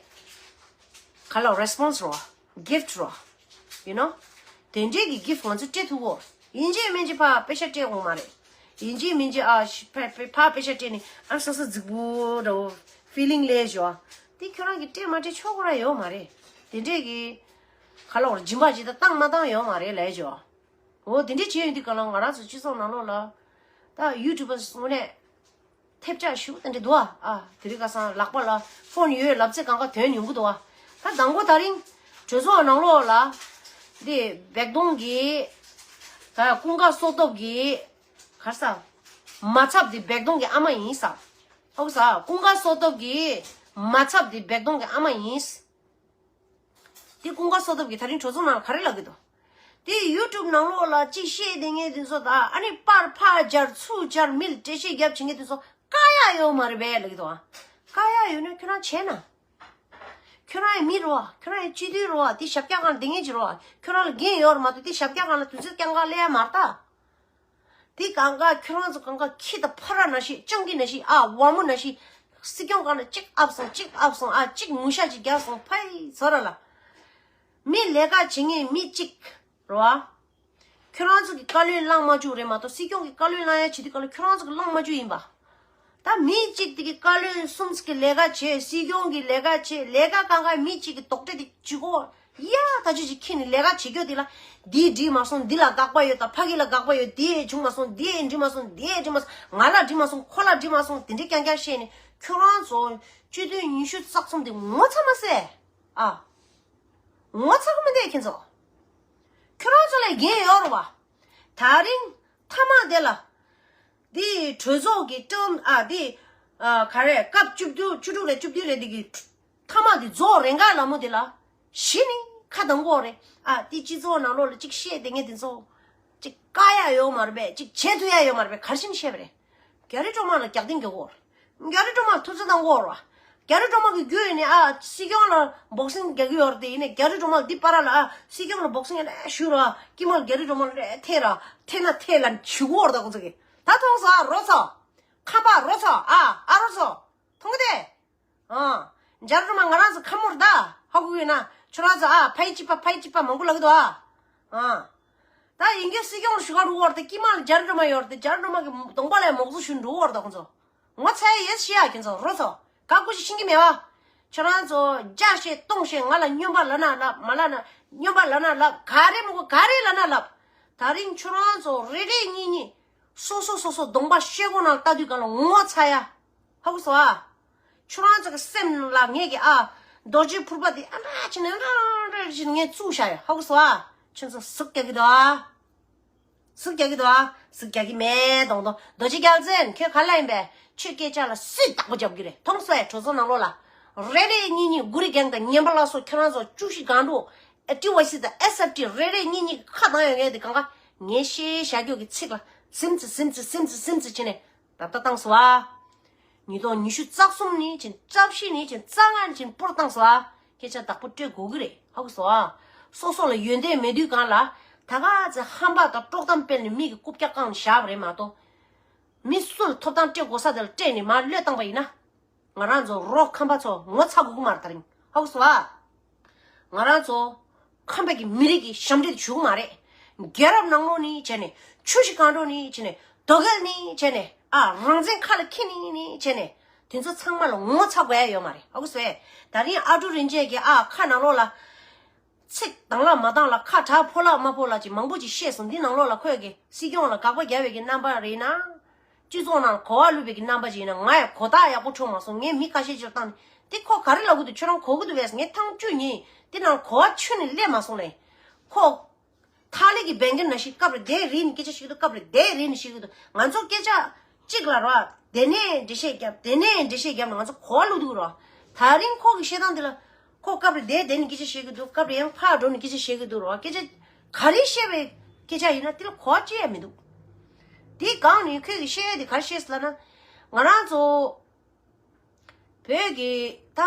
ག་ལ་རེ་སི་པོན་སི་རོ། གིཕ་ཊི་རོ། ཡུ་ནོ། དེ་འདྲས་ཀྱི་གིཕ་ཊི་ང་ཚོས་སྤྲད་ཐུབ་གོ། ཡིན་གཅིག་མིན་གཅིག་ཕར་པེ་ཤ་སྤྲད་དགོས་མ་རེད། ཡིན་གཅིག་མིན་གཅིག་ཨ་ཕར་པེ་ཕར་པེ་ཤ་སྤྲད་ནས་ཨ་སོ་སོ་རྫིག་པོ་འདྲ་བོ་ཕི་ལིང་ལས་བྱོས། དེ་ཁྱོད་རང་གིས་སྤྲད་མ་སྤྲད་ཆོག་གོ་ར་ཡོད་མ་རེད། དེ་འདྲས་ཀྱི། ག་ལ་བར་སྦྱིན་པ་ཅིག་ད་བཏང་མ་བཏང་ཡོད་མ་རེད་ལས་བྱོས། འོ་དེ་འདྲས་བྱས་ཡོང་དུས་ག་ལ་ང་རང་ཚོ་སྤྱི་ཚོགས་ནང་ལོགས་ལ། ད་ཡུ་ཊུབ་པ་དངོས་གནས། ཐེབས་ཆག་ཞུ་དེ་འདྲ་འདུག་ཨ། ཨ། དེ་རིང་ཁ་སང་ལག་པ་ལ་ཕོན་ཡོད་ལབ་ཚེ་གང་ག་དོན་ཡོང་གི་འདུག་ཨ། ད་དང་པོ་ད་རིང་གྲོས་ཚོགས་ནང་ལོགས་ལ་འདི་སྦལ་ཏོང་གི་ད་ཀུན་དགའ་བསོད་སྟོབས་ཀྱི་ག་རེ་ཟ། མ་ཚབ་འདི་སྦལ་ཏོང་གི་ཨ་མ་ཡིན་ས། ཨོ་ས། ཀུན་དགའ་བསོད་སྟོབས་ཀྱི་མ་ཚབ་འདི་སྦལ་ཏོང་གི་ཨ་མ་ཡིན། དེ་ཀུན་དགའ་བསོད་སྟོབས་ཀྱིས་ད་རིང་གྲོས་ཚོགས་ནང་ལ་ག་རེ་ལབ་ཀྱི་འདུག་དེ་ཡུ་ཊུབ་ནང་ལོགས་ལ་ཅིག་བཤད་བསྡད་མཁན་དེ་ཚོ་དང་ཨ་ནི་པར་ཕར་སྦྱར་ཚུར་སྦྱར་མི་ལ་འགྲེལ་བཤད་རྒྱབ་བྱེད་མཁན་དེ་ཚོ་བཀག་ཡག་ཡོད་མ་རེད་པས་ལབ་ཀྱི་འདུག་ཨ། བཀག་ཡག་ཡོད་ན་ཁྱོད་རང་བྱས་ན། ཁྱོད་རང་ཡང་མི་རེད་པ། ཁྱོད་རང་ཡང་སྤྱི་འཐུས་རེད་པ། དེ་ཞབས་བཀྱག་སྒང་ལ་བསྡད་མཁན་ཅིག་རེད་པ། ཁྱོད་རང་ལ་འགན་ཡོད་རེད་མ་གཏོགས་དེ་ཞབས་བཀྱག་སྒང་ལ་དུས་ཚོད་རྐྱང་རྐྱང་སླེབས་ཡག་མ་རེད་ད། དེ་གང་ག་ཁྱོད་རང་ཚོ་གང་ག་ཁྱི་དང་ཕ་ར་ནང་བཞིན་སྤྱང་ཀི་ནང་བཞིན་ཨ་ཝ་མོ་ནང་བཞིན་སྲིད་སྐྱོང་སྒང་ལ་གཅིག་ཨབ་སོང་གཅིག་ཨབ་སོང་ཨ་གཅིག་ངུ་ཤ་གཅིག་རྒྱག་སོང་ཕ་ཡི་ཚོ་ར་ལ། མི་ལས་ཀ་བྱེད་མཁན་མི་གཅིག་རེད་པ། ཁྱོད་རང་ཚོ་གི་བཀའ་བློན་བླངས་མ་བཅུག་རེད་མ་གཏོགས་སྲིད་སྐྱོང་གི་བཀའ་བློན་བླངས་ཡག་བྱེད་དུས་སྒང་ལ་ཁྱོད་རང་ཚོ་གི་བླངས་མ་བཅུག་ཡིན་པ། ད་མི་གཅིག་དེ་གི་བཀའ་བློན་གསུམ་གི་ལས་ཀ་བྱེད། སྲིད་སྐྱོང་གི་ལས་ཀ་བྱེད། ལས་ཀ་གང་ག་མི་གཅིག་གི་དོགས་འདྲི་དེ་བྱེད་དགོས། ཡ་ད་ཅི་ཅིག་ཁྱེད་ནི་ལས་ཀ་བྱེད་རྒྱུ་དེ་ལ། འདིས་འགྲིག་མ་སོང་། འདི་ལ་དགག་པ་ཡོད་དང་། ཕ་གི་ལ་དགག་པ་ཡོད། འདི་ཡས་བྱུང་མ་སོང་། འདི་ཡས་འགྲིག་མ་སོང་། འདི་ཡས་འགྲིག་མ་སོང་། ང་ལ་འགྲིག་མ་སོང་། ཁོ་ལ་འགྲིག་མ་སོང་། དེ་འདྲའི་རྐྱང་རྐྱང་བཤད་ནས་ཁྱོད་རང་ཚོ་སྤྱི་འཐུས་ཉི་ཤུ་རྩ་གསུམ་དེ་ངོ་ཚ་མ་ཟེར། ཨ། ངོ་ཚ་གི་མི་འདུག་ཁྱེད་ཚོ། ཁྱོད་རང་ཚོ་ལ་འགན་ཡོད་རེད་བ། ད་རིང་མཐའ་མ་དེ་ལ། འདི་གྲོས་ཚོགས་ཀྱི་ཀྲམ་ཨ་འདི་ཨ་ག་རེ་སྐབས་བཅུ་བདུན་བཅུ་དྲུག་རེད་བཅུ་བདུན་རེད་འདི་གི་མཐའ་མ་འདི་རྫོགས་རན་ག་ལ་མོ་འདི་ལ་གཞི་ནས་ཁ་གདངས་དགོས་རེད། ཨ་འདི་སྤྱི་ཚོགས་ནང་ལོགས་ལ་ཅིག་བཤད་དེ་ངས་འདི་ཚོ་ཅིག་བཀག་ཡ་ཡོད་མ་རེད་པས། ཅིག་བྱེད་ཐུབ་ཡ་ཡོད་མ་རེད་པས། ག་རེ་བྱས་ནས་བཤད་པ་རེད། རྒྱ་རི་སྒྲོལ་མ་ལ་རྒྱག་གདེང་རྒྱག་དགོས་རེད། རྒྱ་རི་སྒྲོལ་མ་ལ་ཐུགས་བརྩེ་གཏང་དགོས་རེད་བ། རྒྱ་རི་སྒྲོལ་མ་གི་རྒྱུད་ནས་ཨ་སྲིད་སྐྱོང་ལ་སྦོག་སིང་རྒྱག་གི་ཡོད་རེད་དེ། ཡིན་ནའི་རྒྱ་རི་སྒྲོལ་མ་ལ་འདི་པར་ལ་ཨ་སྲིད་སྐྱོང་ལ་སྦོག་སིང་ཡ་ལས་ཞུ་ར། ཀྱི་མ་ལ་རྒྱ་རི་སྒྲོལ་མ་ལ་རེ་ཐེ་ར། ཐེ་ན་ཐེ་ལ་ཆུ་གོ་ར་ད་ཁོ་ཚོ་གི་ད་མཐོང་སོང་ཨ་རོ་ཚོ། ཁམས་པ་རོ་ཚོ་ཨ་ཨ་རོ་ཚོ། མཐོང་གི་དེ། ཨ། རྒྱ་རི་སྒྲོལ་མ་ང་རང་ཚོ་ཁམས་མོར་ད་ཧ་གོ་གི་ཡོད་ན་ཁྱོད་རང་ཚོ་ཨ་ཕ་ཡི་གཅིག་པ་ཕ་ཡི་གཅིག་པ་མང་པོ་ལབ་གི་འདུག་ཨ། ཨ། ད་ཡིན་གྱི་སྲིད་སྐྱོང་ལ་ཞུ་ག་འགྲོ་བར་དེ་ཀྱི་མ་ལ་རྒྱ་རི་སྒྲོལ་མ་ཡོད་རེད་དེ། རྒྱ་རི་སྒྲོལ་མ་གི་གདོང་པ་ལ་མོག་ཚོ་ཞུ་འགྲོ་བར་ད་ཁོ་ཚོ། ངོ་ཚ་ཡས་ཤི་ཡ་ཁྱེད་ཚོ་རོ་ཚོ། ག་ཀུ་ཞིག་ཤིང་གི་མེད་བ། ཁྱོད་རང་ཚོ་རྒྱ་བཤད་སྟོང་བཤད་ང་ལ་སྨྱོན་པ་ལབ་ན་ལབ། མ་ལབ་ན་སྨྱོན་པ་ལབ་ན་ལབ། ག་རེ་མི་དགོས་ག་རེ་ལབ་ན་ལབ། ད་རིང་ཁྱོད་རང་ཚོ་རེ་རེ་གཉིས་གཉིས་སོ་སོ་སོ་སོ་གདོང་པ་ཤེལ་སྒོ་ནང་ལྟ་དུས་གང་ལ་ངོ་ཚ་ཡ། ཧ་གོ་སོང་ཨ། ཁྱོད་རང་ཚོ་གི་སེམས་ལ་ངས་ཀྱི་ཨ་རྡོ་རྗེ་ཕུར་པ་དེ་ཨ་འདྲ་བྱས་ནས་ཨ་འདྲ་བྱས་ནས་ངས་བཙུགས་བཞག་ཡ། ཧ་གོ་སོང་ཨ། ཁྱོད་ཚོ་ཟུག་རྒྱག་གི་འདུག་ཨ། ཟུག་རྒྱག་གི་འདུག་ཨ། ཟུག་རྒྱག་གི་མེད་དོང་དོ། རྡོ་རྗེ་རྒྱལ་མཚན་ཁྱོད་ག་ལ་ཡིན་པས། ཁྱོད་སྐད་ཆ་ལ་སུས་བདག་པོ་རྒྱབ་གི་རེད། མཐོང་སོང་ཨེ། གྲོས་ཚོགས་ནང་ལོགས་ལ་རེ་རེ་གཉིས་གཉིས་གུ་རི་རྒན་དང་ཉན་པ་ལ་སོགས་ཁྱོད་རང་ཚོ་བཅུ་བཞི་སྒང་དྲུག་ཨེ་ཊི་ཝའི་སི་དང་ཨེསི་ཨེཕ་ཊི་རེ་རེ་གཉིས་གཉིས་ཁ་བཏང་ཡོད་མཁན་དེ་གང་ག་ངས་བཤད་བཞག་རྒྱུ་གི་ཚིག་ལ་སིམ་ཙི་སིམ་ཙི་སིམ་ཙི་སིམ་ཙི་བྱས་ནས་ད་ལྟ་བཏང་སོང་ཨ། ཉིས་སྟོང་ཉི་ཤུ་རྩ་གསུམ་ནས་བྱས། རྩ་བཞི་ནས་བྱས། རྩ་ལྔ་ནས་བྱས་སྤོར་བཏང་སོང་ཨ། སྐད་ཆ་བདག་པོ་སྤྲོད་དགོས་ཀྱི་རེད། ཧ་གོ་སོང་ཨ། སོ་སོ་ལ་ཡོན་ཏན་མེད་དུས་གང་ལ་ད་ག་ཚེ་ཧམ་པ་དང་དཀྲོག་གཏམ་སྤེལ་ནས་མི་གི་རྐུབ་བཀྱག་བཀང་ནས་བཞག་པ་རེད་མ་གཏོགས། མི་སུ་ལ་ཐོབ་ཐང་སྤྲད་དགོས་ས་དེ་ལ་སྤྲད་ནས་མར་གློད་བཏང་པ་ཡིན་ན། ང་རང་ཚོ་རོ་ཁམས་པ་ཚོ་ངོ་ཚ་དགོས་ཀྱི་མ་རེད། ད་རིང་ཧ་གོ་སོང་ཨ། ང་རང་ཚོ་ཁམས་པ་གི་མི་རིགས་ཀྱི་ཞབས་འདྲེན་དེ་བྱུང་མ་རེད། རྒྱལ་རབས་ནང་ལོགས་ནས་བྱས་ནས། ཆུ་བཞི་སྒང་དྲུག་ནས་བྱས་ནས། རྡོ་སྐས་ནས་བྱས་ནས། ཨ་རང་བཙན་ཁ་ལ་འཁྱེར་ནས་ནས་བྱས་ནས། དེ་ཚོ་ཚང་མ་ལ་ངོ་ཚ་དགོས་ཡ་ཡོད་མ་རེད། ཧ་གོ་སོང་ཨེ། ད་རིང་ཨ་ཀྲུག་རིན་ཆེན་གྱི་ཨ་ཁ་ནང་ལོགས་ལ། ཚིག་དང་ལ་མ་དང་ལ་ཁ་གྲག་ཕོ་ལག་མ་ཕོ་ལག་ཅིག་མང་པོ་ཅིག་བཤད་སོང་། འདི་ནང་ལོགས་ལ་ཁོས་ཀྱི་སྲིད་སྐྱོང་ལ་དགག་པ་རྒྱབ་པའི་གི་རྣམ་པ་རེད་ན། སྤྱི་ཚོགས་ནང་གོ་བ་བླུགས་པའི་གི་རྣམ་པ་ཅིག་ཡིན་ན། ང་ཡང་གོ་རྟགས་ཡག་པོ་འཕྲོད་མ་སོང་། ངས་མི་ཁ་ཤས་ཅིག་ལ་བཏང་ནས་འདི་ཁོ་ག་རེ་ལབ་གི་འདུག་ཁྱོད་རང་གོ་གི་འདུག་བས། ངས་ཐེངས་བཅུ་གཉིས་འདི་ནང་གོ་བ་ཁྱོན་ནས་སླེབས་མ་སོང་ལེ། ཁོ་ཐག་ལི་གི་བན་གིར་ན་ཞིག་སྐབས་རེ་དེ་རིགས་ནས་སྐད་ཆ་བཤད་ཀྱི་འདུག་སྐབས་རེ་དེ་རིགས་ནས་བཤད་ཀྱི་འདུག་ང་ཚོ་སྐད་ཆ་གཅིག་ལ་རོ། དེ་ནས་འགྲེལ་བཤད་བརྒྱབ། དེ་ནས་འགྲེལ་བཤད་བརྒྱབ་ནས་ང་ཚོ་གོ་བ་བླུགས་འདུག་རོ། ད་རིང་ཁོ་གི་བཤད་སྟངས་འདི་ལ། ཁོ་སྐབས་རེ་དེ་དེ་ནས་སྐད་ཆ་བཤད་ཀྱི་འདུག་སྐབས་རེ་ཡང་ཕར་འགྲོ་ནས་སྐད་ཆ་བཤད་ཀྱི་འདུག་རོ། སྐད་ཆ་ག་རེ་བཤད་པའི་སྐད་ཆ་ཡིན་ན་དེ་ལ་གོ་བ་ཅི་ཡང་མི་འདུག་དེའི་སྒང་ནས་ཁོས་གི་བཤད་ཡ་དེ་ག་རེ་བཤད་ཟེར་ལབ་ན། ང་རང་ཚོ་བོད་ཀྱི་ད་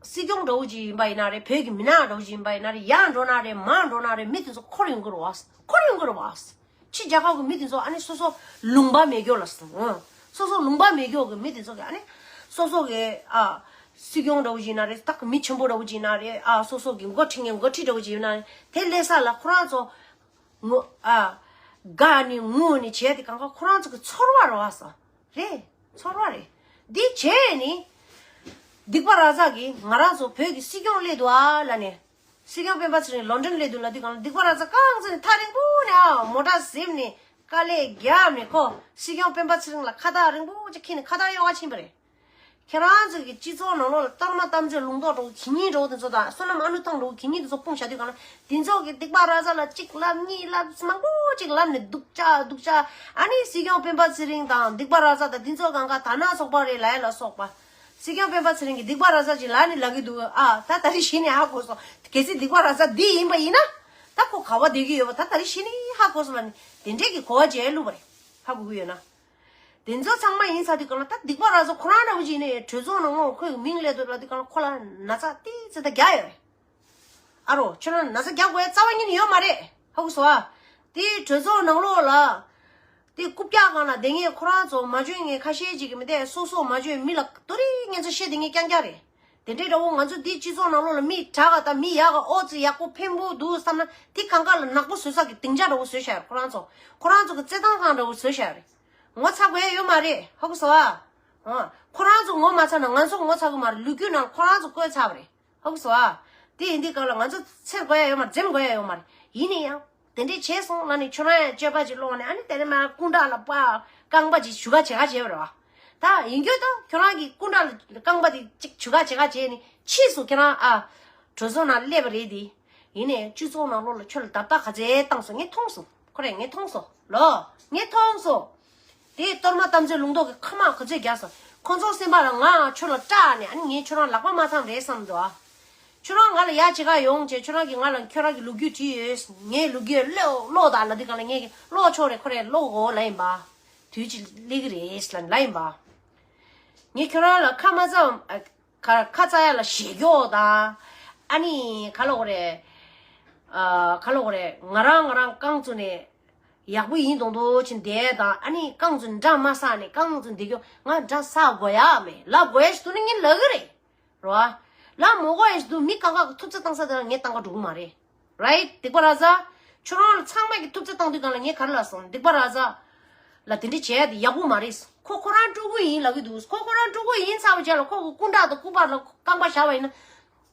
སྲིད་སྐྱོང་འདྲ་བོ་ཅིག་ཡིན་པ་ཡིན་ན་རེད། བོད་ཀྱི་མི་ནག་འདྲ་བོ་ཅིག་ཡིན་པ་ཡིན་ན་རེད། ཡར་འགྲོ་ན་རེད། མར་འགྲོ་ན་རེད། མི་དེ་ཚོ་འཁོར་ཡོང་གི་རེད་བ། འཁོར་ཡོང་གི་རེད་བ། ཕྱི་རྒྱལ་ཁབ་ཀྱི་མི་དེ་ཚོ་ཨ་ནི་སོ་སོ་ལུང་པ་མེད་མཁན་ལ་སོང་། སོ་སོ་ལུང་པ་མེད་མཁན་གྱི་མི་དེ་ཚོ་གི་ཨ་ནི་སོ་སོ་གི་ཨ་སྲིད་སྐྱོང་འདྲ་བོ་ཅིག་ཡིན་ན་རེད། ད་གི་མི་ཆེན་པོ་འདྲ་བོ་ཅིག་ཡིན་ན་རེད། ཨ་སོ་སོ་གི་འགོ་ཁྲིད་མཁན་འགོ་ཁྲིད་འདྲ་བོ་ཅིག་ཡིན་ན་རེད། དེ་སླེབས་ས་ལ་ཁོ་རང་ཚོ་ངུ་ཨ་དགའ་ནས་ངུ་ནས་བྱས་དེ་གང་ག་ཁོ་རང་ཚོ་གི་ཚོར་བ་རེད་བ། ས་རེད། ཚོར་བ་རེད། འདི་བྱས་ནི་སྡིག་པ་ར་ཛ་གིས་ང་རང་ཚོ་བོད་ཀྱི་སྲིད་སྐྱོང་སླེབས་འདུག་ཨ་ལབ་ནས། སྲིད་སྐྱོང་སྤེན་པ་ཚེ་རིང་ལོན་ཌོན་སླེབས་འདུག་ལབ་དུས་གང་ལ་སྡིག་པ་ར་ཛ་རྐང་བཙུགས་ནས་ཐག་རིང་པོ་ནས་ཨ་མོ་ཊ་གཟིམ་ནས་དཀའ་ལས་བརྒྱབ་ནས་ཁོ་སྲིད་སྐྱོང་སྤེན་པ་ཚེ་རིང་ལ་ཁ་བཏགས་རིང་པོ་ཅིག་འཁྱེར་ནས་ཁ་བཏགས་གཡོག་ག་ཕྱིན་པ་རེད། ཁྱེད་རང་ཚོ་གི་སྤྱི་ཚོགས་ནང་ལོགས་ལ་ལྟར་མ་གཏམ་བརྗོད་ལུང་རྟོགས་འདྲ་བོ་གད་སྙིགས་འདྲ་བོ་དེ་ཚོ་དང་བསོད་ནམས་ཨ་ལུ་ཐང་འདྲ་བོ་གད་སྙིགས་དེ་ཚོ་སྤུངས་བཞག་དུས་གང་ལ་དེ་ཚོ་གི་སྡིག་པ་ར་ཛ་ལ་གཅིག་ལབ་གཉིས་ལབ་མང་པོ་ཅིག་ལབ་ནས་སྡུག་ཅག་སྡུག་ཅག་ཨ་ནི་སྲིད་སྐྱོང་སྤེན་པ་ཚེ་རིང་དང་སྡིག་པ་ར་ཛ་དང་དེ་ཚོ་གང་ག་དར་ནག་ཚོགས་པ་རེད་ལབ་ཡ་ལ་སོགས་པ། སྲིད་སྐྱོང་སྤེན་པ་ཚེ་རིང་གི་སྡིག་པ་ར་ཛ་ཅིག་ལབ་ནས་ལབ་ཀྱི་འདུག་ཨ་ད་ད་རེས་གཞི་ནས་ཧ་གོ་སོང་། གལ་སྲིད་སྡིག་པ་ར་ཛ་འདི་ཡིན་པ་ཡིན་ན། ད་ཁོ་ག་བ་བསྡད་ཀྱི་ཡོད་པ་ད་ད་རེས་གཞི་ནས་ཧ་གོ་སོང་ལབ་ནས་དེ་འདྲས་ཀྱི་གོ་བ་བྱས་བླུགས་པ་རེད། ཧ་གོ་གི་ཡོད་ན། དེ་ཚོ་ཚང་མ་ཡིན་ཚར་དུས་གང་ལ་ད་སྡིག་པ་ར་ཛ་ཁོ་རང་འདྲ་བོ་ཅིག་ཡིན་ནའི་གྲོས་ཚོགས་ནང་ལོགས་ཁོའི་མིང་སླེབས་འདུག་ལབ་དུས་གང་ལ་ཁོ་ལ་ན་ཚ་ཏི་ཙི་ད་རྒྱག་ཡོད་རེད། ཨ་རོ་ཁྱོད་རང་ན་ཚ་རྒྱག་དགོས་རྩ་བ་ཉིད་ནས་ཡོད་མ་རེད། ཧ་གོ་སོང་ཨ། དེ་གྲོས་ཚོགས་ནང་ལོགས་ལ། དེ་རྐུབ་བཀྱག་སྒང་ལ་བསྡད་མཁན་ཁོ་རང་ཚོ་མ་འཇོན་མཁན་ཁ་ཤས་ཅིག་གི་མི་དེ་སོ་སོ་མ་འཇོན་མི་ལ་དོ་རིང་ངན་ཚོ་བཤད་བསྡད་མཁན་རྐྱང་རྐྱང་རེད། དེ་འདྲའི་འདྲ་བོ་ང་ཚོ་འདི་སྤྱི་ཚོགས་ནང་ལོགས་ལ་མི་དྲག་ག་དང་མི་ཡག་ག་ཨོ་ཙི་ཡག་པོ་ཕན་པོ་འདུག་བསམ་ན་དེ་གང་ག་ལ་ནག་པོ་བཟོ་ས་གི་སྡིངས་ཆ་འདྲ་བོ་བཟོས་བཞག་ཡོད་ཁོ་རང་ཚོ། ཁོ་རང་ཚོ་གི་བརྩེ་ཐང་ཁང་འདྲ་བོ་བཟོས་བཞག་ཡོད་རེད། ངོ་ཚ་དགོས་ཡ་ཡོད་མ་རེད། ཧ་གོ་སོང་ཨ། ཨ། ཁོ་རང་ཚོ་ངོ་མ་ཚ་ན་ང་ཚོ་ངོ་ཚ་གི་མ་རེད། ལོ་རྒྱུས་ནང་ཁོ་རང་ཚོ་བཀོད་ཚར་བ་རེད། ཧ་གོ་སོང་ཨ། དེ་ཡིན་དུས་སྒང་ལ་ང་ཚོ་འཚེར་དགོས་ཡ་ཡོད་མ་རེད། འཛེམ་དགོས་ཡ་ཡོད་མ་རེད། ཡིན་ན་ཡང་དེ་འདྲས་བྱས་སོང་ལབ་ནས་ཁྱོད་རང་ཡང་སྤྱོད་པ་ཅིག་སློང་ནས། ཨ་ནི་དེ་ནས་མར་སྐུ་འདྲ་ལ་པ་རྐང་པ་ཅིག་ཞུ་ག་བྱེད་ག་བྱས་པ་རེད་བ། ད་ཡིན་རྒྱུ་ད་ཁྱོད་རང་གི་སྐུ་འདྲ་ལ་རྐང་པ་དེ་ཅིག་ཞུ་ག་བྱེད་ག་བྱས་ནས་ཕྱིས་སུ་ཁྱེད་རང་ཨ་གྲོས་ཚོགས་ནང་སླེབས་པ་རེད་དེ། ཡིན་ནས་སྤྱི་ཚོགས་ནང་ལོགས་ལ་ཁྱོད་ལ་བརྡབ་གཏོང་ག་ཚད་བཏང་སོང་། ངས་མཐོང་སོང་། ཁོ་རེ་ངས་མཐོང་སོང་ལོ། ངས་མཐོང་སོང་། དེ་གཏོར་མ་དམ་ཚིག་ལུང་རྟོགས་ཀྱི་ཁ་མ་ག་ཚོད་རྒྱག་སོང་། ཁོ་ཚོ་སེམས་པ་ལ་ང་ཁྱོད་ལ་སྐྲག་ནས། ཨ་ནི་ངས་ཁྱོད་རང་ལག་པ་མ་འཚམ་རེད་བསམ་འདུག་ཨ། ཁྱོད་རང་ང་ལ་ཡ་བྱེད་ག་ཡོང་བྱས། ཁྱོད་རང་གིས་ང་ལ་ཁྱོད་རང་གི་ལོ་རྒྱུས་དྲིས་ཡོད། ངས་ལོ་རྒྱུས་ཀློག་ཀློག་དང་ལབ་དུས་སྒང་ལ། ངས་ཀློག་ཆོག་རེད། ཁོ་རེ་ཀློག་དགོས་ལབ་ཡིན་པ། དུས་ཅིག་སླེབས་ཀྱི་རེད་ལབ་ལབ་ཡིན་པ། ངས་ཁྱོད་རང་ལ་ཁ་མ་འཚམ། ཨ། ཁ་ཁ་ཚ་ཡ་ལ་ཞེད་སྐྱོ་དང་། ཨ་ནི་ག་ལབ་དགོས་རེད། ཨ། ག་ལབ་དགོས་རེད། ང་རང་ང་རང་རྐང་བཙུགས་ནས་ཡག་པོ་ཡིན་མདོག་མདོག་བྱས་བསྡད་དང་། ཨ་ནི་རྐང་བཙུགས་ནས་འདྲ་མ་ཟ་ནས་རྐང་བཙུགས་བསྡད་རྒྱུ། ང་འདྲ་ཟ་དགོས་ཡ་མེད། ལབ་དགོས་ཡ་ཞིག་འདུག་ན་ངས་ལབ་ཀྱི་རེད། རེད་བ། ལབ་མ་དགོས་ཡ་ཞིག་འདུག་མི་གང་ག་གི་ཐུབ་ཚོད་བཏང་ས་དེ་ལ་ངས་བཏང་ག་འགྲོ་གི་མ་རེད། རའིཊ། སྡིག་པ་ར་ཛ། ཁྱོད་རང་ལ་ཚང་མས་ཀྱི་ཐུབ་ཚོད་བཏང་དུས་སྒང་ལ་ངས་ག་རེ་ལབ་སོང་། སྡིག་པ་ར་ཛ་ལ་དེ་འདྲ་བྱས་ཏེ་ཡག་པོ་མ་རེད། ཁོ་ཁོ་རང་སྤྲུལ་སྐུ་ཡིན་ལབ་ཀྱི་འདུག་ཁོ་ཁོ་རང་སྤྲུལ་སྐུ་ཡིན་ཚར་བའི་རྗེས་ལ་ཁོ་གི་སྐུ་འདྲ་དང་སྐུ་པར་ལ་རྐང་པ་བཞག་པ་ཡིན་ན།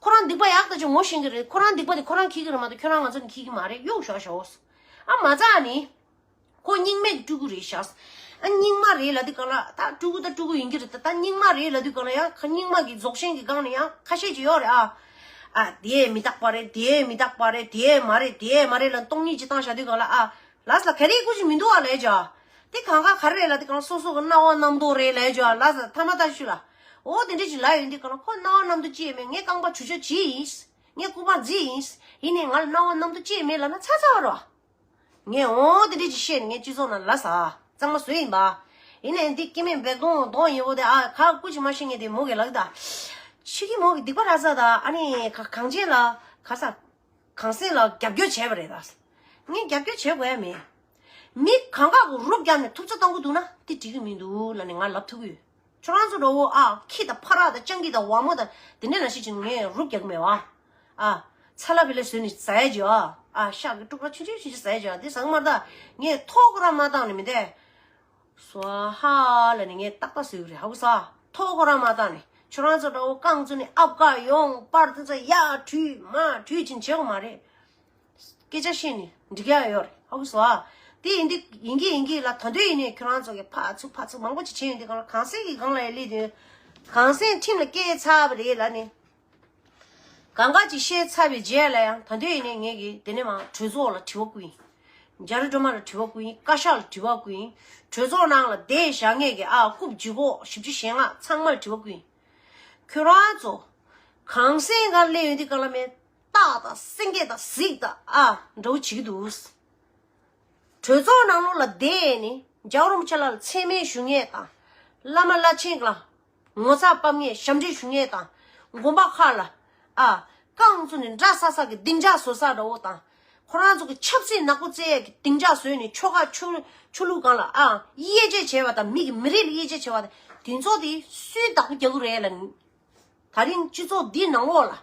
ཁོ་རང་སྡིག་པ་ཡག་ད་ཅིག་ངོ་ཤེས་ཀྱི་རེད། ཁོ་རང་སྡིག་པ་དེ་ཁོ་རང་འཁྱེར་གྱི་རེད་མ་གཏོགས་ཁྱོད་རང་ང་ཚོ་ནི་འཁྱེར་གྱི་མ་རེད། གཡུག་ཞོག་ཞོག་ཨ་མ་ཚ་ནི། ཁོ་རྙིང་མའི་སྤྲུལ་སྐུ་རེད་ཤག་ཨ། རྙིང་མ་རེད་ལབ་དུས་སྒང་ལ། ད་སྤྲུལ་སྐུ་ད་སྤྲུལ་སྐུ་ཡིན་གྱི་རེད། ད་ད་རྙིང་མ་རེད་ལབ་དུས་སྒང་ལ་ཡང་ཁ། རྙིང་མ་གི་རྫོགས་ཆེན་གྱི་སྒང་ནས་ཡང་ཁ་ཤས་ཅིག་ཡོད་རེད་ཨ། ཨ། དེ་མི་རྟག་པ་རེད། དེ་མི་རྟག་པ་རེད། དེ་མ་རེད། དེ་མ་རེད་ལབ་སྟོང་ཉིད་ཅིག་བཏང་བཞག་དུས་སྒང་ལ། ཨ། ལགས་སོ། ག་རེ་སྐུ་ཞིག་མི་འདུག་ཨ་ལབ་ཡ་ཅིག་ཨ། དེ་གང་ག་ག་རེ་རེད་ལབ་དུས་སྒང་ལ། སོ་སོ་གི་སྣང་བ་རྣམ་རྟོག་རེད་ལབ་ཡ་ཅིག་ཨ། ལགས་སོ། ཐ་མ་ད་ཞུ་ལ། འོ་དེ་འདྲ་ཅིག་ལབ་ཡོང་དུས་སྒང་ལ། ཁོ་སྣང་བ་རྣམ་རྟོག་ཅི་ཡང་མེད། ངས་རྐང་པ་ཆུ་ཆུ་བྱས་ཡིན། ངས་སྐུ་པར་བརྫིས་ཡིན། ཡིན་ནའི་ང་ལ་སྣང་བ་རྣམ་རྟོག་ཅི་ཡང་མེད་ལབ་ན་ཚར་ཚར་བ་རེད་བ། ངས་འོ་དེ་འདྲས་ཅིག་བཤད་ནས་ངས་སྤྱི་ཚོགས་ནང་ལབ་ས་གཙང་མ་བཟོས་ཡིན་པ། ཡིན་ནའི་འདི་སྐྱེ་དམན་བེག་གདོང་གདོང་ཡིན་པོ་དེ། ཨ། ཁ་སྐུ་ཅིག་མ་ཤེས་མཁན་དེ་མོ་གིས་ལབ་ཀྱི་ད། ཕྱི་གི་མོ་གི་སྡིག་པ་ར་ཛ་ད། ཨ་ནི་ག་གངས་ཅན་ལ། ག་ས། གངས་སེང་ལ་རྒྱབ་སྐྱོར་བྱས་པ་རེད་ད། ངས་རྒྱབ་སྐྱོར་བྱེད་དགོས་ཡ་མེད། མི་གང་ག་གི་རུབ་བརྒྱབ་ནས་ཐུབ་ཚོད་གཏོང་གི་འདུག་ན་དེ་འགྲིག་གི་མི་འདུག་ལབ་ནས་ང་ལབ་ཐུབ་ཀྱི་ཡོད། ཁྱོད་རང་ཚོ་འདྲ་བོ། ཨ། ཁྱི་དང་ཕ་ར་དང་སྤྱང་ཀི་དང་ཝ་མོ་དང་དེ་འདྲ་ནང་བཞིན་ཅིག་ངས་རུབ་རྒྱག་གི་མེད་བ། ཨ། ཚ་ལ་བི་ལ་བཟོས་ནས་ཟ་ཡ་ཅིག་ཨ། ཨ། ཤ་གི་དཀྲུག་ར་ཆུང་ཆུང་ཆུང་ཆུང་ཟ་ཡ་ཅིག་ཨ། དེ་ཟ་གི་མ་རེད་ད། ངས་ཐོག་ཁོ་རང་མ་བཏང་ནས་མི་དེ། སྭཱ་ཧཱ་ལབ་ནས་ངས་ཏག་ཏག་བཟོས་གི་རེད། ཧ་གོ་སོང་། ཐོག་ཁོ་རང་མ་བཏང་ནས། ཁྱོད་རང་ཚོ་འདྲ་བོ་རྐང་བཙུགས་ནས་ཨབ་ག་ཡོང་པར་དེ་ཚོ་ཡར་བྲུས་མར་བྲུས་ཅིག་བྱེད་དགོས་མ་རེད། སྐད་ཆ་བཤད་ནས་འགྲིག་ཡ་ཡོད་རེད། ཧ་གོ་སོང་ཨ། དེ་ཡིན་དུས་ཡིན་གྱི་ཡིན་གྱི་ལ། ད་དུང་ཡིན་ནའི་ཁྱོད་རང་ཚོ་གིས་ཕར་ཚུར་ཕར་ཚུར་མང་པོ་ཅིག་བྱས་ཡོང་དུས་སྒང་ལ། གངས་སེང་གི་སྒང་ལ་ཡ་སླེབས་དུས། གངས་སེང་ཁྲིམས་ལ་བཀལ་ཚར་བ་རེད་ལབ་ནས། གང་ག་ཅིག་བཤད་ཚར་བའི་རྗེས་ལ་ཡང་། ད་དུང་ཡིན་ནའི་ངས་ཀྱིས་དེ་ནས་མར་གྲོས་ཚོགས་ལ་དྲི་བ་བསྐུར་ཡིན། རྒྱ་རི་སྒྲོལ་མ་ལ་དྲི་བ་བསྐུར་ཡིན། བཀའ་ཤག་ལ་དྲི་བ་བསྐུར་ཡིན། གྲོས་ཚོགས་ནང་ལ་བསྡད་བཞག་མཁན་གྱི། ཨ། རྐུབ་ལྗིད་ཁོག་བཞི་བཅུ་ཞེ་ལྔ་ཚང་མ་ལ་དྲི་བ་བསྐུར་ཡིན། ཁྱོད་རང་ཚོ་གངས་སེང་སྒང་སླེབས་ཡོང་དུས་སྒང་ལ་མེ་སྟག་དང་སེང་གེ་དང་གཟིག་དང་། ཨ། འདྲ་བོ་བྱེད་ཀྱི་འདུག་གྲོས་ཚོགས་ནང་ལོགས་ལ་བསྡད་ནས་རྒྱལ་བ་རིན་པོ་ཆེ་ལ་མཚན་སྨད་ཞུ་མཁན་དང་། བླ་མ་བླ་ཆེན་ལ་ངོ་ཚ་ཕབ་མཁན། ཞབས་འདྲེན་ཞུ་མཁན་དང་། དགོན་པ་ཁག་ལ། ཨ། རྐང་བཙུགས་ནས་འདྲ་ས་ས་གི་སྡིངས་ཆ་བཟོ་ས་འདྲ་བོ་དང་། ཁོ་རང་ཚོ་གི་ཆབ་སྲིད་ནག་པོ་རྩེ་ཡས་ཀྱི་སྡིངས་ཆ་བཟོས་ནས། ཆོལ་ཁ་ཆོས་ཆོས་ལུགས་སྒང་ལ། ཨ། དབྱེ་འབྱེད་བྱས་པ་དང་། མི་གི་མི་རིགས་ལ་དབྱེ་འབྱེད་བྱས་པ་དང་། དེ་ཚོ་དེ་སུས་བདག་པོ་རྒྱག་གི་རེད་ལབ། ད་རིང་སྤྱི་ཚོགས་འདི་ནང་ལོགས་ལ།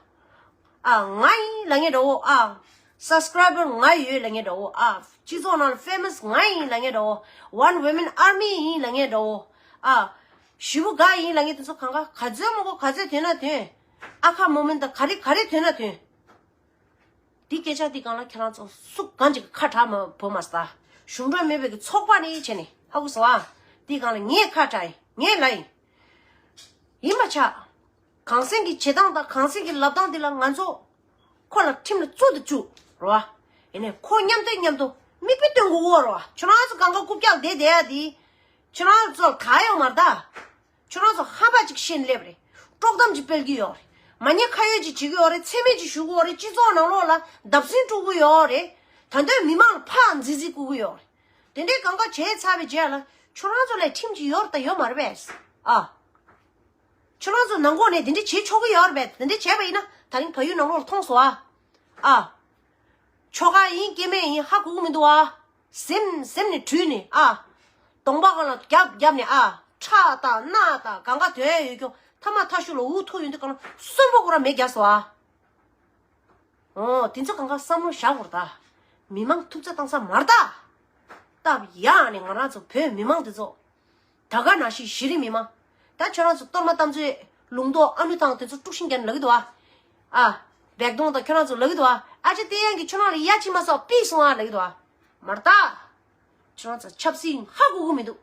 ཨ། ང་ཡིན་ལབ་མཁན་འདྲ་བོ། ཨ། སབ་སི་ཀ་རའི་བར་ང་ཡོད་ལབ་མཁན་འདྲ་བོ། ཨ། སྤྱི་ཚོགས་ནང་ལ་ཕེ་མ་སི་ང་ཡིན་ལབ་མཁན་འདྲ་བོ། One Woman Army ཡིན་ལབ་མཁན་འདྲ་བོ། ཨ། ཞེ་པོ་དགའ་ཡིན་ལབ་མཁན་དེ་ཚོ་གང་ག་ག་ཚོད་མང་པོ། ག་ཚོད་ཐོན་ན་ཐོན། ཨ་ཁ་མོ་མེན་ད་ག་རེ་ག་རེ་ཐོན་ན་ཐོན། འདི་སྐད་ཆ་འདི་སྒང་ལ་ཁྱེད་རང་ཚོ་སུ་གང་ཅིག་ཁ་གྲག་མ་བོ་མ་ས། གཞུང་འབྲེལ་མེད་པའི་གི་ཚོགས་པ་ནི་བྱས་ནས། ཧ་གོ་སོང་ཨ། འདི་སྒང་ལ་ངས་ཁ་གྲག་ཡིན། ངས་ལབ་ཡིན། ཡིན་མ་ཆགས། གངས་སེང་གི་བྱེད་སྟངས་དང་གངས་སེང་གི་ལབ་སྟངས་འདི་ལ་ང་ཚོ་ཁོ་ལ་ཁྲིམས་ལ་བཙུགས་དུ་བཅུག་རོ། ཡིན་ནའི་ཁོ་མཉམ་དུ་མཉམ་དུ་མིག་དཔེ་སྟོན་དགོས་གོ་རོ། ཁྱོད་རང་ཚོ་གང་ག་རྐུབ་བཀྱག་བསྡད་བསྡད་ཡ་འདི། ཁྱོད་རང་ཚོ་ད་ཡོང་མ་རེད་ད། ཁྱོད་རང་ཚོ་ཧམ་པ་ཅིག་བཤད་ནས་སླེབས་རེད། དཀྲོག་གཏམ་ཅིག་སྤེལ་གྱི་ཡོད་རེད། མ་ཉེས་ཁ་གཡོགས་ཅིག་བྱེད་ཀྱི་ཡོད་རེད། མཚན་སྨད་ཅིག་ཞུ་གི་ཡོད་རེད། སྤྱི་ཚོགས་ནང་ལོགས་ལ་བརྡབ་གསིག་སྤྲོད་ཀྱི་ཡོད་རེད། ད་དུང་མི་མང་ལ་ཕར་མཛེས་རྩིས་བསྐུར་གྱི་ཡོད་རེད། དེ་འདྲའི་གང་ག་བྱས་ཚར་བའི་རྗེས་ལ་ཁྱོད་རང་ཚོ་ལ་ཁྲིམས་ཅིག་ཡོད་རེད་ད་ཡོད་མ་རེད་པས། ཨ། ཁྱོད་རང་ཚོ་ནང་ལོགས་ནས་དེ་འདྲ་བྱེད་ཆོག་གི་ཡོད་རེད་པས། དེ་འདྲ་བྱས་པ་ཡིན་ན་ད་རིང་བལ་ཡུལ་ནང་ལོགས་ལ་མཐོང་སོང་ཨ། ཨ། ཆོལ་ཁ་ཡིན་སྐྱེ་དམན་ཡིན་ཧ་གོ་གི་མི་འདུག་ཨ། གཟིམ་གཟིམ་ནས་དྲུད་ནས། ཨ། གདོང་པ་སྒང་ལ་རྒྱབ་རྒྱབ་ནས། ཨ། ཁྲག་དང་རྣག་དང་གང་ག་དོན་ཡོད་རྒྱུ། ཐ་མ་ཐ་ཤུ་ལ་འུ་ཐུག་ཡོང་དུས་སྒང་ལ་གསོན་པོ་ཁོ་རང་མེ་བརྒྱབ་སོང་ཨ། འོ། དེ་ཚོ་གང་ག་བསམ་བློ་བཞག་དགོས་རེད་ད། མི་མང་ཐུབ་ཚོད་བཏང་ས་མ་རེད་ད། སྟབས་ཡག་ནས་ང་རང་ཚོ་བོད་མི་མང་དེ་ཚོ། ད་ག་ནང་བཞིན་གཞི་རིམ་མི་མང་། ད་ཁྱོད་རང་ཚོ་གཏོར་མ་དམ་ཚིག་ལུང་རྟོགས་ཨ་ནུ་ཐང་དེ་ཚོ་དཀྲུག་ཤིང་རྒྱག་ནས་ལབ་ཀྱི་འདུག་ཨ། ཨ། བེག་དོང་དང་ཁྱོད་རང་ཚོ་ལབ་ཀྱི་འདུག་ཨ། ཨ་ཅེ་བསྟན་དབྱངས་ཀྱིས་ཁྱོད་རང་ལ་ཡ་ཕྱི་མ་སོགས་ཕུད་སོང་ཨ་ལབ་ཀྱི་འདུག་ཨ། མ་རེད་ད། ཁྱོད་རང་ཚོ་ཆབ་སྲིད་ཧ་གོ་གི་མི་འདུག་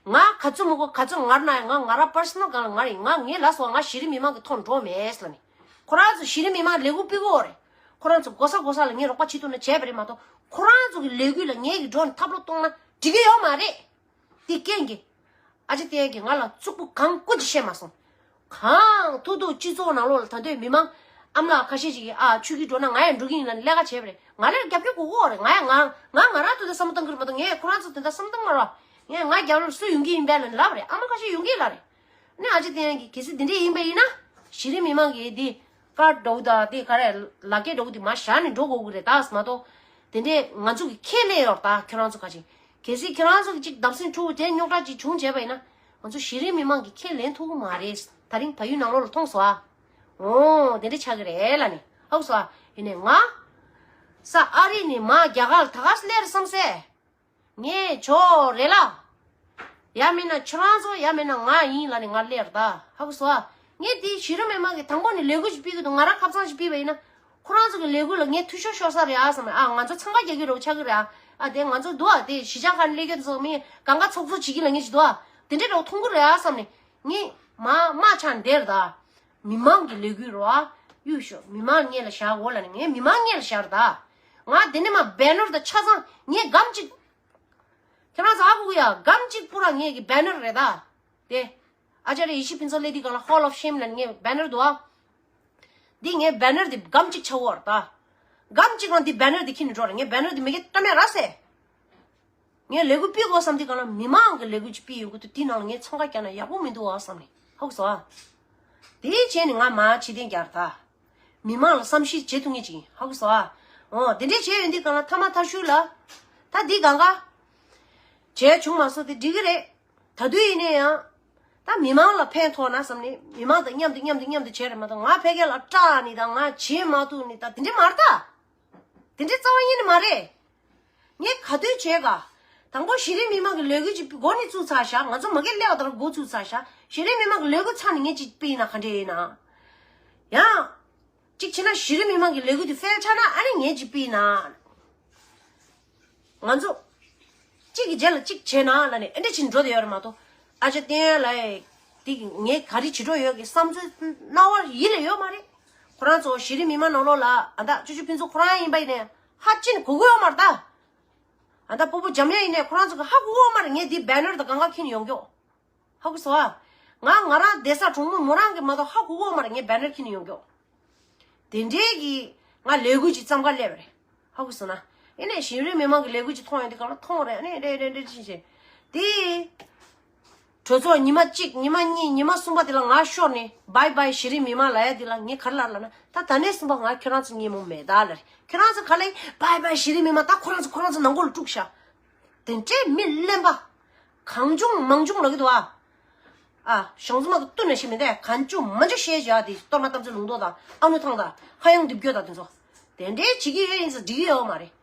ང་ག་ཚོད་མི་གོ་ག་ཚོད་ངར་ན་ཡང་ང་ང་རང་པར་སོ་ནལ་སྒང་ལ་ངར་ཡིན། ང་ངའི་ལ་སོགས་ང་གཞི་རིམ་མི་མང་གི་ཐོག་འགྲོ་མེད་ལབ་ནས། ཁོ་རང་ཚོ་གཞི་རིམ་མི་མང་ལས་འགུལ་སྤེལ་གི་ཡོད་རེད། ཁོ་རང་ཚོ་གོ་ས་གོ་ས་ལ་ངས་རོགས་པ་བྱེད་ཐུབ་ན་བྱས་པ་རེད་མ་གཏོགས། ཁོ་རང་ཚོ་གི་ལས་འགུལ་ལ་ངས་ཀྱི་འགྲོ་ནས་ཐབས་ལོག་གཏོང་ན་འགྲིག་གི་ཡོད་མ་རེད། དེ་རྐྱེན་གྱིས། ཨ་ཅེ་བསྟན་དབྱངས་ཀྱིས་ང་ལ་གཙུག་པུ་གང་བཀུར་གྱིས་བཤད་མ་སོང་། གང་ཐུག་ཐུག་སྤྱི་ཚོགས་ནང་ལོགས་ལ་ད་དུང་མི་མང་ཨ་མ་ལགས་ཁ་ཤས་ཤིག་གིས་ཨ་ཆོས་སྐྱིད་འགྲོ་ན་ང་ཡང་འགྲོ་གི་ཡིན་ལབ་ནས་ལས་ཀ་བྱས་པ་རེད། ང་ལ་རྒྱབ་སྐྱོར་དགོས་ཀྱི་ཡོད་རེད། ང་ཡང་ང་ང་ང་རང་དོན་དག་བསམ་བློ་གཏོང་གི་རེད་མ་གཏོགས། ངས་ཁོ་རང་ཚོ་དོན་དག་བསམ་བློ་གཏོང་མ་རེད་བ། ངས་ང་རྒྱབ་ལོགས་སུ་ཡོང་གི་ཡིན་པས་ལབ་ནས་ལབ་པ་རེད། ཨ་མ་ཁ་ཤས་ཡོང་གི་ཡིན་ལབ་རེད། ནས་ཨ་ཅེ་བསྟན་དབྱངས་ཀྱིས་གལ་སྲིད་དེ་འདྲས་ཡིན་པ་ཡིན་ན་གཞི་རིམ་མི་མང་གིས་དེ་ཀར་འདྲ་བོ་དང་དེ་ག་རེ་ལག་འཁྱེར་འདྲ་བོ་དེ་མར་བཞག་ནས་འགྲོ་དགོས་ཀྱི་རེད་ད་མ་གཏོགས། དེ་འདྲས་ང་ཚོ་གི་ཁས་ལེན་ཡོད་རེད་ད། ཁྱོད་རང་ཚོ་ག་ཅིག་གལ་སྲིད་ཁྱོད་རང་ཚོ་གི་ཅིག་བརྡབ་གསིག་འཁྲུག་དེ་རྙོག་དྲ་ཅིག་བྱུང་བྱས་པ་ཡིན་ན་ང་ཚོ་གཞི་རིམ་མི་མང་གིས་ཁས་ལེན་ཐུབ་ཀྱི་མ་རེད། ད་རིང་བལ་ཡུལ་ནང་ལོགས་ལ་མཐོང་སོང་ཨ། འོ་དེ་འདྲས་ཆགས་ཀྱི་རེད་ལབ་ནས་ཧ་གོ་སོང་ཨ། ཡིན་ནའི་ང་ས་ཨ་རི་ནས་མར་རྒྱ་གར་ལ་ད་ག་སེ་སླེབས་རེད་བསམ་སེ། ངས་ཇོ་རེད་ལ། ཡང་མིན་ན་ཁྱོད་རང་ཚོ་ཡང་མིན་ན་ང་ཡིན་ལབ་ནས་ང་སླེབས་རེད་ད། ཧ་གོ་སོང་ཨ། ངས་དེ་གཞི་རིམ་མི་མང་གིས་དང་པོ་ནས་ལས་འགུལ་ཞིག་སྤེལ་གི་འདུག་ང་རང་ཁ་སང་ཞིག་སྤེལ་བ་ཡིན་ན། ཁོ་རང་ཚོ་གི་ལས་འགུལ་ལ་ངས་འཐུས་ཤོར་ཤོར་ས་རེད་ཨ་བསམ་ནས། ཨ་ང་ཚོ་འཚང་ཁ་རྒྱག་གི་རེད་ཆགས་ཀྱི་རེད་ཨ། ཨ་དེ་ང་ཚོ་འདུག་ཨ། དེ་གཞིས་ཆགས་ཁག་ནས་སླེབས་མཁན་ཚོ་མི་གང་ག་ཚོགས་གཙོ་བྱེད་ཀྱི་ལབ་མཁན་ཞིག་འདུག་ཨ། དེ་འདྲས་འདྲ་བོ་མཐོང་གི་རེད་ཨ་བསམ་ནས་ངས་མ་མ་ཆགས་བསྡད་རེད་ད། མི་མང་གི་ལས་འགུལ་རེད་ཨ། གཡུག་ཤོག་མི་མང་སྔོན་ལ་བཞག་འོ་ལབ་ནས་ངས་མི་མང་སྔོན་ལ་བཞག་རེད་ད། ང་དེ་ནས་མར་བེ་ནར་དང་ཆ་ཚང་ངས་སྒམ་གཅིག་ཁྱེད་རང་ཚོ་ཧ་གོ་གི་ཡ། སྒམ་གཅིག་པུ་ར་ངེད་ཀྱི་བེ་ནར་རེད་ད། དེ། ཨ་ཅཱརྱ་ཡེ་ཤེས་ཕུན་ཚོགས་སླེབས་དུས་སྒང་ལ་Hall of Shame ལབ་ངའི་བེ་ནར་འདུག་ཨ། འདི་ངའི་བེ་ནར་འདི་སྒམ་གཅིག་ཆགས་ཡོད་རེད་ད། སྒམ་གཅིག་རང་འདི་བེ་ནར་འདི་ཁྱེར་ནས་འགྲོ་རེད། ངའི་བེ་ནར་འདི་མི་སྒེར་བཀྲམ་ཡ་ར་སེ། ངས་ལས་འགུལ་སྤེལ་དགོས་བསམ་དུས་སྒང་ལ་མི་མང་གི་ལས་འགུལ་ཅིག་སྤེལ་ཡོང་གི་འདུག་དེའི་ནང་ལ་ངས་འཚང་ཁ་རྒྱག་ན་ཡག་པོ་མི་འདུག་ཨ་བསམ་ནས་ཧ་གོ་སོང་ཨ། དེའི་རྗེས་ནས་ང་མར་ཕྱིར་འཐེན་རྒྱག་རེད་ད། མི་མང་ལ་བསམ་ཤེས་བྱེད་ཐུབ་ངེས་ཅིག་ཡིན། ཧ་གོ་སོང་ཨ། འོ་དེ་འདྲས་བྱས་ཡོང་དུས་སྒང་ལ་ཐ་མ་ཐར་ཤུལ་ལ། ད་འདི་གང་ག་བྱས་བྱུང་མ་སོང་དེ་འགྲིག་གི་རེད། ད་དུང་ཡིན་ནའི་ཡང་། ད་མི་མང་ལ་ཕན་ཐོགས་ན་བསམ་ནས་མི་མང་དང་མཉམ་དུ་མཉམ་དུ་མཉམ་དུ་བྱས་རེད་མ་གཏོགས་ང་ཕ་གི་ལ་སྐྲག་ནི་དང་ང་བྱེད་མ་ཐུབ་ནི་དང་དེ་འདྲས་མ་རེད་ད། དེ་འདྲས་རྩ་བ་ཉིད་ནས་མ་རེད། ངས་ག་དུས་བྱས་ག་དང་པོ་གཞི་རིམ་མི་མང་གི་ལས་འགུལ་ཅིག་འགོ་ནས་བཙུགས་ཚར་ཤག་ང་ཚོ་མ་གི་སླེབས་པ་དང་འགོ་བཙུགས་ཚར་ཤག་གཞི་རིམ་མི་མང་གི་ལས་འགུལ་ཚར་ནས་ངས་ཅིག་སྤེལ་ན་ག་འདྲས་ཡིན་ན། ཡང་། ཅིག་བྱས་ན་གཞི་རིམ་མི་མང་གི་ལས་འགུལ་དེ་ཕེལ་ཆགས་ན་ཨ་ནི་ངས་ཅིག་སྤེལ་ན། ང་ཚོ། གཅིག་གི་རྗེས་ལ་གཅིག་བྱས་ན་ལབ་ནས་ཨེ་འདྲ་ཅིག་འགྲོ་བསྡད་ཡོད་རེད་མ་གཏོགས། ཨ་ཅག་བསྟན་ལགས་དེ་གི་ངས་ག་རེ་བྱེད་འགྲོ་ཡོད་ཀྱི་བསམ་ཚུལ་རྣ་བར་ཡིད་ལ་ཡོད་མ་རེད། ཁོ་རང་ཚོ་གཞི་རིམ་མི་མང་ནང་ལོགས་ལ་ཨ་ད་ཅོ་ཅོ་ཕུན་ཚོགས་ཁོ་རང་ཡིན་པ་ཡིན་ནའི་ཧ་ཅི་ནས་གོ་གི་ཡོད་མ་རེད་ད། ཨ་ད་སྤོ་བོ་འཇམ་དབྱངས་ཡིན་ནའི་ཁོ་རང་ཚོ་གི་ཧ་གོ་གི་ཡོད་མ་རེད། ངས་དེ་བེ་ནར་དང་གང་ག་འཁྱེར་ནས་ཡོང་གི་ཡོད། ཧ་གོ་སོང་ཨ། ང་ང་རང་བསྡད་ས་གྲོང་མི་མོ་རང་གི་མ་གཏོགས་ཧ་གོ་གི་ཡོད་མ་རེད། ངས་བེ་ནར་འཁྱེར་ནས་ཡོང་གི་ཡོད། དེ་འདྲའི་གི་ང་ལས་འགུལ་ཅིག་བརྩམས་ག་སླེབས་པ་རེད། ཧ་གོ་སོང་ན། ཨེ་ནས་གཞི་རིམ་མི་མང་གི་ལས་འགུལ་ཅིག་མཐོང་ཡོང་དུས་གང་ལ་མཐོང་རེད། ཨ་ནི་རེད་རེད་རེད་ཅིག་བྱས། དེ། གྲོས་ཚོགས་ཉི་མ་གཅིག་ཉི་མ་གཉིས་ཉི་མ་གསུམ་པ་དེ་ལ་ང་ཤོར་ནས་བྷའི་བྷའི་གཞི་རིམ་མི་མང་ལབ་ཡ་དེ་ལ་ངས་ག་རེ་ལབ་ལབ་ན། ད་ད་ནས་གསུམ་པ་ང་ཁྱོད་རང་ཚོ་ཉན་མོ་མེད་ད་ལབ་རེད། ཁྱོད་རང་ཚོ་ག་ལ་བྷའི་བྷའི་གཞི་རིམ་མི་མང་ད་ཁོ་རང་ཚོ་ཁོ་རང་ཚོ་ནང་ཁུལ་ལ་དཀྲུགས་ཤག་དེ་འདྲའི་མི་གླེན་པ། གང་བྱུང་མང་བྱུང་ལབ་ཀྱི་འདུག་ཨ། ཨ། ཞང་ཚུ་མ་གི་བསྟུན་ནས་ཤི་མི་འདས་གང་བྱུང་མང་བྱུང་བཤད་བཞག་དེ་གཏོར་མ་བཏབ་ཚུལ་ལུང་རྟོགས་དང་ཨ་ནུ་ཐང་དང་ཧ་ཡང་འདེབས་རྒྱུ་དང་དེ་ཚོ། དེ་འདྲའི་བྱེད་ཀྱི་ཡོད་ཡིན་ཙང་འགྲིག་གི་ཡོད་མ་རེད།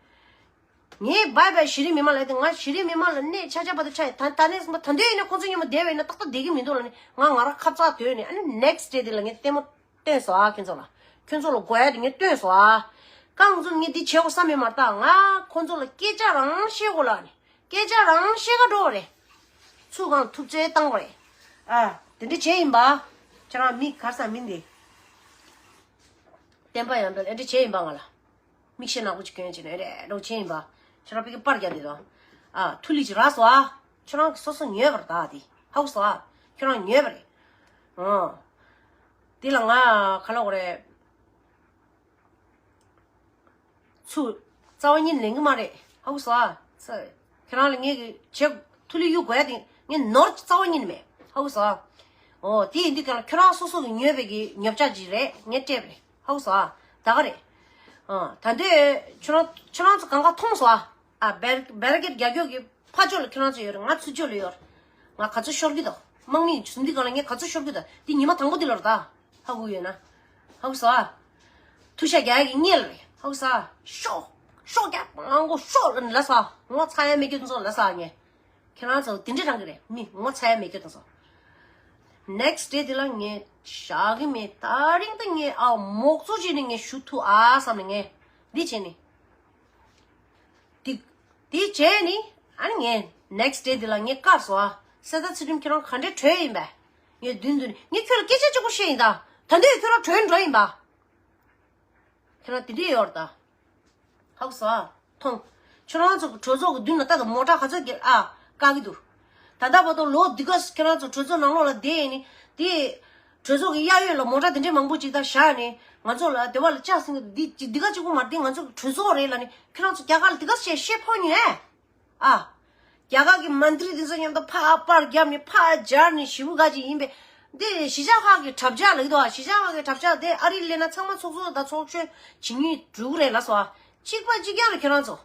ངས་བྷའི་བྷའི་གཞི་རིམ་མི་མང་ལབ་དེ་ང་གཞི་རིམ་མི་མང་ལ་གནས་ཆ་ཆ་བར་དུ་ཆ་ཡིན། ད་ད་ནས་ད་འདོད་ཡིན་ན་ཁོང་ཚོ་མཉམ་པོ་བསྡད་པ་ཡིན་ན་ཏག་ཏག་བསྡད་ཀྱི་མི་འདུག་ལབ་ནས་ང་ང་རང་ཁ་ཚ་དོད་ནས་ཨ་ནི་next day དེ་ལ་ངས་ལྟད་མོ་སྟོན་སོང་ཨ། ཁྱོད་ཚོ་ལ་ཁྱོད་ཚོ་ལ་དགོས་ཡ་དེ་ངས་སྟོན་སོང་ཨ། རྐང་བཙུགས་ངས་འདི་བྱེད་དགོས་བསམ་ཡོད་མ་རེད་ད། ང་ཁོང་ཚོ་ལ་སྐད་ཆ་རང་བཤད་དགོས་ལབ་ནས་སྐད་ཆ་རང་བཤད་ག་འགྲོ་བ་རེད། ཚུར་གང་ཐུབ་ཚོད་བཏང་དགོས་རེད། ཨ། དེ་འདྲ་བྱས་ཡིན་པ། ཁྱེད་རང་མི་གར་ས་མིན་དེ། བསྟན་པ་ཡང་འདྲ་ཨེ་འདྲ་བྱས་ཡིན་པ་ང་ལ། མིག་ཤེལ་ནག་པོ་ཅིག་གྱོན་བྱས་ནས་རེ་རེ་བྱས་ཡིན་པ། ཁྱོད་རང་ཕ་གི་པར་རྒྱག་དེ་དང་། ཨ་ཐུ་ལི་ཅིག་རག་སོང་ཨ། ཁྱོད་རང་གི་སོ་སོ་ཉོས་པར་ད་དེ་ཧ་གོ་སོང་ཨ། ཁྱོད་རང་ཉོས་པ་རེད། ཨང་། དེ་ལ་ང་ག་ལ་གོ་རེད། ཚུར་རྩ་བ་ཉིད་ལེན་གི་མ་རེད། ཧ་གོ་སོང་ཨ། ཁྱོད་རང་ལ་ངས་གི་བྱེད་ཐུ་ལི་གཡུག་དགོས་ཡ་དེ་ངས་ནོར་རྩ་བ་ཉིད་མེད། ཧ་གོ་སོང་ཨ། འོ་དེ་ཡིན་དུས་ག་ལ་ཁྱོད་རང་སོ་སོ་གི་ཉོས་པའི་གི་ཉོ་ཆ་ཅིག་རེད། ངས་སྤྲད་པ་རེད། ཧ་གོ་སོང་ཨ། ད་ག་རེད། ཨ་ད་འདོད་ཁྱོད་རང་ཁྱོད་རང་ཚོ་གང་ག་མཐོང་སོང་ཨ། ཨ་བེར་བེར་ཀེད་རྒྱག་རྒྱུ་གི་ཕ་ཕྱོགས་ལ་ཁྱོད་རང་ཚོ་ཡོད་རེད། ང་ཚུར་ཕྱོགས་ལ་ཡོད་རེད། ང་ག་ཚོད་ཤོར་གི་འདུག་དམག་མི་ཡིན་ཚུར་འདི་ག་ལ་ངས་ག་ཚོད་ཤོར་གི་འདུག་འདི་ཉི་མ་དང་པོ་འདི་ལ་རེད་ད། ཧ་གོ་ཡོད་ན། ཧ་གོ་སོང་ཨ། ཐུ་ཤ་རྒྱག་ཡ་གི་གཉེར་རེད། ཧ་གོ་སོང་ཨ། ཤོག་ཤོག་རྒྱག་མང་གོ་ཤོག་ལ་ནི་ལ་སོང་ཨ། ངོ་ཚ་ཡ་མེད་རྒྱུ་དེ་ཚོ་ལ་སོང་ཨ། ངས་ཁྱེད་རང་ཚོ་དེ་འདྲ་རང་གི་རེད། མི་ངོ་ཚ་ཡ་མེད་རྒྱུ་དེ་ཚོ། next day དེ་ལ་ངས་བཞག་གི་མེད། ད་རིང་ད་ངས་ཨ་མོག་ཚོ་བྱས་ནས་ངས་ཞུ་ཐུབ་ཨ་བསམ་ནས་ངས་འདི་བྱས་ནས། འདི་འདི་བྱས་ནི་ཨ་ནི་ངས་next day དེ་ལ་ངས་བཀར་སོང་ཨ། གསེར་རྟ་ཚུལ་ཁྲིམས་ཁྱོད་རང་ག་འདྲའི་གྲོས་ཡིན་པས། ངས་མདུན་དུ་ནས་ངས་ཁྱོད་ལ་སྐད་ཆ་གཅིག་པོ་བཤད་ཡིན་ད། ད་འདོད་ཁྱོད་རང་གྲོས་འགྲོ་ཡིན་པ། ཁྱེད་རང་དེ་འདྲས་ཡོད་རེད་ད། ཧ་གོ་སོང་ཨ། མཐོང་། ཁྱོད་རང་ཚོ་གྲོས་ཚོགས་ཀྱི་མདུན་ལ་ལྟ་དང་མོ་ཊ་ག་ཚོད་ཀྱི་ཨ་བཀག་གི་འདུག་ད་ལྟ་བར་དུ་ལོ་འདི་ག་ཁྱེད་རང་ཚོ་གྲོས་ཚོགས་ནང་ལོགས་ལ་བསྡད་ཡིན་ནི་དེ། གྲོས་ཚོགས་ཀྱི་གཡས་གཡོན་ལ་མོ་ཊ་དེ་འདྲས་མང་པོ་ཅིག་ད་བཞག་ནས་ང་ཚོ་ལ་སྡེ་བ་ལ་ལྕགས་སྲིན་གྱི་འདི་འདི་ག་གཅིག་པུ་མ་རེད། འདི་ང་ཚོ་གི་གྲོས་ཚོགས་རེད་ལ་ནི་ཁྱེད་རང་ཚོ་རྒྱ་གར་ལ་འདི་ག་བཤད་བཤད་ཕོ་ཉོས་ཨེ། ཨ། རྒྱ་གར་གྱི་མན་ཏྲི་དེ་ཚོ་མཉམ་དུ་ཕར་པར་བརྒྱབ་ནས་ཕར་སྦྱར་ནས་ཞེ་པོ་ག་ཅིག་ཡིན་པས། འདི་གཞིས་ཆགས་ཁག་གི་དྲ་བྱ་ལབ་ཀྱི་འདུག་ཨ། གཞིས་ཆགས་ཁག་གི་དྲ་བྱ་དེ་ཨ་རིར་སླེབས་ན་ཚང་མ་ཚོགས་གཙོ་དང་ཚོགས་གཞོན་བྱེད་མཁན་འགྲོ་གི་རེད་ལབ་སོང་ཨ། གཅིག་པ་གཅིག་རྐྱང་རེད་ཁྱེད་རང་ཚོ།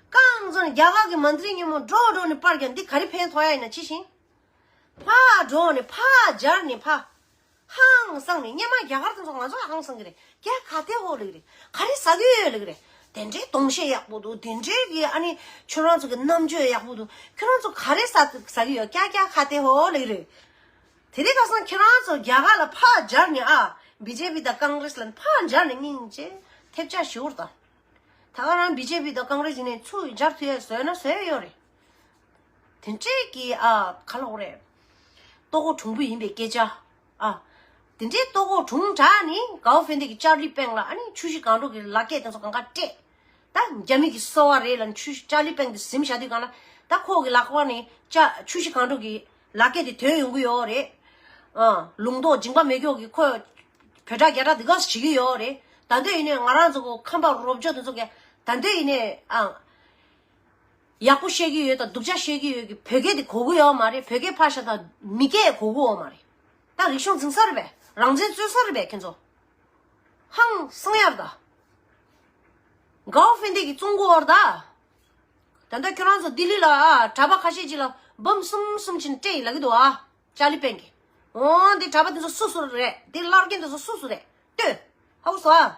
རྐང་བཙུགས་ནས་རྒྱ་གར་གྱི་མན་ཏྲི་མཉམ་པོ་འགྲོ་འགྲོ་ནས་པར་བརྒྱབ། འདི་ག་རེ་ཕན་ཐོགས་ཡ་ཡིན་ན་ཅི་བཞིན། ཕར་འགྲོ་ནས་ཕར་སྦྱར་ནས་ཕར། ཧང་སངས་ནས་སྔོན་མ་རྒྱ་གར་དེ་ཚོ་ང་ཚོ་ཧང་སངས་ཀྱི་རེད། རྒྱ་ག་དེ་ཧོ་ལབ་ཀྱི་རེད། ག་རེ་ཟ་གི་ཡོད་ལབ་ཀྱི་རེད། དེ་འདྲའི་གདོང་བཤད་ཡག་པོ་འདུག་དེ་འདྲའི་གི་ཨ་ནི་ཁྱོད་རང་ཚོ་གི་རྣམ་དཔྱོད་ཡག་པོ་འདུག་ཁྱོད་རང་ཚོ་ག་རེ་ཟ་ཟ་གི་ཡོད། རྒྱ་རྒྱ་ག་དེ་ཧོ་ལབ་ཀྱི་རེད། དེ་རིང་ཁ་སང་ཁྱེད་རང་ཚོ་རྒྱ་གར་ལ་ཕར་སྦྱར་ནས་ཨ། བི་ཇེ་པི་དང་ཀོང་གྷི་རེ་སི་ལ་ཕར་སྦྱར་ནས་སྙིང་རྗེ་ཐེབས་ཆག་ཞུ་བར་དང་། ད་ག་རང་བི་ཇེ་པི་དང་ཀོང་གྷི་རེ་སི་ཡིན་ནས་ཚུར་སྦྱར་ཐུབ་ཡ་བཟོས་ན་བཟོས་ཡོད་རེད། དེ་འདྲས་ཀྱི་ཨ་ག་ལབ་དགོས་རེད། ལྟོ་གོས་གྲུང་པོ་ཡིན་པའི་སྐད་ཆ། ཨ། དེ་འདྲའི་ལྟོ་གོས་གྲུང་དྲགས་ནི་གའོ་ཧྥེ་འདི་གི་ཅར་ལི་པེང་ལ་ཨ་ནི་ཆུ་བཞི་སྒང་དྲུག་གི་ལག་སྐྱེས་དེ་ཚོ་གང་ག་སྤྲད། ད་རྒྱ་མི་གི་སོ་བ་རེད་ལ་ཆུ་བཞི་ཅར་ལི་པེང་དེ་ཟིན་བཞག་དུས་གང་ལ་ད་ཁོ་གི་ལག་པ་ནས་ཅ་ཆུ་བཞི་སྒང་དྲུག་གི་ལག་སྐྱེས་དེ་ཐོན་ཡོང་གི་ཡོད་རེད། ཨ། ལུང་རྟོགས་འཇིགས་པ་མེད་མཁན་གི་ཁོ་བོད་ཁྲ་རྒྱ་ཁྲ་འདི་ག་བྱེད་ཀྱི་ཡོད་རེད། ད་ལྟ་ཡིན་ནའི་ང་རང་ཚོ་གི་ཁམས་པ་རོབ་ཅོ་དེ་ཚོ་གི་ད་ལྟ་ཡིན་ནའི་ཨ། ཡག་པོ་བཤད་ཀྱི་ཡོད་དང་སྡུག་ཅག་བཤད་ཀྱི་ཡོད་ཀྱི་བོད་སྐད་དེ་གོ་གི་ཡོད་མ་རེད། བོད་སྐད་ཕར་བཞག་དང་མི་སྐད་གོ་གི་ཡོད་མ་རེད། ད་རིག་གཞུང་འཛིན་ས་རེད་པས། རང་བཙན་རྩོད་ས་རེད་པས་ཁྱེད་ཚོ། ཧང་སང་ཡར་ད། གའོ་ཧྥེ་འདི་གི་བཙོང་གི་ཡོད་རེད་ད། ད་ལྟ་ཁྱོད་རང་ཚོ་ལྡི་ལི་ལ་ཨ་གྲྭ་པ་ཁ་ཤས་ཅིག་ལ་འབུམ་གསུམ་གསུམ་ཕྱིན་སྤྲད་ཡིན་ལབ་ཀྱི་འདུག་ཨ། ཅར་ལི་པེང་གི། འོ་འདི་གྲྭ་པ་དེ་ཚོ་སུ་སུ་རེད། འདི་བླ་རྒན་དེ་ཚོ་སུ་སུ་རེད། ལྟོས། ཧ་གོ་སོང་ཨ།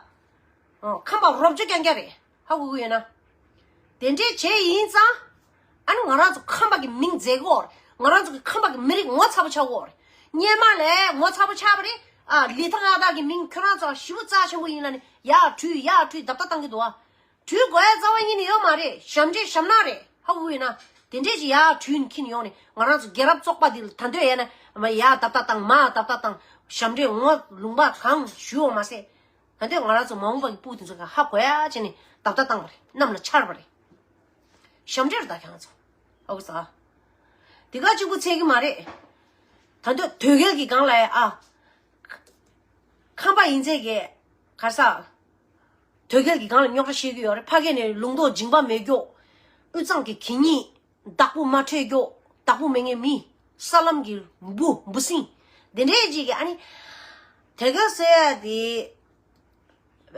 འོ་ཁམས་པ་རོབ་ཅོ་རྐྱང་རྐྱང་རེད། ཧ་གོ་གི་ཡོད་ན། དེ་འདྲས་བྱས་ཡིན་ཙང་། ཨ་ནི་ང་རང་ཚོ་ཁམས་པ་གི་མིང་འཛད་གོ་རེད། ང་རང་ཚོ་གི་ཁམས་པ་གི་མི་རིགས་ངོ་ཚ་པོ་ཆགས་གོ་རེད། སྔོན་མ་ལས་ངོ་ཚ་པོ་ཆགས་པ་རེད། ཨ་ལི་ཐང་ཨ་ཐང་གི་མིང་ཁྱོད་རང་ཚོ་ཞེ་པོ་རྩ་ཆེན་པོ་ཡིན་ལ་ནི་ཡར་བྲུས་ཡར་བྲུས་རྡབ་རྡབ་བཏང་གི་འདུག་ཨ། བྲུས་དགོས་ཡ་རྩ་བ་ཉིད་ནས་ཡོད་མ་རེད། ཞབས་འདྲེན་ཞབས་ནག་རེད། ཧ་གོ་ཡོད་ན། དེ་འདྲས་ཅིག་ཡར་བྲུས་ནས་འཁྱེར་ཡོང་ནས་ང་རང་ཚོ་རྒྱལ་རབས་བཙོག་པ་འདི་ལ་ད་འདོད་ཡས་ན་མ་ཡར་རྡབ་རྡབ་བཏང་མར་རྡབ་རྡབ་བཏང་ཞབས་འདྲེན་ངོ་ལུང་པ་གང་ཞུ་ཡོང་མ་ཟད། ད་འདོད་ང་རང་ཚོ་མ་འོངས་པ་གི་སྤུ་གུ་དེ་ཚོ་ག་ཧ་གོ་ཡ་བྱས་ནས་རྡབ་རྡབ་བཏང་བ་རེད། གནམ་ལ་འཕྱར་བ་རེད། ཞབས་འདྲེན་རེད་ད་ཁྱེད་རང་ཚོ། ཧ་གོ་ས། དེ་ག་གཅིག་པུ་ཚད་གི་མ་རེད། ད་འདོད་དོལ་རྒྱལ་གྱི་སྒང་ལ་ཡ་ཨ། ཁམས་པ་ཡིན་ཚད་ཀྱི་ག་ས། དོལ་རྒྱལ་གྱི་སྒང་ལ་རྙོག་དྲ་བཤད་ཀྱི་ཡོད་རེད། ཕ་གི་ནས་ལུང་རྟོགས་འཇིགས་པ་མེད་མགྱོགས། དབུས་གཙང་གི་གད་སྙིགས། བདག་པོ་མ་འཕྲད་མགྱོགས། བདག་པོ་མེད་མཁན་མི། ས་ལམ་གྱི་འབུ་འབུ་སྲིན། འདི་འདྲའི་ཅིག་གི་ཨ་ནི། དོལ་རྒྱལ་ཟེར་ཡ་དེ།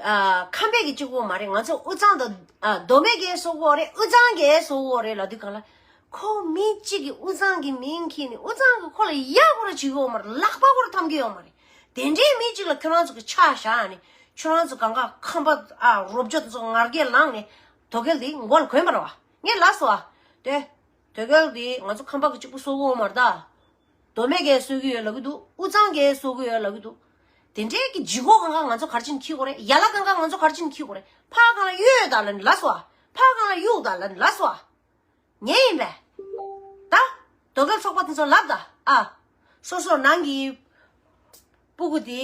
ཨ་ཁམས་པའི་གི་གཅིག་པོ་མ་རེད། ང་ཚོ་དབུས་གཙང་དང་ཨ་མདོ་སྨད་ཀྱི་སོ་གོ་རེད། དབུས་གཙང་གི་སོ་གོ་རེད་ལབ་དུས་གང་ལ། ཁོ་མི་གཅིག་གིས་དབུས་གཙང་གི་མིང་འཁྱེར་ནས་དབུས་གཙང་གི་ཁོ་ལ་ཡག་པོ་ར་བྱེད་ཀྱི་ཡོད་མ་རེད། ལག་པ་ཁོ་ར་འཐམ་གྱི་ཡོད་མ་རེད། དེ་འདྲའི་མི་གཅིག་ལ་ཁྱོད་རང་ཚོ་གི་ཆ་བཞག་ནས་ཁྱོད་རང་ཚོ་གང་ག་ཁམས་པ་ཨ་རོབ་ཅོ་དེ་ཚོ་ངར་སྐད་ལངས་ནས་དོལ་རྒྱལ་དེ་མགོ་ལ་གོན་པ་རེད་བ། ངས་ལབ་སོང་ཨ། དེ་དོལ་རྒྱལ་དེ་ང་ཚོ་ཁམས་པ་གི་གཅིག་པུ་སོ་གོ་ཡོད་མ་རེད་ད། མདོ་སྨད་ཀྱིས་གསོད་ཀྱི་ཡོད་ལབ་ཀྱི་འདུག་དབུས་གཙང་གིས་གསོད་ཀྱི་ཡོད་ལབ་ཀྱི་འདུག་དེ་འདྲའི་གི་ལྗིད་ཁོག་གང་ག་ང་ཚོ་ག་རེ་བྱས་ནས་འཁྱེར་དགོས་རེད། ཡ་ལ་གང་ག་ང་ཚོ་ག་རེ་བྱས་ནས་འཁྱེར་དགོས་རེད། ཕར་གང་ལ་གཡུག་ད་ལབ་ནས་ལབ་སོང་ཨ། ཕར་གང་ལ་གཡུག་ད་ལབ་ནས་ལབ་སོང་ཨ། ཉན་ཡིན་པས། ད། དོལ་རྒྱལ་ཚོགས་པ་དེ་ཚོ་ལབ་ད་ཨ། སོ་སོ་ནང་གི་སྤུ་གུ་དེ་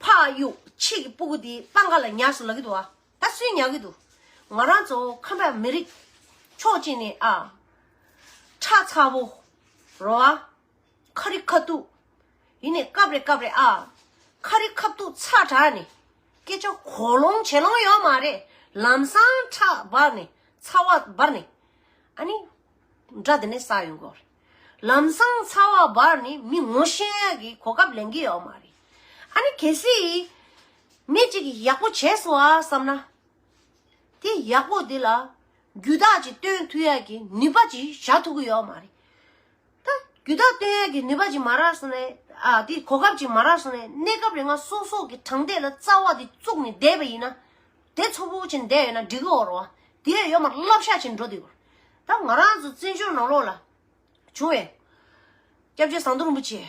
ཕར་གཡུག་ཕྱི་གི་སྤུ་གུ་དེ་པང་ཁ་ལ་ཉར་སོང་ལབ་ཀྱི་འདུག་ཨ། ད་སུས་ཉར་གྱི་འདུག་ང་རང་ཚོ་ཁམས་པའི་མི་རིགས་ཕྱོགས་གཅིག་ནས་ཨ། ཁྲག་ཚ་པོ། རོ་ཨ། ཁ་རི་ཁ་ཐུག་ཡིན་ནའི་སྐབས་རེ་སྐབས་རེ་ཨ། ཁ་རི་ཁ་ཐུག་ཚ་དྲགས་ནས། སྐད་ཆ་གོ་ལོང་བྱེད་ལོང་ཡོད་མ་རེད། ལམ་སང་ཁྲག་འབར་ནས་ཚ་བ་འབར་ནས། ཨ་ནི། དགྲ་དེ་ནས་ས་ཡོང་གི་རེད། ལམ་སང་ཚ་བ་འབར་ནས་མི་ངོ་ཤེས་ཡག་གི་གོ་སྐབས་ལེན་གྱི་ཡོད་མ་རེད། ཨ་ནི་གལ་སྲིད། མི་གཅིག་གིས་ཡག་པོ་བྱས་སོང་ཨ་བསམ་ན། དེ་ཡག་པོ་དེ་ལ་རྒྱུ་དག་ཅིག་སྟོན་ཐུབ་ཡག་གི་ནུས་པ་ཅིག་བཞག་ཐུབ་ཀྱི་ཡོད་མ་རེད། ད་རྒྱུ་དག་སྟོན་ཡག་གི་ནུས་པ་ཅིག་མ་རག་སོང་ནས་ཨ་དེ་གོ་སྐབས་ཅིག་མ་རག་སོང་ནས་གནས་སྐབས་རིང་ང་སོ་སོ་གི་དྲང་ཐད་ལ་རྩ་བ་དེ་བཙུགས་ནས་བསྡད་པ་ཡིན་ན། དེ་ཚོ་བོ་ཅིག་བསྡད་ཡོད་ན་འགྲིག་གི་ཡོད་རེད་བ། དེ་ཡོད་མ་རེད་བསླབ་བྱ་ཅིག་འགྲོ་བསྡད་ཡོད་རེད། ད་ང་རང་ཚོ་བཙན་བྱོལ་ནང་ལོགས་ལ། བྱུང་བས། སྐྱབས་རྗེ་ཟམ་གདོང་རིན་པོ་ཆེ།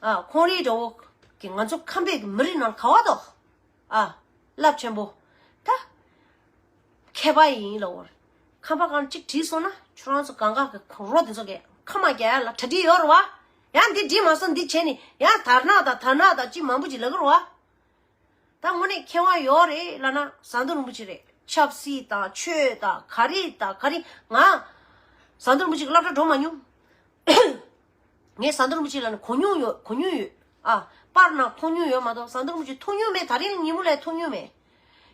ཨ། ཁོང་རའི་འདྲ་བོ་གི་ང་ཚོ་ཁམས་པའི་གི་མི་རིགས་ནང་ག་བ་དོ། ཨ། རླབས་ཆེན་པོ། ད། མཁས་པ་ཡིན་ལ་འོར། ཁམས་པ་གང་གཅིག་བྲིས་སོང་ན་ཁྱོད་རང་ཚོ་གང་ག་གི་རོ་དེ་ཚོ་གི་ཁ་མ་རྒྱག་ཡ་ལ་གྲ་སྒྲིག་ཡོད་རེད་བ། ཡང་འདི་བྲིས་མ་སོང་འདི་བྱས་ནས་ཡང་དར་ནག་དང་དར་ནག་དང་ཅི་མང་པོ་ཅིག་ལབ་གི་རེད་བ། ད་དངོས་གནས་མཁས་དབང་ཡོད་རེད་ལབ་ན་ཟམ་གདོང་རིན་པོ་ཆེ་རེད། ཆབ་སྲིད་དང་ཆོས་དང་ག་རེ་དང་ག་རེ། ང་ཟམ་གདོང་རིན་པོ་ཆེ་གི་སློབ་གྲྭ་འགྲོ་མ་མྱོང་། ངས་ཟམ་གདོང་རིན་པོ་ཆེ་ལབ་ན་གོ་མྱོང་ཡོད། གོ་མྱོང་ཡོད། ཨ། པར་ནང་མཐོང་མྱོང་ཡོད་མ་གཏོགས་ཟམ་གདོང་རིན་པོ་ཆེ་མཐོང་མྱོང་མེད། ད་རིང་ཉིན་མོ་ལ་མཐོང་མྱོང་མེད།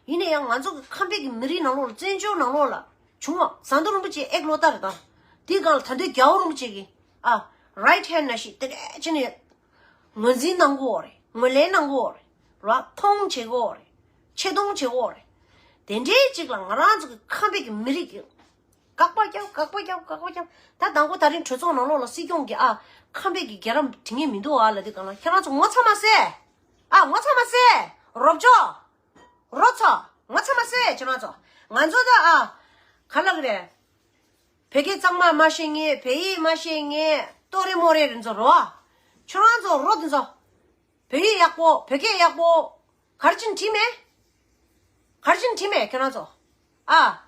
ཡིན་ན་ཡང་ང་ཚོ་གི་ཁམས་པའི་གི་མི་རིགས་ནང་ལོགས་ལ་བཙན་བྱོལ་ནང་ལོགས་ལ་བྱུང་བ་ཟམ་གདོང་རིན་པོ་ཆེ་ཨེག་ལོ་ཏར་དང་། དེའི་སྒང་ལ་ད་ལྟའི་རྒྱལ་བ་རིན་པོ་ཆེ་གི། ཨ། རའིཊ་ཧེན་ན་ཤི་དེ་འདྲས་བྱས་ནས། ངོས་འཛིན་གནང་གི་ཡོད་རེད། ངོས་ལེན་གནང་གི་ཡོད་རེད། ར་མཐོང་བྱེད་ཀྱི་ཡོད་རེད། ཆེ་མཐོང་བྱེད་ཀྱི་ཡོད་རེད། དེ་འདྲའི་ཅིག་ལ་ང་རང་ཚོ་གི་ཁམས་པའི་གི་མི་རིགས་ཀྱི་དགག་པ་རྒྱབ། དགག་པ་རྒྱབ། དགག་པ་རྒྱབ། ད་དང་པོ་ད་རིང་གྲོས་ཚོགས་ནང་ལོགས་ལ་སྲིད་སྐྱོང་གི། ཨ། ཁམས་པའི་གི་རྒྱལ་རབས་དྲི་ངེས་མི་འདུག་ཨ་ལབ་དུས་སྒང་ལ་ཁྱེད་རང་ཚོ་ངོ་ཚ་མ་བཟེད། ཨ། ངོ་ཚ་མ་བཟེད། རོབ་ཅོ། རོ་ཚོ། ངོ་ཚ་མ་བཟེད། ཁྱེད་རང་ཚོ། ང་ཚོ་ད། ཨ། ག་ལབ་ཀྱི་རེད། བོད་སྐད་གཙང་མ་མ་ཤེས་མཁན། བོད་ཡིག་མ་ཤེས་མཁན། ཏོ་རེ་མོ་རེ་རེ་ཚོ་རོ། ཁྱོད་རང་ཚོ་རོ་དེ་ཚོ། བོད་ཡིག་ཡག་པོ། བོད་སྐད་ཡག་པོ། ག་རེ་བྱས་ནས་བྲིས་མེད། ག་རེ་བྱས་ནས་བྲིས་མེད་ཁྱོད་རང་ཚོ། ཨ།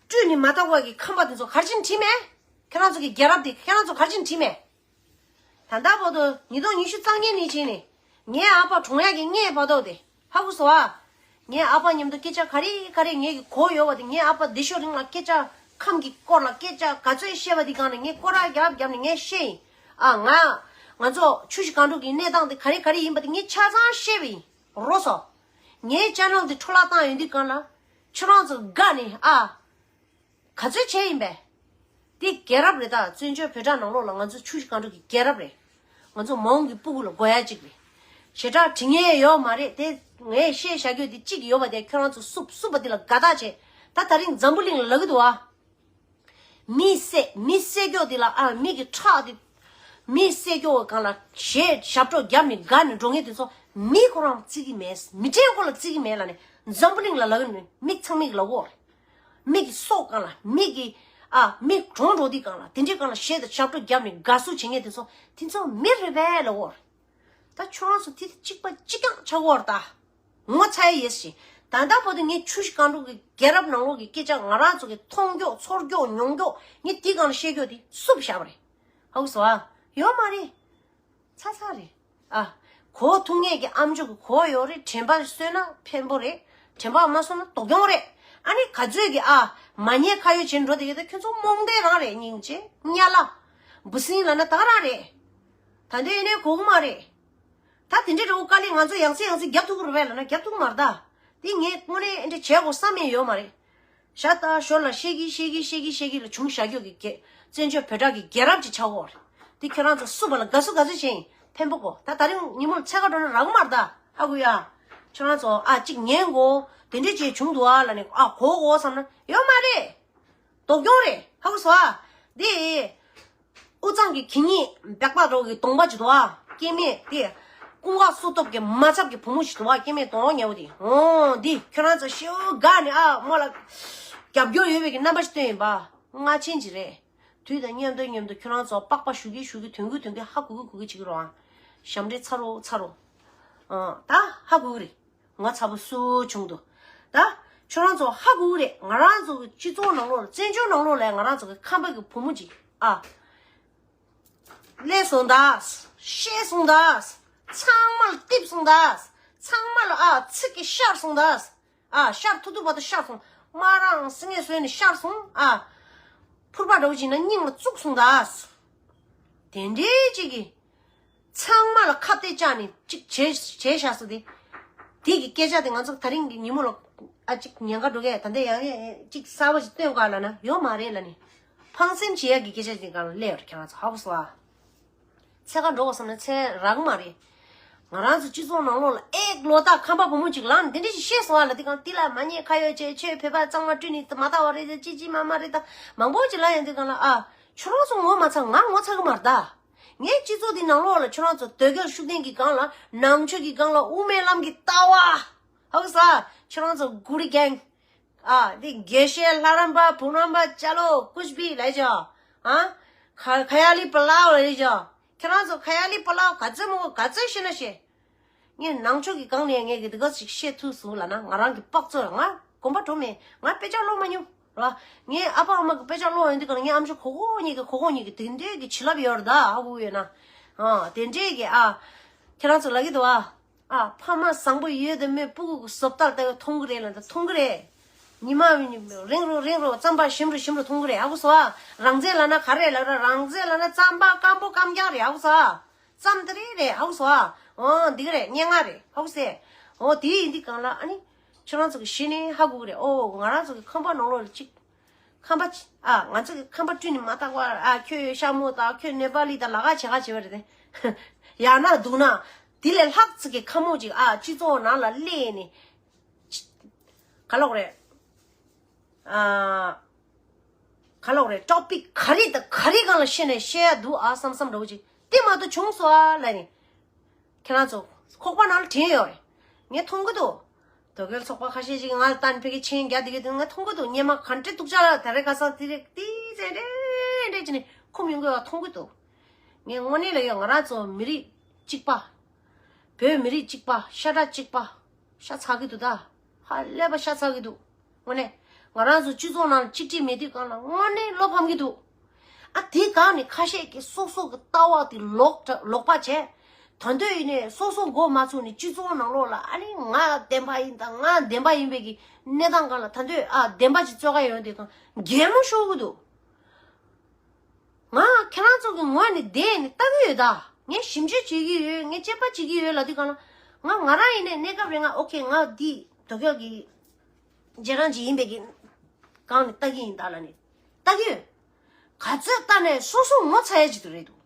སྤྲུལ་ནས་མ་གཏོགས་པ་གི་ཁམས་པ་དེ་ཚོ་ག་རེ་བྱས་ནས་བྲིས་མེད། ཁྱོད་རང་ཚོ་གི་རྒྱལ་རབས་དེ་ཁྱོད་རང་ཚོ་ག་རེ་བྱས་ནས་བྲིས་མེད། ད་ལྟ་བར་དུ་ཉིས་སྟོང་ཉི་ཤུ་རྩ་ལྔ་ནས་བྱས་ནས་ངའི་ཨ་ཕ་གྲོངས་ཡག་གི་སྔས་བར་དུ་དེ་ཧ་གོ་སོང་ཨ། ངའི་ཨ་ཕ་མཉམ་དུ་སྐད་ཆ་ག་རེ་ག་རེ་ངས་གི་གོ་ཡོད་པ་དེ། ངའི་ཨ་ཕ་འདི་ཤོ་རིང་ལ་སྐད་ཆ་ཁམས་ཀྱི་སྐོར་ལ་སྐད་ཆ་ག་ཚོད་བཤད་པ་དེ་སྒང་ནས་ངས་སྐོར་ར་རྒྱབ་རྒྱབ་ནས་ངས་བཤད་ཡིན། ཨ། ང་ང་ཚོ་ཆུ་བཞི་སྒང་དྲུག་གི་གནས་སྟངས་དེ་ག་རེ་ག་རེ་ཡིན་པ་དེ་ངས་ཆ་ཚང་བཤད་པ་ཡིན། རོ་སོ། ངའི་ཅེ་ནལ་དེ་འཕྲོ་བརླག་བཏང་ཡོང་དུས་སྒང་ལ་ཁྱོད་རང་ཚོ་དགའ་ནས། ཨ། ག་ཚོད་བྱས་ཡིན་པས། འདི་རྒྱལ་རབས་རེད། ད་བཙན་བྱོལ་བོད་ཊ་ནང་ལོགས་ལ་ང་ཚོ་ཆུ་བཞི་སྒང་དྲུག་གི་རྒྱལ་རབས་རེད། ང་ཚོ་མ་འོངས་ཀྱི་སྤུ་གུ་ལ་དགོས་ཡ་གཅིག་རེད། ཞེ་དྲག་དྲི་ངེས་ཡོད་མ་རེད་དེ། ངས་བཤད་བཞག་རྒྱུ་འདི་གཅིག་ཡོད་པ་དེ་ཁྱོད་རང་ཚོ་བསུབ་བསུབ་པ་འདི་ལ་དགའ་ཐག་བྱས། ད་ད་རིང་འཛམ་བུ་གླིང་ལ་ལབ་ཀྱི་འདུག་ཨ། མི་བསད། མི་བསད་རྒྱུ་འདི་ལ། ཨ། མི་གི་ཁྲག་འདི། མི་བསད་རྒྱུ་སྒང་ལ་ཞེ་ཞབས་བྲོ་རྒྱབ་ནས་དགའ་ནས་འགྲོ་མཁན་དེ་ཚོ་མི་ཁོ་རང་བརྩི་གི་མེད། མི་གྲལ་ཁོ་ལ་བརྩི་གི་མེད་ལབ་ནས་འཛམ་བུ་གླིང་ལ་ལབ་ཀྱི་ནི་མི་ཚང་མས་ལབ་ཀྱི་ཡོད་རེད། མི་གི་སྲོག་སྒང་ལ། མི་གི། ཨ། མི་གྲོངས་འགྲོ་དུས་སྒང་ལ། དེ་འདྲའི་སྒང་ལ་ཞེ་དྲག་ཞབས་བྲོ་བརྒྱབ་ནས་དགའ་བསུ་བྱེད་མཁན་དེ་ཚོ་དེ་ཚོ་མི་རེད་པས་ལབ་ཀྱི་ཡོད་རེད། ད་ཁྱོད་རང་ཚོ་དེ་གཅིག་པ་གཅིག་རྐྱང་ཆགས་ཀྱི་ཡོད་རེད་ད། ངོ་ཚ་ཡ་ཡོད་ཞེས། ད་ལྟ་བར་དུ་ངས་ཆུ་བཞི་སྒང་དྲུག་གི་རྒྱལ་རབས་ནང་ལོགས་ཀྱི་སྐད་ཆ་ང་རང་ཚོ་གི་མཐོང་རྒྱུ་ཚོར་རྒྱུ་མྱོང་རྒྱུ་ངས་དེའི་སྒང་ལ་བཤད་རྒྱུ་དེ་བསུབ་བཞག་པ་རེད། ཧ་གོ་སོང་ཨ། ཡོད་མ་རེད། ཚ་ཚ་རེད། ཨ། གོ་ཐུབ་མཁན་གྱི་ཨམ་ཅོག་གི་གོ་ཡོད་རེད། དྲན་པ་གསོས་ན་ཕན་པོ་རེད། དྲན་པ་མ་གསོས་ན་སྡུག་གྱོང་རེད། ཨ་ནི་ག་ཚོད་ཀྱི། ཨ། མ་ཉེས་ཁ་གཡོགས་བྱས་འགྲོ་བསྡད་ཡོད་ད། ཁྱོད་ཚོ་རྨོངས་དད་རང་རེད། སྙིང་རྗེ་གཉའ་ལ། འབུ་སྲིན་ལབ་ན་ད་ག་རང་རེད། ད་ལྟ་ཡིན་ནའི་གོ་གི་མ་རེད། ད་དེ་འདྲའི་འདྲ་བོ་དཀའ་ལས་ང་ཚོ་ཡང་སེ་ཡང་སེ་རྒྱབ་ཐུབ་ཀྱི་རེད་པས་ལབ་ན་རྒྱབ་ཐུབ་ཀྱི་མ་རེད་ད། དེ་ངས་དངོས་གནས་ཨེ་འདྲ་བྱས་དགོས་བསམ་ཡས་ཡོད་མ་རེད། ཤ་སྟག་ཞོར་ལ་བཤད་ཀྱི་བཤད་ཀྱི་བཤད་ཀྱི་བཤད་ཀྱི་ལ་བྱུང་བཞག་རྒྱུ་གི་རྒྱལ། བཙན་བྱོལ་བོད་ཊ་གི་རྒྱལ་རབས་ཅིག་ཆགས་ཀྱི་ཡོད་རེད། དེ་ཁྱོད་རང་ཚོ་བསུབ་པ་ལ་དགའ་བསུ་ག་ཚོད་བྱས་ཡིན། ཕན་པོ་གོ། ད་ད་རིང་ཉིན་མོར་འཚོལ་ག་འགྲོ་ན་རག་གི་མ་རེད་ད། ཧ་གོ་ཡ། ཁྱོད་རང་ཚོ། ཨ། གཅིག་ཉན་དགོས། དེ་འདྲས་ཅིག་བྱུང་འདུག་ཨ་ལབ་ནས། ཨ། གོ་གོ་བསམ་ན་ཡོད་མ་རེད། སྡུག་གྱོང་རེད། ཧ་གོ་སོང་ཨ། འདི། དབུས་གཙང་གི་གད་སྙིགས་སྦེག་པ་རོ་གི་གདོང་པ་ཅིག་འདུག་ཨ། སྐྱེ་དམན་དེ། ཀུན་དགའ་བསོད་སྟོབས་ཀྱི་མ་ཚབ་ཀྱི་བུ་མོ་ཞིག་འདུག་ཨ། སྐྱེ་དམན་གདོང་ཉལ་བོ་དེ། འོ་འདི་ཁྱོད་རང་ཚོ་ཤེའུ་དགའ་ནས། ཨ། མོ་ལ་རྒྱབ་སྐྱོར་ཡོད་པའི་གི་རྣམ་པ་ཞིག་སྟོན་ཡིན་པ། སྔ་ཆེན་ཅིག་རེད། དུས་དང་མཉམ་དུ་མཉམ་དུ་ཁྱོད་རང་ཚོ་པགས་པ་གཞུ་གི་གཞུ་གི་དོན་གི་དོན་གི་ཧ་གོ་གི་གོ་གི་བྱེད་ཀྱི་རོགས་ཨང་། ཞབས་འདྲེན་ཚ་རོ་ཚ་རོ། ཨ། ད་ཧ་གོ་གི་རེད། ངོ་ཚ་པོ་སུ་བྱུང་འདུག་ད་ཁྱོད་རང་ཚོ་ཧ་གོ་གི་རེད། ང་རང་ཚོ་གི་སྤྱི་ཚོགས་ནང་ལོགས་ལ། བཙན་བྱོལ་ནང་ལོགས་ལ་ང་རང་ཚོ་གི་ཁམས་པ་གི་བུ་མོ་ཅིག་ཨ། སླེབས་སོང་ད། ཤེས་སོང་ད། ཚང་མ་ལ་རྟིབ་སོང་ད། ཚང་མ་ལ། ཨ། ཚིག་གིས་ཤར་སོང་ད། ཨ། ཤར་ཐུབ་ཐུབ་བར་དུ་ཤར་སོང་། དམར་རང་སེང་གེ་བཟོས་ནས་ཤར་སོང་། ཨ། ཕུར་པ་འདྲ་བོ་ཅིག་ན་སྙིང་ལ་བཙུགས་སོང་ད། དེ་འདྲའི་ཅིག་གི། ཚང་མ་ལ་ཁ་གཏད་བཅག་ནས་ཅིག་བྱས་བྱས་བཞག་ས་དེ། དེ་གི་སྐད་ཆ་དེ་ང་ཚོ་ད་རིང་གི་ཉིན་མོ་ལ་ཨ་ཅིག་ཉན་ག་འགྲོ་གས། ད་ལྟ་ཡང་ཡང་ཅིག་གསར་པ་ཅིག་སྟོན་ག་ལབ་ན་ཡོད་མ་རེད་ལབ་ནས། ཕངས་སེམས་བྱེད་ཡག་གི་སྐད་ཆ་དེ་གང་ལ་སླེབས་ཡོད་རེད། ཁྱེད་རང་ཚོ་ཧ་གོ་སོང་ཨ། འཚོལ་ག་འགྲོ་དགོས་བསམ་ན་འཚོལ་རག་གི་མ་རེད། ང་རང་ཚོ་སྤྱི་ཚོགས་ནང་ལོགས་ལ་ཨེ་ལོ་ད་ཁམས་པ་བུ་མོ་ཅིག་ལངས་ནས་དེ་འདྲ་ཞིག་བཤད་སོང་ཨ་ལབ་དུས་སྒང་། དེ་ལ་མ་ཉེས་ཁ་གཡོགས་བྱས། ཁྱོད་བོད་པ་གཙང་མ་སྤྲུལ་ནས་མ་ལྟ་བ་རེད། ཅི་ཅི་མ་མ་རེད། ད་མང་པོ་ཅིག་ལབ་ཡོང་དུས་སྒང་ལ། ཨ། ཁྱོད་རང་ཚོ་ངོ་མ་ཚ། ང་ངོ་ཚ་གི་མ་རེད་ད། ངའི་སྤྱི་ཚོགས་འདི་ནང་ལོགས་ལ་ཁྱོད་རང་ཚོ་དོལ་རྒྱལ་ཤུགས་ལྡན་གྱི་སྒང་ལ། ནང་ཆོས་ཀྱི་སྒང་ལ། དབུ་མའི་ལམ་གྱི་ལྟ་བ། ཧ་གོ་སོང་། ཁྱོད་རང་ཚོ་གུ་རི་གེང་། ཨ། འདི་དགེ་བཤེས་ལྷ་རམས་པ་བུ་རམས་པ་ཅ་ལོ་ཀུཆ་བི་ལབ་ཅོ། ཨ། ཁ་ཁ་ཡ་ལི་པ་ལའོ་ལབ་ཅོ། ཁྱེད་རང་ཚོ་ཁ་ཡ་ལི་པ་ལ་ག་ཚོད་མོ་ག་ཚོད་ཤེས་ན་ཤེས། ངས་ནང་ཆོས་ཀྱི་སྒང་ནས་ངས་ཀྱི་འདི་ག་ཞིག་བཤད་ཐུབ་སོང་ལབ་ན། ང་རང་གི་དཔག་ཚོད་ང་གོམ་པ་འགྲོ་མེད། ང་དཔེ་ཆ་ཀློག་མ་མྱོང་ར། ངའི་ཨ་ཕ་ཨ་མ་གི་དཔེ་ཆ་ཀློག་ཡོང་དུས་ག་ལ་ངའི་ཨམ་ཅོག་གོ་གོ་གཉིས་ཀྱི་གོ་གོ་གཉིས་ཀྱི་དེ་འདྲས་ཀྱི་བྱིན་རླབས་ཡོད་རེད་ད། ཧ་གོ་ཡོད་ན། ཨ་དེ་འདྲས་ཀྱི་ཨ་ཁྱེད་རང་ཚོ་ལབ་ཀྱི་འདུག་ཨ། ཨ་ཕ་མ་བཟང་པོ་ཡོད་དེ་མོས་སྤུ་གུ་གི་བཟོ་ལྟ་ལྟ་བུ་མཐོང་གི་རེད་ལབ་ད་མཐོང་གི་རེད། ཉི་མ་རིང་རུ་རིང་རུ་རྩམ་པ་ཞིམ་རུ་ཞིམ་རུ་མཐོང་གི་རེད། ཧ་གོ་སོང་ཨ། རང་བཙན་ལབ་ན་ག་རེ་ལབ་ར། རང་བཙན་ལབ་ན་རྩམ་པ་སྐམ་པོ་སྐམ་རྐྱང་རེད། ཧ་གོ་སོང་ཨ། རྩམ་དེ་རེད་རེད། ཧ་གོ་སོང་ཨ། འོ་འདི་ག་རེད། སྙན་ངག་རེད། ཧ་གོ་སོང་ཨ། འོ་དེ་ཡིན་དུས་གང་ལ་ཨ་ནི་ཁྱོད་རང་ཚོ་གི་གཞི་ནས་ཧ་གོ་གི་རེད། ཨོ་ང་རང་ཚོ་གི་ཁང་པ་ནང་ལོགས་ལ་གཅིག་ཁང་པ་ཨ་ང་ཚོ་གི་ཁང་པ་བསྐྲུན་ནས་མ་བཏགས་པར་ཨ་ཁྱོད་ཤ་མོ་དང་ཁྱོད་ནེ་པ་ལི་དང་ལ་ཁ་བྱེད་ཁ་བྱེད་པ་རེད་དེ། ཡང་ན་འདུག་ན་དེ་ལས་ལྷག་ཙི་གི་ཁ་མོ་ཅིག་ཨ་སྤྱི་ཚོགས་ནང་ལ་སླེབས་ནས་ག་ལོག་རེད། ཨ་ག་ལོག་རེད། ཊོ་པིག་ག་རེ་དང་ག་རེ་སྒང་ལ་བཤད་ནས་བཤད་ཡ་འདུག་ཨ་བསམ་བསམ་འདྲ་བོ་ཅིག་དེ་མ་གཏོགས་བྱུང་སོང་ཨ་ལབ་ནས། ཁྱེད་རང་ཚོ་ཁོག་པ་ནང་ལ་དྲན་ཡོད་རེད། ངས་མཐོང་གི་འདུག་དོལ་རྒྱལ་ཚོགས་པ་ཁ་ཤས་ཅིག་ང་ལ་ལྟ་ནས་ཕ་གི་མཆན་རྒྱག་བསྡད་ཀྱི་འདུག་ངས་མཐོང་གི་འདུག་སྔོན་མ་ག་འདྲ་སྡུག་ཅག་ལ་ད་རེས་ཁ་སང་དེ་རེད་དེ་ཟེར་འདྲེ་འདྲེ་བྱས་ནས་འཁུམ་ཡོང་གི་ཡོད་མཐོང་གི་འདུག་ངས་དངོས་གནས་ལ་ཡོད་ང་རང་ཚོ་མི་རིགས་གཅིག་པ། བོད་མི་རིགས་གཅིག་པ་ཤ་ཁྲག་གཅིག་པ། ཤ་ཚ་གི་འདུག་ད། ཧ་ལས་པ་ཤ་ཚ་གི་འདུག་དངོས་གནས། ང་རང་ཚོ་སྤྱི་ཚོགས་ནང་གཅིག་སྒྲིལ་མེད་དུས་གང་ལ་དངོས་གནས་བློ་ཕམ་གྱི་འདུག་ཨ་དེ་གང་ནས་ཁ་ཤས་ཀྱིས་སོ་སོ་གི་ལྟ་བ་དེ་ལོག་ལོག་པ་བྱས། ད་འདོད་ཡིན་ནས་སོ་སོ་མགོ་མ་ཚུགས་ནས་སྤྱི་ཚོགས་ནང་ལོགས་ལ་ཨ་ནི་ང་བདེན་པ་ཡིན་དང་ང་བདེན་པ་ཡིན་པའི་གི་གནས་སྟངས་གང་ལ་ད་འདོད་ཨ་བདེན་པ་ཅིག་རྩོད་ག་ཡོང་དུས་གང་གད་མོ་ཤོར་གི་འདུག་ང་ཁྱེད་རང་ཚོ་གི་ངོས་ནས་བསྡད་ནས་ལྟ་གི་ཡོད་ད། ངས་ཞིབ་འཇུག་བྱེད་ཀྱི་ཡོད། ངས་དཔྱད་པ་བྱེད་ཀྱི་ཡོད་ལབ་དུས་གང་ལ། ང་ང་རང་ཡིན་ནའི་གནས་སྐབས་རེ་ང་ཨོ་ཁེ་ང་འདི་དོལ་རྒྱལ་གྱི་རྗེས་འབྲང་ཅིག་ཡིན་པའི་གི་སྒང་ནས་ལྟ་གི་ཡིན་ད་ལབ་ནས་ལྟ་གི་ཡོད། ག་ཚོད་ལྟ་ནས་སོ་སོ་ངོ་ཚ་ཡ་ཅིག་ཏུ་རེད་འདུག་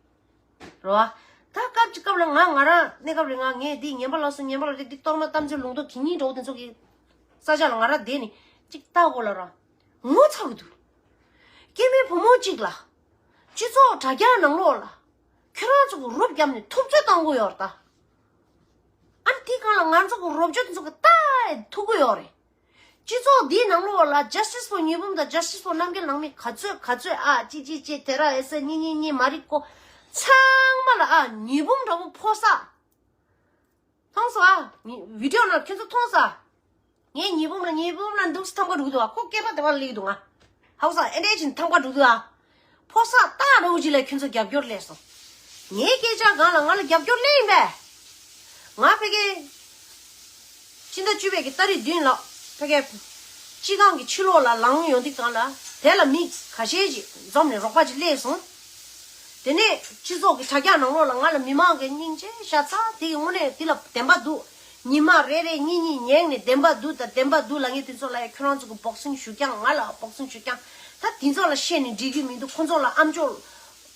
རེད་བ། ད་སྐབས་ཅིག་སྐབས་ལ་ང་ང་རང་གནས་སྐབས་རེ་ང་ངས་འདི་ངན་པ་ལ་སོ་ངན་པ་ལ་རེད་འདི་གཏོར་མ་གཏམ་ཚོད་ལུང་རྟོགས་གི་སྙིང་གྲོགས་དེ་ཚོ་གི་ས་ཆ་ལ་ང་རང་བསྡད་ནས་ཅིག་ལྟ་དགོས་ལ་ར། ངོ་ཚ་གི་འདུག་སྐྱེ་དམན་བུ་མོ་གཅིག་ལ། སྤྱི་ཚོགས་དྲ་རྒྱ་ནང་ལོགས་ལ། ཁྱོད་རང་ཚོ་གི་རོབ་བརྒྱབ་ནས་ཐུབ་ཚོད་བཏང་དགོས་ཡོད་རེད་ད། ཨ་ནི་དེའི་སྒང་ལ་ང་ཚོ་གི་རོབ་ཅོ་དེ་ཚོ་གི་ལྟ་ཐུབ་ཀྱི་ཡོད་རེད། སྤྱི་ཚོགས་འདིའི་ནང་ལོགས་ལ་Justice for ཉི་འབུམ་དང་Justice for རྣམ་རྒྱལ་ནང་མི་ག་ཚོད་ག་ཚོད་ཨ་ཅི་ཅི་ཅི་དེ་ར་ཨེ་ས་གཉིས་གཉིས་གཉིས་མ་རིག་གོ། ཚང་མ་ལ་ཨ་ཉི་འབུམ་འདྲ་པོ་ཕོག་ས། མཐོང་སོང་ཨ། ཉི་བི་ཌིའོ་ནང་ཁྱོད་ཚོ་མཐོང་སོང་ཨ། ངས་ཉི་འབུམ་ལ་ཉི་འབུམ་ལ་འདུག་སེ་ཐང་པ་འགྲོ་གི་འདུག་ཨ། ཁོ་སྐེད་པ་དེ་བ་ལ་སླེབས་ཀྱི་འདུག་ང་། ཧ་གོ་སོང་ཨ། ཨེ་འདྲས་ཅིག་ཐང་པ་འགྲོ་གི་འདུག་ཨ། ཕོ་གསར་སྟག་འདྲ་བོ་ཅིག་ལ་ཁྱོད་ཚོ་རྒྱབ་སྐྱོར་སླེབས་སོང་། ངའི་སྐད་ཆ་སྒང་ལ་ང་ལ་རྒྱབ་སྐྱོར་སླེབས་ཡིན་པས། ང་ཕ་གི་སྤྱི་ཟླ་བཅུ་པའི་གི་ཏ་རིག་བདུན་ལ་ཕ་གི་སྤྱི་ཁང་གི་ཕྱི་ལོགས་ལ་ལངས་ཡོང་དུས་སྒང་ལ་དེ་ལ་མི་ཁ་ཤས་ཅིག་འཛོམས་ནས་རོགས་པ་ཅིག་སླེབས་སོང་། དེ་ནས་སྤྱི་ཚོགས་ཀྱི་དྲ་རྒྱ་ནང་ལོགས་ལ་ང་ལ་མི་མང་གི་སྙིང་རྗེ་ཤ་ཚ་དེ་གི་དངོས་གནས་དེ་ལ་བདེན་པ་འདུག་ཉི་མ་རེ་རེ་གཉིས་གཉིས་ཉལ་ནས་བདེན་པ་འདུག་དང་བདེན་པ་འདུག་ལབ་མཁན་དེ་ཚོ་ལ་ཡ་ཁྱོད་རང་ཚོ་གི་སྦོག་སིང་ཞུ་རྐྱང་ང་ལ་སྦོག་སིང་ཞུ་རྐྱང་ད་དེ་ཚོ་ལ་བཤད་ནས་འགྲིག་གི་མི་འདུག་ཁོ་ཚོ་ལ་ཨམ་ཅོག་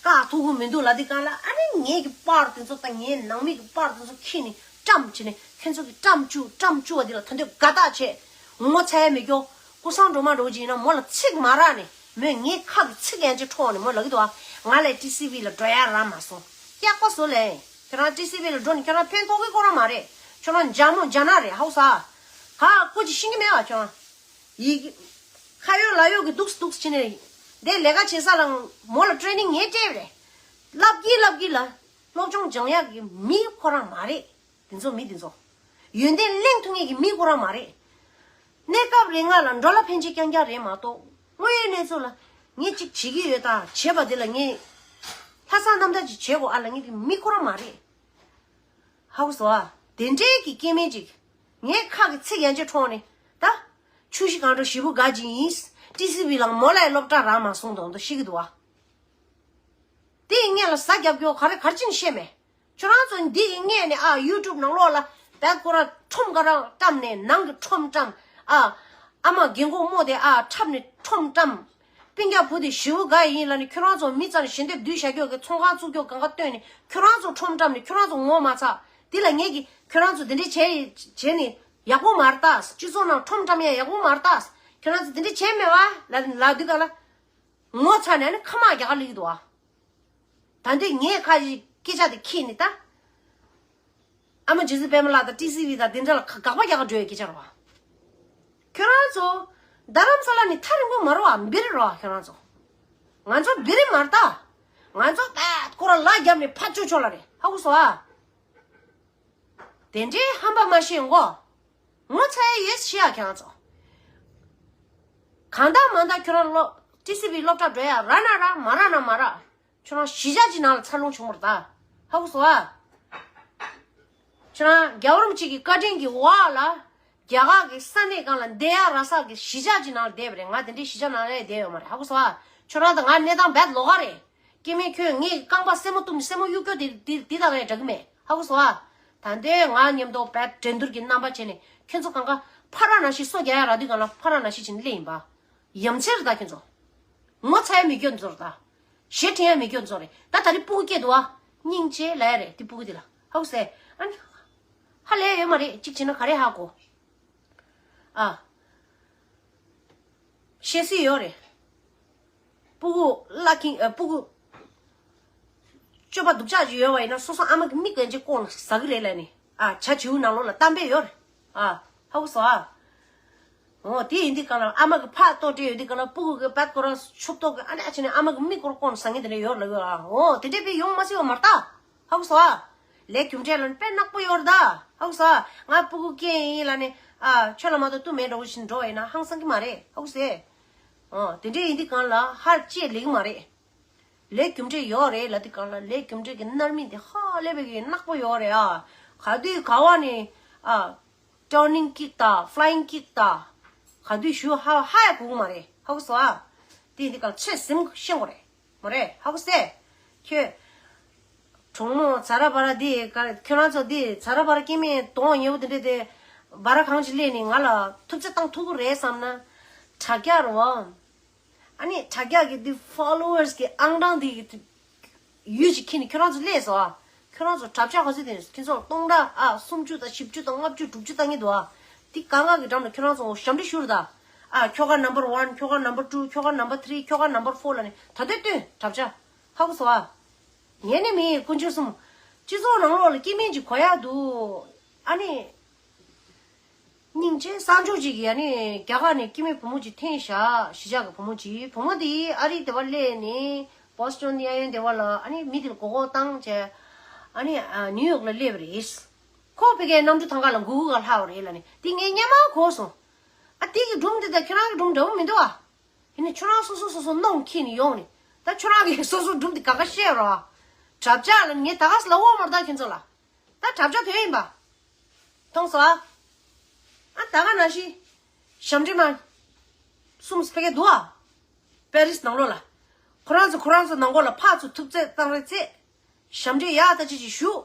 བཀག་ཐུབ་གི་མི་འདུག་ལབ་དུས་སྒང་ལ་ཨ་ནི་ངེད་ཀྱི་པར་དེ་ཚོ་དང་ངའི་ནང་མི་གི་པར་དེ་ཚོ་ཁྱེར་ནས་བཀྲམ་བྱས་ནས་ཁྱོད་ཚོ་གི་བཀྲམ་བཅུག་བཀྲམ་བཅུག་པ་དེ་ལ་ད་འདོད་དགའ་རྟགས་བྱས་ངོ་ཚ་ཡ་མེད་ཀྱོ། ཀུ་སང་སྒྲོལ་མ་འདྲ་བོ་ཅིག་ཡིན་ན་མོ་ལ་ཚིག་མ་རག་ནས་མོས་ངའི་ཁ་གི་ཚིག་ཡན་ཆད་འཕྲོག་ནས་མོ་ལབ་ཀྱི་འདུག་ཨ། ང་ལ་ཊི་སི་ཝི་ལ་འགྲོ་ཡ་རག་མ་སོང་། སྐྱག་པ་བཟོ་ལེ། ཁྱོད་རང་ཊི་སི་ཝི་ལ་འགྲོ་ནས་ཁྱོད་རང་ཕན་ཐོགས་ཀྱི་ཁོ་རང་མ་རེད། ཁྱོད་རང་འཇག་མོ་འཇག་ན་རེད་ཧའུ་ས། ག་ཀོ་ཅིག་ཤེས་ཀྱི་མེད་བ་ཁྱོད་རང་། ཡི་གེ་ཁ་ཡོད་ལག་ཡོད་ཀྱི་འདུག་སེ་འདུག་སེ་བྱས་ནས་འདི་ལས་ཀ་བྱེད་ས་ལ་མོ་ལ་ཊི་རེ་ནིང་ངས་སྤྲད་པ་རེད། ལབ་ཀྱི་ལབ་ཀྱི་ལ་སློབ་སྦྱོང་སྦྱང་ཡག་གི་མི་ཁོ་རང་མ་རེད། དེ་ཚོ་མི་དེ་ཚོ། ཡོན་ཏན་གླེང་ཐུབ་མཁན་གྱི་མི་ཁོ་རང་མ་རེད། གནས་སྐབས་རིང་ང་ལ་འགྲོ་ལ་ཕན་ཆེད་རྐྱང་རྐྱང་རེད་མ་གཏོགས་དངོས་ཡོད་གནས་ཚུལ་ལ་ངས་ཅིག་བྱེད་ཀྱི་ཡོད་ད་བྱེད་པ་དེ་ལ་ངས་ལྷག་བསམ་རྣམ་དག་ཅིག་བྱེད་དགོས་ཨ་ལ་ངས་དེ་མི་ཁོ་རང་མ་རེད། ཧ་གོ་སོང་ཨ། དེ་འདྲའི་གི་སྐྱེ་དམན་ཅིག་ངས་ཁ་གི་ཚིག་ཡན་ཆད་འཕྲོག་ནས་ད། ཆུ་བཞི་སྒང་དྲུག་ཞེ་པོ་དགའ་ཅིག་ཡིན། ཊི་སི་ཝི་ལ་མོ་ལ་སློབ་གྲྭ་རག་མ་སོང་དང་དུ་ཤི་གི་འདུག་ཨ། དེ་ཡི་སྔོན་ལ་ཟ་རྒྱབ་སྐྱོར་ག་རེ་ག་རེ་ཅིག་བཤད་མེད། ཁྱོད་རང་ཚོ་འདི་ཡི་སྔོན་ནས་ཨ་ཡུ་ཊུབ་ནང་ལོགས་ལ་བད་ཁོ་ར་ཁྲོམ་ག་ར་བཀྲམ་ནས་ནང་གི་ཁྲོམ་བཀྲམ་ཨ། ཨ་མ་རྒན་གོག་རྨོ་དེ་ཨ་འཁྲབ་ནས་ཁྲོམ་བཀྲམ། སྤུན་ཀྱག་བུ་དེ་ཞེ་པོ་དགའ་ཡིན་ལབ་ནས་ཁྱོད་རང་ཚོ་མི་རྩ་ནས་ཞལ་འདེབས་བསྡུས་བཞག་རྒྱུ་གི་ཚོང་ཁང་བཙུགས་རྒྱུ་གང་ག་བཏོན་ནས་ཁྱོད་རང་ཚོ་ཁྲོམ་བཀྲམ་ནས་ཁྱོད་རང་ཚོ་ངོ་མ་ཚ། དེ་ལ་ངས་ཀྱི་ཁྱོད་རང་ཚོ་དེ་འདྲས་བྱས་བྱས་ནས་ཡག་པོ་མ་རེད་ད། སྤྱི་ཚོགས་ནང་ཁྲོམ་བཀྲམ་ཡ་ཡག་པོ་མ་རེད་ད། ཁྱོད་རང་ཚོ་དེ་འདྲས་བྱས་མེད་བ་ལབ་ལབ་དུས་ག་ལ། ངོ་ཚ་ནས་ཨ་ནི་ཁ་མ་རྒྱག་ག་སླེབས་ཀྱི་འདུག་ཨ། ད་འདོད་ངས་ཁ་ཅིག་སྐད་ཆ་དེ་ཁྱེར་ནས་ད། ཨ་མ་རྗེ་བཙུན་པད་མ་ལགས་དང་ཊི་སི་ཝི་དང་དེ་འདྲ་ལ་ཁ་དགག་པ་རྒྱག་ག་འགྲོ་ཡའི་སྐད་ཆ་རེད་བ། ཁྱོད་རང་ཚོ་རྡ་རམ་ས་ལ་ནས་ཐག་རིང་པོ་མ་རེད་བ། སྦིར་རེད་བ་ཁྱོད་རང་ཚོ། ང་ཚོ་སྦིར་མ་རེད་ད། ང་ཚོ་ད་ཁོ་རང་ལ་རྒྱབ་ནས་ཕར་བཅུག་ཆོག་ལ་རེད། ཧ་གོ་སོང་ཨ། དེ་འདྲའི་ཧམ་པ་མ་བཤད་གོ། ངོ་ཚ་ཡ་ཡོད་ཤི་ཡ་ཁྱེད་རང་ཚོ། གང་ལྟར་མ་ལྟར་ཁྱོད་རང་སློབ་ཊི་སི་བི་སློབ་གྲྭ་འགྲོ་ཡ་རག་ན་རག་མ་རག་ན་མ་རག་ཁྱོད་རང་གཞིས་ཆགས་ཀྱི་ནང་ལ་འཚར་ལོངས་བྱུང་བ་རེད་ད། ཧ་གོ་སོང་ཨ། ཁྱོད་རང་རྒྱལ་བ་རིན་པོ་ཆེ་གི་བཀའ་དྲིན་གྱི་འོག་ལ། རྒྱ་གར་གྱི་ས་གནས་གང་ལ་བསྡད་ཡ་རག་ས་གི་གཞིས་ཆགས་ཀྱི་ནང་ལ་བསྡད་པ་རེད། ང་དེ་འདྲའི་གཞིས་ཆགས་ནང་ལ་བསྡད་ཡོད་མ་རེད། ཧ་གོ་སོང་ཨ། ཁྱོད་རང་དང་ང་གནས་སྟངས་རྦད་ལོགས་ཀ་རེད། སྐྱེ་དམན་ཁྱོད་ངའི་རྐང་པ་སེན་མོ་གཏུབ་ནས་སེན་མོ་གཡུག་སྐྱོ་དེ་དེ་དེ་དང་ངས་འདྲ་གི་མེད། ཧ་གོ་སོང་ཨ། ད་འདོད་ང་མཉམ་དུ་བད་འགྲན་བསྡུར་གྱི་རྣམ་པ་བྱས་ནས་ཁྱོད་ཚོ་གང་ག་ཕ་ར་ན་ཤི་སོ་རྒྱག་ཡ་རག་དུས་གང་ལ་ཕ་ར་ན་ཤི་བྱས་ནས་སླེབས་ཡིན་པ། ཡ་མཚན་རེད་ད་ཁྱོད་ཚོ། ངོ་ཚ་ཡ་མེད་ཁྱོད་ཚོ་རེད་ད། ཞེ་དྲན་ཡ་མེད་ཁྱོད་ཚོ་རེད་ད། ད་རེས་སྤུ་གུ་སྐྱེས་འདུག་ཨ། སྙིང་རྗེ་ལབ་ཡ་རེད་དེ་སྤུ་གུ་དེ་ལ། ཧ་གོ་སོང་ཨ། ཧ་ལས་ཡོད་མ་རེད། གཅིག་བྱས་ན་ག་རེ་ཧ་གོ། ཨ། ཤེས་སྲིད་ཡོད་རེད། སྤུ་གུ་བླ་ཀིང་ཨ། སྤུ་གུ་སྤྱོད་པ་སྡུག་ཅག་ཅིག་ཡོད་པ་ཡིན་ན་སོ་སོ་ཨ་མ་གི་མིག་གན་ཅིག་ལྐོག་ནས་ཟ་གི་རེད་ལབ་ནས། ཨ། བྱ་བྱིའུ་ནང་ལོགས་ལ་གཏམ་དཔེ་ཡོད་རེད། ཨ། ཧ་གོ་སོང་ཨ། འོ་དེ་ཡིན་དུས་གང་ལ་ཨ་མ་གི་ཕག་ལྟོ་སྤྲད་ཡོད་དུས་གང་ལ་སྤུ་གུ་གི་བད་ཁོ་ར་ཕྱུག་ཏོག་གི་ཨ་ནེ་ཨ་ཆེ་ནས་ཨ་མ་གི་མིག་སྐོར་ལྐོག་ནས་ཟ་མཁན་དེ་འདྲ་ཡོད་ལབ་ཡོད་ཨ། འོ་དེ་འདྲས་དཔེ་ཡོང་མ་སྲིད་པ་མ་རེད་ད། ཧ་གོ་སོང་ཨ། ལས་རྒྱུ་འབྲས་ལ་དཔེ་ནག་པོ་ཡོད་རེད་ད། ཧ་གོ་སོང་ཨ། ང་སྤུ་གུ་སྐྱེས་ཡིན་ལབ་ནས། ཨ། ཁྱོད་ལ་མ་གཏོགས་ཏུ་མེད་འགྲོ་བཞིན་འགྲོ་བ་ཡིན་ན་ཧང་སང་གི་མ་རེད། ཧ་གོ་སོང་ཨ། འོ་དེ་འདྲས་ཡིན་དུས་གང་ལ་ཧར་བཅད་ལེགས་མ་རེད། ལས་རྒྱུ་འབྲས་ཡོད་རེད་ལབ་དུས་གང་ལ་ལས་རྒྱུ་འབྲས་ཀྱི་རྣམ་སྨིན་དེ་ཧ་ལས་པའི་གི་ནག་པོ་ཡོད་རེད་ཨ། ག་དུས་ག་བ་ནས་ཨ། turning kick དང་flying kick དང་། ག་དུས་ཞུ་ཧ་ཧ་ཡ་གོ་གི་མ་རེད། ཧ་གོ་སོང་ཨ། དེ་འདི་ག་ཚོད་ཟིན་ཤེས་དགོས་རེད། མ་རེད། ཧ་གོ་སོང་ཨ། ཁྱོད། གྲོགས་མོ་ཛ་ར་བ་ར་འདི་ག་ཁྱོད་རང་ཚོ་འདི་ཛ་ར་བ་ར་སྐྱེ་དམན་གདོང་ཉེ་བོ་དེ་འདྲས་དེ་བ་ར་གང་ཅིག་སླེབས་ནས་ང་ལ་ཐུབ་ཚོད་བཏང་ཐུབ་ཀྱི་རེད་བསམ་ན། དྲ་རྒྱ་རེད་བ། ཨ་ནི་དྲ་རྒྱ་གི་འདི་followers གི་ཨང་གྲངས་འདི་གི་ཡུལ་ཅིག་ཁྱེར་ནས་ཁྱོད་རང་ཚོ་སླེབས་སོང་ཨ། ཁྱོད་རང་ཚོ་གྲབས་ཆག་ག་ཚོད་དེ་ཁྱེད་ཚོ་སྟོང་ཕྲག་ཨ་སུམ་ཅུ་དང་བཞི་བཅུ་དང་ལྔ་བཅུ་དྲུག་ཅུ་བཏང་གི་འདུག་ཨ། འདི་གང་ག་གི་འགྲམ་ལ་ཁྱོད་རང་ཚོ་ཞབས་འདྲེན་ཞུ་རེད་ད། ཨ་ཁྱོ་ག་number one ཁྱོ་ག་number two ཁྱོ་ག་number three ཁྱོ་ག་number four ལ་ནི་ད་ལྟ་སྟོན་གྲབས་ཆག་ཧ་གོ་སོང་ཨ། ངས་ནི་མི་དཀོན་མཆོག་གསུམ། སྤྱི་ཚོགས་ནང་ལོགས་ལ་སྐྱེ་དམན་ཅིག་གོ་ཡག་འདུག་ཨ་ནི། སྙིང་རྗེ་གསར་འབྱོར་ཅིག་གིས་ཨ་ནི་རྒྱ་གར་ནས་སྐྱེ་དམན་བུ་མོ་ཅིག་འཐེན་བཞག་གཞིས་ཆགས་ཀྱི་བུ་མོ་ཅིག་བུ་མོ་དེ་ཨ་རི་སྡེ་བ་སླེབས་ནས་བོ་སི་ཊོན་གཡས་གཡོན་སྡེ་བ་ལ་ཨ་ནི་མི་དེ་ལ་མགོ་སྐོར་བཏང་བྱས། ཨ་ནི་ཨ་ནིའུ་ཡོག་ལ་སླེབས་པ་རེད། ཁོ་ཕ་གིའི་གནམ་གྲུ་ཐང་ག་ལ་མགོ་སྒུར་ག་ལྷག་པ་རེད་ལབ་ནས་དེ་ངས་སྙན་མ་གོ་སོང་། ཨ་དེ་གི་སྒྲུང་དེ་ད་ཁྱོད་རང་གི་སྒྲུང་འདྲ་བོ་མི་འདུག་ཨ། ཡིན་ནའི་ཁྱོད་རང་སོ་སོ་སོ་སོ་གནོང་འཁྱེར་ནས་ཡོང་ནས་ད་ཁྱོད་རང་གིས་སོ་སོ་སྒྲུང་དེ་ག་ག་བཤད་རོགས། གྲབས་ཆག་ལ་ངས་ད་ག་སེ་ལབ་འོ་མ་རེད་ད་ཁྱེད་ཚོ་ལ། ད་གྲབས་ཆག་དོན་ཡིན་པ། མཐོང་སོང་ཨ། ཨ་ད་ག་ནང་བཞིན། ཞབས་འདྲེན་མ། གསུམ་ཕ་གི་འདུག་ཨ། པེ་རིས་ནང་ལོགས་ལ། ཁོ་རང་ཚོ་ཁོ་རང་ཚོ་ནང་སྒོ་ལ་ཕར་ཚུར་ཐུབ་ཚོད་བཏང་རེས་ཚེ། ཞབས་འདྲེན་ཡག་ད་ཅི་ཅིག་ཞུ།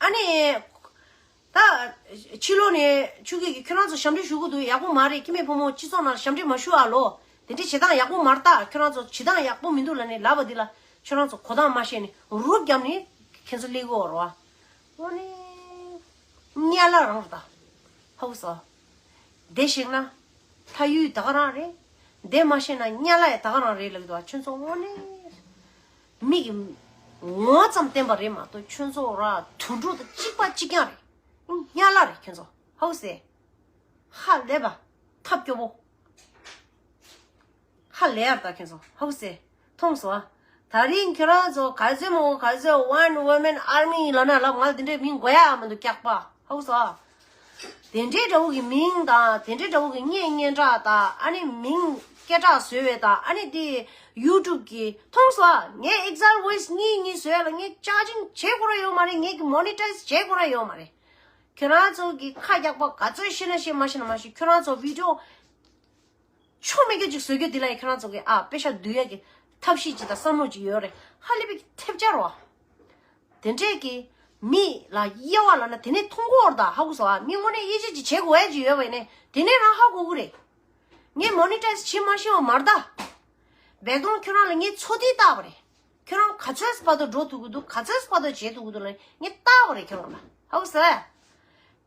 ཨ་ནི། ད། ཕྱི་ལོགས་ནས་ཆུ་སྐྱེས་ཀྱིས་ཁྱོད་རང་ཚོ་ཞབས་འདྲེན་ཞུ་གི་འདུག་ཡག་པོ་མ་རེད། སྐྱེ་དམན་བུ་མོ་སྤྱི་ཚོགས་ནང་ཞབས་འདྲེན་མ་ཞུ་ཨ་ལོ། དེ་འདྲའི་བྱེད་སྟངས་ཡག་པོ་མ་རེད་ད། ཁྱོད་རང་ཚོ་བྱེད་སྟངས་ཡག་པོ་མི་འདུག་ལབ་ནས་ལབ་པ་འདི་ལ་ཁྱོད་རང་ཚོ་གོ་སྟངས་མ་ཤེས་ནས་རུབ་བརྒྱབ་ནས་ཁྱེད་ཚོ་སླེབས་ཀྱི་ཡོད་རེད་བ། དངོས་གནས། དམྱལ་བ་རང་རེད་ད། ཧ་གོ་སོང་། བདེ་ཤེས་ན། ལྷ་ཡུལ་ད་ག་རང་རེད། བདེ་མ་ཤེས་ན་དམྱལ་བ་ད་ག་རང་རེད་ལབ་ཀྱི་འདུག་བ། ཁྱོད་ཚོ་དངོས་གནས། མིག་གིས་ངོ་ཙམ་བསྟན་པ་རེད་མ་གཏོགས་ཁྱོད་ཚོ་ར་དུད་འགྲོ་དང་གཅིག་པ་གཅིག་རྐྱང་རེད། དམྱལ་བ་རེད་ཁྱོད་ཚོ། ཧ་གོ་སོང་། ཧ་ལས་པ། ཐབས་སྐྱོ་བོ། ཧ་ལས་ཡར་ད་ཁྱེད་ཚོ་ཧ་གོ་སོང་། མཐོང་སོང་ཨ། ད་རིང་ཁྱོད་རང་ཚོ་ག་ཚོད་མོ་ག་ཚོད་One Woman Army ལབ་ན་ལབ། ང་ལ་དེ་འདྲའི་མིང་དགོས་ཡ་མི་འདུག་སྐྱག་པ་ཧ་གོ་སོང་ཨ། དེ་འདྲའི་འདྲ་བོ་གི་མིང་དང་དེ་འདྲའི་འདྲ་བོ་གི་བརྙན་སྙན་གྲགས་དང་ཨ་ནི་མིང་སྐད་གྲགས་བཟོས་པའི་དང་ཨ་ནི་དེ་YouTube གི་མཐོང་སོང་ཨ། ངས་Exile Voice གཉིས་གཉིས་བཟོས་ལ་ངས་charging བྱེད་དགོས་ར་ཡོད་མ་རེད། ངས་ཀྱི་monetize བྱེད་དགོས་ར་ཡོད་མ་རེད། ཁྱོད་རང་ཚོ་གི་ཁ་རྒྱག་པ་ག་ཚོད་ཤེས་ན་ཤེས་མ་ཤེས་ན་མ་ཤེས། ཁྱོད་རང་ཚོ་video ཆོ་མེད་རྒྱུ་ཅིག་བཟོ་རྒྱུ་འདི་ལ་ཡི་ཁྱོད་རང་ཚོ་གི་ཨ་པེ་ཤ་བསྡུ་ཡ་གི་ཐབས་ཤེས་ཅིག་དང་བསམ་བློ་ཅིག་ཡོད་རེད། ཧ་ལས་པའི་ཐེབས་ཆག་རོ། དེ་འདྲས་ཀྱི་མི་ལ་དབྱེ་བ་ལབ་ན་དེ་ནས་མཐོང་གི་ཡོད་རེད་ད། ཧ་གོ་སོང་ཨ། མི་དངོས་གནས་དབྱེ་འབྱེད་ཅིག་བྱེད་དགོས་ཡ་ཅིག་ཡོད་པ་ཡིན་ནའི་དེ་ནས་རང་ཧ་གོ་གི་རེད། ངས་monetize བྱེད་མ་ཤེས་པ་མ་རེད་ད། བེ་དོང་ཁྱོད་རང་ལ་ངས་ཚོད་ལྟ་བཏང་བ་རེད། ཁྱོད་རང་ག་ཚོད་བར་དུ་འགྲོ་ཐུབ་ཀྱི་འདུག་ག་ཚོད་བར་དུ་བྱེད་ཐུབ་ཀྱི་འདུག་ལབ་ངས་བལྟས་པ་རེད་ཁྱོད་རང་ལ། ཧ་གོ་སོང་།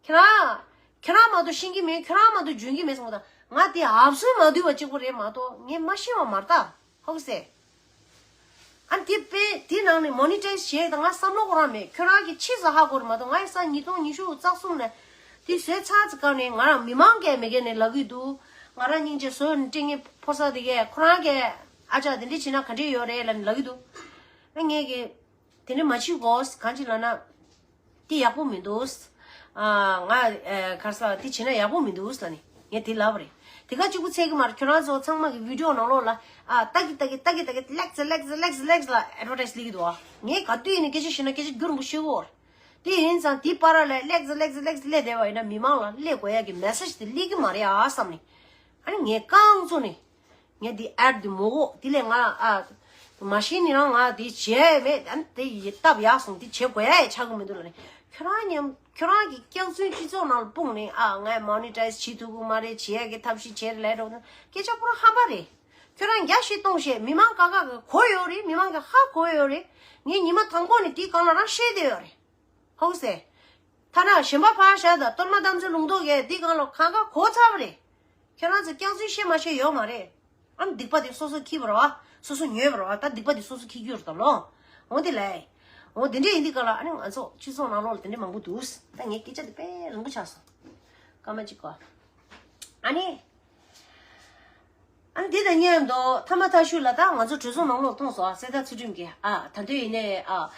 ཁྱོད་རང་། ཁྱོད་རང་མ་གཏོགས་ཤེས་ཀྱི་མེད། ཁྱོད་རང་མ་གཏོགས་འཇོན་གྱི་མེད་གསུངས་པ་དང་ང་དེ་ཧབ་སུ་མ་བསྡུས་པ་གཅིག་པོ་རེད་མ་གཏོགས་ངས་མ་ཤེས་པ་མ་རེད་ད། ཧ་གོ་སོང་། ཨ་དེ་དཔེ་དེ་ནང་ནས་monetize བྱས་དང་ང་བསམ་བློ་ཁོ་རང་མེད། ཁྱོད་རང་གི་ཕྱིས་སུ་ཧ་གོ་རེད་མ་གཏོགས་ང་ཡི་ས་ཉིས་སྟོང་ཉི་ཤུ་རྩ་གསུམ་ནས་དེ་བཟོས་ཚར་ཚེ་སྐབས་ནས་ང་རང་མི་མང་གས་མི་གས་ནས་ལབ་ཀྱི་འདུག་ང་རང་སྙིང་རྗེ་བཟོས་ནས་སྤྲད་ངེས་ཕོ་གསར་དེ་གས་ཁོ་རང་གས་ཨ་ཅག་དེ་འདྲས་བྱས་ན་ག་འདྲས་ཡོད་རེད་ལབ་ནས་ལབ་ཀྱི་འདུག་ད་ངས་ཀྱི་དེ་འདྲ་མ་བྱེད་དགོས། གང་ཅི་ལབ་ན། དེ་ཡག་པོ་མི་འདུག་ཨ། ང་ཨ། ག་རེ་ཟེར། དེ་བྱེད་ན་ཡག་པོ་མི་འདུག་ལབ་ནས་ངས་དེ་ལབ་པ་རེད། དེ་ག་གཅིག་པུ་ཚད་ཀྱི་མ་རེད། ཁྱོད་རང་ཚོ་ཚང་མ་གི་བི་ཌི་ཡོ་ནང་ལོགས་ལ། ཨ། ལྟ་གི་ལྟ་གི་ལྟ་གི་ལྟ་གི་ལེགས་ཟེར་ལེགས་ཟེར་ལེགས་ཟེར་ལེགས་ལ་ཨེ་ཌི་ཝར་ཊའི་སི་སླེབས་ཀྱི་འདུག་ཨ། ངས་ག་དུས་ཡིན་ནའི་སྐད་ཆ་བཤད་ན་སྐད་ཆ་སྒྱུར་མི་ཤེས་གོ། དེ་ཡིན་ཙང་དེའི་བར་ལ་ལེགས་ཟེར་ལེགས་ཟེར་ལེགས་ཟེར་སླེབས་བསྡད་པ་ཡིན་ན་མི་མང་ལ་སླེབས་དགོས་ཡ་གི་མེ་སེ་ཇི་དེ་སླེབས་ཀྱི་མ་རེད་ཨ་བསམ་ནས། ཨ་ནི་ངས་རྐང་བཙུགས་ནས། ངས་འདི་ཨེཌ་འདི་མ་དགོས། དེ་ལས་ང་ཨ། མ་ཤེས་ནི་རང་ང་འདི་བྱས་མེད། ཨ་ནི་དེ་ཡི་སྟབས་ཡག་སོང་། འདི་བྱེད་དགོས་ཡ་ཡི་ཆགས་ཀྱི་མི་འདུག་ལབ་ནས། ཁྱོད་རང་མཉམ་ཁྱོད་རང་གི་སྐྱག་རྫུན་སྤྱི་ཚོགས་ནང་ལ་སྤུངས་ནས། ཨ། ངས་མོ་ནི་ཊའི་ཛི་བྱེད་ཐུབ་ཀྱི་མ་རེད། བྱེད་ཡ་གི་ཐབས་ཤེས་བྱས་རེད་ལབ་འགྲོ་ན་སྐད་ཆ་པུ་ར་ཧམ་པ་རེད། ཁྱོད་རང་རྒྱ་ཞིག་གཏོང་ཤེས། མི་མང་ཀ་ཁ་གི་གོ་ཡོད་རེད། མི་མང་གི་ཧ་གོ་ཡོད་རེད། ངས་ཉི་མ་དང་པོ་ནས་དེའི་སྒང་ལ་རང་བཤད་བསྡད་ཡོད་རེད། ཧོ་སེ། ཐ་ན་གཞན་པ་ཕར་བཞག་དང་། སྟོད་མ་རྟ་མཛོད་ལུང་རྟོགས་ཀྱིས་འདི་སྒང་ལ་གང་ག་གོ་ཚར་བ་རེད། ཁྱེད་རང་ཚོ་སྐྱག་རྫུན་བཤད་མ་བཤད་ཡོད་མ་རེད། ཨ་ནི་སྡིག་པ་དེ་སོ་སོ་འཁྱེར་བ་རེད་བ། སོ་སོ་ཉོས་པ་རེད་བ། ད་སྡིག་པ་དེ་སོ་སོ་འཁྱེར་རྒྱུ་རེད་དམ་ལོ། འོ་དེ་ལས། འོ་དེ་འདྲས་ཡིན་དུས་སྒང་ལ་ཨ་ནི་ང་ཚོ་སྤྱི་ཚོགས་ནང་ལོགས་ལ་དེ་འདྲས་མང་པོ་འདུག་ད་ངའི་སྐད་ཆ་དེ་དཔེ་རིང་པོ་ཆགས་སོང་། སྐར་མ་གཅིག་གོ། ཨ་ནི། ཨ་ནི་དེ་དང་མཉམ་དུ་ཐ་མ་ཐ་ཤུ་ལ་ད་ང་ཚོ་གྲོས་ཚོགས་ནང་ལོགས་མཐོང་སོང་། ཨ། གསེར་རྟ་ཚུལ་ཁྲིམས་ཀྱིས། ཨ། ད་དུང་ཡིན་ནའི། ཨ།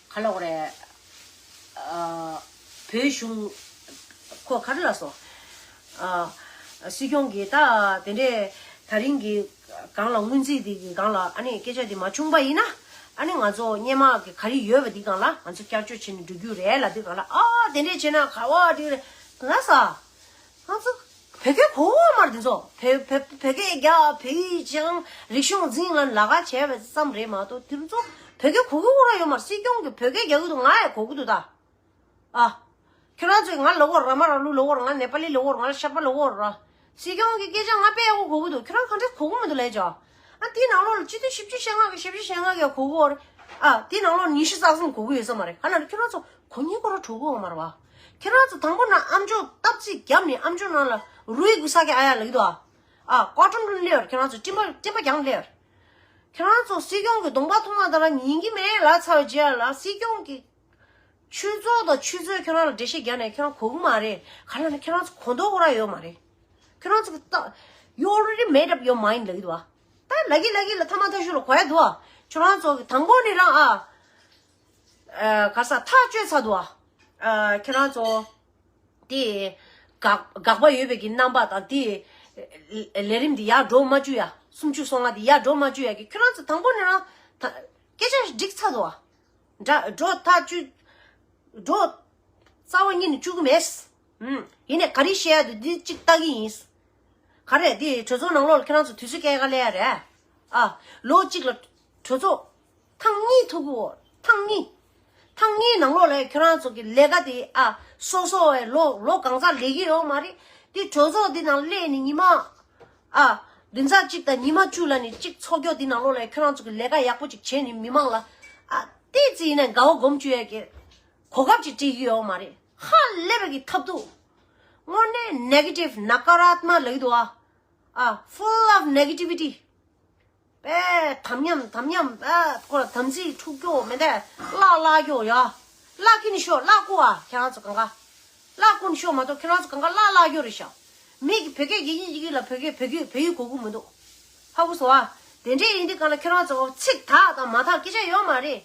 ག་ལབ་དགོས་རེད། ཨ། བོད་གཞུང་ཁོ་ག་རེ་ལབ་སོང་། ཨ། སྲིད་སྐྱོང་གིས་ད་དེ་འདྲས་ད་རིང་གི་སྒང་ལ་སྔོན་རྩིས་དེ་གི་སྒང་ལ་ཨ་ནི་སྐད་ཆ་དེ་མ་བྱུང་པ་ཡིན་ན། ཨ་ནི་ང་ཚོ་སྔོན་མ་གི་ག་རེ་ཡོད་པ་དེ་སྒང་ལ་ང་ཚོ་བསྐྱར་བཅོས་བྱས་ནས་འགྲོ་རྒྱུ་རེད་ལབ་དུས་སྒང་ལ། ཨ། དེ་འདྲས་བྱས་ན་ག་བ་འགྲིག་རེད་ལབ་ས། ང་ཚོ་བོད་སྐད་གོ་གི་ཡོད་མ་རེད། དེ་ཚོ་བོད་བོད་བོད་སྐད་རྒྱག་བོད་ཡིག་སྦྱང་རིག་གཞུང་འཛིན་ལ་ལས་ཀ་བྱས་པ་ཙམ་རེད་མ་གཏོགས། དེ་ཚོ་བོད་སྐད་གོ་གི་ཡོད་ར་ཡོད་མ་རེད། སྲིད་སྐྱོང་གིས་བོད་སྐད་རྒྱག་གི་འདུག་ང་ཡང་གོ་གི་འདུག་ད། ཨ། ཁྱོད་རང་ཚོས་ང་ལབ་ཀྱི་ཡོད་ར། མ་ར་ལུག་ལབ་ཀྱི་ཡོད་ར། ང་ནེ་པ་ལི་ལབ་ཀྱི་ཡོད་ར། ང་ཤར་པ་ལབ་ཀྱི་ཡོད་ར། སྲིད་སྐྱོང་གི་སྐད་ཆ་ང་དཔེ་ཡག་པོ་གོ་གི་འདུག་ཁྱོད་རང་གང་འདྲས་གོ་གི་མི་འདུག་ལབ་བྱ། ཨ། དེའི་ནང་ལོགས་ལ་སྤྱི་འཐུས་བཞི་བཅུ་ཞེ་ལྔ་གིས་བཞི་བཅུ་ཞེ་ལྔ་གིས་གོ་གི་ཡོད་རེད། ཨ། དེའི་ནང་ལོགས་ཉི་ཤུ་རྩ་གསུམ་གོ་གི་ཡོད་ས་མ་རེད། ག་ལབ་ན་ཁྱོད་རང་ཚོ་གོ་ཉན་ཁོ་རང་གྲོགས་གོ་མ་རེད་བ། ཁྱེད་རང་ཚོ་དང་པོ་ན་ཨམ་ཅོག་སྟབས་ཚིག་བརྒྱབ་ནས་ཨམ་ཅོག་ནང་ལ་རུའི་གུ་ས་གི་ཨ་ཡ་ལབ་ཀྱི་འདུག་ཨ། ཨ། ཀོ་ཀྲམ་རུ་སླེབས་ཡོད་རེད། ཁྱེད་རང་ཚོ་སྤྲིན་པ་སྤྲིན་པ་རྒྱང་སླེབས་ཡོད་རེད། ཁྱེད་རང་ཚོ་སྲིད་སྐྱོང་གི་གདོང་པ་མཐོང་བ་དང་ལ་ཉན་གྱི་མེད་ལབ་ཚར་བའི་རྗེས་ལ། སྲིད་སྐྱོང་གི་ཆོས་ཚོགས་དང་ཆུ་ཚོད་ཁྱེད་རང་ལ་འགྲེལ་བཤད་རྒྱག་ནས་ཁྱེད་རང་གོ་གི་མ་རེད། ག་ལབ་ན་ཁྱེད་རང་ཚོ་གོ་མདོག་ཁོ་རང་ཡོད་མ་རེད། ཁྱེད་རང་ཚོ་གི་ད། You already made up your mind ལབ་ཀྱི་འདུག་ཨ། ད་ལབ་ཀྱི་ལབ་ཀྱི་ལ་ཐ་མ་ཐ་ཤུ་ལ་གོ་ཡ་འདུག་ཨ། ཁྱེད་རང་ཚོ་གི་དང་པོ་ནས་རང་ཨ། ཨ། ག་ས་ཐག་གཅོད་ཚར་འདུག་ཨ། ཨ། ཁྱེད་རང་ཚོ། དེ། དགག་དགག་པ་ཡོད་པའི་གི་རྣམ་པ་དང་དེ། ལས་རིམ་དེ་ཡར་འགྲོ་མ་བཅུག་ཡ། སུམ་ཅུ་སོ་ལྔ་དེ་ཡར་འགྲོ་མ་བཅུག་ཡ་གི་ཁྱོད་རང་ཚོ་དང་པོ་ནས་རང་ད་སྐད་ཆ་འགྲིག་ཚར་འདུག་ཨ། འདྲ་འགྲོ་ཐག་གཅོད། འགྲོ། རྩ་བ་ཉིད་ནས་བཅུག་གི་མེད། ཨུམ། ཡིན་ནའི་ག་རེ་བཤད་ཡ་འདུག་འདི་གཅིག་ལྟ་གི་ཡིན། ག་རེ་འདི་གྲོས་ཚོགས་ནང་ལོགས་ལ་ཁྱེད་རང་ཚོ་དུས་ཚོད་སྐྱེལ་ག་སླེབས་ཡ་རེད། ཨ། ལོ་གཅིག་ལ་གྲོས་ཚོགས་ཐེངས་གཉིས་ཐུག་གི་ཡོད། ཐེངས་གཉིས། ཐེངས་གཉིས་ནང་ལོགས་ལ་ཁྱེད་རང་ཚོ་གི་ལས་ཀ་དེ། ཨ། སོ་སོ་བའི་ལོ་ལོ་གང་ཙམ་ལས་ཀྱི་ཡོད་མ་རེད། དེ་གྲོས་ཚོགས་འདི་ནང་སླེབས་ནས་ཉི་མ། ཨ། བདུན་ཕྲག་གཅིག་དང་ཉི་མ་བཅུ་ལ་ནི་གཅིག་ཚོགས་རྒྱུ་འདི་ནང་ལོགས་ལ་ཁྱེད་རང་ཚོ་གི་ལས་ཀ་ཡག་པོ་ཅིག་བྱས་ནས་མི་མང་ལ། ཨ། ཏོག་ཙམ་ཡིན་ན་དགའ་བ་སྒོམ་བཅུག་ཡས་ཀྱི་གོ་སྐབས་ཅིག་སྤྲད་ཀྱི་ཡོད་མ་རེད། ཧ་ལས་པའི་གི་ཐབས་སྡུག་དངོས་གནས་negative ནཱ་ཀ་རཱཏ་མ་ལབ་ཀྱི་འདུག་ཨ། ཨ། Full of negativity. པས་དམ་ཉམས་དམ་ཉམས། ཨ། ཁོ་ལ་དམ་ཚིག་འཁྲུག་རྒྱུ་མེད་དེ། བརླག་བརླག་རྒྱུ་ཡ། བརླག་གི་ནི་ཤོག་བརླག་དགོས་ཨ། ཁྱེད་རང་ཚོ་གང་ག་བརླག་དགོས་ནི་ཤོག་མ་གཏོགས་ཁྱེད་རང་ཚོ་གང་ག་བརླག་བརླག་རྒྱུ་རེད་ཤག་མི་གི་བོད་སྐད་དགེ་རྒན་གཅིག་གིས་ལ་བོད་སྐད་བོད་སྐད་བོད་ཡིག་གོ་གི་མི་འདུག་ཧ་གོ་སོང་ཨ། དེ་འདྲས་ཡིན་དུས་གང་ལ་ཁྱེད་རང་ཚོ་ཚིག་དག་དང་མ་དག་སྐད་ཆ་ཡོད་མ་རེད།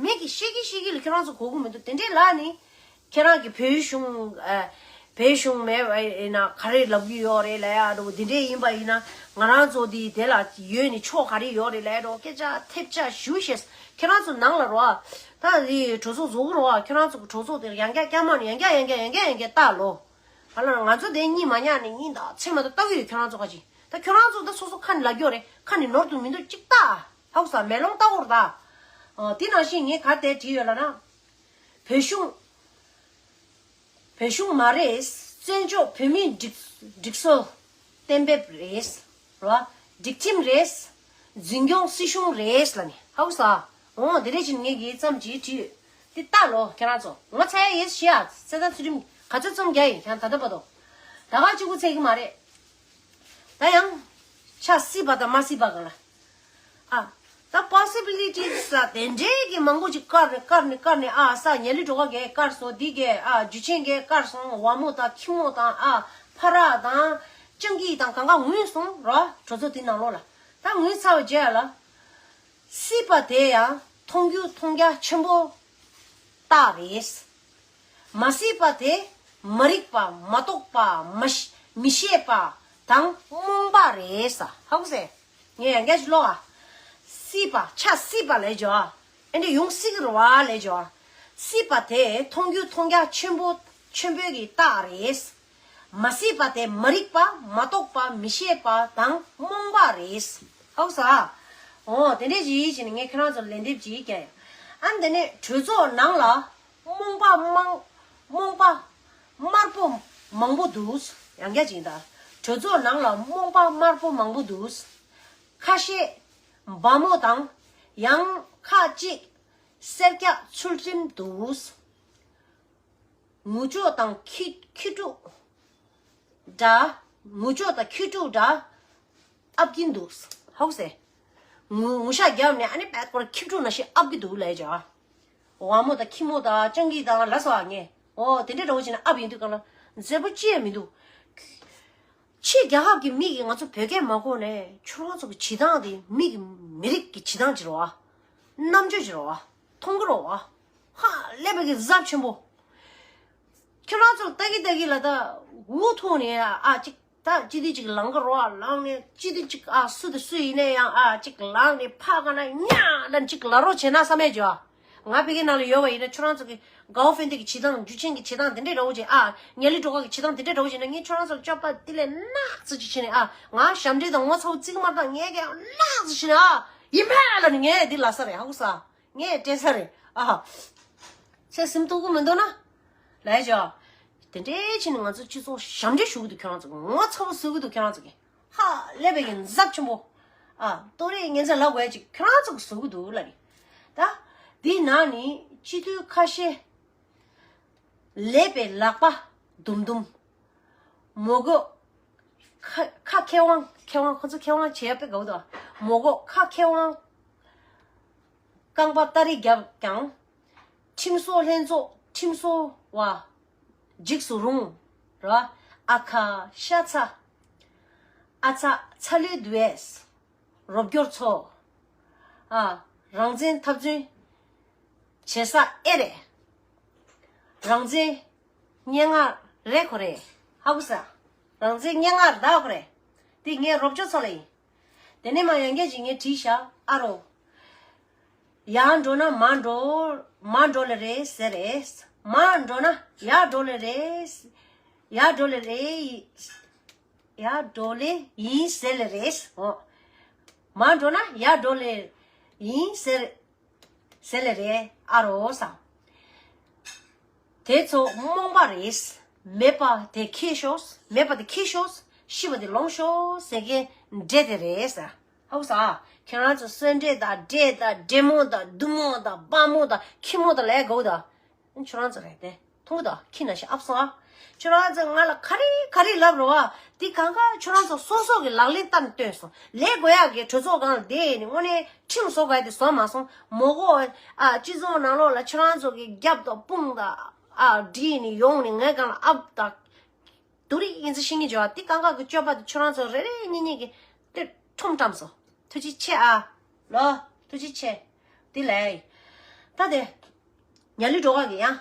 མི་གི་ཤེས་ཀྱི་ཤེས་ཀྱི་ལ་ཁྱེད་རང་ཚོ་གོ་གི་མི་འདུག་དེ་འདྲས་ལ་ནི། ཁྱེད་རང་གི་བོད་གཞུང་། ཨ། བོད་གཞུང་མེད་པ་ཡིན་ན་ག་རེ་ལབ་ཀྱི་ཡོད་རེད་ལབ་ཡ་འགྲོ། འདི་འདྲས་ཡིན་པ་ཡིན་ན་ང་རང་ཚོ་འདི་དེ་ལ་ཡོད་ནི་ཕྱོགས་ག་རེ་ཡོད་རེད་ལབ་ཡ་འགྲོ། སྐད་ཆ་ཐེབས་ཆག་ཞུ་ཤེས། ཁྱེད་རང་ཚོ་ནང་ལ་རོ་ཨ། ད་འདི་གྲོས་ཚོགས་བཟོ་གི་རོ་ཨ། ཁྱེད་རང་ཚོ་གི་གྲོས་ཚོགས་དེ་ཡང་བསྐྱར་བསྐྱར་མ་ནི་ཡང་བསྐྱར་ཡང་བསྐྱར་ཡང་བསྐྱར་ཡང་བསྐྱར་ལྟ་ལོ། ཧ་ལ་ང་ཚོ་དེ་གཉིད་མ་ཉལ་ནི་གཉིད་ད་ཚེ་མ་ད་ལྟ་གི་ཡོད། ཁྱེད་རང་ཚོ་ག་ཅི། ད་ཁྱེད་རང་ཚོ་ད་སོ་སོ་ཁ་ནི་ལབ་རྒྱུ་རེད། ཁ་ནི་ནོར་དུ་མི་འདུག་གཅིག་ལྟ། ཧ་གོ་ས། མེ་ལོང་ལྟ་བོར་ད། ཨ། དེ་ནང་བཞིན་ངས་ག་དེ་བྲིས་ཡོད་ལབ་ན། བོད་གཞུང་། བོད་གཞུང་མ་རེད། བཙན་བྱོལ་བོད་མིའི་སྒྲིག་སྒྲིག་སྲོལ་གཏན་འབེབས་རེད། རོ། སྒྲིག་ཁྲིམས་རེད། འཛིན་སྐྱོང་སྲིད་གཞུང་རེད་ལབ་ནས། ཧ་གོ་ས། འོ་དེ་རེད་ཅིང་ངས་གི་ཙམ་གྱིས་བྲིས། དེ་ལྟ་ལོ་ཁྱེད་རང་ཚོ། ང་ཚ་ཡ་ཡེ་ཤི་ཡ་ཚེ་ད་ཚུལ་ཁྲིམས་ག་ཚོད་ཙམ་རྒྱ་ཡིན་ཁྱང་ད་ལྟ་བར་དུ། ད་ག་གཅིག་པུ་ཚད་ཀྱི་མ་རེད། ད་ཡང་། ཆ་སྲིད་པ་དང་མ་སྲིད་པ་ག་ལ། ཨ། ད་possibilities ལ་དེ་འདྲའི་གི་མང་པོ་ཅིག་བཀར་ནས་བཀར་ནས་བཀར་ནས། ཨ་ས་ཉ་ལི་གྲོ་ག་གས་བཀར་སོང་། འདི་གས། ཨ། འཇུ་ཆེན་གས་བཀར་སོང་། ཝ་མོ་དང་ཁྱི་མོ་དང་། ཨ། ཕ་ར་དང་སྤྱང་ཀི་དང་གང་ག་ངུས་སོང་རོ། གྲོས་ཚོགས་དེ་ནང་ལོགས་ལ། ད་ངུས་ཚར་བའི་རྗེས་ལ། སྲིད་པ་དེ་ཡང་མཐོང་རྒྱུ་མཐོང་རྒྱ་ཆེན་པོ་རྟགས་རེད། མ་སྲིད་པ་དེ་མ་རིག་པ་མ་རྟོགས་པ་མ་ཤ- མི་ཤེས་པ་དང་རྨོངས་པ་རེད་ས། ཧ་གོ་སེ། ངས་ཡང་བསྐྱར་ཞིག་ཀློག་ཨ། སྲིད་པ་ཆ་སྲིད་པ་ལས་བྱོ་ཨ། ཨེ་འདྲ་ཡོང་སྲིད་ཀྱི་རེད་བ་ལས་བྱོ་ཨ། སྲིད་པ་དེ་མཐོང་རྒྱུ་མཐོང་རྒྱ་ཆེན་པོ་ཆེན་པོའི་གི་རྟགས་རེད། མ་སྲིད་པ་དེ་མ་རིག་པ་མ་རྟོགས་པ་མི་ཤེས་པ་དང་རྨོངས་པ་རེད། ཧ་གོ་ས། འོ་དེ་འདྲས་ཅིག་བྱས་ནས་ངས་ཁྱེད་རང་ཚོར་ལན་འདེབས་ཅིག་རྒྱག་ཡ། ཨ་ནི་དེ་ནས་གྲོས་ཚོགས་ནང་ལ་རྨོངས་པ་མང་རྨོངས་པ་དམར་པོ་མང་པོ་འདུག་ཡང་བསྐྱར་ཅིག་ཡིན་ད། གྲོས་ཚོགས་ནང་ལ་རྨོངས་པ་དམར་པོ་མང་པོ་འདུག་ཁ་ཤས་སྦ་མོ་དང་ཡང་ཁ་ཅིག་སེར་སྐྱ་ཚུལ་ཁྲིམས་འདུག་ངུ་ཅོག་དང་ཁྱི་ཁྱི་ཕྲུག་འདྲ། ངུ་ཅོག་དང་ཁྱི་ཕྲུག་འདྲ་ཨབ་ཀྱིན་འདུག་ཧ་གོ་སེ། ངུ་ངུ་ཤ་རྒྱབ་ནས་ཨ་ནི་པད་ཀོར་ཁྱི་ཕྲུག་ནང་བཞིན་ཨབ་ཀྱི་འདུག་ལས་བྱ། ཝ་མོ་དང་ཁྱི་མོ་དང་སྤྱང་ཀི་དང་ལ་སོགས་ངས་འོ་དེ་འདྲའི་འདྲ་བོ་བྱས་ན་ཨབ་ཡིན་དུས་གང་ལ་མཛེས་པོ་ཅི་ཡང་མི་འདུག་ཕྱི་རྒྱལ་ཁབ་ཀྱི་མི་གིས་ང་ཚོ་བོད་སྐད་མ་གོ་ནས་ཁྱོད་རང་ཚོ་གི་བྱེད་སྟངས་དེ་མི་གི་མི་རིགས་ཀྱི་བྱེད་སྟངས་ཅིག་རེད་བ། རྣམ་དཔྱོད་ཅིག་རེད་བ། མཐོང་གི་རེད་བ། ཧ་ལས་པའི་གི་གཟབ་ཆེན་པོ། ཁྱོད་རང་ཚོར་ལྟ་གི་ལྟ་གི་ལ་ད་འུ་ཐུག་ནས་ཨ་ཅིག་ད་ཅི་དེ་ཅིག་ལང་གི་རོ་ཨ་ལང་ནས་ཅི་དེ་ཅིག་ཨ་སུ་དེ་སུ་ཡིན་ནས་ཡང་ཨ་ཅིག་ལང་ནས་ཕ་ག་ན་ཉ་ལ་ཅིག་ལ་རོ་བྱེད་ན་བསམ་མེད་ཇོ། ང་ཕ་གི་ནང་ལ་ཡོད་པ་ཡིན་ན་ཁྱོད་རང་ཚོ་གི་གའོ་ཧྥེན་ཏི་གི་བྱེད་སྟངས་འཇུ་ཆེན་གི་བྱེད་སྟངས་དེ་འདྲས་འདྲ་བོ་བྱེད་ཨ་ཉ་ལི་སྒྲོ་ག་གི་བྱེད་སྟངས་དེ་འདྲས་འདྲ་བོ་བྱེད་ན་ངས་ཁྱོད་རང་ཚོར་སྐྱོབ་པ་དེ་ལས་ནག་ཙི་ཅིག་བྱེད་ནས་ཨ་ང་ཞབས་འདྲེན་དང་ངོ་ཚ་བོ་ཙིག་མ་བཏང་ངས་ཀྱང་ནག་ཙི་བྱེད་ནས་ཨ་ཡིན་ཕ་ལ་ནི་ངས་འདི་ལ་ས་རེད་ཧ་གོ་ས། ངས་སྤྲད་ས་རེད་ཨ། ཚེ་སེམས་སྡུག་གི་མི་འདུག་ན། ལས་བྱ། དེ་འདྲའི་ཕྱིན་ནས་ང་ཚོ་སྤྱི་ཚོགས་ཞབས་འདྲེན་ཞུ་གི་འདུག་ཁྱོད་རང་ཚོ་ངོ་ཚ་བོ་བཟོ་གི་འདུག་ཁྱོད་རང་ཚོ་གི་ཧ་ལས་པའི་གི་འཛབ་ཆེན་པོ། ཨ་ཏོ་རེ་ངན་ཚ་ལབ་དགོས་ཅིག་ཁྱོད་རང་ཚོ་གི་བཟོ་གི་འདུག་ལ་རེད། ད་འདི་ནང་ནི་སྤྱི་འཐུས་ཁ་ཤས་ལས་པའི་ལག་པ་དུམ་དུམ། མོ་གོ་ཁ་ཁ་མཁས་དབང་མཁས་དབང་ཁོ་ཚོ་མཁས་དབང་བྱེད་ཡ་དཔེ་དགའ་བོ་འདུག་མོ་གོ་ཁ་མཁས་དབང་རྐང་པ་སྟ་རེ་བརྒྱབ་ཀྱང་། ཁྲིམས་བཟོ་ལྷན་ཚོགས་ཁྲིམས་བཟོ་བ་འཇིགས་སུ་རུང་། ར་ཨ་ཁ་ཤ་ཚ། ཨ་ཚ་ཚ་ལུས་འདུས་ཨེས། རོབ་སྐྱོར་ཚོ། ཨ་རང་བཙན་འཐབ་རྩོད་བྱེད་ས་ཨེ་རེད། རང་བཙན་སྙན་ངག་རེད་ཁོ་རེ། ཧ་གོ་ས། རང་བཙན་སྙན་ངག་རེད་ད་ཁོ་རེ། དེ་ངའི་རོབ་སྐྱོར་ཚོ་ལ་ཡིན། དེ་ནས་མ་ཡང་སྐད་ཅིག་ངས་བྲིས་ཤག་ཨ་རོ། ཡར་འགྲོ་ན་མར་འགྲོ། མར་འགྲོ་ལེ་རེད་ཟེར་རེད། མར་འགྲོ་ན་ཡར་འགྲོ་ལེ་རེད། ཡར་འགྲོ་ལེ་རེད། ཡར་འགྲོ་ལེ་ཡིན་ཟེར་ལེ་རེད། འོ། མར་འགྲོ་ན་ཡར་འགྲོ་ལེ་ཡིན་ཟེར། ཟེར་ལེ་རེད་ཨ་རོ་ས། དེ་ཚོ་རྨོངས་པ་རེད། མེད་པ་དེ་ཁྱེར་ཤོག་མེད་པ་དེ་ཁྱེར་ཤོག་ཤི་བ་དེ་ལོངས་ཤོག་ཟེར་མཁན་འདྲེ་དེ་རེད་ས། ཧའུ་ས། ཁྱེད་རང་ཚོ་གསོན་འདྲེ་དང་འདྲེ་དང་འདྲེ་མོ་དང་བདུད་མོ་དང་སྤ་མོ་དང་ཁྱི་མོ་དང་ལས་དགོས་དང་། ཁྱོད་རང་ཚོ་རེད་དེ། མཐོང་གི་འདུག་ཁྱི་ན་ཤི་ཨབ་སོང་ཨ། ཁྱོད་རང་ཚོ་ང་ལ་ག་རེ་ག་རེ་ལབ་རོགས་ཨ། འདི་གང་ག་ཁྱོད་རང་ཚོ་སོ་སོ་གི་ལག་ལེན་བསྟར་ནས་སྟོན་སོང་། ལས་དགོས་ཡག་གི་གྲོས་ཚོགས་སྒང་ལ་བསྡད་ནས་དངོས་གནས་ཁྲིམས་བཟོ་དགོས་ཡག་དེ་བཟོ་མ་སོང་། མོ་གོ་ཨ། སྤྱི་ཚོགས་ནང་ལོགས་ལ་ཁྱོད་རང་ཚོ་གི་རྒྱབ་དང་དཔུང་དང་ཨ་བསྒྲིལ་ནས་ཡོང་ནས་ངའི་སྒང་ལ་ཨབ་དང་། དུ་རིག་ཡིན་ཚེ་ཤེས་ངེས་བྱོས་ཨ། འདི་གང་ག་གི་སྤྱོད་པ་དེ་ཁྱོད་རང་ཚོ་རེ་རེ་གཉིས་གཉིས་ཀྱི་དེ་ཁྲོམ་བཀྲམ་སོང་། ཐུགས་རྗེ་ཆེ་ཨ། ལོ། ཐུགས་རྗེ་ཆེ། དེ་ལས། ད་དེ། ཉ་ལི་སྒྲོ་ག་གི་ཡང་།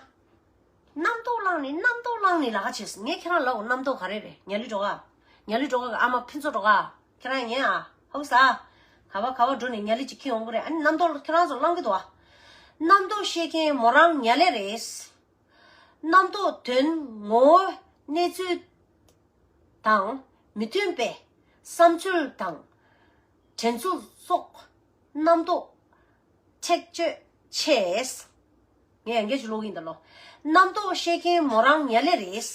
རྣམ་རྟོག་ལངས་ནས་རྣམ་རྟོག་ལངས་ནས་ལ་ཁ་བྱས་སོང་། ངས་ཁྱེད་རང་ལབ་འོ་རྣམ་རྟོག་ག་རེ་རེད། ཉ་ལི་སྒྲོ་ག་ཉ་ལི་སྒྲོ་ག་གི་ཨ་མ་ཕུན་ཚོགས་སྒྲོ་ག་ཁྱེད་རང་ཉན་ཨ། ཧའུ་ས། ག་བ་ག་བ་འགྲོ་ནས་ཉ་ལི་ཅིག་ཁྱེར་ཡོང་གི་རེད། ཨ་ནི་རྣམ་རྟོག་ཁྱེད་རང་ཚོ་ལངས་གི་འདུག་ཨ། རྣམ་རྟོག་ཤེས་མཁན་མོ་རང་ཉ་ལི་རེད། རྣམ་རྟོག་དོན་ངོ་བོ་གནས་ཚུལ་དང་མི་མཐུན་པའི་བསམ་ཚུལ་དང་དྲན་ཚུལ་སོགས་རྣམ་རྟོག་འཁྲིག་སྤྱོད་ཆེ། ངས་ཡང་བསྐྱར་ཅིག་ཀློག་གིན་ད་ལོ། རྣམ་རྟོག་ཤེས་མཁན་མོ་རང་ཉ་ལི་རེད།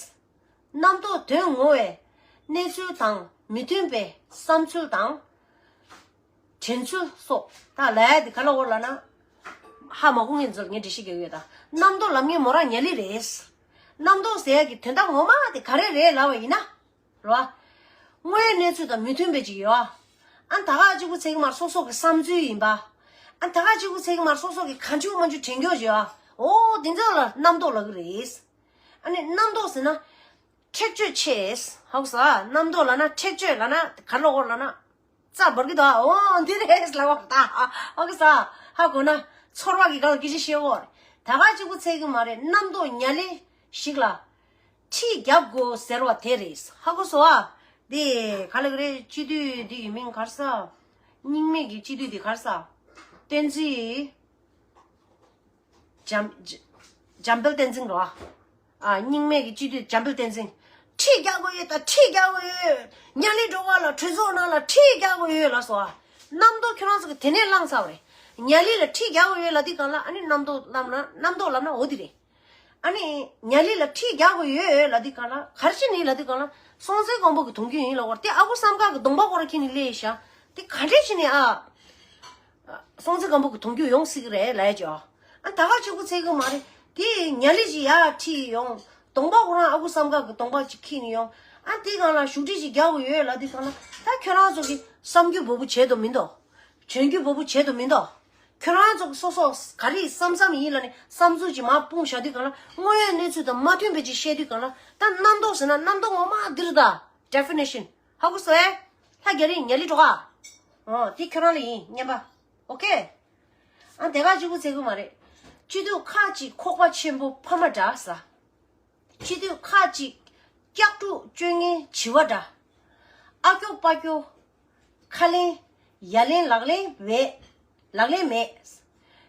རྣམ་རྟོག་དོན་ངོ་བོའི་གནས་ཚུལ་དང་མི་མཐུན་པའི་བསམ་ཚུལ་དང་། དྲན་ཚུལ་སོགས། ད་ལས་དེ་ག་ལ་འོ་ལ་ན། ཧ་མ་གོ་ངེས་ཚོར་ངས་འགྲེལ་བཤད་རྒྱག་གི་ཡོད་ད། རྣམ་རྟོག་ལབ་མཁན་མོ་རང་ཉ་ལི་རེད། རྣམ་རྟོག་ཟེར་ཡག་གི་དོན་དག་ངོ་མ་དེ་ག་རེ་རེད་ལབ་པ་ཡིན་ན། རོ། དངོས་ཡོད་གནས་ཚུལ་དང་མི་མཐུན་པའི་ཅིག་ཡོད་ཨ། ཨ་ད་ག་གཅིག་པུ་ཚེ་གི་མར་སོ་སོ་གི་བསམ་ཚུལ་ཡིན་པ། ཨ་ད་ག་གཅིག་པུ་ཚེ་གི་མར་སོ་སོ་གི་གང་བྱུང་མང་བྱུང་དྲན་རྒྱུ་ཡོད་ཨ། འོ་དེ་ཚོ་ལ་རྣམ་རྟོག་ལབ་གི་རེད། ཨ་ནི་རྣམ་རྟོག་ཟེར་ན། འཁྲིག་སྤྱོད་ཆེ། ཧའུ་ས། རྣམ་རྟོག་ལབ་ན་འཁྲིག་སྤྱོད་ལབ་ན་ག་ལ་འོ་ལབ་ན། རྩ་འབར་གི་འདུག་ཨ། འོ་འདི་རེད་ལབ་པ་ད། ཨ་གི་ས། ཧ་གོ་ན། ཚོར་བ་གི་སྒང་ལ་སྐད་ཆ་བཤད་འོ་རེད། ད་ག་གཅིག་པུ་ཚད་གི་མ་རེད། རྣམ་རྟོག་ཉ་ལི་ཞིག་ལ་ཁྲིད་རྒྱག་དགོས་ཟེར་བ་དེ་རེད། ཧ་གོ་སོང་ཨ། དེ་ག་ལ་གི་རེད། སྤྱི་འཐུས་འདི་གི་མིང་ག་རེ་ཟ། རྙིང་མའི་གི་སྤྱི་འཐུས་འདི་ག་རེ་ཟ། བསྟན་འཛིན། འཇམ། འཇམ་དཔལ་བསྟན་འཛིན་རོ། ཨ། རྙིང་མའི་གི་སྤྱི་འཐུས་འཇམ་དཔལ་བསྟན་འཛིན། ཁྲིད་རྒྱག་དགོས་ཡོད། ད་ཁྲིད་རྒྱག་དགོས་ཡོད། ཉ་ལི་སྒྲོལ་དཀར་ལ་གྲོས་ཚོགས་ནང་ལ་ཁྲིད་རྒྱག་དགོས་ཡོད་ལབ་སོང་ཨ། རྣམ་རྟོག་ཁྱོད་རང་ཚོ་གི་དེ་ནས་བླངས་ཚར་བ་རེད། ཉ་ལི་ལ་ཁྲིད་རྒྱག་དགོས་ཡོད་ལབ་དུས་སྒང་ལ། ཨ་ནི་རྣམ་རྟོག་ལབ་ན། རྣམ་རྟོག་ལབ་ན་འོ་དེ་རེད། ཨ་ནི་ཉ་ལི་ལ་ཁྲིད་རྒྱག་དགོས་ཡོད་ལབ་དུས་སྒང་ལ། ག་རེ་བྱས་ནས་ལབ་དུས་སྒང་ལ། སྲོང་བཙན་སྒམ་པོ་གི་གདུང་རྒྱུད་ཡིན་ལབ་པ་རེད། དེ་ཨ་ཁུ་བསམ་འགག་གི་གདོང་པ་སྐོར་ཁྱེར་ནས་སླེབས་ཤག་དེ་ག་འདྲས་བྱས་ནས་ཨ། སྲོང་བཙན་སྒམ་པོ་གི་གདུང་རྒྱུད་ཡོང་སྲིད་ཀྱི་རེད་ལབ་ཡ་ཅིག་ཨ། ད་ག་གཅིག་པུ་ཚད་གི་མ་རེད། དེ་ཉ་ལི་ཅིག་ཡར་ཁྲིད་ཡོང་། གདོང་པ་ཁོ་རང་ཨ་ཁུ་བསམ་འགག་གི་གདོང་པ་ཅིག་ཁྱེར་ནས་ཡོང་། ཨ། དེ་སྒང་ལ་བཞུགས་ཁྲི་ཅིག་རྒྱག་དགོས་ཡོད་ལབ་དུས་སྒང་ལ། ད་ཁྱོད་རང་ཚོ་གི་བསམ་རྒྱུ་འབོར་པོ་བྱེད་དོ་མི་འདུག་བྱོན་རྒྱུ་འབོར་པོ་བྱེད་དོ་མི་འདུག་ཁྱོད་རང་ཚོ་གི་སོ་སོ་ག་རེ་བསམ་བསམ་ཡིན་ལབ་ནས་བསམ་ཚུལ་ཅིག་མར་སྤུངས་བཞག་དུས་སྒང་ལ། དངོས་ཡོད་གནས་ཚུལ་དང་མ་མཐུན་པ་ཅིག་བཤད་དུས་སྒང་ལ། ད་རྣམ་རྟོག་ཟེར་ན་རྣམ་རྟོག་ངོ་མ་འདི་རེད་ད། ཌེ་ཕི་ནེ་ཤན། ཧ་གོ་སོང་ཨེ། ལྷ་རྒྱ་རི་ཉ་ལི་སྒྲོལ་དཀར། ཨོ། དེ་ཁྱོད་རང་ལ་ཡིན་རྔན་པ། ཨོ་ཁེ། ཨ། དེ་ག་གཅིག་པུ་ཚད་གི་མ་རེད། སྤྱི་འཐུས་ཁག་ཅིག་ཁོག་པ་ཆེན་པོ་ཕ་མ་འདྲ་ཟ། སྤྱི་འཐུས་ཁག་ཅིག་སྐྱག་ཕྲུག་སྤྱོད་ངན་བྱི་བ་འདྲ། ཨ་སྐྱོ་པ་སྐྱོ། ཁ་ལེན། ཡ་ལེན། ལག་ལེན་མེད། ལག་ལེན་མེད།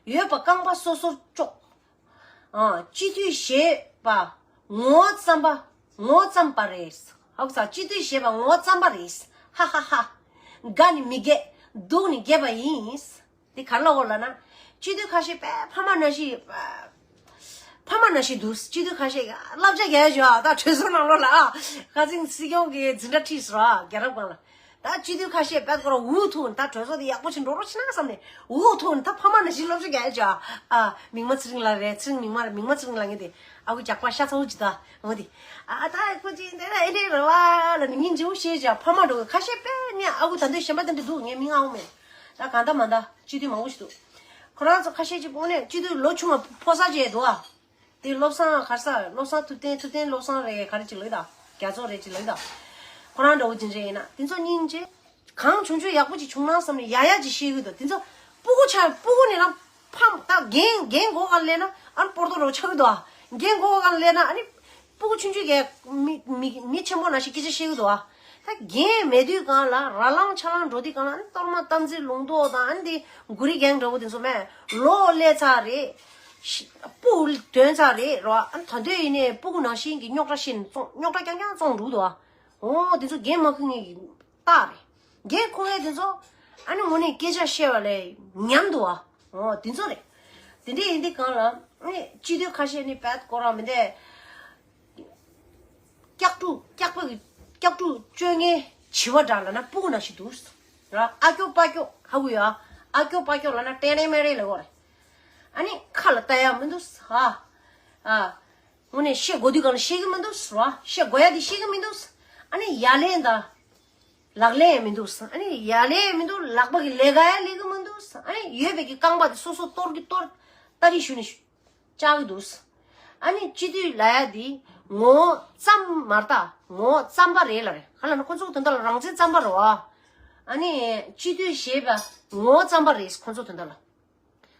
ཡོད་པ་རྐང་པ་སོ་སོར་གཅོག་ཨ། སྤྱི་འཐུས་ཞེས་པ་ངོ་བོ་ཙམ་པ། ངོ་བོ་ཙམ་པ་རེད། ཧ་གོ་སོང་། སྤྱི་འཐུས་ཞེས་པ་ངོ་བོ་ཙམ་པ་རེད། ཧ་ཧ་ཧ། དགའ་ནི་མི་རྒས། སྡུག་ནི་རྒས་པ་ཡིན། འདི་ག་རེ་ལབ་དགོས་ལབ་ན། སྤྱི་འཐུས་ཁ་ཤས་དཔེ་ཕ་མ་ནང་བཞིན། ཕ་མ་ནང་བཞིན་འདུག་སྤྱི་འཐུས་ཁ་ཤས་བསླབ་བྱ་རྒྱག་ཡ་བྱོས་ཨ། ད་གྲོས་ཚོགས་ནང་ལོགས་ལ་ཨ། ཁ་སང་སྲིད་སྐྱོང་གི་འཛིན་གྲྭ་ཁྲིད་སོང་ཨ། རྒྱལ་རབས་སྒང་ལ། ད་སྤྱི་འཐུས་ཁ་ཤས་དཔེ་ཁོ་རང་འུ་ཐུག་ནས། ད་གྲོས་ཚོགས་དེ་ཡག་པོ་ཞིག་འགྲོ་རོགས་བྱེད་ན་བསམ་ནས་འུ་ཐུག་ནས། ད་ཕ་མ་ནང་བཞིན་སློབ་གསོ་རྒྱག་ཡ་བྱོས་ཨ། མིག་དམར་ཚེ་རིང་ལགས་རེད། ཚེ་རིང་མིག་དམར། མིག་དམར་ཚེ་རིང་ལགས་ངེས་ཏེ། ཨ་ཁུ་ཇག་པ་ཤ་ཚ་བོ་ཅིག་ད་འོ་དེ། ཨ། ད་ཁོ་ཅིག་འདི་ན་ཨེ་འདྲས་རེད་བ་ལབ་ནས་སྙིང་རྗེ་བོ་བྱས་བྱས། ཕ་མ་འགྲོ་གི་ཁ་ཤས་དཔེ་ནས་ཨ་ཁུ་ད་འདོད་གཞན་པ་དེ་འདྲ་འདུག་ངས་མིང་ཨ་འོ་མེད། ད་གང་ལྟར་མ་ལྟར་སྤྱི་འཐུས་མང་པོ་ཞིག་འདུག་ཁོ་རང་ཚོ་ཁ་ཤས་ཅིག་དངོས་གནས་སྤྱི་འཐུས་ལོ་ཆུང་བ་ཕོ་གསར་ཅིག་འདུག་ཨ། དེ་བློ་བཟང་ག་རེ་ཟ། བློ་བཟང་ཐུབ་བསྟན། ཐུབ་བསྟན་བློ་བཟང་རེད། ག་རེ་ཅིག་ལབ་ད། རྒྱ་མཚོ་རེད་ཅིག་ལབ་ད། ཁོ་རང་འདྲ་བོ་ཅིག་རེད། ཡིན་ན་དེ་ཚོ་སྙིང་རྗེ། གང་བྱུང་བྱུང་ཡག་པོ་ཅིག་བྱུང་ན་བསམ་ནས་ཡ་ཡ་ཅིག་བཤད་གི་འདུག་དེ་ཚོ་སྤུ་གུ་ཆགས། སྤུ་གུ་ནས་རང་ཕམ། ད་རྒན་རྒན་མགོ་སྒང་སླེབས་ན་ཨ་ནི་སྤོ་རྡོ་རོ་ཆགས་གི་འདུག་ཨ། རྒན་མགོ་སྒང་སླེབས་ན་ཨ་ནི་སྤུ་གུ་ཆུང་ཆུང་གིས་མི་མི་མི་ཆེན་པོ་ནང་བཞིན་སྐད་ཆ་བཤད་གི་འདུག་ཨ། ད་རྒན་མེད་དུས་སྒང་ལ། ར་ལངས་ཆ་ལངས་འགྲོ་དུས་སྒང་ལ། ཨ་ནི་གཏོར་མ་བསྟན་འཛིན་ལུང་རྟོགས་དང་། ཨ་ནི་དེ་གུ་རི་རྒན་འདྲ་བོ་དེ་ཚོ་མེད། ལོ་སླེབས་ཚར་རེད། ཤི། སྤུ་གུ་ཐོན་ཚར་རེད་རོ། ཨ་ནི་ད་དུང་ཡིན་ནའི་སྤུ་གུ་ནང་བཞིན་གྱི་རྙོག་དྲ་བཤད་ནས་བཙོང་། རྙོག་དྲ་རྐྱང་རྐྱང་བཙོང་འགྲོ་གི་འདུག་ཨ། འོ། དེ་ཚོ་རྒན་མ་ཁུག་མཁན་གྱི་རྟགས་རེད། རྒན་ཁུག་མཁན་དེ་ཚོ་ཨ་ནི་དངོས་གནས་སྐད་ཆ་བཤད་པ་ལས་ཉམས་འདུག་ཨ། འོ། དེ་ཚོ་རེད། དེ་འདྲ་ཡིན་དུས་སྒང་ལ་ཨ་ནི་སྤྱི་འཐུས་ཁ་ཤས་ནི་བད་ཀོ་རང་མི་འདས། སྐྱག་ཕྲུག་སྐྱག་པ་གི། སྐྱག་ཕྲུག་སྤྱོད་ངན་བྱི་བ་འདྲ་ལབ་ན་སྤུ་གུ་ནང་བཞིན་འདུག་ར། ཨ་སྐྱོ་པ་སྐྱོ། ཧ་གོ་ཡ། ཨ་སྐྱོ་པ་སྐྱོ་ལབ་ན་ཏན་ཏན་མེ་རེ་ལབ་དགོས་རེད། ཨ་ནི་ཁ་ལ་ལྟ་ཡ་མི་འདུག་ཨ། ཨ། དངོས་གནས་བཤད་དགོས་དུས་སྒང་ལ་བཤད་གི་མི་འདུག་ར། བཤད་དགོས་ཡ་དེ་བཤད་གི་མི་འདུག་ཨ་ནི་ཡ་ལན་དང་ལག་ལེན་ཡང་མི་འདུག་ཨ་ནི་ཡ་ལན་ཡང་མི་འདུག་ལག་པ་གི་ལས་ཀ་ཡང་ལས་གི་མི་འདུག་ཨ་ནི་ཡོད་པའི་གི་རྐང་པ་དེ་སོ་སོ་གཏོར་གི་གཏོར། ཏ་རིག་ཞུ་ནི་ཞུ། བཅག་གི་འདུག་ཨ་ནི་སྤྱི་འཐུས་ལབ་ཡ་དེ་ངོ་བོ་ཙམ་མ་རེད་ད། ངོ་བོ་རྩམ་པ་རེད་ལབ་རེད། ག་ལབ་ན་ཁོ་ཚོ་དོན་དག་ལ་རང་བཙན་རྩམ་པ་རེད་བ། ཨ་ནི་སྤྱི་འཐུས་ཞེས་པ་ངོ་བོ་རྩམ་པ་རེད། ཁོ་ཚོ་དོན་དག་ལ།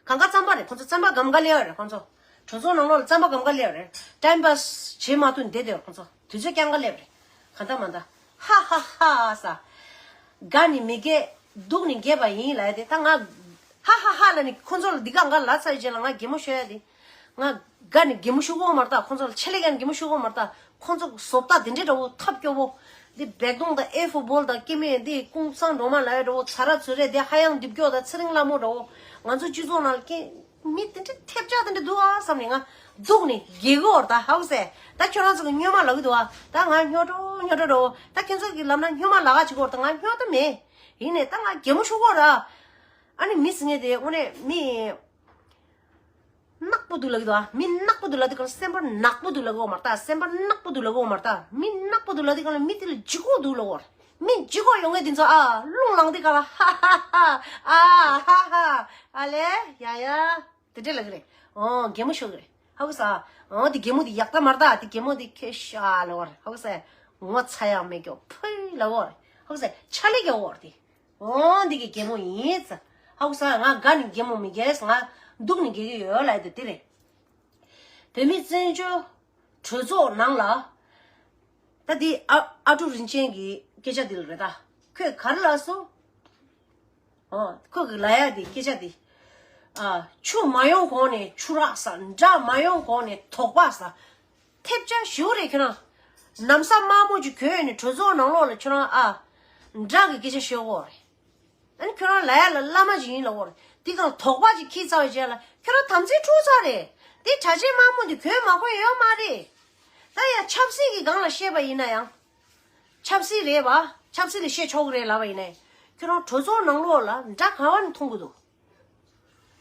གང་ག་རྩམ་པ་རེད། ཁོ་ཚོ་རྩམ་པ་སྒམ་ག་སླེབས་པ་རེད། ཁོ་ཚོ་གྲོས་ཚོགས་ནང་ལོགས་ལ་རྩམ་པ་སྒམ་ག་སླེབས་པ་རེད། ཊའིམ་པཱས་བྱེད་མ་ཐུབ་བསྡད་བསྡད་པ་རེད། ཁོ་ཚོ་དུས་ཚོད་རྐྱང་ག་སླེབས་པ་རེད། གང་ལྟར་མ་ལྟར་ཧ་ཧ་ཧ་ས། དགའ་ནི་མི་རྒས། སྡུག་ནི་རྒས་པ་ཡིན་ལབ་ཡ་དེ། ད་ང་ཧ་ཧ་ཧ་ལབ་ནི་ཁོ་ཚོ་ལ་འདི་ག་འགའ་ལབ་ཚར་རྗེས་ལ་ང་གད་མོ་ཤོར་ཡ་དེ། ང་དགའ་ནི་གད་མོ་ཤོར་གོ་མ་རེད་ད། ཁོ་ཚོ་ལ་ཆེ་ལེ་ག་ནི་གད་མོ་ཤོར་གོ་མ་རེད་ད། ཁོ་ཚོ་བཟོ་ལྟ་དེ་འདྲའི་འདྲ་བོ་ཐབས་སྐྱོ་བོ། འདི་བེག་དོང་དང་ཨེ་ཧྥུ་བོལ་དང་སྐྱེ་དམན་འདི་ཀུང་སང་སྒྲོལ་མ་ལབ་ཡ་འདྲ་བོ། ཚ་ར་ཚུ་རེ་འདི་ཧ་ཡང་འདི་སྐྱོ་དང་ཚེ་རིང་ལྷ་མོ་འདྲ་བོ། ང་ཚོ་སྤྱི་ཚོགས་ནང་ལ་སྐྱེ། མི་དེ་འདྲ་ཐེབས་ཆག་དེ་འདྲ་འདུག་ཨ་བསམ་ནས་ང་སྡུག་ནས་རྒྱལ་གི་འོར་ད་ཧའུ་སེ། ད་ཁྱོད་རང་ཚོ་གི་སྨྱོན་མ་ལབ་གི་འདུག་ཨ། ད་ང་སྨྱོ་འགྲོ་སྨྱོ་འགྲོ་འགྲོ། ད་ཁྱོད་ཚོ་གི་ལབ་ན་སྨྱོན་མ་ལབ་ག་བྱེད་གི་འོར་ད་ང་སྨྱོ་ད་མེད། ཡིན་ནས་ད་ང་གད་མོ་ཤོར་གི་འོར་ད། ཨ་ནི་མི་ཟེར་མཁན་དེ་དངོས་གནས་མི་ནག་པོ་འདུག་ལབ་གི་འདུག་ཨ། མི་ནག་པོ་འདུག་ལབ་དུས་གང་སེམས་པ་ནག་པོ་འདུག་ལབ་གི་འོ་མ་རེད་ད། སེམས་པ་ནག་པོ་འདུག་ལབ་གི་འོ་མ་རེད་ད། མི་ནག་པོ་འདུག་ལབ་དུས་གང་ལ་མི་དེ་ལ་ལྗིད་ཁོག་འདུག་ལབ་གི་འོ་རེད། མི་ལྗིད་ཁོག་ཡོང་མཁན་དེ་ཚོ་ཨ་རླུང་ལངས་དུས་གང་ལ་ཧ་ཧ་ཧ། ཨ་ཧ་ཧ། ཨ་ལེ་ཡ་ཡ། དེ་འདྲས་ལབ་གི་རེད། ཨོ་གད་མོ་ཤོར་གི་རེད། ཧ་གོ་སོང་། ཨོ་དེ་གད་མོ་དེ་ཡག་ད་མ་རེད་ད། དེ་གད་མོ་དེ་ཁྱོད་ཤ་ལབ་གི་རེད། ཧ་གོ་སོང་། ངོ་ཚ་ཡག་མེད་གི་འོ། ཕུའི་ལབ་གི་རེད། ཧ་གོ་སོང་། ཆ་ལེ་གི་འོ་རེད། འོ་འདི་གི་གད་མོ་ཡིན་ཙ། ཧ་གོ་སོང་། ང་དགའ་ནས་གད་མོ་མི་བགད། ང་སྡུག་ནས་གད་ཀྱི་ཡོད་ལབ་ཡ་དེ་དེ་རེད། བོད་མི་བཙན་བྱོལ་གྲོས་ཚོགས་ནང་ལ་ད་འདི་ཨ་ཨ་ཀྲུག་རིན་ཆེན་གྱི་སྐད་ཆ་འདི་ལ་རེད་ད། ཁོས་ག་རེ་ལབ་སོང་། ཨོ། ཁོ་གི་ལབ་ཡ་དེ་སྐད་ཆ་དེ། ཨ། ཆུ་མ་ཡོང་གོང་ནས་ཆུ་རགས་ཟ། དགྲ་མ་ཡོང་གོང་ནས་དོགས་པ་ཟ། ཐེབས་ཆག་ཞུ་རེད་ཁྱོད་རང་། ན་བཟའ་དམར་མོ་ཅིག་གྱོན་ནས་གྲོས་ཚོགས་ནང་ལོགས་ལ་ཁྱོད་རང་ཨ། དགྲ་གི་སྐད་ཆ་ཤོད་གོ་རེད། ཨ་ནི་ཁྱོད་རང་ལབ་ཡ་ལ་བླ་མ་ཅིག་ཡིན་ལབ་གོ་རེད། དེ་གང་དོགས་པ་ཅིག་ཁྱེར་ཚར་བའི་རྗེས་ལ་ཁྱོད་རང་དམ་ཚིག་འཁྲུག་ཚར་རེད། དེ་གྲྭ་ཆས་དམར་མོ་དེ་གྱོན་མ་དགོས་ཡོད་མ་རེད། ད་ཡ་ཆབ་སྲིད་ཀྱི་སྒང་ལ་བཤད་པ་ཡིན་ན་ཡང་། ཆབ་སྲིད་རེད་བ། ཆབ་སྲིད་ལ་བཤད་ཆོག་གི་རེད་ལབ་པ་ཡིན་ནའི། ཁྱོད་རང་གྲོས་ཚོགས་ནང་ལོགས་ལ་དགྲ་ག་བ་ནས་མཐོང་གི་འདུག་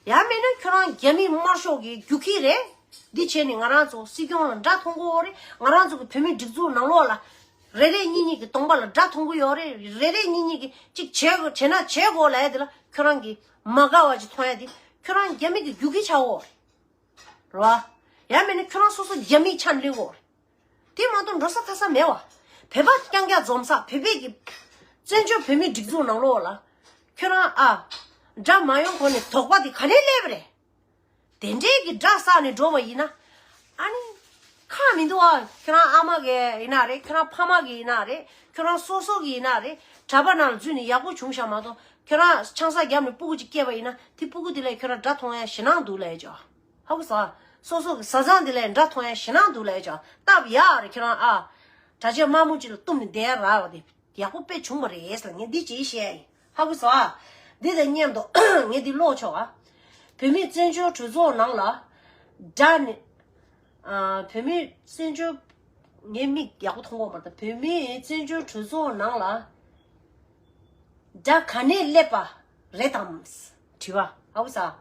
ཡང་མིན་ན་ཁྱོད་རང་རྒྱ་མི་དམར་ཤོག་གི་རྒྱུག་ཁྱི་རེད། འདི་བྱས་ནས་ང་རང་ཚོ་སྲིད་སྐྱོང་ལ་དགྲ་མཐོང་གི་ཡོད་རེད། ང་རང་ཚོ་གི་བོད་མི་སྒྲིག་འཛུགས་ནང་ལོགས་ལ་རེ་རེ་གཉིས་གཉིས་ཀྱི་གདོང་པ་ལ་དགྲ་མཐོང་གི་ཡོད་རེད། རེ་རེ་གཉིས་གཉིས་ཀྱིས་ཅིག་བྱེད་དགོས་བྱེད་ན་བྱེད་དགོས་ལབ་ཡ་དེ་ལ་ཁྱོད་རང་གི་མ་དགའ་བ་ཅིག་མཐོང་ཡ་དེ་ཁྱོད་རང་རྒྱ་མི་གི་རྒྱུག་ཁྱི་ཆགས་ཡོད་རེད། རེད་བ། ཡང་མིན་ན་ཁྱོད་རང་སོ་སོ་རྒྱ་མིའི་ཆ་ནས་སླེབས་ཡོད་རེད། དེ་མ་གཏོགས་འགྲོ་ས་ཐར་ས་མེད་བ། བོད་པ་རྐྱང་རྐྱང་འཛོམས་ས། བོད་པའི་གི་བཙན་བྱོལ་བོད་མིའི་སྒྲིག་འཛུགས་ནང་ལོགས་ལ་ཁྱོད་རང་ཨ། དགྲ་མ་ཡོང་གོང་ནས་དོགས་པ་དེ་ག་ནས་སླེབས་པ་རེད། དེ་འདྲའི་གི་དགྲ་བསགས་ནས་འགྲོ་བ་ཡིན་ན། ཨ་ནི། ཁག་མི་འདུག་ཨ། ཁྱོད་རང་ཨ་མ་གི་ཡིན་ན་རེད། ཁྱོད་རང་ཕ་མ་གི་ཡིན་ན་རེད། ཁྱོད་རང་སོ་སོ་གི་ཡིན་ན་རེད། གྲྭ་པ་ནང་ལ་འཛུལ་ནས་ཡག་པོ་བྱུང་ཤག་མ་གཏོགས་ཁྱོད་རང་ཆང་ས་བརྒྱབ་ནས་སྤུ་གུ་ཅིག་སྐྱེས་པ་ཡིན་ན་དེ་སྤུ་གུ་དེ་ལ་ཁྱོད་རང་དགྲ་མཐོང་ཡ་ཞེད་སྣང་འདུག་ལབ་ཡ་ཅོ། ཧ་གོ་སོང་། སོ་སོ་གི་བཟའ་ཚང་དེ་ལ་དགྲ་མཐོང་ཡ་ཞེད་སྣང་འདུག་ལབ་ཡ་ཅོ། སྟབས་ཡག་རེད་ཁྱོད་རང་ཨ། གྲྭ་ཆས་དམར་མོ་ཅིག་ལ་བཏུམས་ནས་བསྡད་ཡ་རག་པ་དེ། ཡག་པོ་དཔེ་བྱུང་བ་རེད་ཟེར་ངས་འདི་ཅིག་བཤད་ཡིན། ཧ་གོ་སོང་ཨ། འདི་དང་མཉམ་དུ་ངས་འདི་ཀློག་ཆོག་ཨ། བོད་མིའི་བཙན་བྱོལ་གྲོས་ཚོགས་ནང་ལ། དགྲ་ནི། ཨ། བོད་མིའི་བཙན་བྱོལ། ངའི་མིག་ཡག་པོ་མཐོང་གི་ཡོད་མ་རེད་ད། བོད་མིའི་བཙན་བྱོལ་གྲོས་ཚོགས་ནང་ལ། དགྲ་ག་ནས་སླེབས་པ་རེད་དམ། དྲི་བ། ཧ་གོ་སོང་ཨ།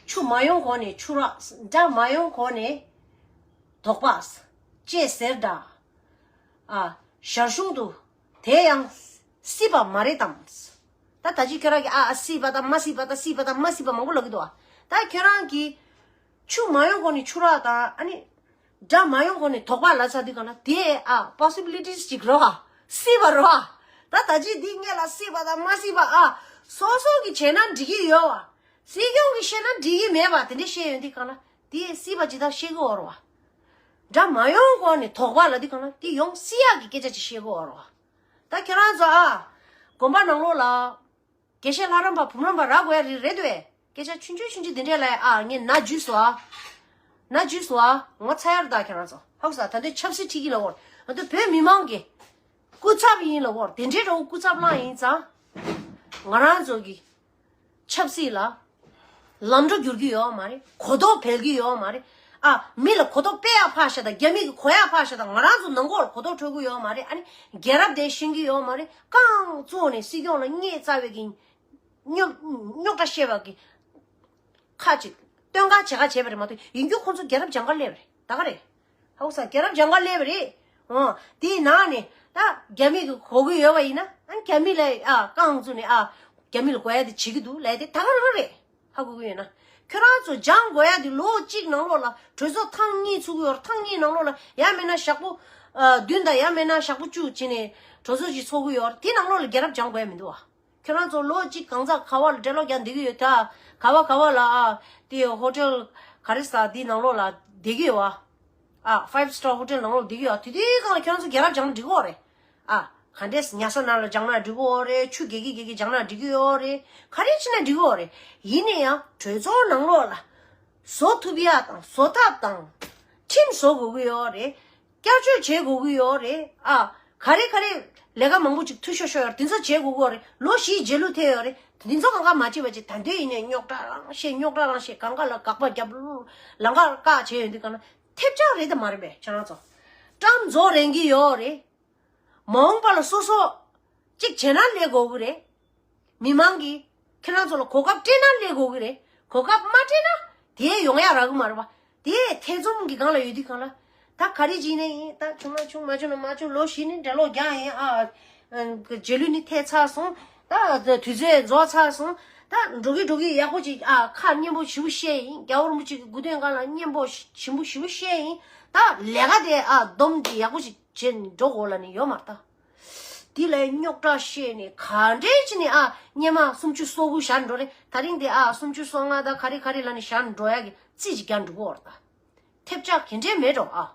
ཆུ་མ་ཡོང་གོང་ནས་ཆུ་རགས། དགྲ་མ་ཡོང་གོང་ནས་དོགས་པ། ཅེས་ཟེར་འདྲ། ཨ། ཞར་བྱུང་དུ་དེ་ཡང་སྲིད་པ་མ་རེད་དམ། ད་ད་ཅི་ཁྱོད་རང་གིས་ཨ་ཨ་སྲིད་པ་དང་མ་སྲིད་པ་དང་སྲིད་པ་དང་མ་སྲིད་པ་མང་པོ་ལབ་ཀྱི་འདུག་ཨ། ད་ཁྱོད་རང་གིས་ཆུ་མ་ཡོང་གོང་ནས་ཆུ་རགས་དང་ཨ་ནི། དགྲ་མ་ཡོང་གོང་ནས་དོགས་པ་ལབ་ཚར་དུས་གང་ལ་དེ་ཨ་པོ་སི་བི་ལི་ཊིས་ཅིག་རེད་བ། སྲིད་པ་རེད་བ། ད་ད་ཅི་འདི་སྔོན་ལ་སྲིད་པ་དང་མ་སྲིད་པ་ཨ། སོ་སོ་གིས་བྱས་ན་འགྲིག་གི་ཡོད་བ། སྲིད་སྐྱོང་གིས་བཤད་ན་འགྲིག་གི་མེད་པ་དེ་འདྲ་བཤད་ཡོང་དུས་གང་ལ་དེ་སྲིད་པ་ཇི་ལྟར་བཤད་ཀྱི་ཡོད་རེད་བ། དགྲ་མ་ཡོང་གོང་ནས་དོགས་པ་ལབ་དུས་གང་ལ་དེ་ཡོང་སྲིད་ཡག་གི་སྐད་ཆ་ཅིག་བཤད་ཀྱི་ཡོད་རེད་བ། ད་ཁྱེད་རང་ཚོ་ཨ། དགོན་པ་ནང་ལོགས་ལ། དགེ་བཤེས་ལྷ་རམས་པ་བུམ་རམས་པ་རག་དགོས་ཡ་རེད་རེད་དོ། སྐད་ཆ་ཆུང་ཆུང་ཆུང་ཆུང་དེ་འདྲས་ལ་ཨ་ངས་ན་འཇུས་སོ་ཨ། ན་འཇུས་སོ་ཨ། ངོ་ཚ་ཡ་རེད་ད་ཁྱེད་རང་ཚོ། ཧ་གོ་སོང་། ད་དུང་ཆབ་སྲིད་ཁྲིད་ཀྱི་ལ་འོར། ང་ཚོ་བོད་མི་མང་གི་སྐུ་ཚབ་ཡིན་ལ་འོར། དེ་འདྲས་རོ་སྐུ་ཚབ་བླངས་ཡིན་ཙང་། ང་རང་ཚོ་གི་ཆབ་སྲིད་ལ་ལམ་འགྲོ་འགྱུར་གྱི་ཡོད་མ་རེད། གོ་རྟོགས་འཕེལ་གྱི་ཡོད་མ་རེད། ཨ། མི་ལ་གོ་རྟོགས་སྤེལ་ཡག་ཕར་བཞག་དང་། རྒྱ་མི་གི་གོ་ཡག་ཕར་བཞག་དང་། ང་རང་ཚོ་ནང་ཁོག་ལ་གོ་རྟོགས་འཕྲོད་ཀྱི་ཡོད་མ་རེད། ཨ་ནི་རྒྱལ་རབས་དེ་ཤེས་ཀྱི་ཡོད་མ་རེད། རྐང་བཙུགས་ནས་སྲིད་སྐྱོང་ལ་བརྙས་བཙལ་བའི་གི་རྙོག་རྙོག་དྲ་བཤད་པ་གི་ཁ་ཅིག་སྟོན་ཁ་བྱེད་ཁ་བྱས་པ་རེད་མ་གཏོགས། ཡིན་རྒྱུ་ཁོང་ཚོ་རྒྱལ་རབས་སྦྱང་ག་སླེབས་རེད། ད་ག་རེད། ཧ་གོ་སོང་། རྒྱལ་རབས་སྦྱང་ག་སླེབས་རེད། འོ། དེའི་ནང་ནས་ད་རྒྱ་མི་གི་གོ་གི་ཡོད་པ་ཡིན་ན། ཨ། རྒྱ་མི་ལ་ཨ་རྐང་བཙུགས་ནས་ཨ་རྒྱ་མི་ལ་དགོས་ཡ་དེ་བྱེད་ཀྱི་འདུག་ལབ་དེ་ད་ག་རང་རེད། ཧ་གོ་གི་ཡོད་ན། ཁྱོད་རང་ཚོ་སྦྱང་དགོས་ཡ་དེ་ལོ་གཅིག་ནང་ལོགས་ལ་གྲོས་ཚོགས་ཐེངས་གཉིས་ཚུགས་ཀྱི་ཡོད་རེད། ཐེངས་གཉིས་ནང་ལོགས་ལ་ཡང་མིན་ན་ཞག་པོ་ཨ་བདུན་དང་ཡང་མིན་ན་ཞག་པོ་བཅུ་བྱས་ནས་གྲོས་ཚོགས་ཤིག་ཚོགས་ཀྱི་ཡོད་རེད། དེ་ནང་ལོགས་ལ་རྒྱལ་རབས་སྦྱང་དགོས་ཡ་མི་འདུག་བ། ཁྱོད་རང་ཚོ་ལོ་གཅིག་གང་ཙམ་ག་བ་ལ་འགྲེལ་ལོག་རྒྱག་བསྡད་ཀྱི་ཡོད་ད། ག་བ་ག་བ་ལ་ཨ་དེ་ཧོ་ཊེལ་ག་རེ་ཟ་དེ་ནང་ལོགས་ལ་བསྡད་ཀྱི་ཡོད་བ། ཨ། ཕའིབ་སི་ཊར་ཧོ་ཊེལ་ནང་ལོགས་བསྡད་ཀྱི་ཡོད་བ། དེ་དུས་སྒང་ལ་ཁྱོད་རང་ཚོ་རྒྱལ་རབས་སྦྱང་ན་འགྲིག་གི་ཡོད་རེད། ཨ། ག་འདྲས་ཉལ་ས་ནང་ལ་སྦྱང་ན་འགྲིག་གི་ཡོད་རེད། ཆུ་རྒྱག་གི་རྒྱག་གི་སྦྱང་ན་འགྲིག་གི་ཡོད་རེད། ག་རེ་བྱས་ན་འགྲིག་གི་ཡོད་རེད། ཡིན་ན་ཡང་གྲོས་ཚོགས་ནང་ལོགས་ལ་བཟོ་ཐུབ་ཡ་དང་བཟོ་ཐབས་དང་ཁྲིམས་བཟོ་དགོས་ཀྱི་ཡོད་རེད། བསྐྱར་བཅོས་བྱེད་དགོས་ཀྱི་ཡོད་རེད། ཨ། ག་རེ་ག་རེ་ལས་ཀ་མང་པོ་ཅིག་འཐུས་ཤོར་ཤོར་ཡོད་རེད། དེ་ཚོ་བྱེད་དགོས་ཀྱི་ཡོད་རེད། ལོ་བཞིའི་རྗེས་ལུས་ཐེབས་ཡོད་རེད། དེ་ཚོ་གང་ག་མ་བྱེད་པ་བྱེད། ད་དུང་ཡིན་ནའི་རྙོག་དྲ་རང་བཤད། རྙོག་དྲ་རང་བཤད། གང་ག་ལ་དགག་པ་རྒྱབ། ལམ་ཁ་བཀག་བྱས་ཡོད་དུས་གང་ལ་ཐེབས་ཆག་རེད་དམ་མ་རེད་པས། ཁྱེད་རང་ཚོ་ཀྲམ་རྫོགས་རན་གྱི་ཡོད་རེད། མ་འོངས་པ་ལ་སོ་སོ་གཅིག་བྱས་ན་ལས་དགོས་ཀྱི་རེད། མི་མང་གིས་ཁྱེད་རང་ཚོ་ལ་གོ་སྐབས་སྤྲད་ན་ལས་དགོས་ཀྱི་རེད། གོ་སྐབས་མ་སྤྲད་ན་དེ་ཡོང་ཡ་རག་གི་མ་རེད་པ། དེ་ཐེ་ཚོམ་གྱི་སྒང་ལ་ཡོད་དུས་གང་ལ། ད་ག་རེ་བྱས་ནས་ཡིན། ད་བྱུང་ན་བྱུང་། མ་བྱུང་ན་མ་བྱུང་། ལོ་བཞི་ནི་འགྲེལ་ལོག་རྒྱག་ཡིན། ཨ། རྗེས་ལུས་ནི་ཐེབས་ཚར་སོང་། ད་དུས་ཚོད་རྫོགས་ཚར་སོང་། ད་འགྲོ་གི་འགྲོ་གི་ཡག་པོ་ཅིག་ཨ། ཁ་སྙན་པོ་ཞེ་པོ་བཤད་ཡིན། རྒྱལ་བ་རིན་པོ་ཆེ་གི་སྐུ་དོན་སྒང་ལ་སྙན་པོ་ཞིམ་པོ་ཞེ་པོ་བཤད་ཡིན། ད་ལས་ཀ་དེ་ཨ་སྡོམ་དེ་ཡག་པོ་ཅིག་བྱེད་འགྲོ་དགོས་ལབ་ནི་ཡོད་མ་རེད་ད། དེ་ལ་རྙོག་དྲ་བཤད་ནས་ག་འདྲས་བྱས་ནས་ཨ་སྔོན་མ་སུམ་ཅུ་སོ་དགུ་བཞག་འགྲོ་རེད། ད་རིང་དེ་ཨ་སུམ་ཅུ་སོ་ལྔ་དང་ག་རེ་ག་རེ་ལབ་ནས་བཞག་འགྲོ་ཡ་གི་རྩིས་ཅིག་རྒྱག་འགྲོ་གི་ཡོད་རེད་ད། ཐེབས་ཆག་ག་འདྲས་མེད་འགྲོ་ཨ།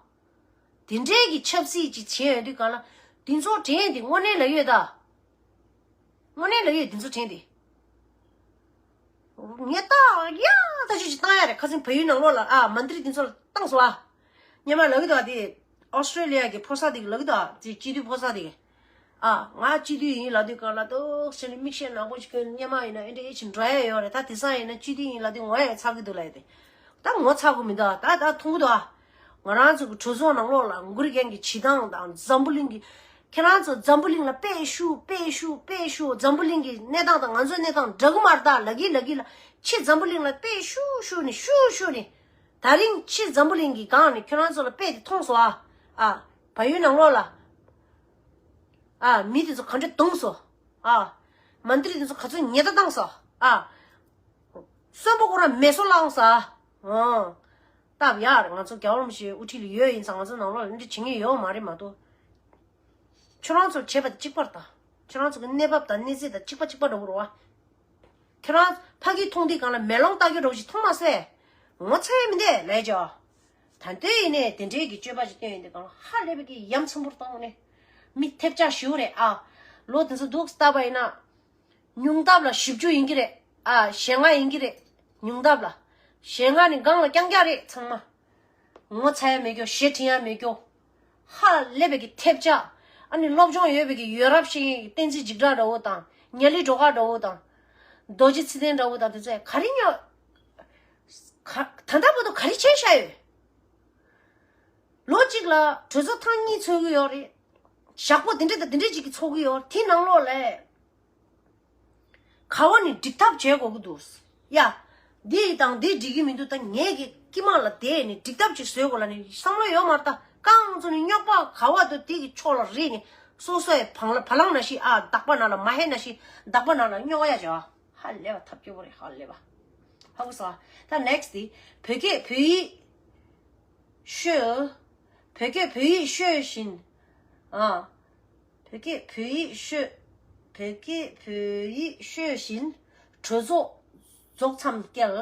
དེ་འདྲས་ཀྱི་ཆབ་སྲིད་ཅིག་བྱས་ཡོང་དུས་གང་ལ་དེ་ཚོ་དྲན་དེ་དངོས་གནས་ལབ་ཡོད་ད། དངོས་གནས་ལབ་ཡོད་དེ་ཚོ་དྲན་དེ། ངས་ཏག་ཡ་ད་ཅི་ཅིག་བཏང་ཡ་རེད། ཁ་སང་བལ་ཡུལ་ནང་ལོགས་ལ་ཨ་མན་ཏྲི་དེ་ཚོ་ལ་བཏང་སོང་ཨ། སྔོན་མ་ལབ་གི་འདུག་ཨ། དེ་ཨོ་སི་ཀྲེ་ལི་ཡ་གི་ཕོ་གསར་དེ་གི་ལབ་གི་འདུག་ཨ། དེ་སྤྱི་འཐུས་ཕོ་གསར་དེ་གི་ཨ། ང་སྤྱི་འཐུས་ཡིན་ལབ་དུས་གང་ལ་ཏོག་ཙམ་མིག་ཤེལ་ནག་པོ་ཞིག་གྱོན། སྔོན་མ་ཡིན་ན་ཨེ་འདྲ་ཨེ་ཅིག་འགྲོ་ཡ་ཡོད་རེད། ད་དེང་སང་ཡིན་ན་སྤྱི་འཐུས་ཡིན་ལབ་དུས་ངོ་ཡ་ཚ་གི་འདུག་ལབ་ཡ་དེ། ད་ངོ་ཚ་གི་མི་འདུག་ཨ། ད་ད་མཐོང་གི་འདུག་ཨ། ང་རང་ཚོ་གི་གྲོས་ཚོགས་ནང་ལོགས་ལ་འགུལ་མཁན་གྱི་བྱེད་སྟངས་དང་འཛམ་བུ་གླིང་གི། ཁྱེད་རང་ཚོ་འཛམ་བུ་གླིང་ལ་དཔེ་ཞུ་དཔེ་ཞུ་དཔེ་ཞུ། འཛམ་བུ་གླིང་གི་གནས་སྟངས་དང་ང་ཚོའི་གནས་སྟངས་འདྲ་གི་མ་རེད་ད་ལབ་གི་ལབ་གི་ལ། ཕྱི་འཛམ་བུ་གླིང་ལ་དཔེ་ཞུ་ཞུ་ནས་ཞུ་ཞུ་ནས། ད་རིང་ཕྱི་འཛམ་བུ་གླིང་གི་སྒང་ནས་ཁྱེད་རང་ཚོ་ལ་དཔེ་དེ་མཐོང་སོང་ཨ། ཨ། བལ་ཡུལ་ནང་ལོགས་ལ་ཨ་མི་དེ་ཚོ་ག་འདྲ་བརྡུངས་སོང་ཨ། མན་ཏྲི་དེ་ཚོ་ག་ཚོད་ཉེས་ད་བཏང་སོང་ཨ། གསོན་པོ་ཁོ་རང་མེ་སོ་བླངས་སོང་ཨ། ཨང་། སྟབས་ཡག་རེད། ང་ཚོ་རྒྱལ་བ་རིན་པོ་ཆེའི་དབུ་ཁྲིད་ལ་ཡོད་ཡིན་ཙང་ང་ཚོ་ནང་ལོགས་ལ་འདི་འདྲ་བྱེད་མཁན་ཡོད་མ་རེད་མ་གཏོགས། ཁྱོད་རང་ཚོར་བྱས་པ་དང་གཅིག་པ་རེད་ད། ཁྱོད་རང་ཚོ་གི་གནས་བབ་དང་གནས་ཚད་དང་གཅིག་པ་གཅིག་པ་འདྲ་བོ་རེད་བ། ཁྱོད་རང་ཕ་གི་མཐོང་དུས་གང་ལ་མེ་ལོང་ལྟ་རྒྱུ་འདྲ་བོ་ཞིག་མཐོང་མ་སོང་། ངོ་ཚ་ཡ་མི་འདུག་ལབ་ཀྱང་། ད་ལྟའི་ཡིན་ནའི་དེ་འདྲའི་གི་སྤྱོད་པ་ཞིག་སྟོན་ཡོང་དུས་གང་ལ་ཧ་ལས་པའི་གི་ཡ་མཚན་པོ་རེད་ད། དངོས་གནས་མི་ཐེབས་ཆག་ཞེ་པོ་རེད་ཨ། ལོ་དེ་ཚོ་འདུག་ལྟ་བ་ཡིན་ན། ཉུང་མཐའ་ལ་བཞི་བཅུ་ཡིན་གྱི་རེད། ཨ། ཞེ་ལྔ་ཡིན་གྱི་རེད། ཉུང་མཐའ་ལ། ཞེ་ལྔ་ནི་སྒང་ལ་རྐྱང་རྐྱང་རེད་ཚང་མ། ངོ་ཚ་ཡ་མེད་རྒྱུ། ཞེ་དྲན་ཡ་མེད་རྒྱུ། ཧ་ལས་པའི་གི་ཐེབས་ཆག་ཨ་ནི་སློབ་སྦྱོང་ཡོད་པའི་གི་ཡོད་རབས་ཤིག་ཡིན། བསྟན་འཛིན་འཇིགས་གྲགས་འདྲ་བོ་དང་། ཉ་ལི་སྒྲོལ་དཀར་འདྲ་བོ་དང་། རྡོ་རྗེ་ཚེ་བརྟན་འདྲ་བོ་དང་དེ་ཚོས་ག་རེ་ཉོ། ག་ད་ལྟ་བར་དུ་ག་རེ་བྱས་བཞག་ཡོད། ལོ་གཅིག་ལ་གྲོས་ཚོགས་ཐེངས་གཉིས་ཚོགས་ཀྱི་ཡོད་རེད། ཞག་པོ་དེ་འདྲ་དང་དེ་འདྲ་ཅིག་གི་ཚོགས་ཀྱི་ཡོད། དེ་ནང་ལོགས་ལ་ག་བ་ནས་འགྲིག་ཐབས་བྱེད་དགོས་ཀྱི་འདུག་ཡ། འདི་དང་འདི་འགྲིག་གི་མི་འདུག་ད་ངས་ཀྱི་དཀྱིལ་མ་ལ་བསྡད་ནས་འགྲིག་ཐབས་ཅིག་བཟོས་དགོས་ལབ་ནས་བསམ་བློ་ཡོད་མ་རེད་ད། རྐང་བཙུགས་ནས་རྙོག་པ་ག་བ་འདུག་དེ་གི་ཕྱོགས་ལ་རེད་ནས་སོ་སོའི་བང་ལ་བ་ལང་ན་ཤི་ཨ། བདག་པ་ནང་ལ་མ་ཧེ་ན་ཤི་བདག་པ་ནང་ལ་རྙོག་ཡ་བྱ་བ་ཧ་ལས་པ་ཐབས་སྐྱོ་པོ་རེད། ཧ་ལས་པ། ཧ་གོ་སོང་ཨ། ད་next དེ་བོད་སྐད་བོད་ཡིག་ཤོད། བོད་སྐད་བོད་ཡིག་ཤོད་བཞིན། ཨ། བོད་སྐད་བོད་ཡིག་ཤོད། བོད་སྐད་བོད་ཡིག་ཤོད་བཞིན། གྲོས་ཚོགས་རྫོགས་མཚམས་བསྐྱལ།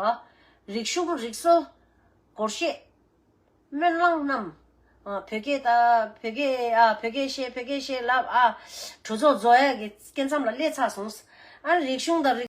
ར། རིག་གཞུང་རིག་གསོ། སྒོར་གཞས། སྨོན་ལམ་རྣམས། ཨ། བོད་སྐད་ད་བོད་སྐད་ཨ། བོད་སྐད་བཤད་བོད་སྐད་བཤད་ལབ་ཨ། གྲོས་ཚོགས་རྫོགས་ཡག་གི་སྐབས་མཚམས་ལ་སླེབས་ཚར་སོང་། ཨ། རིག་གཞུང་དང་རིག